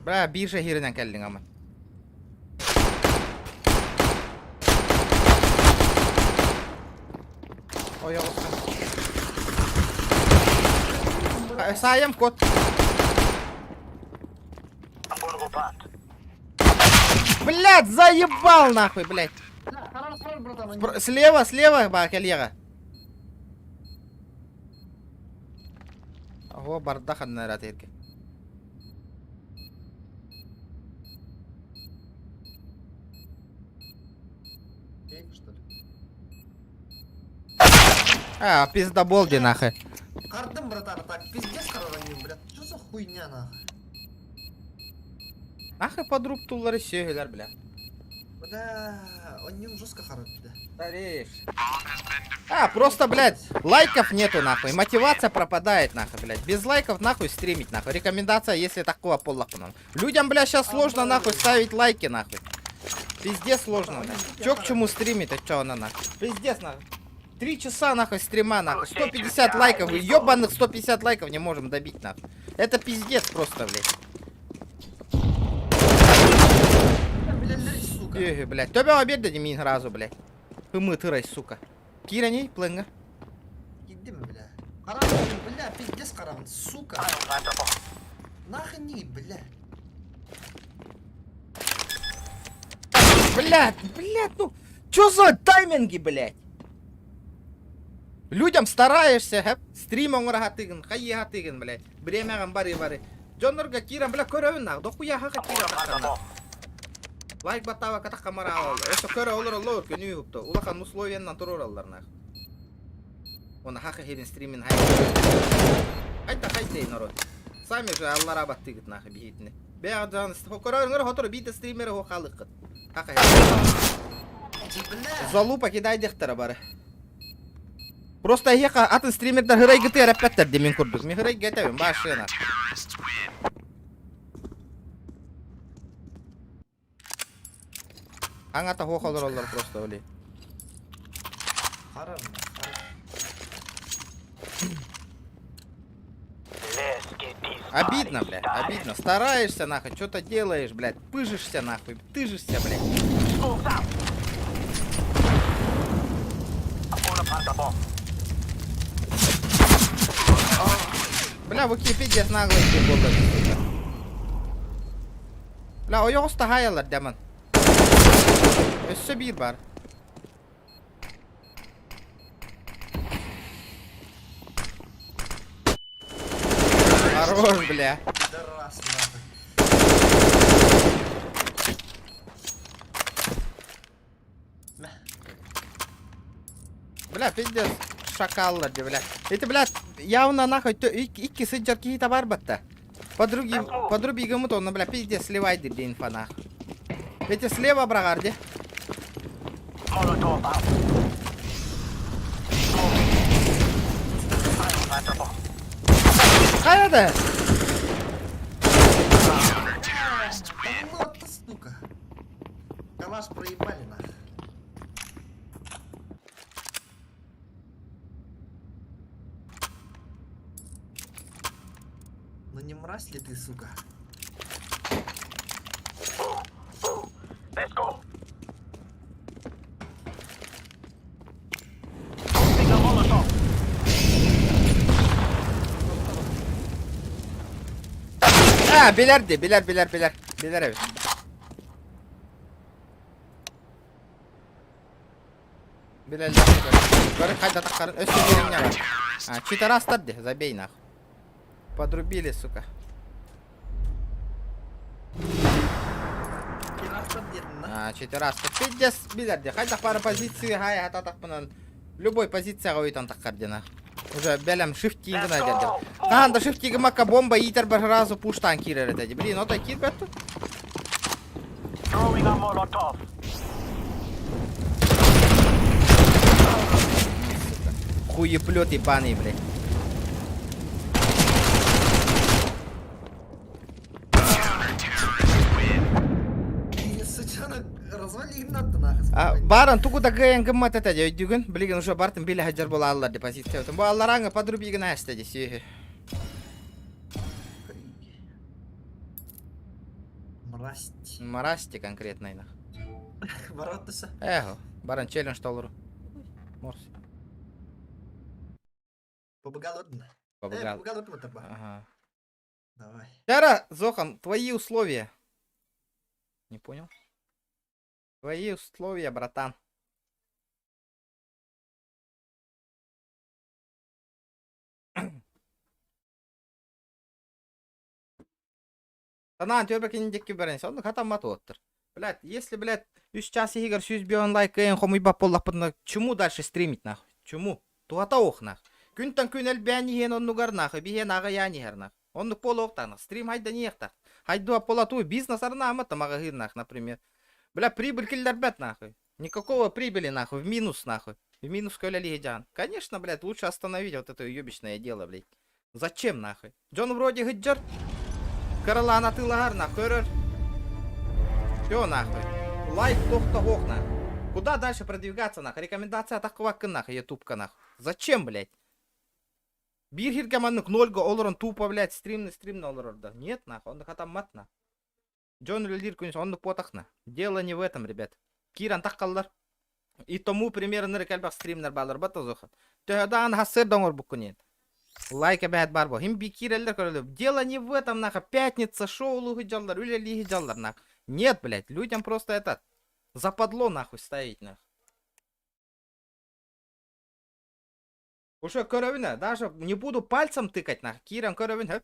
Speaker 1: Бра, биржа хиринен келдиң ама. Ой, Саям кот. Блядь, заебал нахуй, блядь. Слева, слева, ба, кельега. Ого, бардах аннара терке. А, пиздобол де нахуй.
Speaker 3: Кардым, братан, так пиздец караганим, блядь. Что за хуйня, нахуй?
Speaker 1: Нахуй подруб туллары сөйлер, бля.
Speaker 3: Бля, он нем жестко харат, бля.
Speaker 1: Стареешь. А, просто, блядь, лайков нету, нахуй. Мотивация пропадает, нахуй, блядь. Без лайков, нахуй, стримить, нахуй. Рекомендация, если такого поллаху, Людям, блядь, сейчас сложно, нахуй, ставить лайки, нахуй. Пиздец сложно, блядь. Чё к чему стримить, а чё она, нахуй? Пиздец, нахуй. 3 часа, нахуй, стрима, нахуй. 150 лайков, ёбаных 150 лайков не можем добить, нахуй. Это пиздец просто, блядь. Эх, блядь. Төбө обед мин сразу, блядь. Ымы тырай, сука. Кирани, пленга.
Speaker 3: Кидим, бля. Караган, бля, пиздец караган, сука. Нахуй не, бля.
Speaker 1: Блядь, блядь, ну, чё за тайминги, блядь? Людям стараешься, хэп, стрим оҥоро сатыыгын, хайыы сатыыгын, блядь. Бириэмэҕин бары бары. Дьоннорго киирэн, бля, көрөбүн нах, дохуя хаха киирэн тахсанна. Лайк баттаабакка тахамара ол. Өссө көрө олороллор күнү хупто. Улахан условиянан турураллар нах. Оны хаха херин стримин хай. Хайда хайда народ. Сами же аллара баттыгыт нах бихитне. Бәя жан көрөрүңөр хотору бите стримери хо халыкыт. Хаха. Залупа кидай дехтара бары. Просто эһиэхэ атын стримердэр хырайгыты эрэппэттэр дии мин курдук. Мин хырайга этэбин башына. Аңата хуох олороллор просто оли.
Speaker 3: Харам, харам.
Speaker 1: Обидно, блядь, обидно. Стараешься, нахуй, что-то делаешь, блядь, пыжишься, нахуй, тыжишься, блядь. Бля, Википедия наглый был, сука. Бля, ойоҕос таһаайалар дэмэн. Өссө биир бар. Хорош, бля.
Speaker 3: Пидорас, нахуй.
Speaker 1: Бля, пиздец, шакаллар дии, бля. Эти, бля, явно нахуй икки сылдьар киһитэ барбатта. Подруги, подруби гыммыт онно, бля, пиздец, сливай диир дии инфа нах. Эти слева быраҕар дии. Хайа да?
Speaker 3: Да ну ты, сука. Калаш проебали нахуй. Ну не мразь ли ты, сука?
Speaker 1: А, билэр дии, билэр, билэр, билэр. Билэр эбит. Билэллэр. Көрү хайда таххарын өссө бириҥҥэ бар. А, читарастар дии, забей нахуй. Подрубили, сука. А, читарастар. Пиздец, билэр дии. Хайдах бары позиции хай хататахпынан любой позицияҕа ыйтан таххар диэн Уже бэлэм shift тиигин айдердим. Хаһан да shift тиигимакка бомба иитэр бар сразу пуштаан киирэр этэ дии. Блин, отой киирбэт тут. Хуеплет ебаный, блядь.
Speaker 3: Сучонок, развали надо нахуй.
Speaker 1: Баран тугу да кыайан гыммат этэ дии өйдүүгүн. Билигин уже бартын билэ сылдьар буолааллар ди позициябытын. Бу алларааҥы подрубигын ааста дии сүөһү.
Speaker 3: Мрасть.
Speaker 1: Мрасти конкретно нах.
Speaker 3: Воротыса.
Speaker 1: Эхо, баран челлендж толору. Морс.
Speaker 3: Побегал одна.
Speaker 1: Побегал.
Speaker 3: Побегал одна.
Speaker 1: Ага.
Speaker 3: Давай.
Speaker 1: Тара, Зохан, твои условия. Не понял? Твои условия, братан. Санаан түөрбэ кини диэки баран соннук хатаммат уоттар. Блядь, если, блядь, үс час иһигэр сүүс бион лайк кыайан хомуйбат буоллахпытына, чему дальше стримить нахуй? Чему? Туһата ох нах. Күнтэн күн элбээн иһиэн оннугар нахуй, биһиэн аҕыйаан иһэр нах. Оннук буолуохтаах Стрим хайдан иһиэхтаах. Хайдуа полатуй бизнес арнаамат маҕаһыын нах, например. Бля, прибыль киллэрбэт нахуй. Никакого прибыли нахуй, в минус нахуй. В минус көлөлиһи дьаан. Конечно, блядь, лучше остановить вот это уебищное дело, блядь. Зачем нахуй? Дьон вроде гыджар. Кыралаан атыылаһар нах, көрөр. Все нахуй. Лайк тохто нах. Куда дальше продвигаться нах? Рекомендация атаккыбаккын нах, ютубка нах. Зачем, блядь? Биир сиргэ маннык нольга олорон тупо, блядь, стримный стримный олорор да. Нет, нахуй, оннук хатаммат нах. Дьон үлэлиир күнүс оннук буотах на. Дело не в этом, ребят. Киирэн таххаллар. И тому примерно элбэх стримнер баалар бата зохан. Төһө даҕаны хассыар оҥорбуккун иэн. Лайк эбэһэт баар бо. Хим би киирэллэр көрөлөр. Дело не в этом, нахуй. Пятница, шоу дьаллар, үлэлииһи дьаллар, нахуй. Нет, блядь, людям просто этот западло нахуй ставить, нахуй. Уже көрөбүн, даже не буду пальцем тыкать, нахуй. Киирэн көрөбүн, хөп.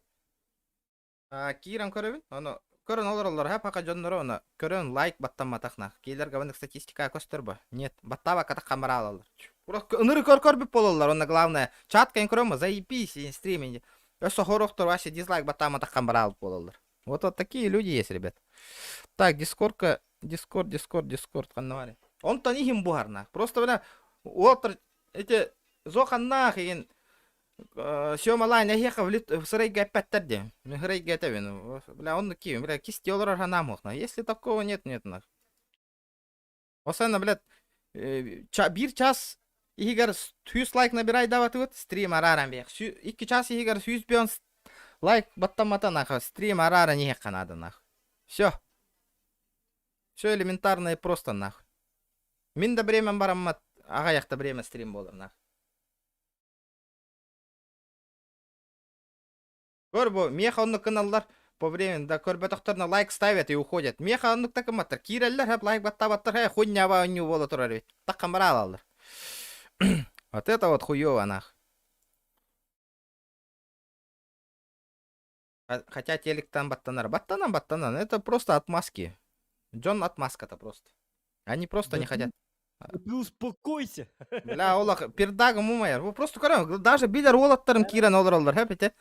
Speaker 1: Киирэн көрөбүн, ону көрөн олороллор, һэ, пока дьонноро ону көрөн лайк баттамматах нах. Киилэргэ маннык статистика көстөр бо. Нет, баттаабакка хамара алаллар. Ыныры көр көрбүт буолаллар, онно главное, чат кэн көрөмө, заебись, стриминг. Өссө хорохтор вообще дизлайк баттааматах хамара алып буолаллар. Вот вот такие люди есть, ребят. Так, дискордка, дискорд, дискорд, дискорд, ханна баарый. Онтон иһин буһар нах. Просто бля, уолтар эти зоханнаах игин Сёмалаан эһиэхэ сырайга эппэттэр диэн. Мин сырайга этэбин. Бля, оннук киим. Бля, кисти олорор санаам суох. Если такого нет, нет нах. Осана, блядь, биир час иһигэр 100 лайк набирай даватыбыт, стрим арааран биэх. Икки час иһигэр 100 бион лайк баттаммата нах, стрим арааран иһиэххэ наада нах. Все. Все элементарно и просто нах. Мин да бремя бараммат, аҕыйахта время стрим буолар нах. Көр бу, миэхэ оннук гыналлар по времени, да көрбөтөхтөрүнэ лайк ставят и уходят. Миэхэ оннук да гымматтар. Киирэллэр, хэп лайк баттаабаттар, һэ хуйняба оонньуу буола турар эбит. Таххан бара алаллар. Вот это вот хуёво нах. Хотя телектан баттанар. Баттанан, баттанан. Это просто отмазки. Джон отмазка-то просто. Они просто
Speaker 2: Да
Speaker 1: не
Speaker 2: ты-
Speaker 1: хотят.
Speaker 2: Да ты успокойся.
Speaker 1: Бля, олох пердагым умайар. Бу просто көрөн, даже билер уолаттарым киирэн олороллор, хөп ите.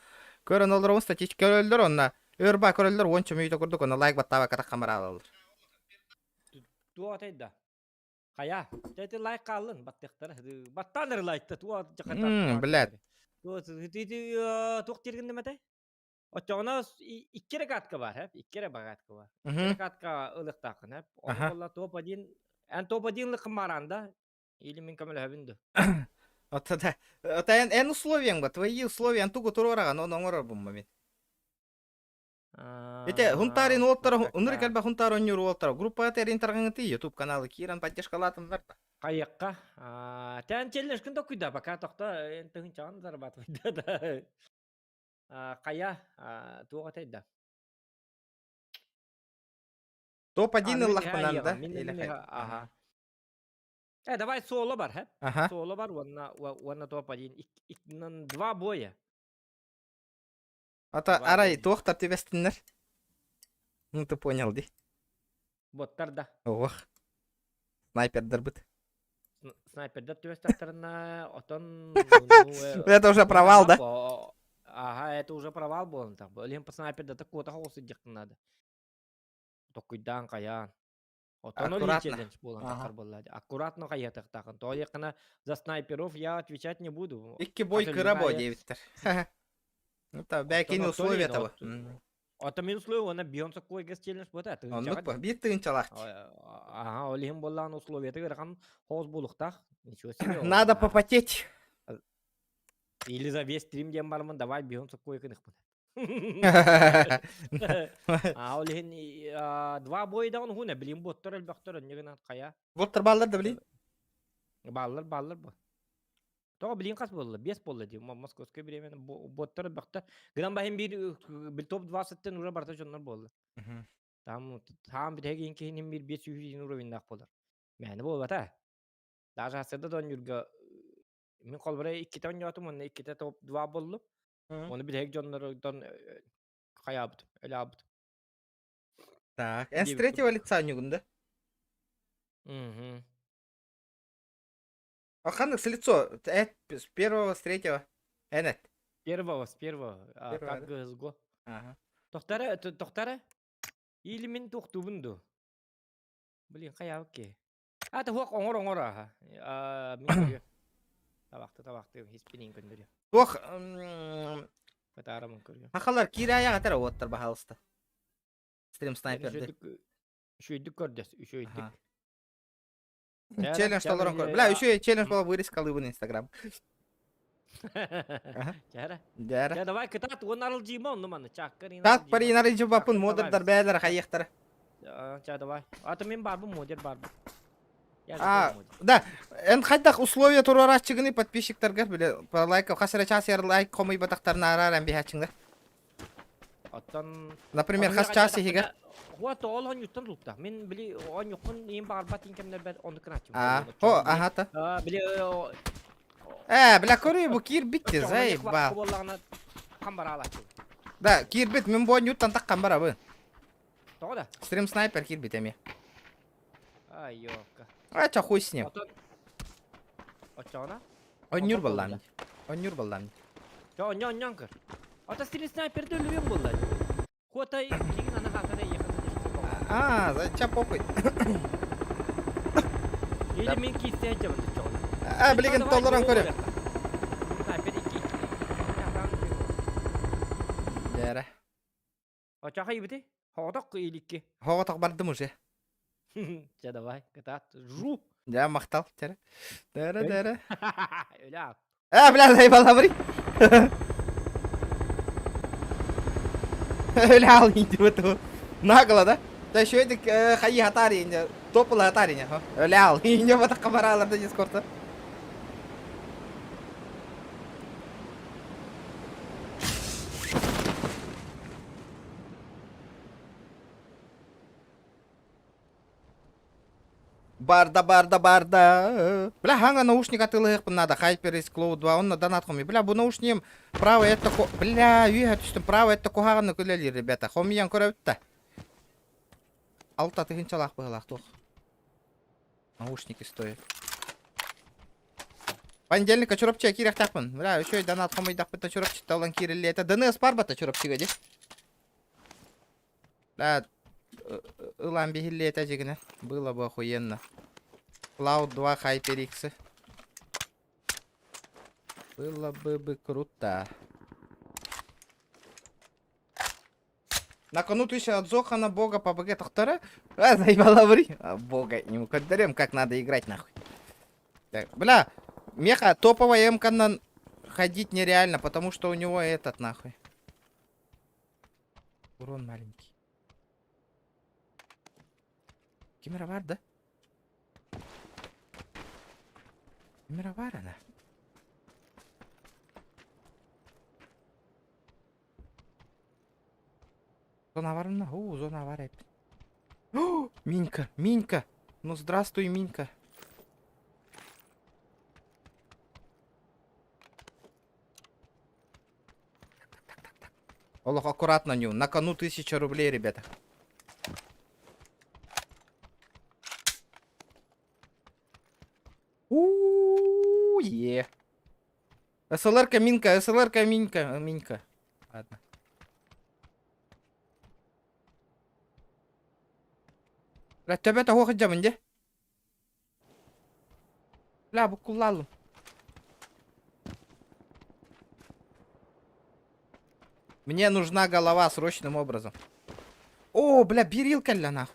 Speaker 1: Көрөн олоробун статистика көрөллөр онна. Өрба көрөллөр уонча мүйтө курдук онна лайк баттаабакка хамараалалар.
Speaker 2: Туох да. Хайа, ты лайк хааллын, баттыахтара. Баттаан эрэ лайкта, туох
Speaker 1: Блядь.
Speaker 2: Туох дииргин дэмэтэй? Оччоҕуна икки эрэ катка бар, хэп, икки эрэ багатка бар. Икки эрэ катка ылыктааххын, хэп. Ону буолла топ-1, эн топ-1 лыккын баран да, или мин көмөлөһөбүн ду.
Speaker 1: Ота да. Ота эн, эн условияң ба, твои условия, эн тугу туруораҕын, оны оҥорорбун мин. Ите Хунтарин уолтара, ынырык элбэх Хунтар оонньуур уолтара. Группаҕа тэрин тарҕаҥыты YouTube каналы киирэн поддержкалаатыннар да.
Speaker 2: Хайыахха. Тэн челлешкин токуйда, пока тохто эн тыһынчаҕын зарабатывайда да. Хайа, туох этэй да.
Speaker 1: Топ-1 ыллахпынан да.
Speaker 2: Ага. Э, давай соло бар, хэ? Соло бар, уонна уонна топ-1. Два боя.
Speaker 1: Ата арай туохтар түбэстиннэр? Ну ты понял ди.
Speaker 2: Боттар да.
Speaker 1: Ох. Снайпердарбыт.
Speaker 2: Снайпердар түбэстэхтэринэ отон
Speaker 1: Это уже провал, да?
Speaker 2: Ага, это уже провал буолан так. Олен по снайперда так куота хоҕус надо. Токуйдаан хайаан. Отон ол
Speaker 1: Аккуратно.
Speaker 2: челлендж буолан тахар буолла. Аккуратно хайыатыктаахын. Тоойеккана за снайперов я отвечать не буду.
Speaker 1: Икки бой кыра бо диэбиттэр. Ну та бэкини условия того.
Speaker 2: Ото мин условия, она бьется койга челлендж буота.
Speaker 1: Оннук ба, биир тыынчалаах.
Speaker 2: Ага, ол иһин буоллаан условията ыарахан хоос буолуохтаах. Ничего себе.
Speaker 1: Надо попотеть.
Speaker 2: Или за весь стрим диэн бараммын давай бьем соккой кыныхпын. А ол иһин два бойдаҕын уһун билин боттор элбэхтэр өннө гынан хайа.
Speaker 1: Боттор бааллар да билин?
Speaker 2: Бааллар бааллар бу. Тоҕо билин хас буолла? Бес буолла дии. Московское время боттор элбэхтэр. Гынан баһын биир бил топ 20-тен уже барыта дьоннор буолла. Там там битэһигин киһинин биир 500 уровеннаах буолар. Мээнэ буолбата. Даже хасыда донньурга Мин холбура иккитэ оонньоотум уонна иккитэ топ два буоллум. Ону бүтэһик дьоннордон хайаабытым, өлаабытым.
Speaker 1: Так, эн с третьего лица оонньуугун да?
Speaker 2: Мгм.
Speaker 1: А ханнык с лицо? С первого, с третьего. Энет.
Speaker 2: Первого, с первого. А,
Speaker 1: Первого,
Speaker 2: как
Speaker 1: да?
Speaker 2: ГСГО.
Speaker 1: Ага.
Speaker 2: Тохтара, тохтара. Или мин тохтубун ду. Блин, хайаабыт А, туох оҥор оҥор аха. А, мин көрүө. Табахты табахты хиспинин көннөрүө.
Speaker 1: Туох
Speaker 2: Кытаарамын көрүө.
Speaker 1: Хахалар киирээйэх этэр уоттар баһаалыста. Стрим снайперды.
Speaker 2: Үчүгэйдик көрдөс, үчүгэйдик.
Speaker 1: Челлендж толорон көр. Бля, үчүгэй челлендж була вырезкалыыбын Инстаграм.
Speaker 2: Чара.
Speaker 1: Дьара.
Speaker 2: Давай кытаат уон арылдьыыма онну манна чааккар
Speaker 1: Таат парин арылдьыбаппын модердар бээлэр хайыахтара.
Speaker 2: Ча давай. Ата мен барбын модер барбын.
Speaker 1: А, да, эн хайдах условия туруорааччыгыный подписчиктаргар бile лайк хас эрэ час эр лайк хомуйбатахтарына арааран биһааччыҥнар.
Speaker 2: Оттон
Speaker 1: Например, хас час иһигэр?
Speaker 2: Хуа ол онньуттан тулта. Мин били онньуккун иин баҕарбат иин кэмнэрбэр оннук гынааччым.
Speaker 1: А, хо, аха
Speaker 2: та. Били
Speaker 1: Э, бля, көрүй бу киирбит заебал.
Speaker 2: Буоллаҕына хам бараалааччы.
Speaker 1: Да, киирбит, мин бу онньуттан таххан барабын.
Speaker 2: Тоҕо да?
Speaker 1: Стрим снайпер киирбит эмиэ.
Speaker 2: Ай, ёлка.
Speaker 1: А, ча хуй с ним.
Speaker 2: Оччоҕуна?
Speaker 1: Онньур баллаам. Онньур баллаам.
Speaker 2: Чо, онньо онньоон көр. Ото стрим снайперді өлүөм буолла. Хуотай кигин аны хаатара
Speaker 1: А, зачем похуй?
Speaker 2: Или мин киистэһэ дьабын оччоҕуна.
Speaker 1: А, билигин толорон көрүм.
Speaker 2: Снайпер икки
Speaker 1: Дээрэ.
Speaker 2: Оччоҕо ибити? Хоҕотох иликки.
Speaker 1: Хоҕотох бардым уже.
Speaker 2: Чэ давай, кытаат. Жу.
Speaker 1: Дьэ, махтал, чэрэ. Дээрэ, дээрэ.
Speaker 2: Өлө
Speaker 1: Э, бля, заебала Өлө идиоту. Нагло, да? Да еще это хайи хатари, топла хатари, Өлө не вот камаралар да дискорда. Барда, барда, барда. Бля, хаҥа наушник атыылаһыахпын наада. HyperX Cloud 2, онно донат хомуй. Бля, бу наушнигым правый это Бля, үөһэ түстүм. Правый это куһаҕаннык үлэлиир, ребята. Хомуйан көрөбүт да. Алта тыһыынчалаах быһыылаах туох. Наушники стоят. Понедельникка Чурапчыга киириэхтээхпин. Бля, үчүгэй донат хомуйдахпыт Чурапчыта ылан киириллиэтэ. ДНС барбата Чурапчыга дии. Бля, ылан биһиллиэтэ дьигинэ. Было бы охуенно. Cloud 2 HyperX. Было бы круто. На кону тысяча от Зохана, Бога, по БГ Тохтора. А, заебала ври. А, Бога, не укадарем, как надо играть нахуй. Так, бля, меха, топовая МК на ходить нереально, потому что у него этот нахуй. Урон маленький. Кемеровар, да? Кемеровар она. Зона бар мына. О, зона бар эбит. О, Минька, Минька. Ну здравствуй, Минька. Олох аккуратно ню. На кону 1000 рублей, ребята. У-е. СЛР-ка Минка, СЛР-ка Минька, Минька. Ладно. Бля, төбөтө суох дьабын дьэ. Бля, буккуллаалым. Мне нужна голова срочным образом. О, бля, берил кэллэ нах.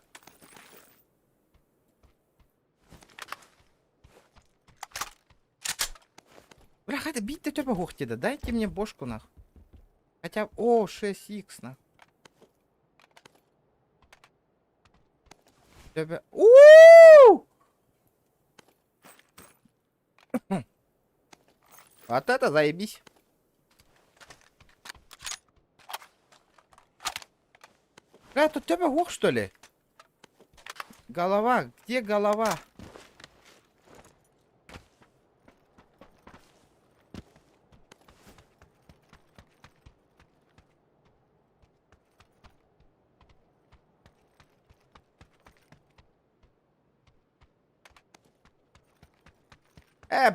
Speaker 1: Бля, хотя бить төбө суох да. Дайте мне бошку нах. Хотя, о, 6х нах. Төбө... У! Вот это заебись. Бля, тут төбө суох, что ли? Голова, где голова?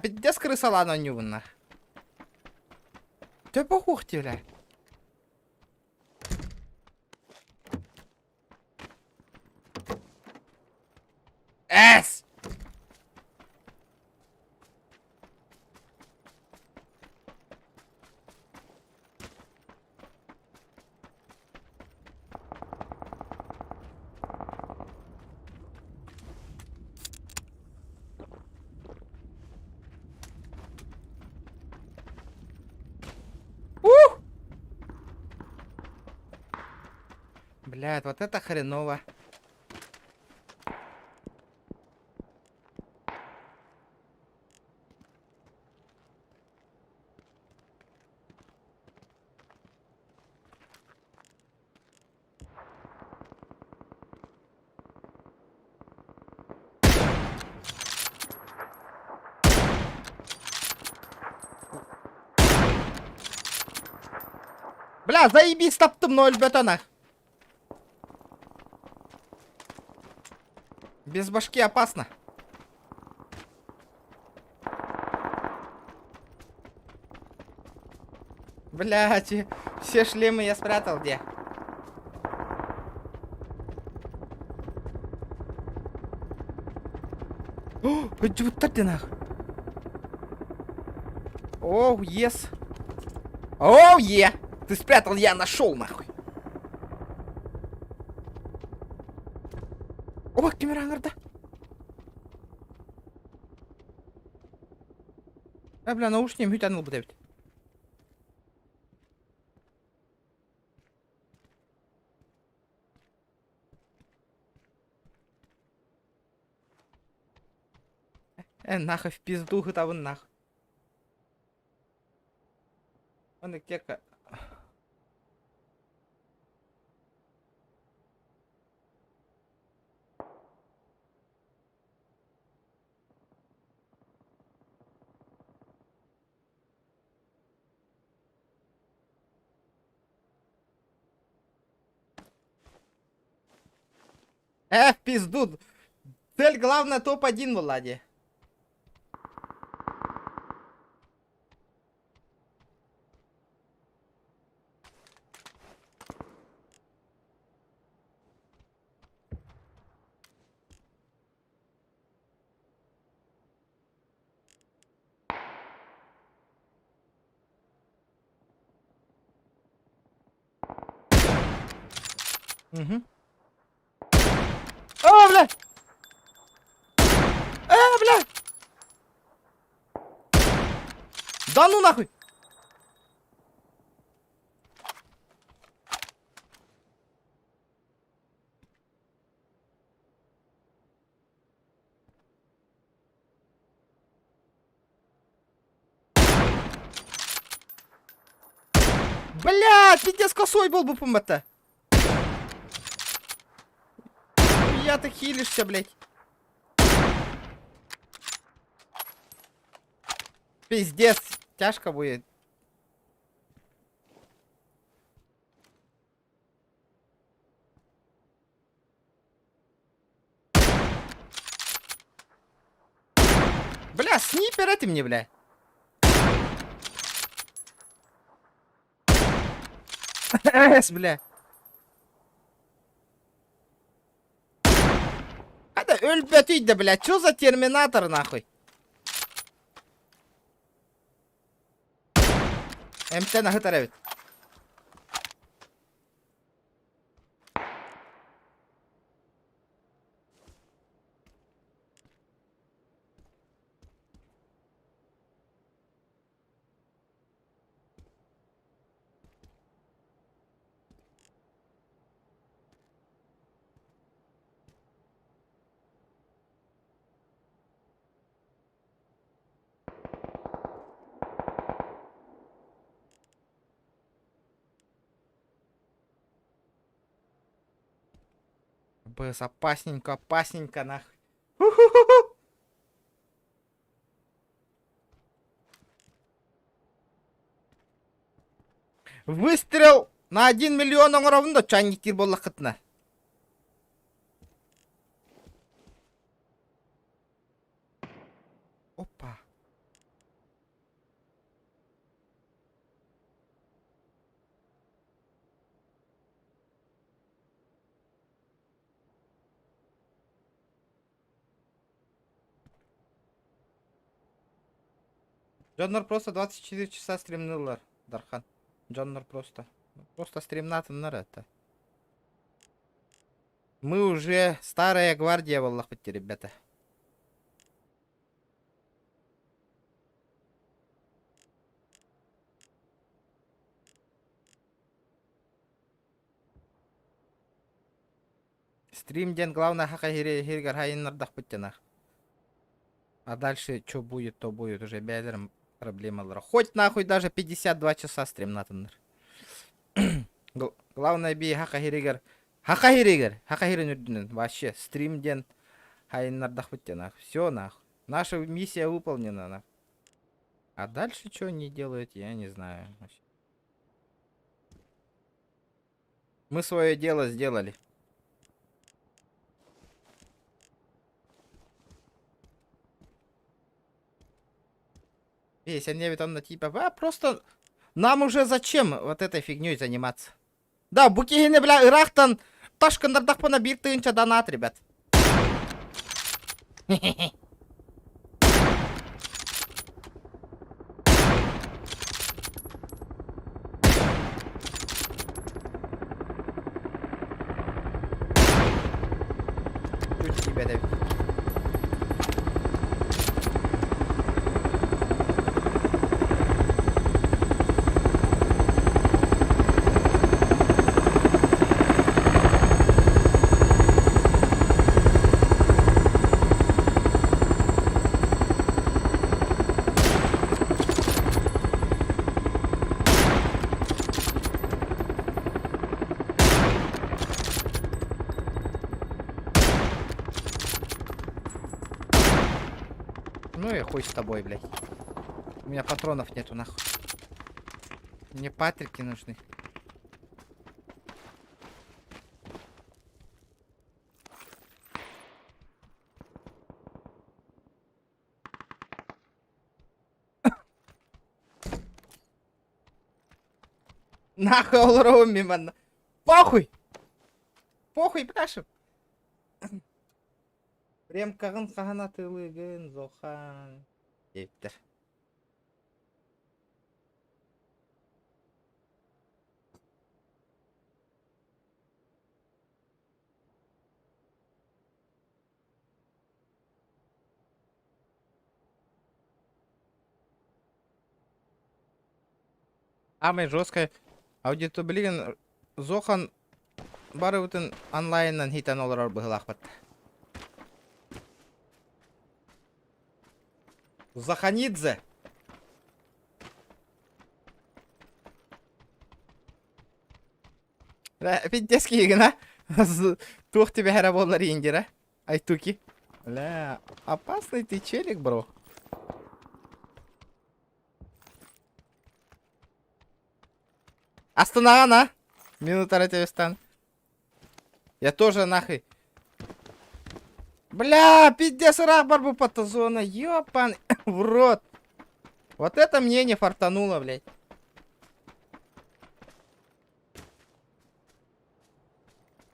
Speaker 1: Пиздец крысалаан оонньуубун. Төбө суох дии, бля. Эс! Ух! Блядь, вот это хреново. Бля, заебись таптым ноль бетона. Без башки опасно. Блядь, все шлемы я спрятал где? О, вот ты нах. Oh, yes. Oh, yeah. Ты спрятал, я нашел, нахуй. О, камера да. А, бля, наушник бүтән ул бит. Нахуй в пизду табын нахуй. Он аптека. Э, в пизду. Цель главная топ-1, Влади. Угу. О, бля! Э, бля! Да ну нахуй! Бля, пиздец косой был бы это. Я ты хилишься, блядь. Пиздец, тяжко будет. Бля, снипер это мне, бля. Эс, бля. Это өлбөтүй да, бля, чё за терминатор, нахуй? Эмтэн аһытар эбит. БС опасненько, опасненько, нахуй. Уху-ху-ху. Выстрел на 1 миллион оҥоробун да чайниктиир буоллаххытына. Опа. Дьоннор просто 24 часа стримныллар, Дархан. Дьоннор просто. Просто стримнатыннар это. Мы уже старая гвардия буоллахпыт ребята. Стрим диэн главное хака хиригэр хайыннардахпыт тянах. А дальше что будет, то будет. Уже бэйэлэрим проблемалара. Хоть нахуй даже 52 часа стримнатыннар. Главное би хака хиригэр хака хиригэр хака хирин үрдүнэн вообще стрим диэн хайыннардахпыт тянах. Все нахуй. Наша миссия выполнена нахуй. А дальше что они делают, я не знаю. Вообще. Мы свое дело сделали. Весь, они ведь он на типа, а просто нам уже зачем вот этой фигней заниматься? Да, бу киһини, бля, ыраахтан таш гыннардахпына биир тыһыынча донат, ребят. Үт тиийбэт эбит. Ну и хуй с тобой, блядь. У меня патронов нету, нахуй. Мне патрики нужны. Нахуй олоробун мин манна. Похуй! Похуй, пляшем. Ремкаҕын хаһан атыылыыгын, Зохан? Диэбиттэр. Самый жесткая аудитория билигин Зохан барыбытын онлайнынан хитэн олорор быһыылаахпыт. Заханидзе. Пиздец киһигин а? Туох тибэһэрэ буоллар индира? Айтуки. Бля, опасный ты челик, бро. Астынаҕын, а? Минутара тебестан. Я тоже нахуй. Бля, пиздец, ыраах барбыппат зона. Ёпан в рот. Вот это мне не фартануло, блядь.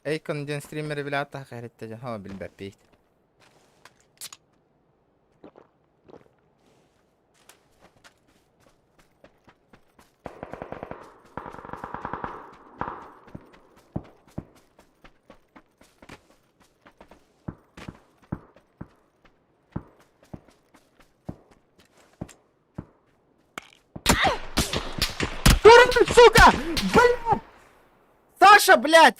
Speaker 1: Эйкон диэн стримери билэ ааттаах эриттэ дьон хаба билбэппит. Дурак, сука! Блядь! Саша, блядь!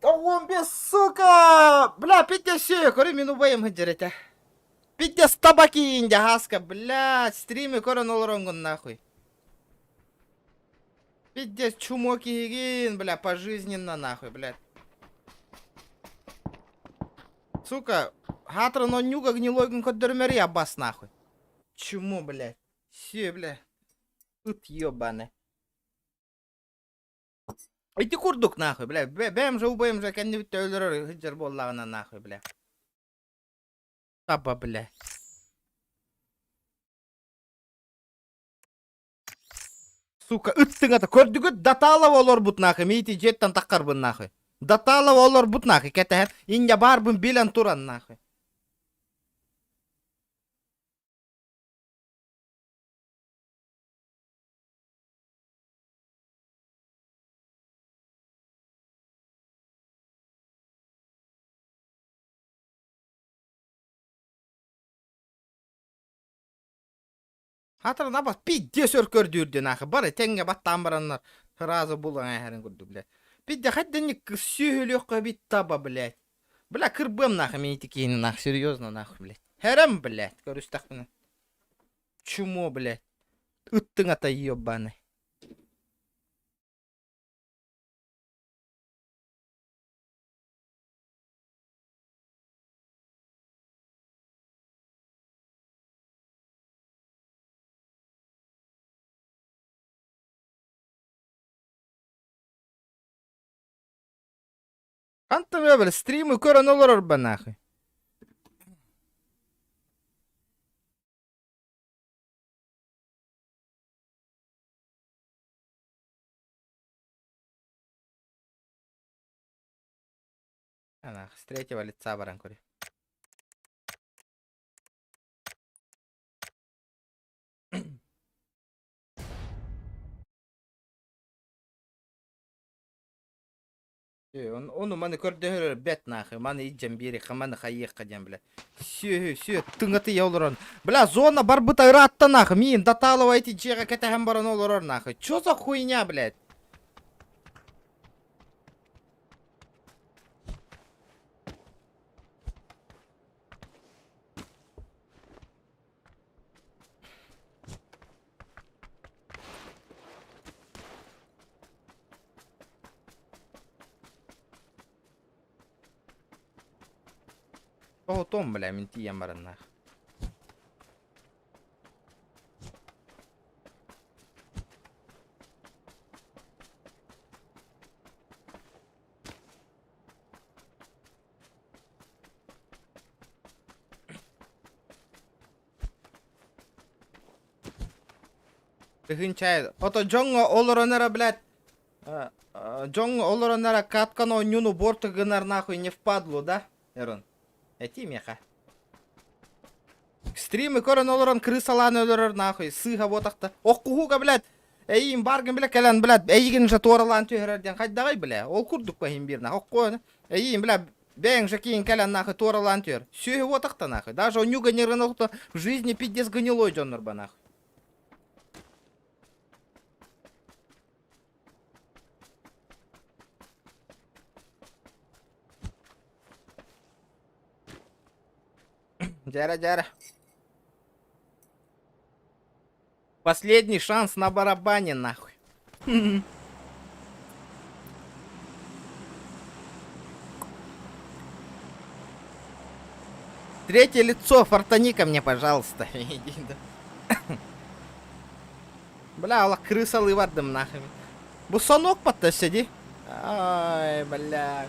Speaker 1: Он без, сука! Бля, пиздец, көрү мин убайым сылдьар Пиздец табаки индиаска, блядь, стримы көрөн олороҥҥун нахуй. Пиздец, чмо киһигин, бля, пожизненно нахуй, блядь. Сука, хатрын онньуга гнилойгун көрдөрүмэри абас нахуй. Чмо, блядь. Все, бля. Ыт ебаный. Ити курдук нахуй, бля. Бэйэм же убайым же кэннибит өлөрөр сылдьар буоллаҕына нахуй, бля. Таба, бля. Сука, ыттыҥата көрдүгүт Даталова олорбут нахуй, миити дьиэттэн таххарбын нахуй. Даталова олорбут нахуй, кэтэһэн, инньэ баарбын билэн туран нахуй. Хатырын абас пиздец өр көрдүүрдү нахуй. Бары тэҥҥэ баттаан бараннар сразу булан эһэрин курдук, блядь. Пиздец хадденник сүһүлүөххэ бит таба, блядь. Бля, кырбыам нахуй мин ити киһини нахуй, серьезно нахуй, блядь. Хэрэм, блядь, көрүстэхпинэ. Чмо, блядь. Ыттыҥ ата ебаный. Хантан бля, стримы көрөн олорор ба нахуй. Нахуй, с третьего лица баран көрү. Ону маны көрдөһөр бэт нахуй, маны илдьэн биэриэххэ, маны хайыахха диэн, бля. Сүөһү, сүө, тыҥатыйа олорон. Бля, зона барбыта ыраатта нахуй, миин Даталова ити дьиэҕэ кэтэһэн баран олорор нахуй. Чё за хуйня, блядь? Тоҕотуом, бля, мин тиийэн бараннаах. Тыһыынча ото дьоҥҥо олорон эрэ, блядь, Дьоҥ олороннор каткан оонньууну борт гынар нахуй не впадлу, да, Эрон? Этии миэхэ. Стримы көрөн олорон крысалаан өлөрөр нахуй, сыыһа буотахта. Охкуһууга, блядь, эйиин баргын бile кэлэн, блядь, эйигин же туоралаан түһэрэр диэн хайдаҕай, бля, ол курдук иһин биир нахуй, охкуон, эйиин, бля, бэйэҥ же киин кэлэн нахуй туоралаан түһэр. Сүөһү буотахта нахуй, даже онньуга не в жизни пиздец гнилой дьоннор ба нахуй. Дьэрэ, дьэрэ. Последний шанс на барабане, нахуй. Третье лицо, фортани ко мне, пожалуйста. Бля, Аллах крысалы бардым нахуй. Бу сонок батта сиди. Ай, бля.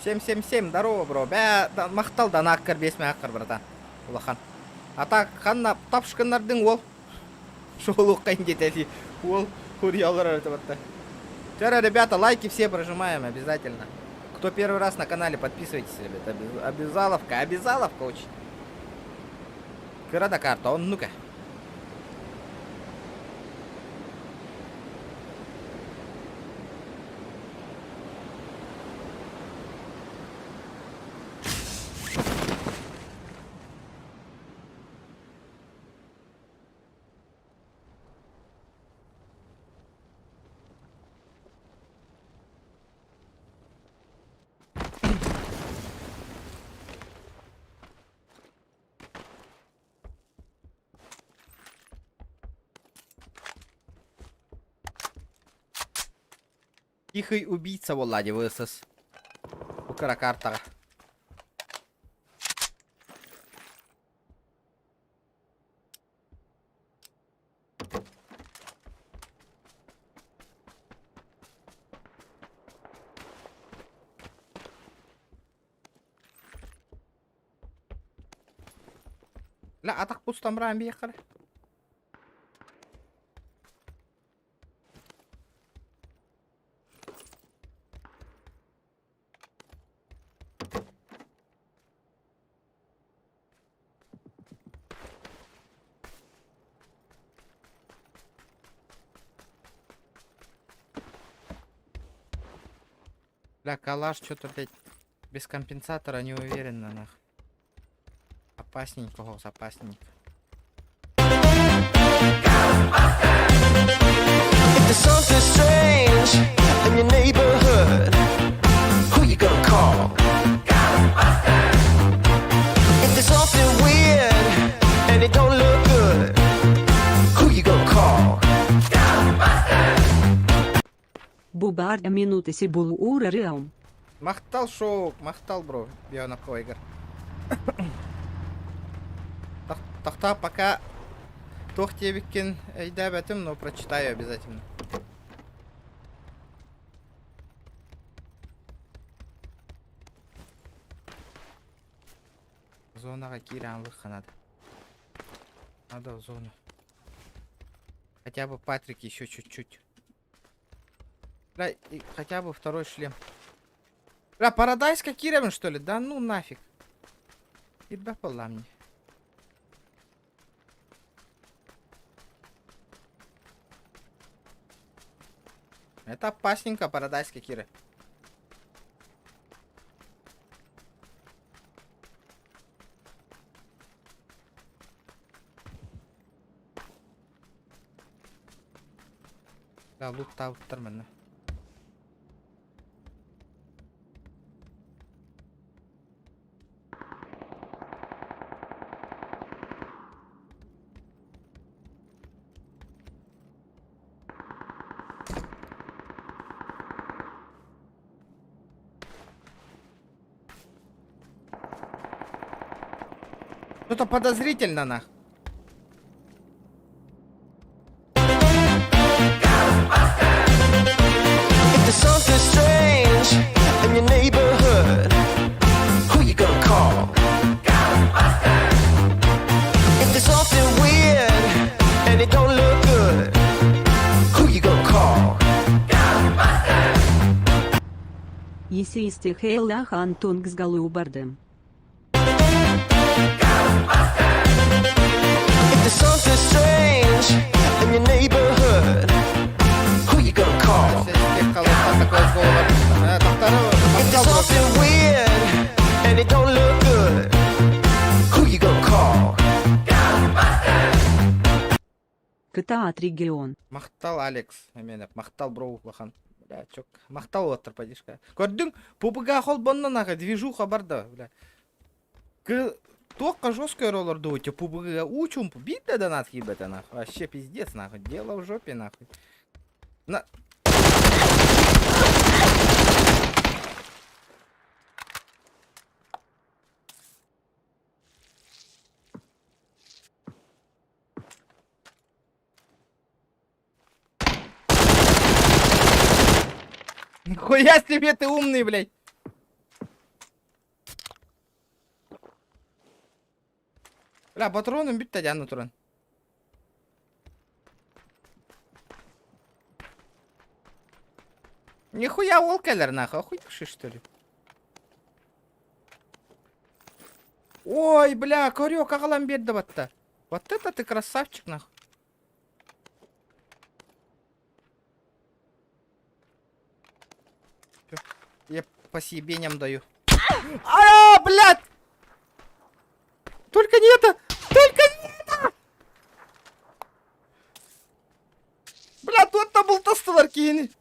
Speaker 1: Семь семь семь, здорово, бро. Бә, махтал да нааккар бес мээккар, братан. Улахан. А так, ханна тапшкыннардың ол. Шолуққа индетели. Ол курьялар это вот. Вчера, ребята, лайки все прожимаем обязательно. Кто первый раз на канале, подписывайтесь, ребята. Обязаловка, обязаловка очень. Кыра да карта, он ну-ка. Тихий убийца буолла дии ВСС. Бу кыра картаҕа. Ла атах пустамраан биэххэ Бля, калаш что-то, блядь, без компенсатора не уверен нах. Опасненько, голос, опасненько.
Speaker 9: If there's something strange in your neighborhood, who you gonna call? If there's something weird and it don't look good, who you gonna call?
Speaker 4: Бу баар минутasi булуурарыам.
Speaker 1: Махтал шоу, махтал бро, Бионакойгер. Тахта пока туох диэбиккин өйдөөбөтүм, но прочитаю обязательно. Зонаҕа киирэн ылыахха надо. Надо в зону. Хотя бы Патрик еще чуть-чуть. Бля, и хотя бы второй шлем. Бля, Парадайска киирэбин, что ли? Да ну нафиг. Ирбэх буолла мне. Это опасненько, Парадайска киирэ. Да, лут таабыттар манна. Что-то подозрительно нах.
Speaker 4: Систехейлах Антонгсгалубардым.
Speaker 9: If there's something strange in your neighborhood, who you gonna call? If there's something weird and it don't look good, who you gonna call?
Speaker 4: Кытаат регион.
Speaker 1: Махтал Алекс, Эменов, махтал бро улахан. Бля, чок. Махтал уоттар поддержка. Көрдүҥ, ППГ холбонно нахуй, движуха барда, бля. Кы Туохха жестко олордубут, ППГ уу-чуумпу, биир да донат киирбэтэ нахуй. Вообще пиздец нахуй, дело в жопе нахуй. На... Нихуя себе ты умный, блядь! Бля, патроным бүттэ дьэ аны туран. Нихуя ол кэлэр нахуй, охуевший что ли? Ой, бля, корёк аҕалан биэрдэ батта. Вот это ты красавчик нахуй. Я по съебеням даю. А, блядь! Только не это! Только не это! Бля, тут-то был тостылар киһини.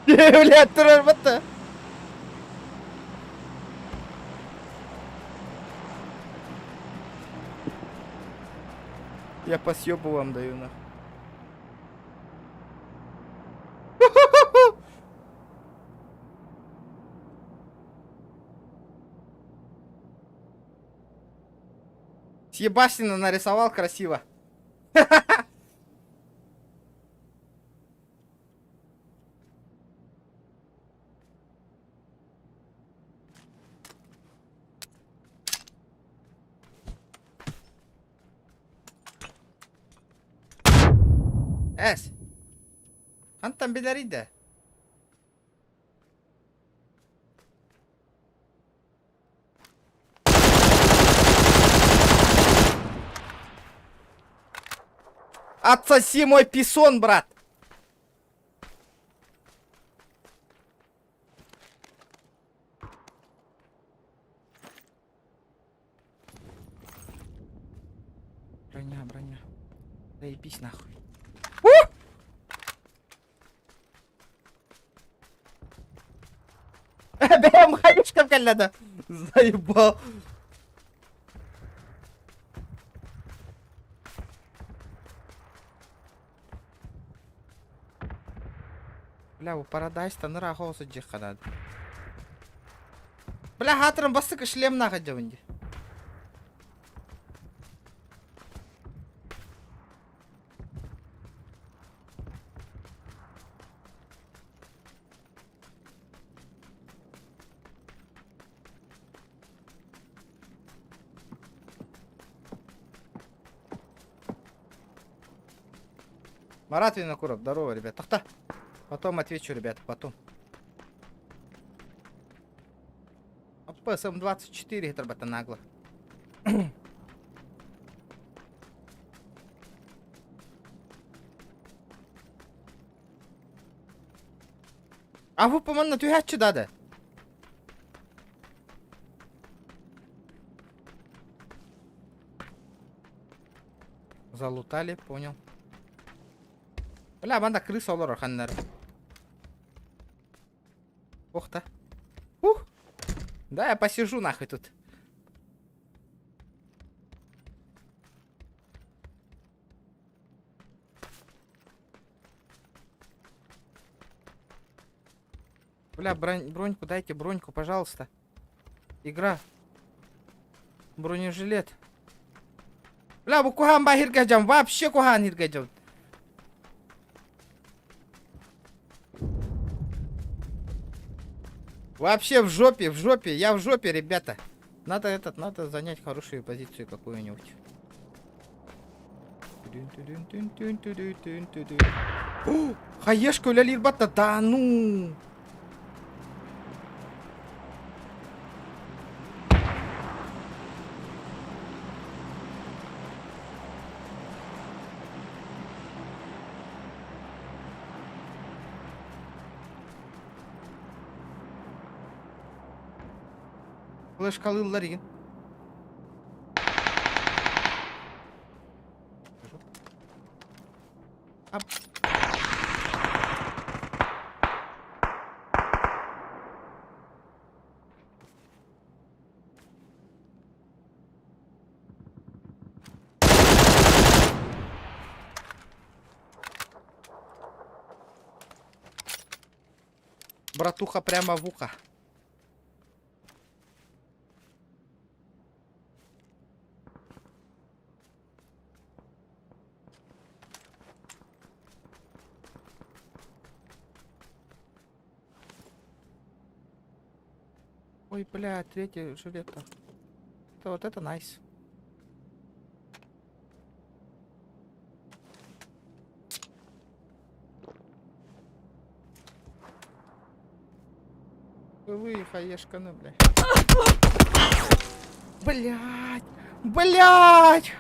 Speaker 1: Блядь, турар батта. Я по съебу вам даю нахуй. Съебасина нарисовал красиво. Эс. Хантан билэрий да? Отсоси мой писон, брат! Броня, броня. Заебись нахуй. Бэм, хаешка кэллэ да. Заебал. Бля, у Парадайз таныра хоосу дьиэххэ Бля, хаатырын бастык шлем нахуй дьабын дии. Марат Винокуров, здорово, ребят. Тахта. Потом отвечу, ребята, потом. ПСМ-24, это ребята, нагло. А вы, по-моему, түһээччи да Залутали, понял. Бля, банда крыса олорор ханнар. Ох-то. Ух. Да, я посижу нахуй тут. Бля, броньку дайте, броньку, пожалуйста. Игра. Бронежилет. Бля, бу кухан бахир вообще кухан хиргажам. Вообще в жопе, я в жопе, ребята. Надо этот, надо занять хорошую позицию какую-нибудь. О, хаешка үлэлиир да ну! Флешкалыыллар игин. Ап. Братуха прямо в ухо. Ой, бля, третий жилет. Это вот это найс. Вы хаешка, ну, бля. Блять! Блять!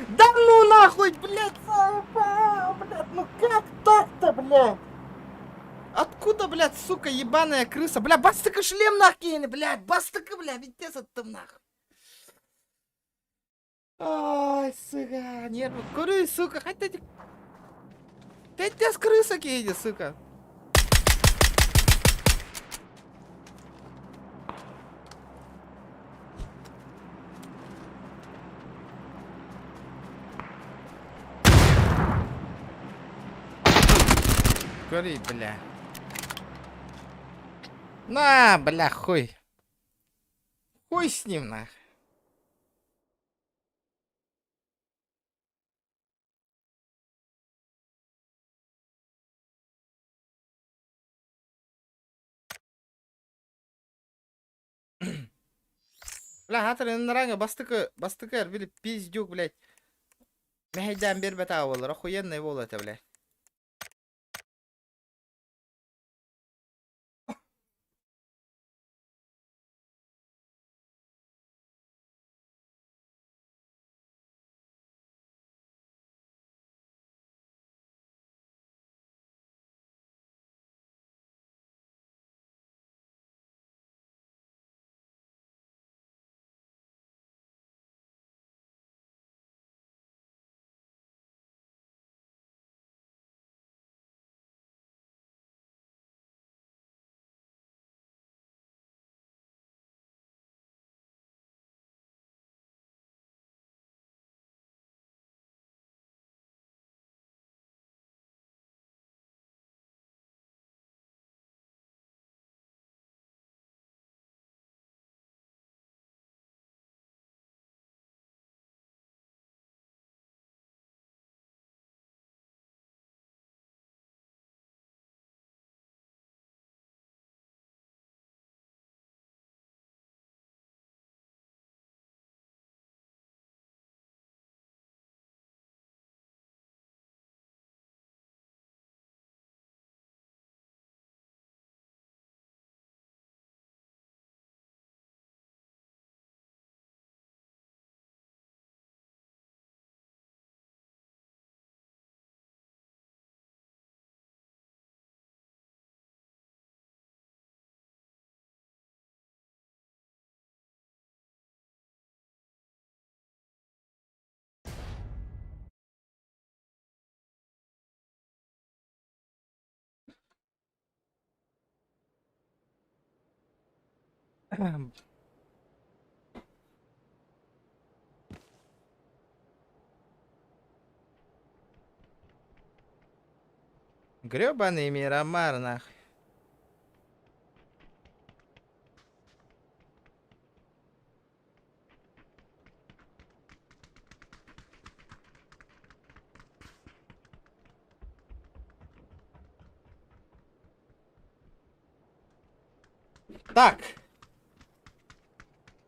Speaker 1: Да ну нахуй, блядь, заебал, блядь, ну как так-то, блядь? Откуда, блядь, сука, ебаная крыса? Бля, бастыка шлем нахуй, блядь, бастыка, бля, ведь там нахуй. Ай, сука, нервы. Куры, сука, хотя ты... Ты с крыса кине, сука. Гори, бля. На, бля, хуй. Хуй с ним, нах. Бля, хатыр наранга бастыкы, бастыкы, били пиздюк, блядь. Мехайдан бер бета болар, охуенный бол это, блядь. Гребаный Мирамар, нахуй. Так.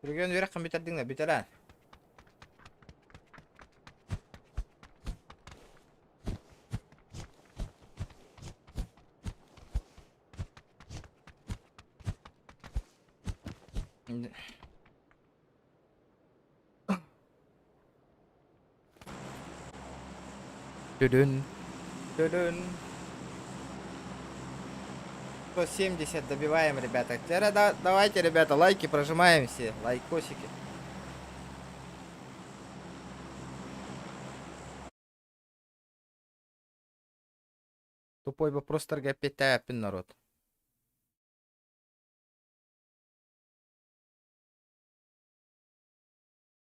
Speaker 1: Түргэн үөрэххин бүтэрдиҥ да бүтэрэн. Дүдүн. Дүдүн. 170 добиваем, ребята. Теперь да, давайте, ребята, лайки прожимаем все. Лайкосики. Тупой вопростарга эппиэттээбэппин народ.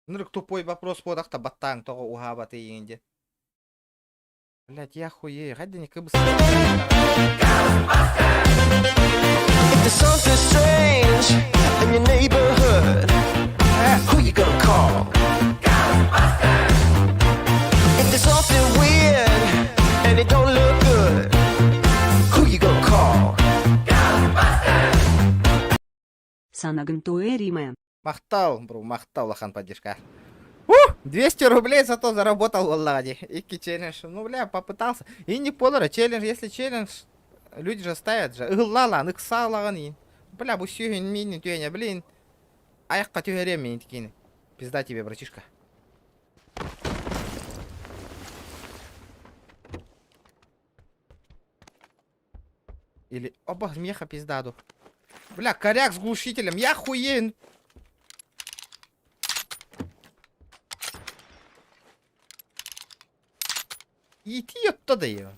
Speaker 1: Нырык тупой вопрос буолахта баттааҥ тоҕо уһаабатый игин диэн. Блять, я хуею, хайда не кыбыс.
Speaker 9: If there's something strange in your neighborhood, who you gonna call? If there's something weird and it don't look good, who you gonna call?
Speaker 4: Санагын туэриме.
Speaker 1: Махтал, бро, махтал, улахан поддержка. Ух, 200 рублей зато заработал, буоллаҕа дии. Икки челлендж. Ну, бля, попытался. И не полара, челлендж, если челлендж, люди же ставят же. Ыллалан, ыксаалаҕын иин. Бля, бу сүһүн миинин түөнэ, блин. Айахха түһэриэм миин тикини. Пизда тебе, братишка. Или... Оба, меха пиздаду. Бля, коряк с глушителем. Я хуею. Иди оттуда ее.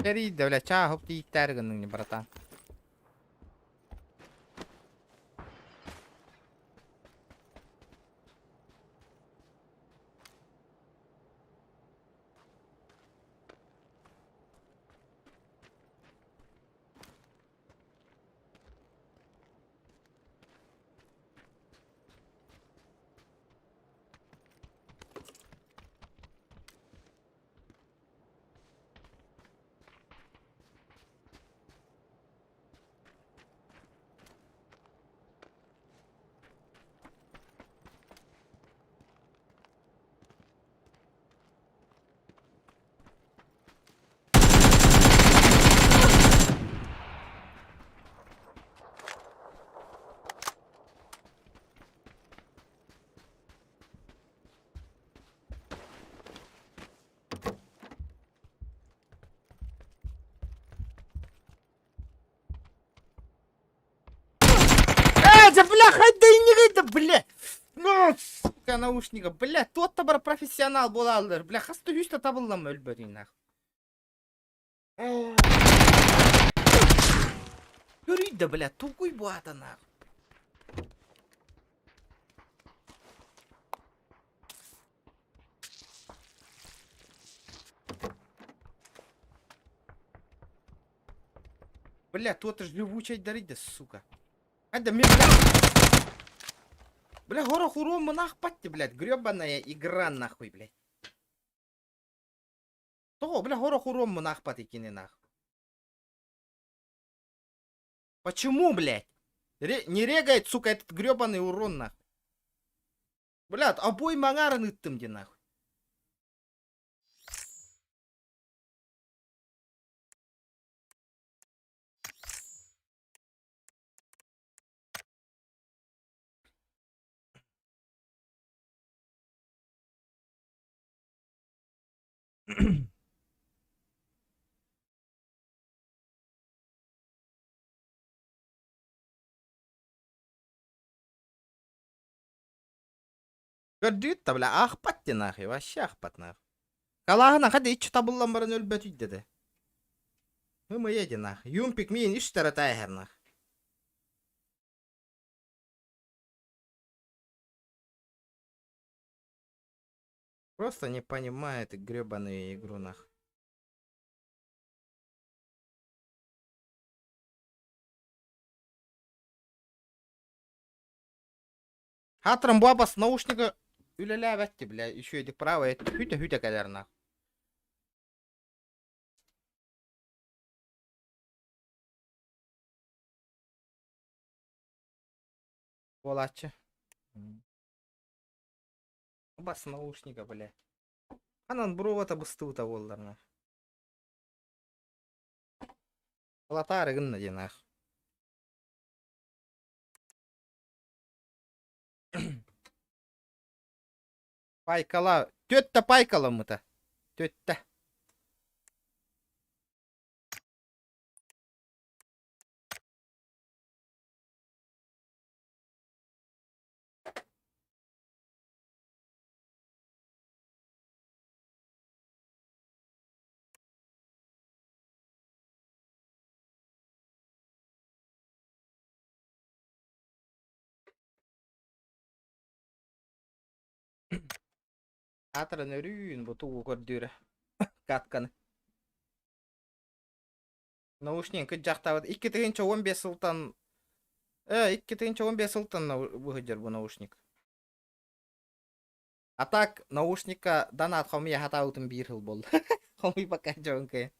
Speaker 1: Тэрийдэ, бля, чааһып тииттээр гынныҥ братан. Э, да бля, хайда и не бля. Ну, сука, наушника, бля, тот табар профессионал буолаллар. Бля, хаста үстэ табыллам өлбөтүн нах. Көрүй да, бля, тугуй буата нах. Бля, тот ж живучай дарить, сука. Айда, мне, бля. Бля, горох урон нах патти, блядь, гребаная игра нахуй, блядь. Того, бля, горох урон нах пати кини нах. Почему, блядь? Не регает, сука, этот гребаный урон нахуй. Блядь, обой мангарын ыттым де нахуй. Көрдүүт да, бля, аахпат дии нахуй, вообще аахпат нахуй. Калааһын аха да иччи табыллан баран өлбөтүй деді. Ымыйа дии нахуй. Юмпик миин үс тара тааһар нахуй. Просто не понимает гребаную игру нах. Хатрым буабас наушнига үлэлээбэт бля, еще эти правые хүтэ-хүтэ кэлэр нах. Буолааччы. Бас наушника, бля. Анан бровата быстыбыта буоллар нах. Латаары гынна диэн ах. Пайкала. Түөттэ пайкаламмыта. Түөттэ. Аатыран өрүүн бу тугу көрдүүрэ катканы. Наушник кыдьахтаабыт 2015 сылтан 2015 сылтан быһыдьар бу наушник. А так наушникка донат хомуйа хатаабытым биир сыл буолла. Хомуйбакка дьон кыйын.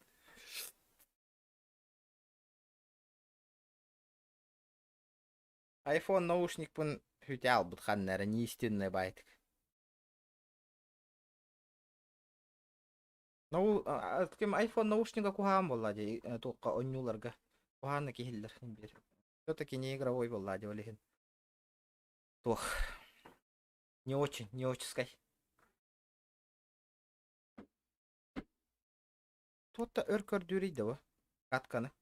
Speaker 1: Айфон наушникпын хүтэ албыт ханна эрэ неистинный байтык. Нау ким айфон наушнига куһаан буолла дии туохха онньууларга куһаанна киһиллэр биир. Все-таки не игровой буолла дии ол иһин. Туох не очень, не оческай. Туотта өр көрдүүрүй да бу катканы.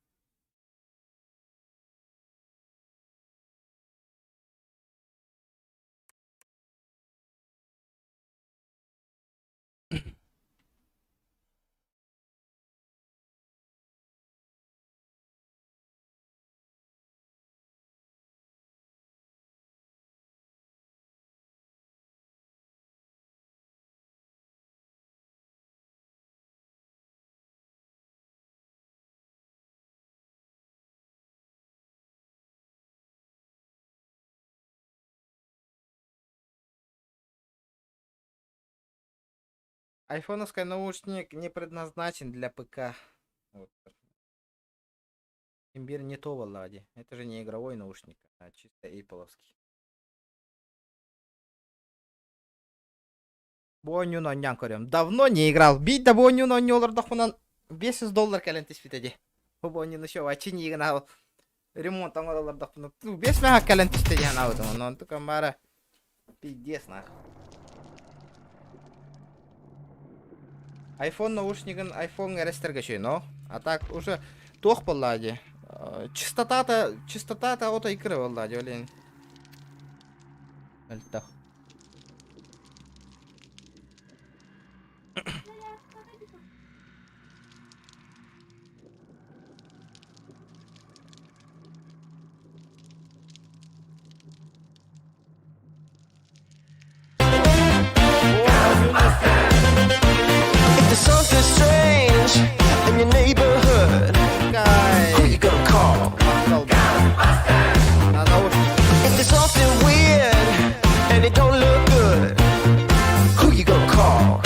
Speaker 1: Айфоновский наушник не предназначен для ПК. Вот. Имбирь не то, Влади. Это же не игровой наушник, а чисто эйпловский. Боннюн онньон көрөм. Давно не играл. Бий да боннюн онньолордохпунан 500 доллар кэлэн түспүтэ дии. Бу боннюну еще вообще гына ремонт оҥоролордохпуна 5 мөһө кэлэн түстэ дии санаабытым. Онон тукам баара пиздец нах. Айфон наушнигын айфон эрэстэргэ үчүгэй, но а так уже туох буоллаа дии. Чистотата, чистотата ото икры буоллаа дии, блин. Мөлтөх.
Speaker 9: If there's something strange in your neighborhood, who you gonna call? If there's something weird and it don't look good, who you gonna call?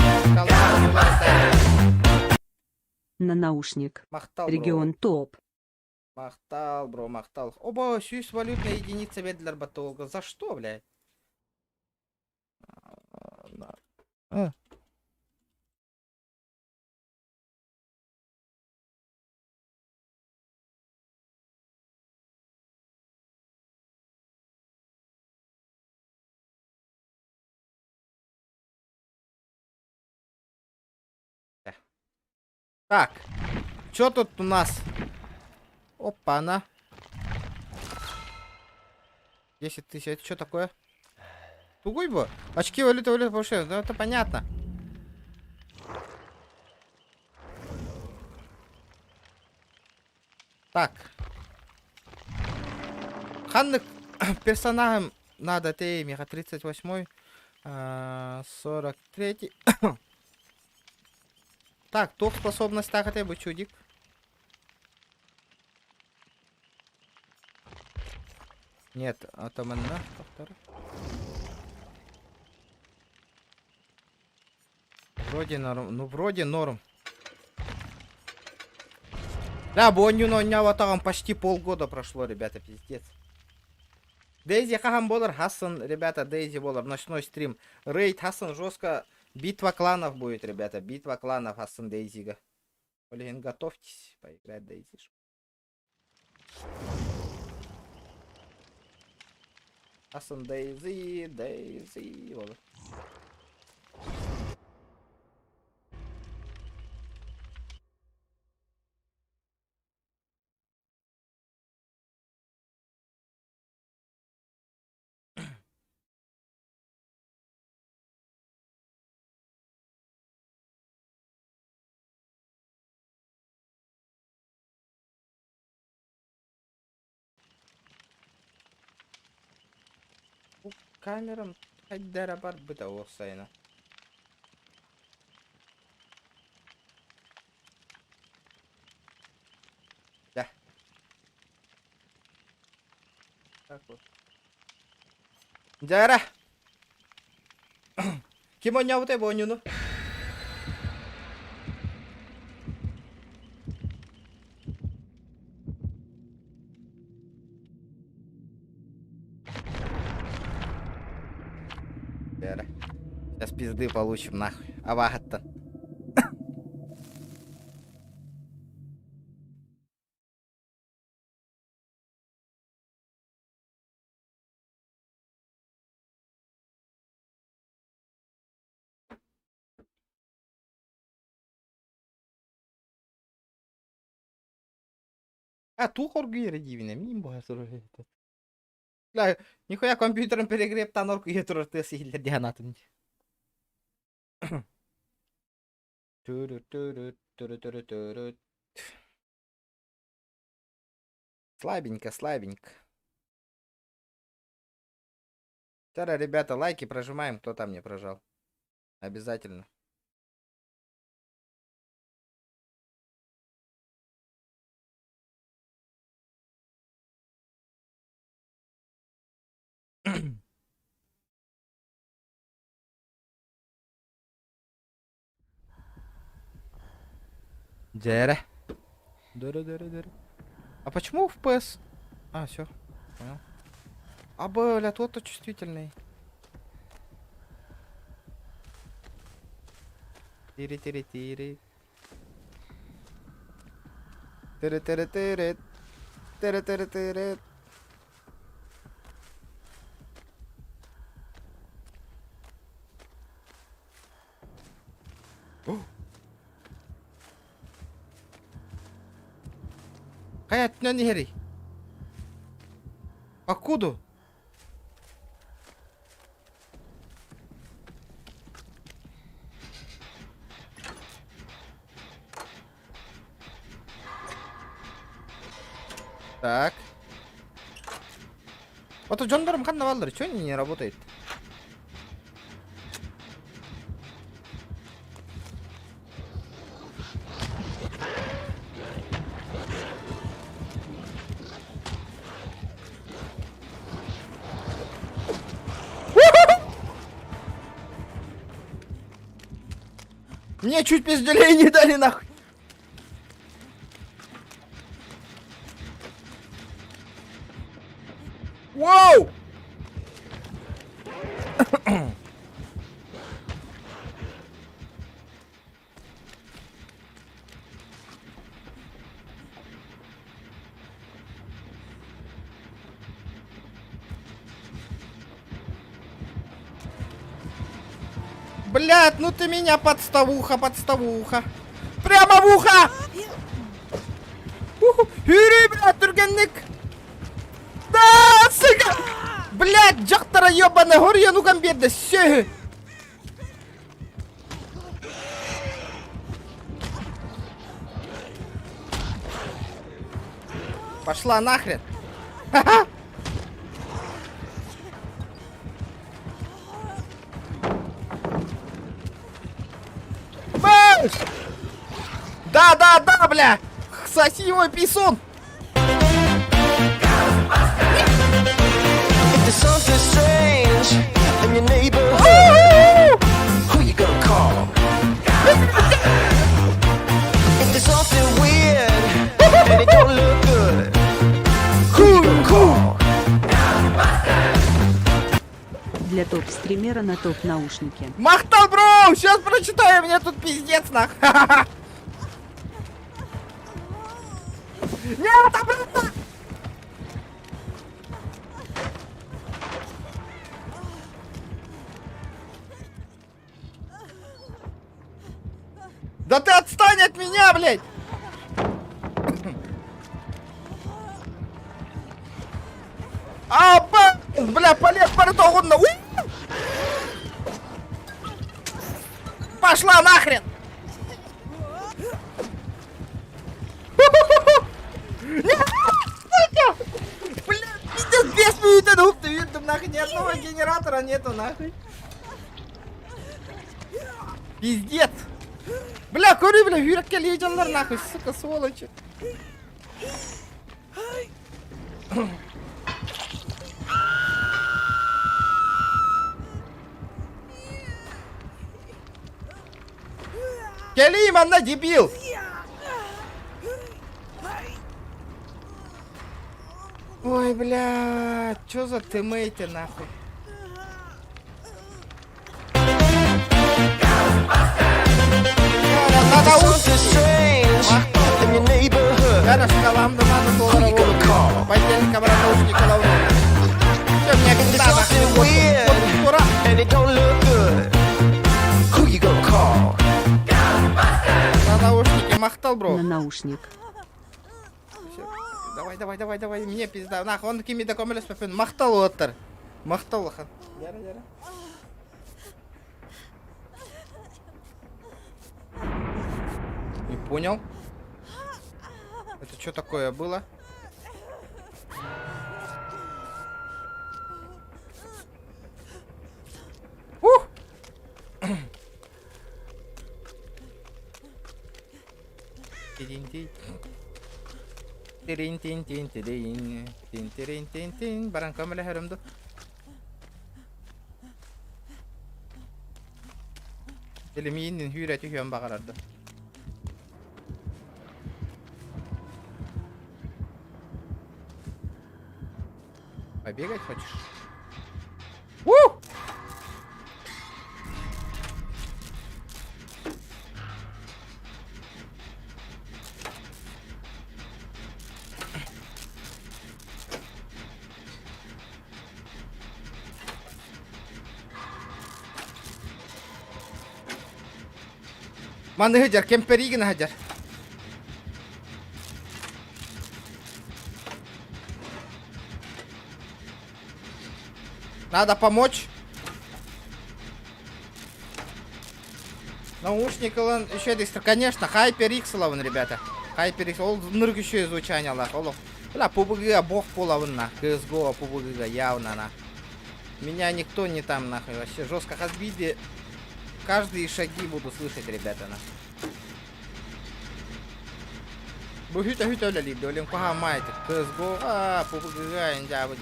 Speaker 4: На наушник.
Speaker 1: Махтал, бро.
Speaker 4: Регион топ.
Speaker 1: Махтал, бро, махтал. Оба, сүүс валютная единица биэрдилэр батолга. За что, блядь? А. Так, что тут у нас? Опа-на. 10 тысяч, это что такое? Тугуй бу? Очки валюта, валюта повышают. Ну, это понятно. Так. Ханнык персонажам надо ты, меха 38 43 Так, топ способность так это бы чудик. Нет, атоманна, повтор. Вроде норм, ну вроде норм. Да, бонню но почти полгода прошло, ребята, пиздец. Дейзи хаһан буолар, Хасан, ребята, Дейзи буолар, ночной стрим. Рейд Хасан жестко, битва кланов будет, ребята, битва кланов Хасан Дейзига. Блин, готовьтесь поиграть Дейзи. Хасан Дейзи, Дейзи, вот. Бу камерам хайда эрэ барбыта уопсайынан. Да. Так вот. Дьэ Ким оонньообутай бу оонньууну? Дьэ Сейчас пизды получим нахуй. Абааһыттан. А туох оргуйара диибин эмиин буһа турар этэ. Бля, нихуя компьютерым перегревтан оргуйа турар тыас иһиллэр дии санаатым дии. Түрү-түрү, Слабенько, слабенько. Вчера, ребята, лайки прожимаем, кто там не прожал. Обязательно. Дьэ Дөрө дөрө дөрө. А почему FPS? А, все. Понял. А, бля, тот-то чувствительный. Тири-тири-тири. Тири-тири-тири. Тири-тири-тири. Хайа өттүнэн иһэрий? Покуду? Так. Вот дьоннорум ханна бааллар, чё они не работает? Мне чуть пизделей не дали нахуй. Воу! Блядь, ну ты меня подставуха, подставуха. Прямо в ухо! Yürü блядь, түргэнник! Да, сука! Блядь, дьахтара ебаная, хоруйан уган биэрдэ, сүөһү! Пошла нахрен! Ха-ха! Бэш! Да, да, да, бля! Соси его, писун!
Speaker 9: If there's something strange in your neighborhood, who you gonna call? If there's something weird and it don't look good, who you gonna call?
Speaker 4: Для топ-стримера на топ-наушнике.
Speaker 1: Махтал, бро! Сейчас прочитаю, мне тут пиздец, нах. Нет, обратно! Да ты отстань от меня, блядь! А, бля, полез паритоғынна. Пошла нахрен! Нет, сука! Бля, пиздец, без минуты, ух ты, там нахуй ни одного генератора нету, нахуй. Пиздец! Бля, кури, бля, юрекке лейджанлар, нахуй, сука, сволочи. Кэлиий манна, дебил! Ой, бля, чё за тиммейты, нахуй? На
Speaker 9: If there's something strange in your neighborhood, who you gonna call?
Speaker 1: Понедельника брат наушника ловлю. Всё, мне
Speaker 9: If there's
Speaker 1: пизда, нахуй,
Speaker 9: something
Speaker 1: вот,
Speaker 9: weird
Speaker 1: вот, ура.
Speaker 9: and it don't look good, who you gonna call?
Speaker 1: На наушники махтал, бро.
Speaker 4: На наушник.
Speaker 1: Всё. Давай, давай, давай, давай, мне пизда. Нахуй, он кими документ папин. Махтал оттар. Махтал лахан. Яра, яра. Не понял. Это что такое было? Ух! Тирин-тин. Тирин-тин-тин-тирин. Тин-тирин-тин-тин. Баран көмөлөһөрүм ду. Илимиинин хүүрэ түһүөн баҕарарды. Побегать хочешь? У! Манны сылдьар, кэмпэрии гына сылдьар. Надо помочь. Наушник ылан еще дистр. Конечно, HyperX ылабын, ребята. HyperX, ол нырк еще звучаниялаах. Олох. Бля, PUBG бог буолабын на. CSGO, PUBG явно на. Меня никто не там нахуй вообще жестко хасбиди. Каждые шаги буду слышать, ребята, на. Бу хүтэ хүтэ үлэлиир дөлүн куһаамай CSGO-га, PUBG-га инжаабы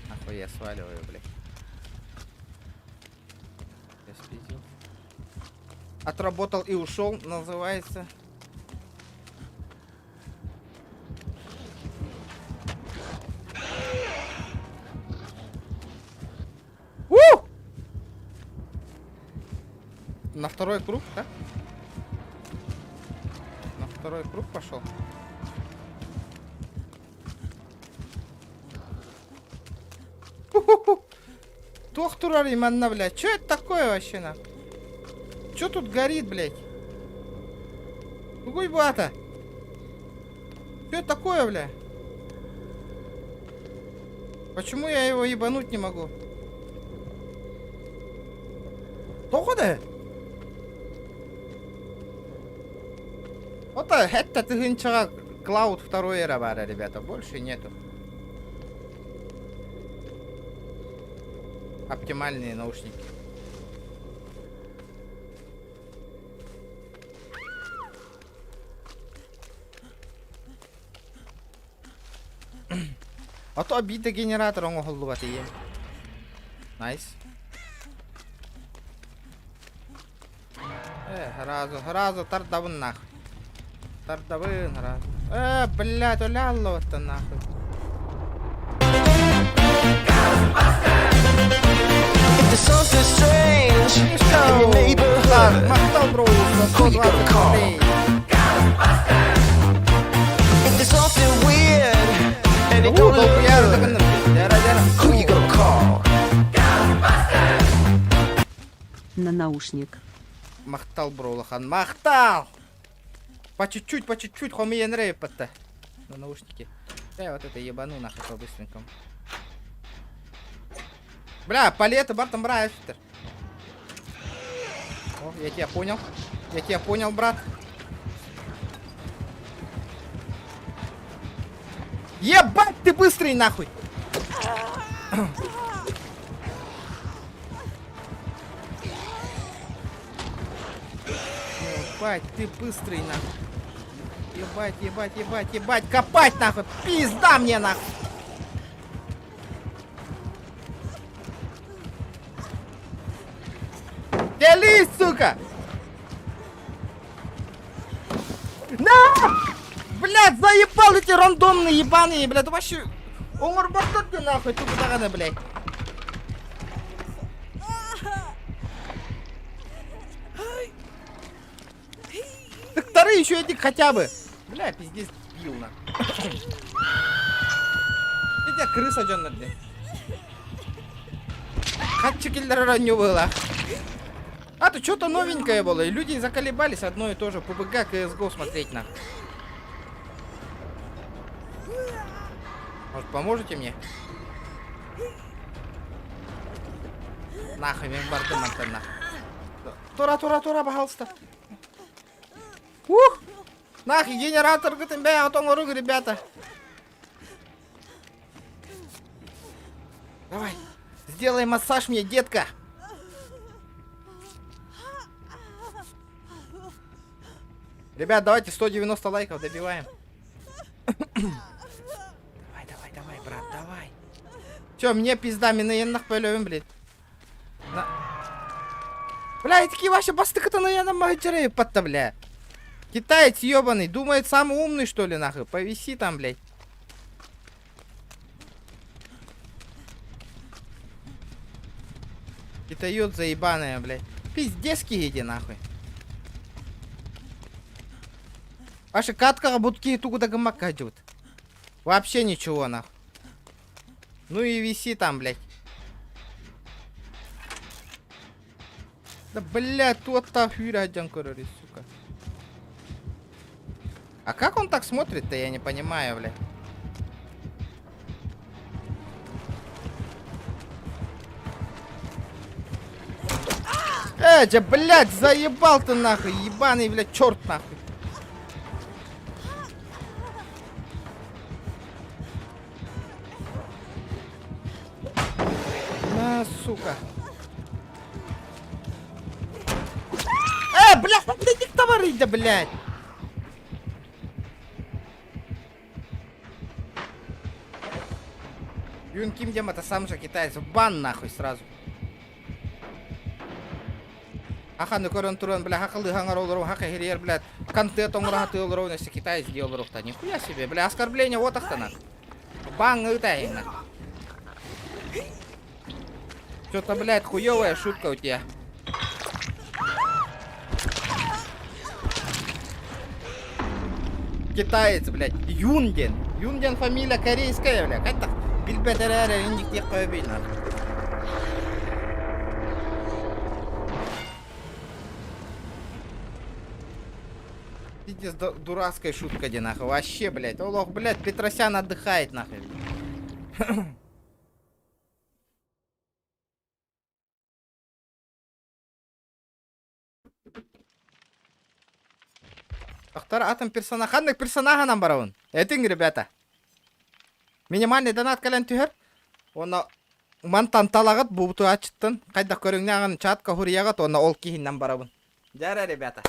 Speaker 1: Нахуй я сваливаю, блядь. Я спиздил. Отработал и ушел, называется. У! На второй круг, да? На второй круг пошел. Туох турарый манна, блядь. Что это такое вообще, на? Что тут горит, блядь? Тугуй бу аата? Что это такое, бля? Почему я его ебануть не могу? Тоҕо да? Вот это тыһыынчаҕа Cloud второй эра баара, ребята, больше нету. Оптимальные наушники. А то обида генератор оҥоһуллубат ийэм. Найс. Э, сразу, сразу тардабын нахуй. Тардабын сразу. Э, блядь, оля аллабаттан нахуй.
Speaker 9: If there's something strange in your neighborhood,
Speaker 1: Махтал, бро, за
Speaker 9: who you
Speaker 1: 120
Speaker 9: gonna call?
Speaker 1: рублей.
Speaker 9: If there's something weird and it
Speaker 1: Уу,
Speaker 9: don't look
Speaker 1: долгуйар
Speaker 9: good,
Speaker 1: дагынным. Дяра, дяра.
Speaker 9: who you gonna call?
Speaker 4: На наушник.
Speaker 1: Махтал, бро, улахан. Махтал! По чуть-чуть, по чуть-чуть, хомиен рейпатта. На наушники. Да, я вот это ебану нахуй по-быстренькому. Бля, палеты бартом брать. О, я тебя понял. Я тебя понял, брат. Ебать, ты быстрый нахуй! Ебать, ты быстрый нахуй. Ебать, ебать, ебать, ебать, копать нахуй! Пизда мне нахуй! Делись, сука! На! Блядь, заебал эти рандомные ебаные, блядь, вообще... Оңор ты нахуй, тугу даҕаны, блядь. Так вторые еще эти хотя бы. Бля, пиздец, бил на. Эти крыса дьоннор дии. Хатчы киллер не было. А то что-то новенькое было, и люди заколебались одно и то же. PUBG, CSGO смотреть на. Может, поможете мне? Нахуй, мен бардым мантан нахуй. Тура, тура, тура, пожалуйста. Ух! Нахуй, генератор, бля, отоҥоруҥ, ребята. Давай, сделай массаж мне, детка. Ребят, давайте 190 лайков добиваем. Давай, давай, давай, брат, давай. Чё, мне пизда, мин нах блядь. На... Бля, такие ваши бастыката на патта, бля. Китаец ебаный, думает самый умный, что ли, нахуй. Повиси там, блядь. Китаёт заебаная, блядь. Пиздец иди нахуй. Ваши катка будки тугу да идут. Вообще ничего, нахуй. Ну и виси там, блядь. Да, блядь, тут-то сука. А как он так смотрит-то, я не понимаю, блядь. Э, тебя, блядь, заебал ты нахуй, ебаный, блядь, черт нахуй. На, сука. Э, блядь, ты диктовары, да, блядь. Юн Ким Дем, это сам же китаец. В бан нахуй сразу. Аханы көрөн туран, бля, хакылы хаңар олору, хака хириер, блядь, контент оңора хаты олору, если китаец делал та нихуя себе, бля, оскорбление вот ахта нахуй. Бан ытай нахуй. Что-то, блядь, хуёвая шутка у тебя. Китаец, блядь, Юнген. Юнген фамилия корейская, бля. Как так? Билбетерере, индик тех нахуй. Пиздец, дурацкая шутка, де нахуй. Вообще, блядь. Олох, блядь, Петросян отдыхает, нахуй. Тохтор атын персонаж. Ханнык персонажынан барабын? Этиҥ, ребята. Минимальный донат кэлэн түһэр. Уонна мантан талаҕыт буутуааччыттан хайдах көрүҥнээҕин чатка хуруйаҕыт уонна ол киһиннэн барабын. Дьэ ребята.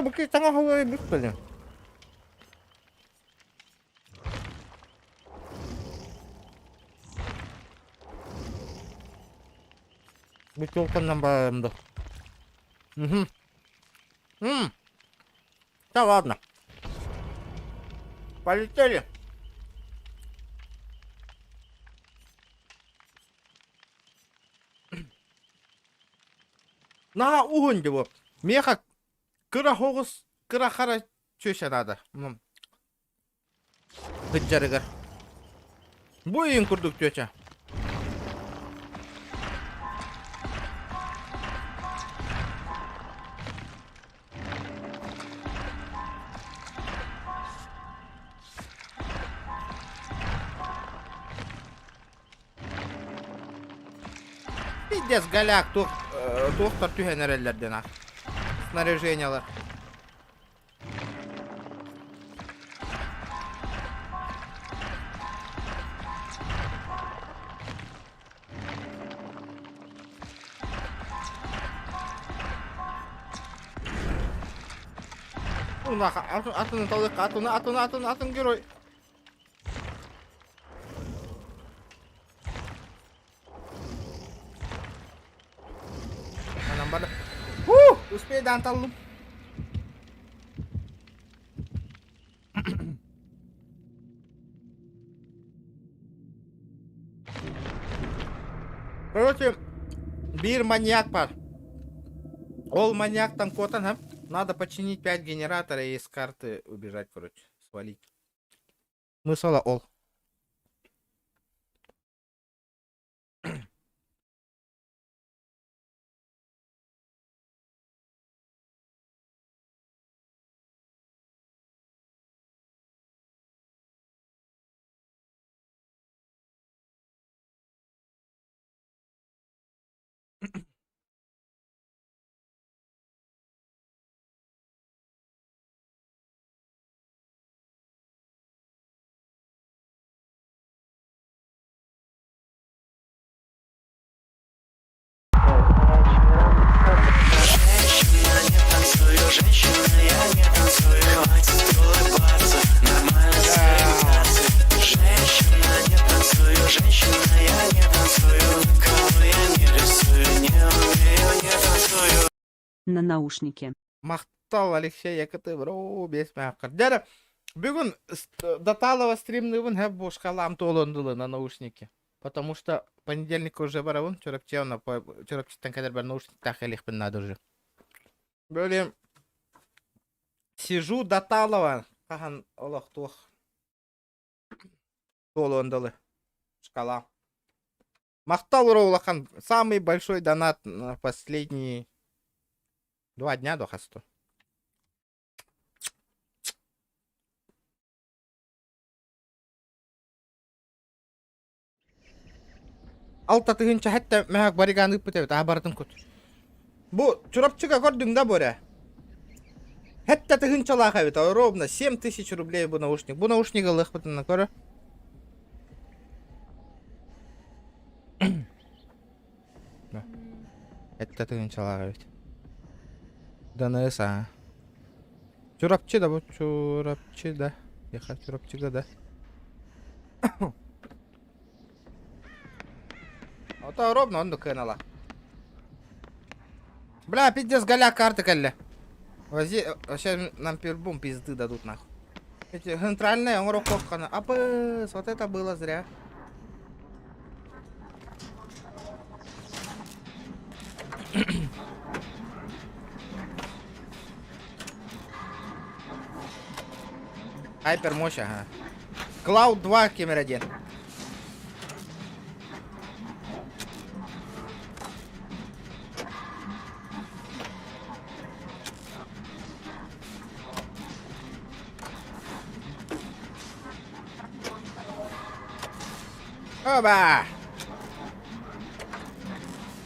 Speaker 1: Бу саҥа хоһуйа бүппүтүм. Бутылканан барарым да. Угу. Да ладно. Полетели. Наһаа уһун дии бу. Миэхэ кыра соҕус, кыра хара чүөчэ наада. Сылдьарыгар. Бу ыйын курдук чүөчэ. Пиздец, голяк, туох, туохтар түһэн эрэллэр диэн ах. Снаряжениялар. Атын, атын, атын, атын, атын, атын герой. Анан барды. Ху! Успейдаан таллым. Короче, биир маньяк бар. Ол маньяктан куотан, а? Надо починить 5 генератора и с карты убежать, короче, свалить. Смысла ол.
Speaker 4: На наушнике.
Speaker 1: Махтал, Алексей Якаты, бро, бес мээххэр. Дьэ, бүгүн Даталова стримныыбын хэп бушкалаам туолуон на наушники. Потому что понедельник уже барабын, Чурапчевна, Чурапчыттан кэлэр наушниктаах кэлиэхпин надо уже. Böyle сижу Даталова, хаһан олох туох туолуон дылы шкала. Махтал улахан самый большой донат на последние 2 дня до хасту. 6 тыһыынча хэттэ мэһэк барыгаан ыыппыт эбит, аһа барытын кут. Бу Чурапчыга көрдүҥ да бу эрэ? 7 тыһыынчалаах эбит, ровно 7000 рублей бу наушник. Бу наушнигы ылыахпытына көрө. 7 тыһыынчалаах эбит. ДНС аа. Чурапчы да бу Чурапчы да. Еха Чурапчыга да. Ото ровно оннук кыанала. Бля, пиздец, голя карты кэллэ. Вози, вообще нам первым пизды дадут нахуй. Эти центральная оҥороххоххана. Апыс, вот это было зря. Хайпер мощь, ага. Cloud 2 кемер 1. Оба!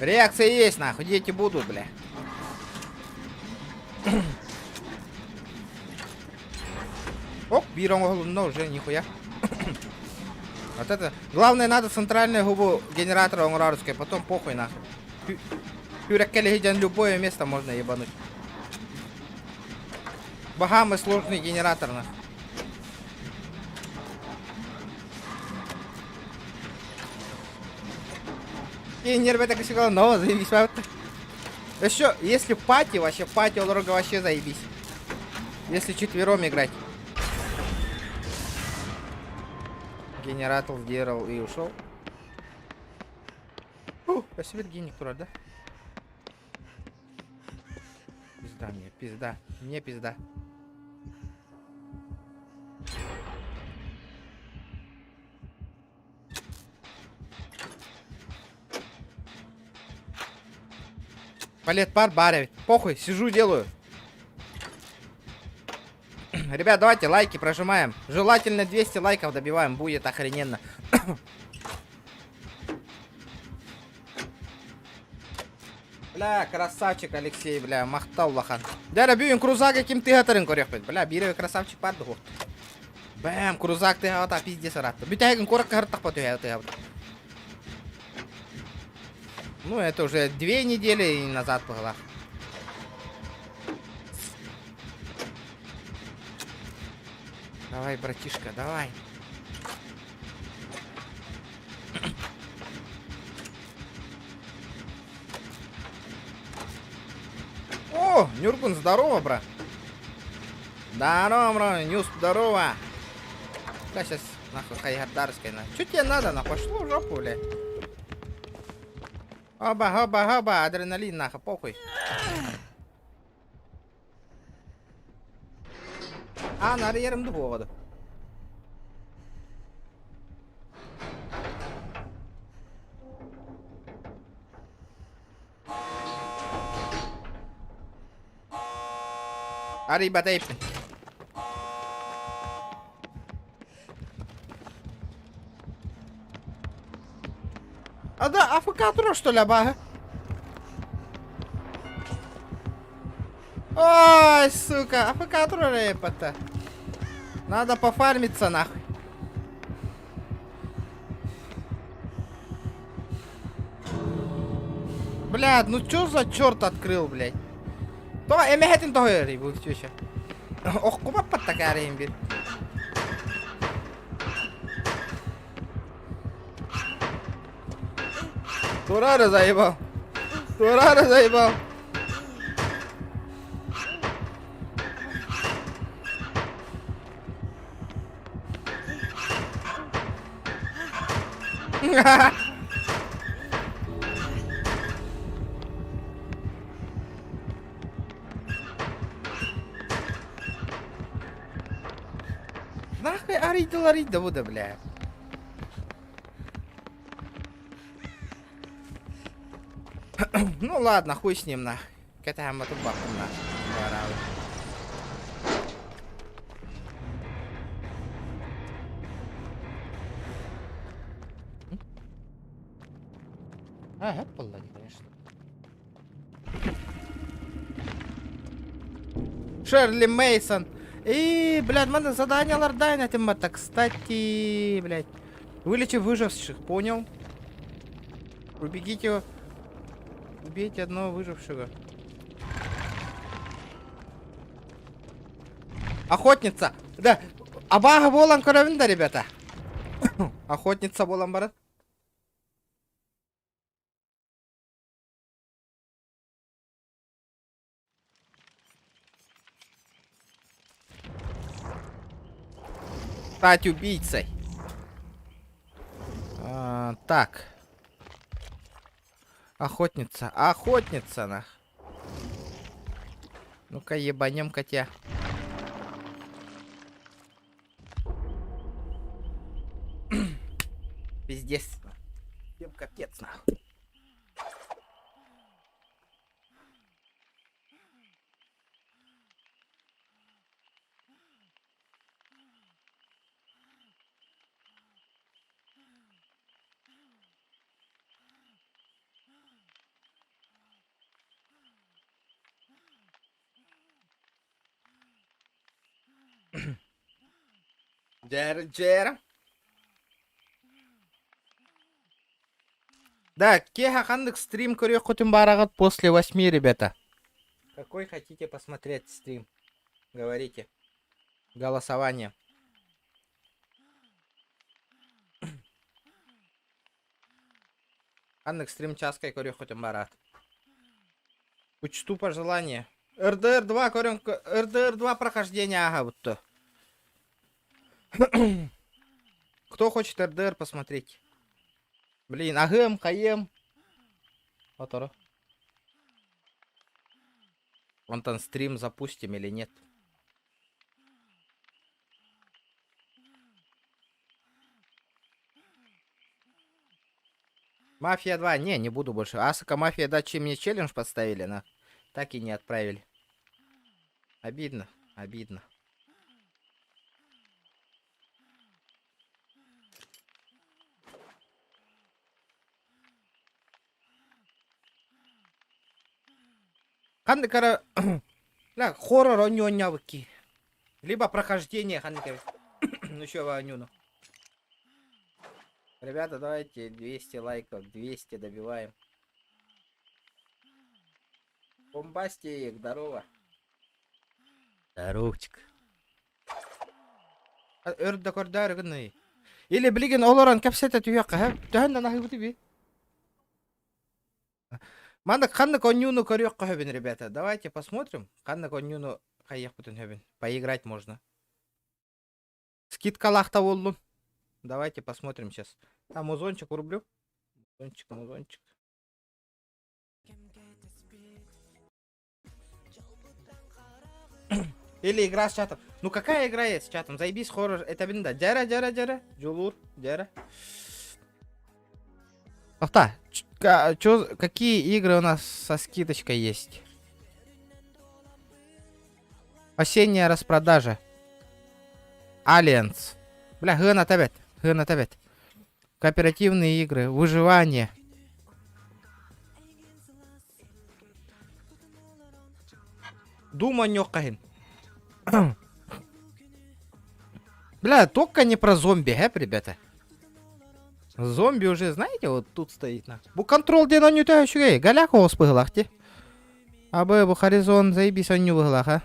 Speaker 1: Реакция есть, нахуй, дети будут, бля. Оп, биир оҥоһулунна уже, нихуя. Вот это. Главное, надо центральную губу генератора оҥорорго, потом похуй нахуй. Пюреккеле любое место можно ебануть. Бахамы сложный генератор нахуй. И нервы так всегда, но заебись. Еще, если пати, вообще пати олорго вообще заебись. Если четвером играть. Генератор сделал и ушел. Фу, спасибо, геник да? Пизда мне, пизда. Мне пизда. Палет пар баре. Похуй, сижу, делаю. Ребят, давайте лайки прожимаем. Желательно 200 лайков добиваем, будет охрененно. Бля, красавчик Алексей, бля, махтал улахан. Дьэ, бүгүн крузак ким тыаһатарын көрүөхпүт. Бля, биир красавчик бар дуо. Бэм, крузак тыаһаата пиздец ыраатта. Бүтэһигин куоракка сырыттахпа түһэ Ну, это уже 2 недели назад было. Давай, братишка, давай. О, Нюргун, здорово, брат. Здорово, бро, Нюс, здорово. Да, сейчас, нахуй, хайгардарская, на. Что тебе надо, нахуй? Пошло в жопу, бля. Оба, оба, оба, адреналин, нахуй, похуй. А, нары yerimdi bu Арыйбата иппин. А да, АФК турар, что ли, абаһы? Ой, сука, АФК турар епата. Надо пофармиться нахуй. Блядь, ну чё за черт открыл, блядь? То эмэһэтин тоһуйар бу еще. Ох, кубаппат такая бир. Турара заебал. Турара заебал. Нахуй арыйдылар арыйда бу да, бля. Ну ладно, хуй с ним нах. Кэтэһэммэ турбаппын нах. Бараабы. А, это было, конечно. Шерли Мейсон. И, блядь, надо задание лордайн этим это, кстати, блядь. Вылечи выживших, понял? Убегите, убейте одного выжившего. Охотница! Да, абага болан көрөбүн да, ребята. Охотница болан барат. Стать убийцей. А, так. Охотница. Охотница, нах. Ну-ка, ебанем котя. Пиздец. Всем капец, нахуй. Дьэ, дьэ. Да, киэһэ ханнык стрим көрүөххүтүн баараҕыт после 8, ребята. Какой хотите посмотреть стрим? Говорите. Голосование. Ханнык стрим часкай көрүөххүтүн баарат. Учту пожелание. РДР 2 көрөн РДР 2 прохождение ага будто. Кто хочет РДР посмотреть? Блин, аһыам, хайыам. Оторо. Вон там стрим запустим или нет? Мафия 2. Не, не буду больше. Асака Мафия 2, чем мне челлендж подставили, на. Так и не отправили. Обидно, обидно. Ханнык эрэ Ля, хоррор оонньуонньообукки. Либо прохождение ханнык эрэ. Еще оонньууну. Ребята, давайте 200 лайков, 200 добиваем. Бомбастик, здорово.
Speaker 2: Здоровчик.
Speaker 1: Өр да көрдөөр гынный. Или билигин олорон кэпсэтэ түһүөххэ һэ. Төһөн да наһыыбыты би. Маннык ханнык оонньууну көрүөххэ сөбүн, ребята. Давайте посмотрим. Ханнык оонньууну хайыахпытын сөбүн. Поиграть можно. Скидкалаах буоллун. Давайте посмотрим сейчас. Там музончик рублю. Музончик, музончик. Или игра с чатом. Ну какая игра есть с чатом? Заебись хоррор. Это да. Дьэ, дьэ, дьэ. Дьулуур, дьэ. Ахта, чё, какие игры у нас со скидочкой есть? Осенняя распродажа. Альянс. Бля, гына табет. Гына табет. Кооперативные игры. Выживание. Дума нёкаин. Бля, только не про зомби, хэп, ребята. Зомби уже, знаете, вот тут стоит. На. Бу контрол диэн оонньуута үчүгэй. Голяк оҕус быһыылаах дии. Абы бу Horizon заебись оонньуу быһыылаах, а.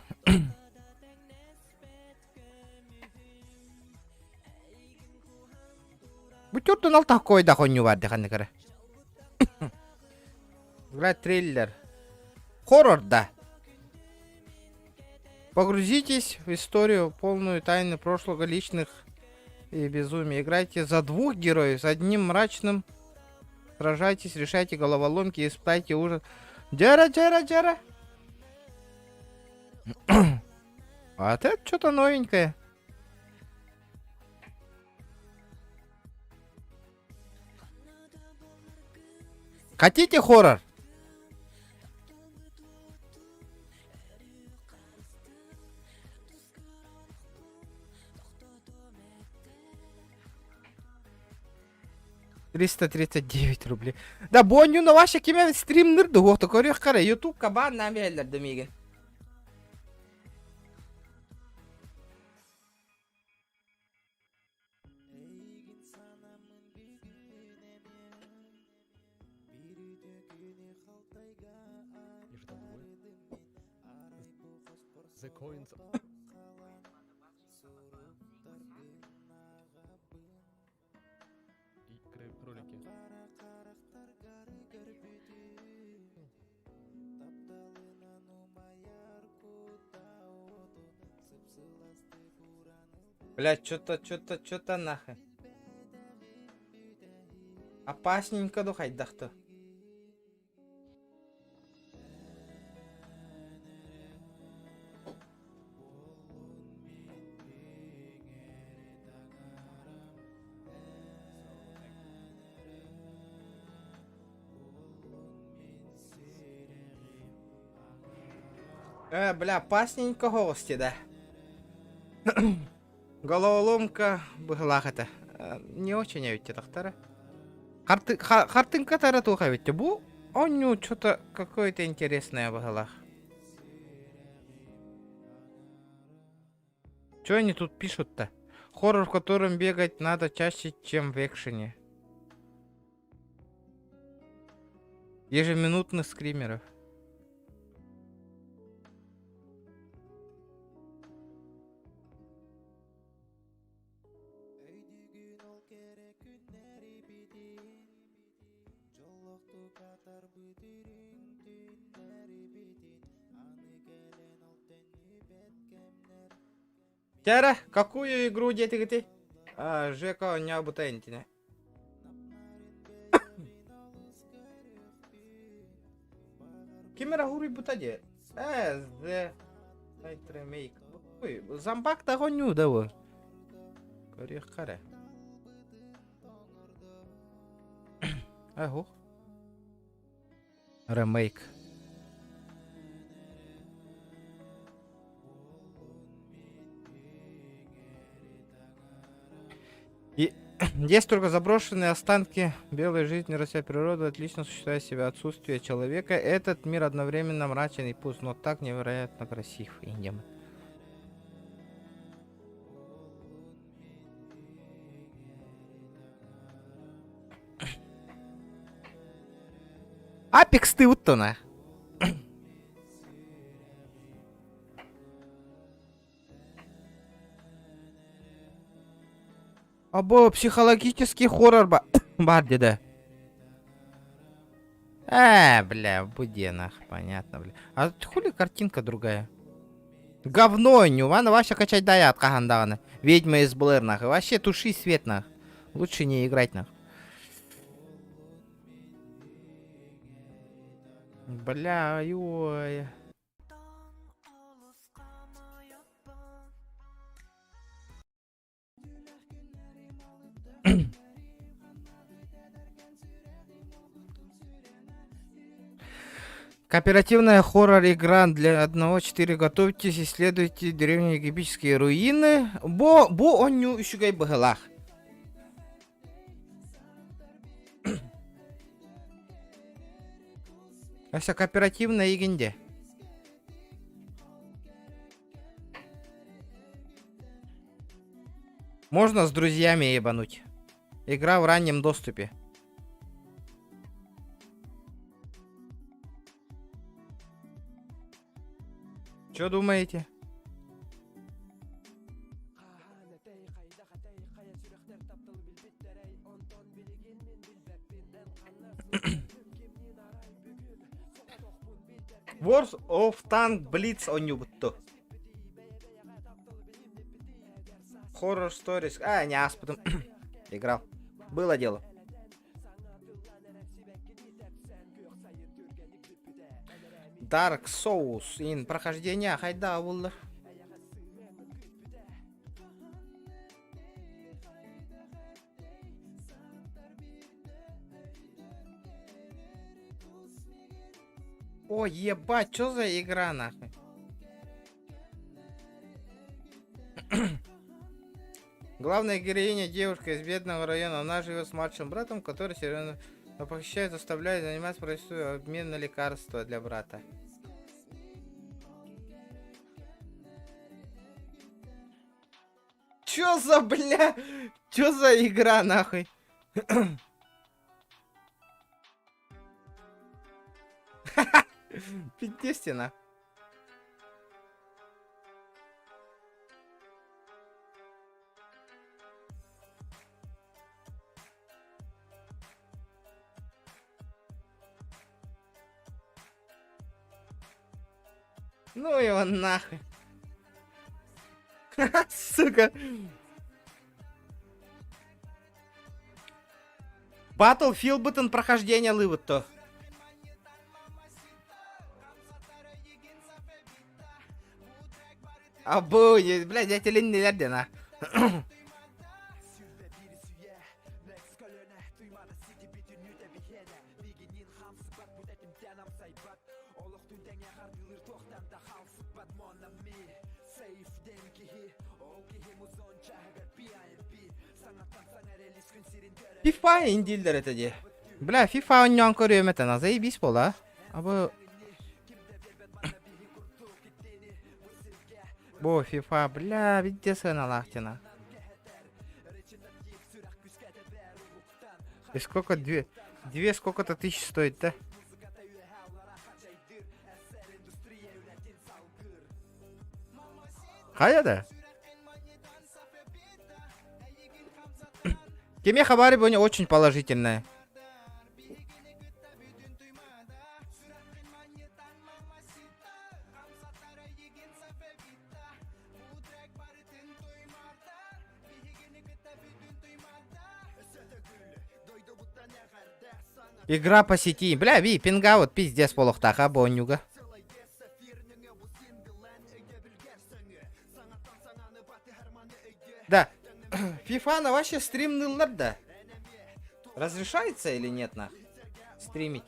Speaker 1: Бу төрдүн алтах койдах оонньуу бар дии ханнык эрэ. Играть трейлер. Хоррор, да. Погрузитесь в историю, полную тайны прошлого личных. И безумие. Играйте за двух героев, с одним мрачным. Сражайтесь, решайте головоломки, испытайте ужас. Дьэ дьэ дьэ А это что-то новенькое. Хотите хоррор? 339 рублей. Да бонню на ваше киме стримнер дуох көрүөх кара YouTube кабан нам биһэллэр миигин.
Speaker 13: The coins. И кролики.
Speaker 1: Блять, что-то, что-то, что-то нахуй. Опасненько ду хайдахты. Э, бля, опасненько гости, да. Головоломка быһылаах этэ. Не очень эбит тахтара. Хартыҥка тара туох эбит бу оонньуу что-то какое-то интересное быһылаах. Что они тут пишут-то? Хоррор, в котором бегать надо чаще, чем в экшене. Ежеминутных скримеров. Тяра, какую игру диэтигити? А, Жека оонньообута интине. Ким эрэ уруйбута дии? Э, The Night Remake. Ой, зомбак да оонньуу да бу? Көрүөххэ эрэ. Аһух. Ремейк. И есть только заброшенные останки белой жизни, Россия природа отлично существует себя отсутствие человека. Этот мир одновременно мрачен и пуст, но так невероятно красив и нем. Апекс ты уттуна. Або психологический хоррор ба бар деді. Э, бля, буди нах, понятно, бля. А хули картинка другая? Говно, не Вана вообще качать даят хаһан даҕаны. Ведьма из Блэр нах. Вообще туши свет нах. Лучше не играть нах. Бля, ой. Кооперативная хоррор-игра для 1-4. Готовьтесь, исследуйте древние египетские руины. Бо, бу оонньуу үчүгэй быһылаах. Ася кооперативная игинде. Можно с друзьями ебануть. Игра в раннем доступе. Что думаете? World of Tank Blitz оонньуубут. Horror Stories. А, не аспытым. Играл. Было дело. Dark Souls. Ин прохождение хайда буллар. О, ебать, что за игра нахуй? Главная героиня девушка из бедного района. Она живет с младшим братом, который серьезно похищает, заставляет заниматься простую обмен на лекарства для брата. Чё за, бля? Чё за игра, нахуй? Пиздец, Ну его нахуй. Сука. Battlefield бытын прохождение лыбыт-то. Абу, блядь, я телен а. FIFA индииллэр этэ дии. Бля, FIFA оонньоон көрүөм этэ, на заебись буола. Абы Бу FIFA, бля, видде сыаналаах тена. И сколько две, две сколько-то тысяч стоит, да? Хайа да? Кеме хабары боня очень положительная. Игра по сети. Бля, ви, пинга вот пиздец полохтаха бонюга. Да. FIFA на вообще стримнылар да. Разрешается или нет на стримить?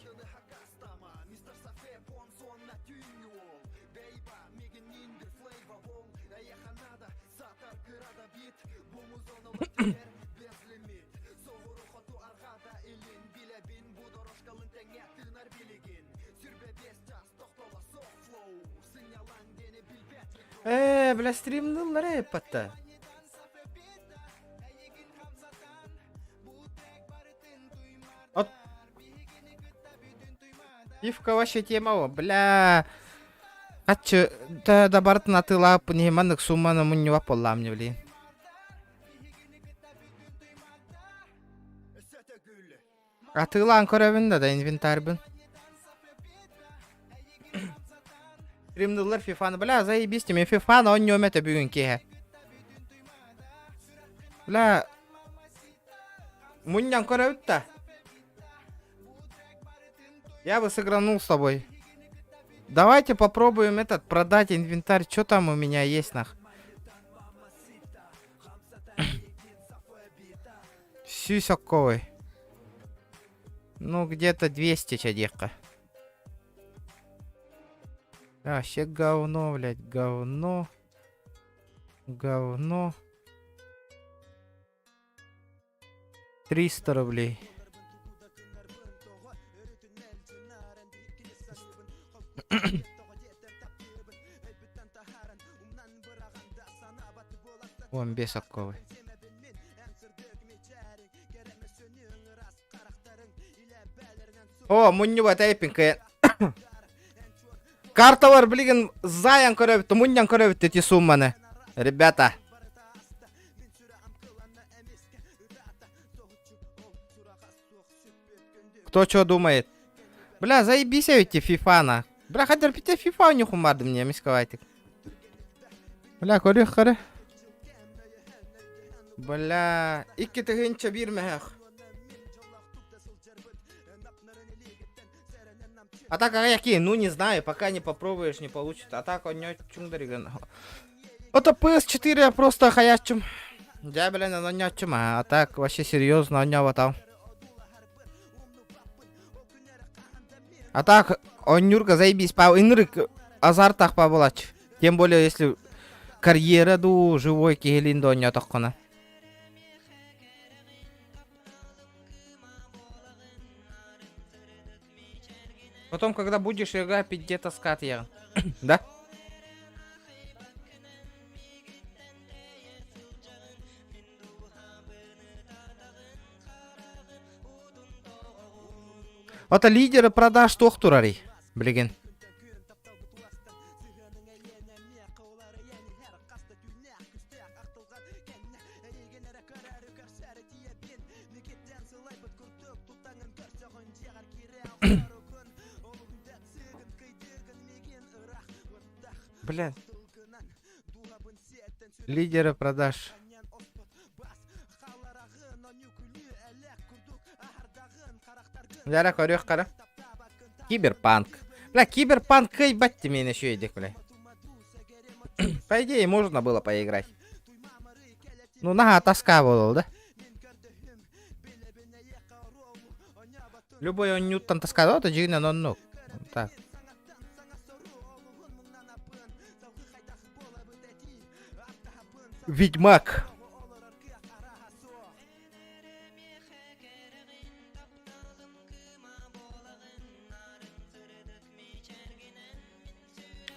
Speaker 1: Ээ, бля, стримнылар эппатта. От... Пивка вообще тема, бля. Хаччы, да да барытын атыылаап, не маннык сумманы мунньубап буоллаам не блин. Атыылаан көрөбүн да да инвентарьбын. Стримныллар фифаны. Бля, заебись мен фифаны оонньуом этэ бүгүн киэһэ. Бля, мунньан көрөбүт да. Я бы сыгранул с тобой. Давайте попробуем этот, продать инвентарь. Что там у меня есть, нах? Сюсаковый. Ну, где-то 200 чадеха. А, вообще говно, блядь, говно. Говно. 300 рублей. 15 окковый. О, мунньубат эйпин Карталар билигин заян көрөбүт, мунньан көрөбүт эти сумманы. Ребята. Кто что думает? Бля, заебись эти фифана. Бля, хотя бы фифа у них умарды мне, мисковайтик. Бля, көрүөх көрө. Бля, 2001 мөһөх. А так какие? Ну не знаю, пока не попробуешь, не получится. А так он не чуҥдарыгын. Это PS4 просто хаячым. Дьэ, блин, оно не а так вообще серьезно, он там. А так, оонньуурга заебись, па ынырык азартах па булач. Тем более, если карьера дуу, живой киһилиин да оонньоотоххуна. Потом, когда будешь играть, пизде таскать я. Да? Ото лидеры продаж туох турарый билигин? Бля. Лидеры продаж. Дьэ, көрүөх хара. Киберпанк. Бля, киберпанк кыайбат миэнэ үчүгэйдик, бля. По идее, можно было поиграть. Ну, наһаа тоска буолуо, да? Любой оонньууттан тоска, да, дьиҥинэн оннук. Так. Ведьмак.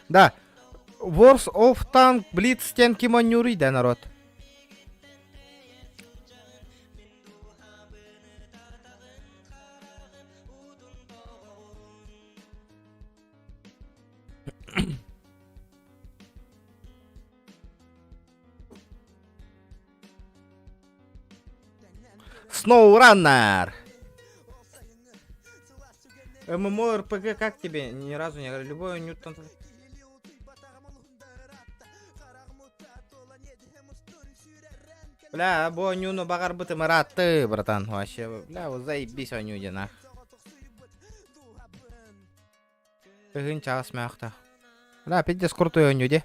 Speaker 1: Да. Wars of Tank Blitz диэн ким оонньууруй да народ? SnowRunner! MMORPG как тебе? Ни разу не играли. Любой Ньютон. Бля, бу оонньууну баҕарбытым ыраатты, братан. Вообще, бля, вот заебись оонньуу диэн ах. Тыһыын чаас мөөхтөх. Бля, пиздец крутой оонньуу дии.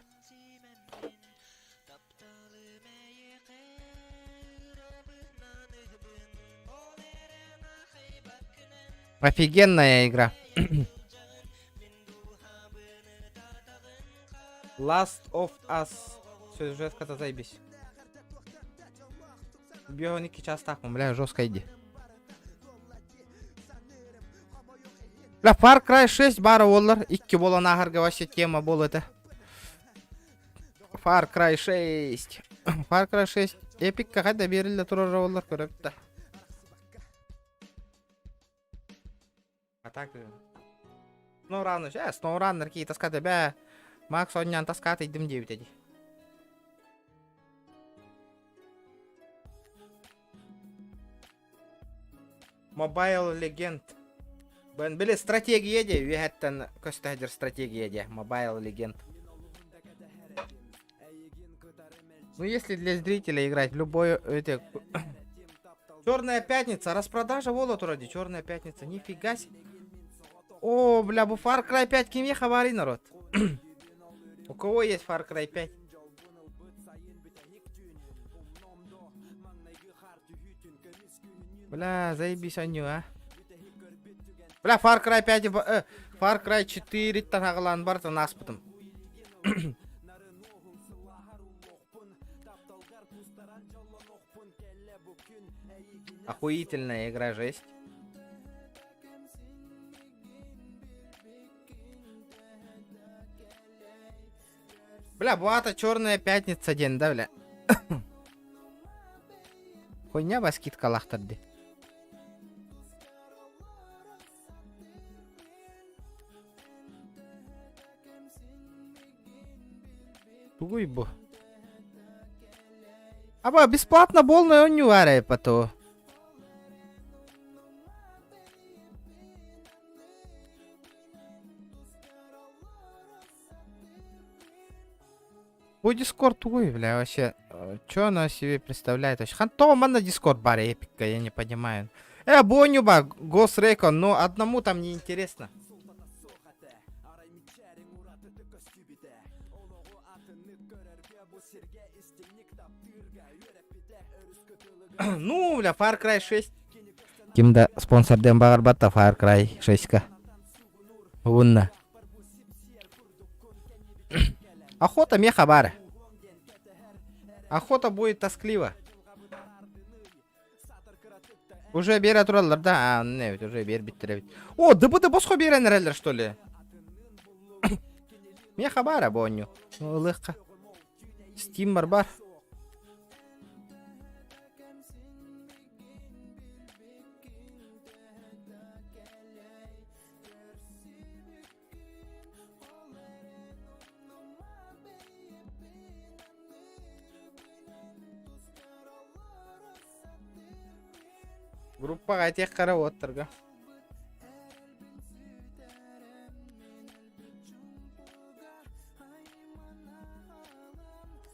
Speaker 1: Офигенная игра. Last of Us. Сюжетка-то заебись. 52 чаастаахпын, бля, жестко иди. Бля, Far Cry 6 баара буоллар, икки буолан ааһарга вообще тема буолуо этэ. Far Cry 6. Far Cry 6 Эпикка хайда биэриллэ турара буоллар көрөбүт да. А так SnowRunner, э, SnowRunner кии таската бээ. Макс оонньоон таскаата идим диэбитэ дии. Mobile Legend. Бен били стратегия дии, үөһэттэн көстө сылдьар стратегия дии, Mobile Legend. Ну, если для зрителя играть в любой эти... Черная пятница, распродажа буола турар дии, Черная пятница, нифига себе. О, бля, бу Far Cry 5 кимиэхэ баарый народ? У кого есть Far Cry 5? Бля, заебись оонньуу, а. Бля, Far Cry 5, Far Cry 4 таһаҕалаан барытын ааспытым. Охуительная игра, жесть. Бля, буата черная пятница диэн да, бля. Хуйня ба скидкалаахтар дии. Тугуй бу? Аба, бесплатно полный оонньуу баар по Бу Дискорд тугуй, бля, вообще. Что она себе представляет вообще? Хан манна Дискорд бар эпика, я не понимаю. Э, Бонюба, Госрекон, но одному там не интересно. Ну, бля, Far Cry 6. Ким да спонсорден баҕарбат да Far Cry 6-ка. Уунна. Охота меха баар. Охота будет тоскливо. Уже биэрэ тураллар да? А, не ведь уже биэрбиттэр эбит. О, ДБД босхо биэрэн эрэллэр, что ли? Меха баара бу оонньуу. Ылыахха. Steam бар бар. Группаҕа этиэх хара уоттарга.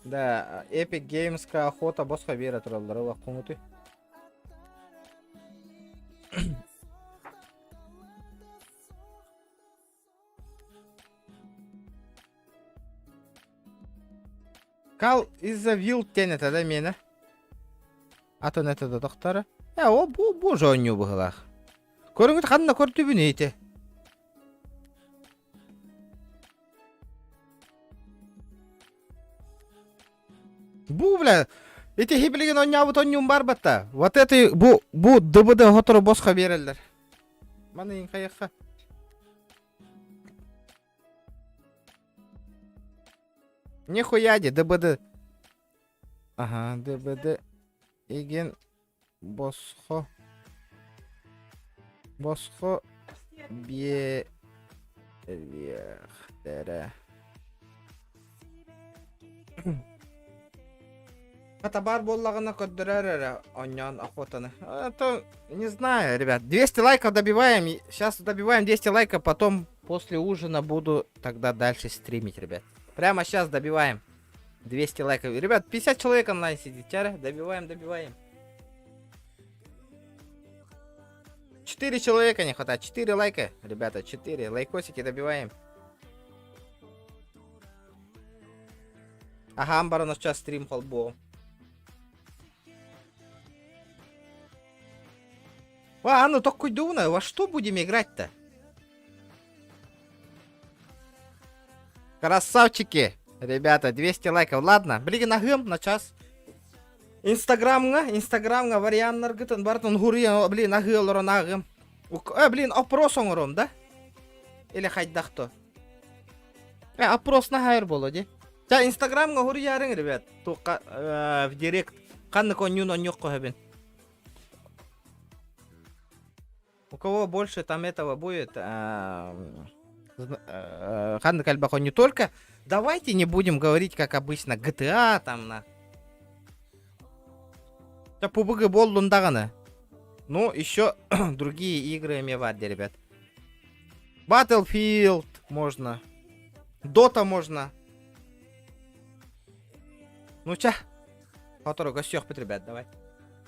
Speaker 1: Да, Epic Games-ка охота босхо биэрэ тураллар олох куҥутуй. Кал из-за вил тен это да мена. Атын это да доктора. Э, о, бу, бу жонню быһылаах. Көрүҥүт ханна көрдүбүн ити? Бу, бля, ити хибилигин онньообут онньуун барбатта. Вот это бу, бу ДБД хотору босхо биэрэллэр. Маны хайахха. Нихуя де, ДБД. Ага, ДБД игин босхо. Босхо бие биэхтэрэ. Хата баар буоллаҕына көрдөрөр эрэ оонньоон охотаны. Это не знаю, ребят. 200 лайков добиваем. Сейчас добиваем 200 лайков, потом после ужина буду тогда дальше стримить, ребят. Прямо сейчас добиваем 200 лайков. Ребят, 50 человек онлайн сидит. Чара, добиваем, добиваем. 4 человека не хватает. 4 лайка, ребята, 4. Лайкосики добиваем. Ага, амбар у нас сейчас стрим холбо. А, ну такой дуна, во что будем играть-то? Красавчики! Ребята, 200 лайков. Ладно, билигин аһыам на час. Инстаграмҥа, Инстаграмҥа варианнаргытын барытын хуруйан, блин, аһыы олорон ааҕыам. Э, блин, опрос оҥоруом, да? Или хайдах то? Э, опрос наһаа өр буолуо дии. Ча, Инстаграмҥа хуруйаарыҥ, ребят. Туохха, э, в директ. Ханнык онньуун онньуохха сөбүн. У кого больше там этого будет, ханнык элбэх не только. Давайте не будем говорить, как обычно, GTA там на. Да PUBG буоллун даҕаны. Ну, еще другие игры эмиэ баар ребят. Battlefield можно. Dota можно. Ну ча. Сотору көрсүөхпүт, ребят, давай.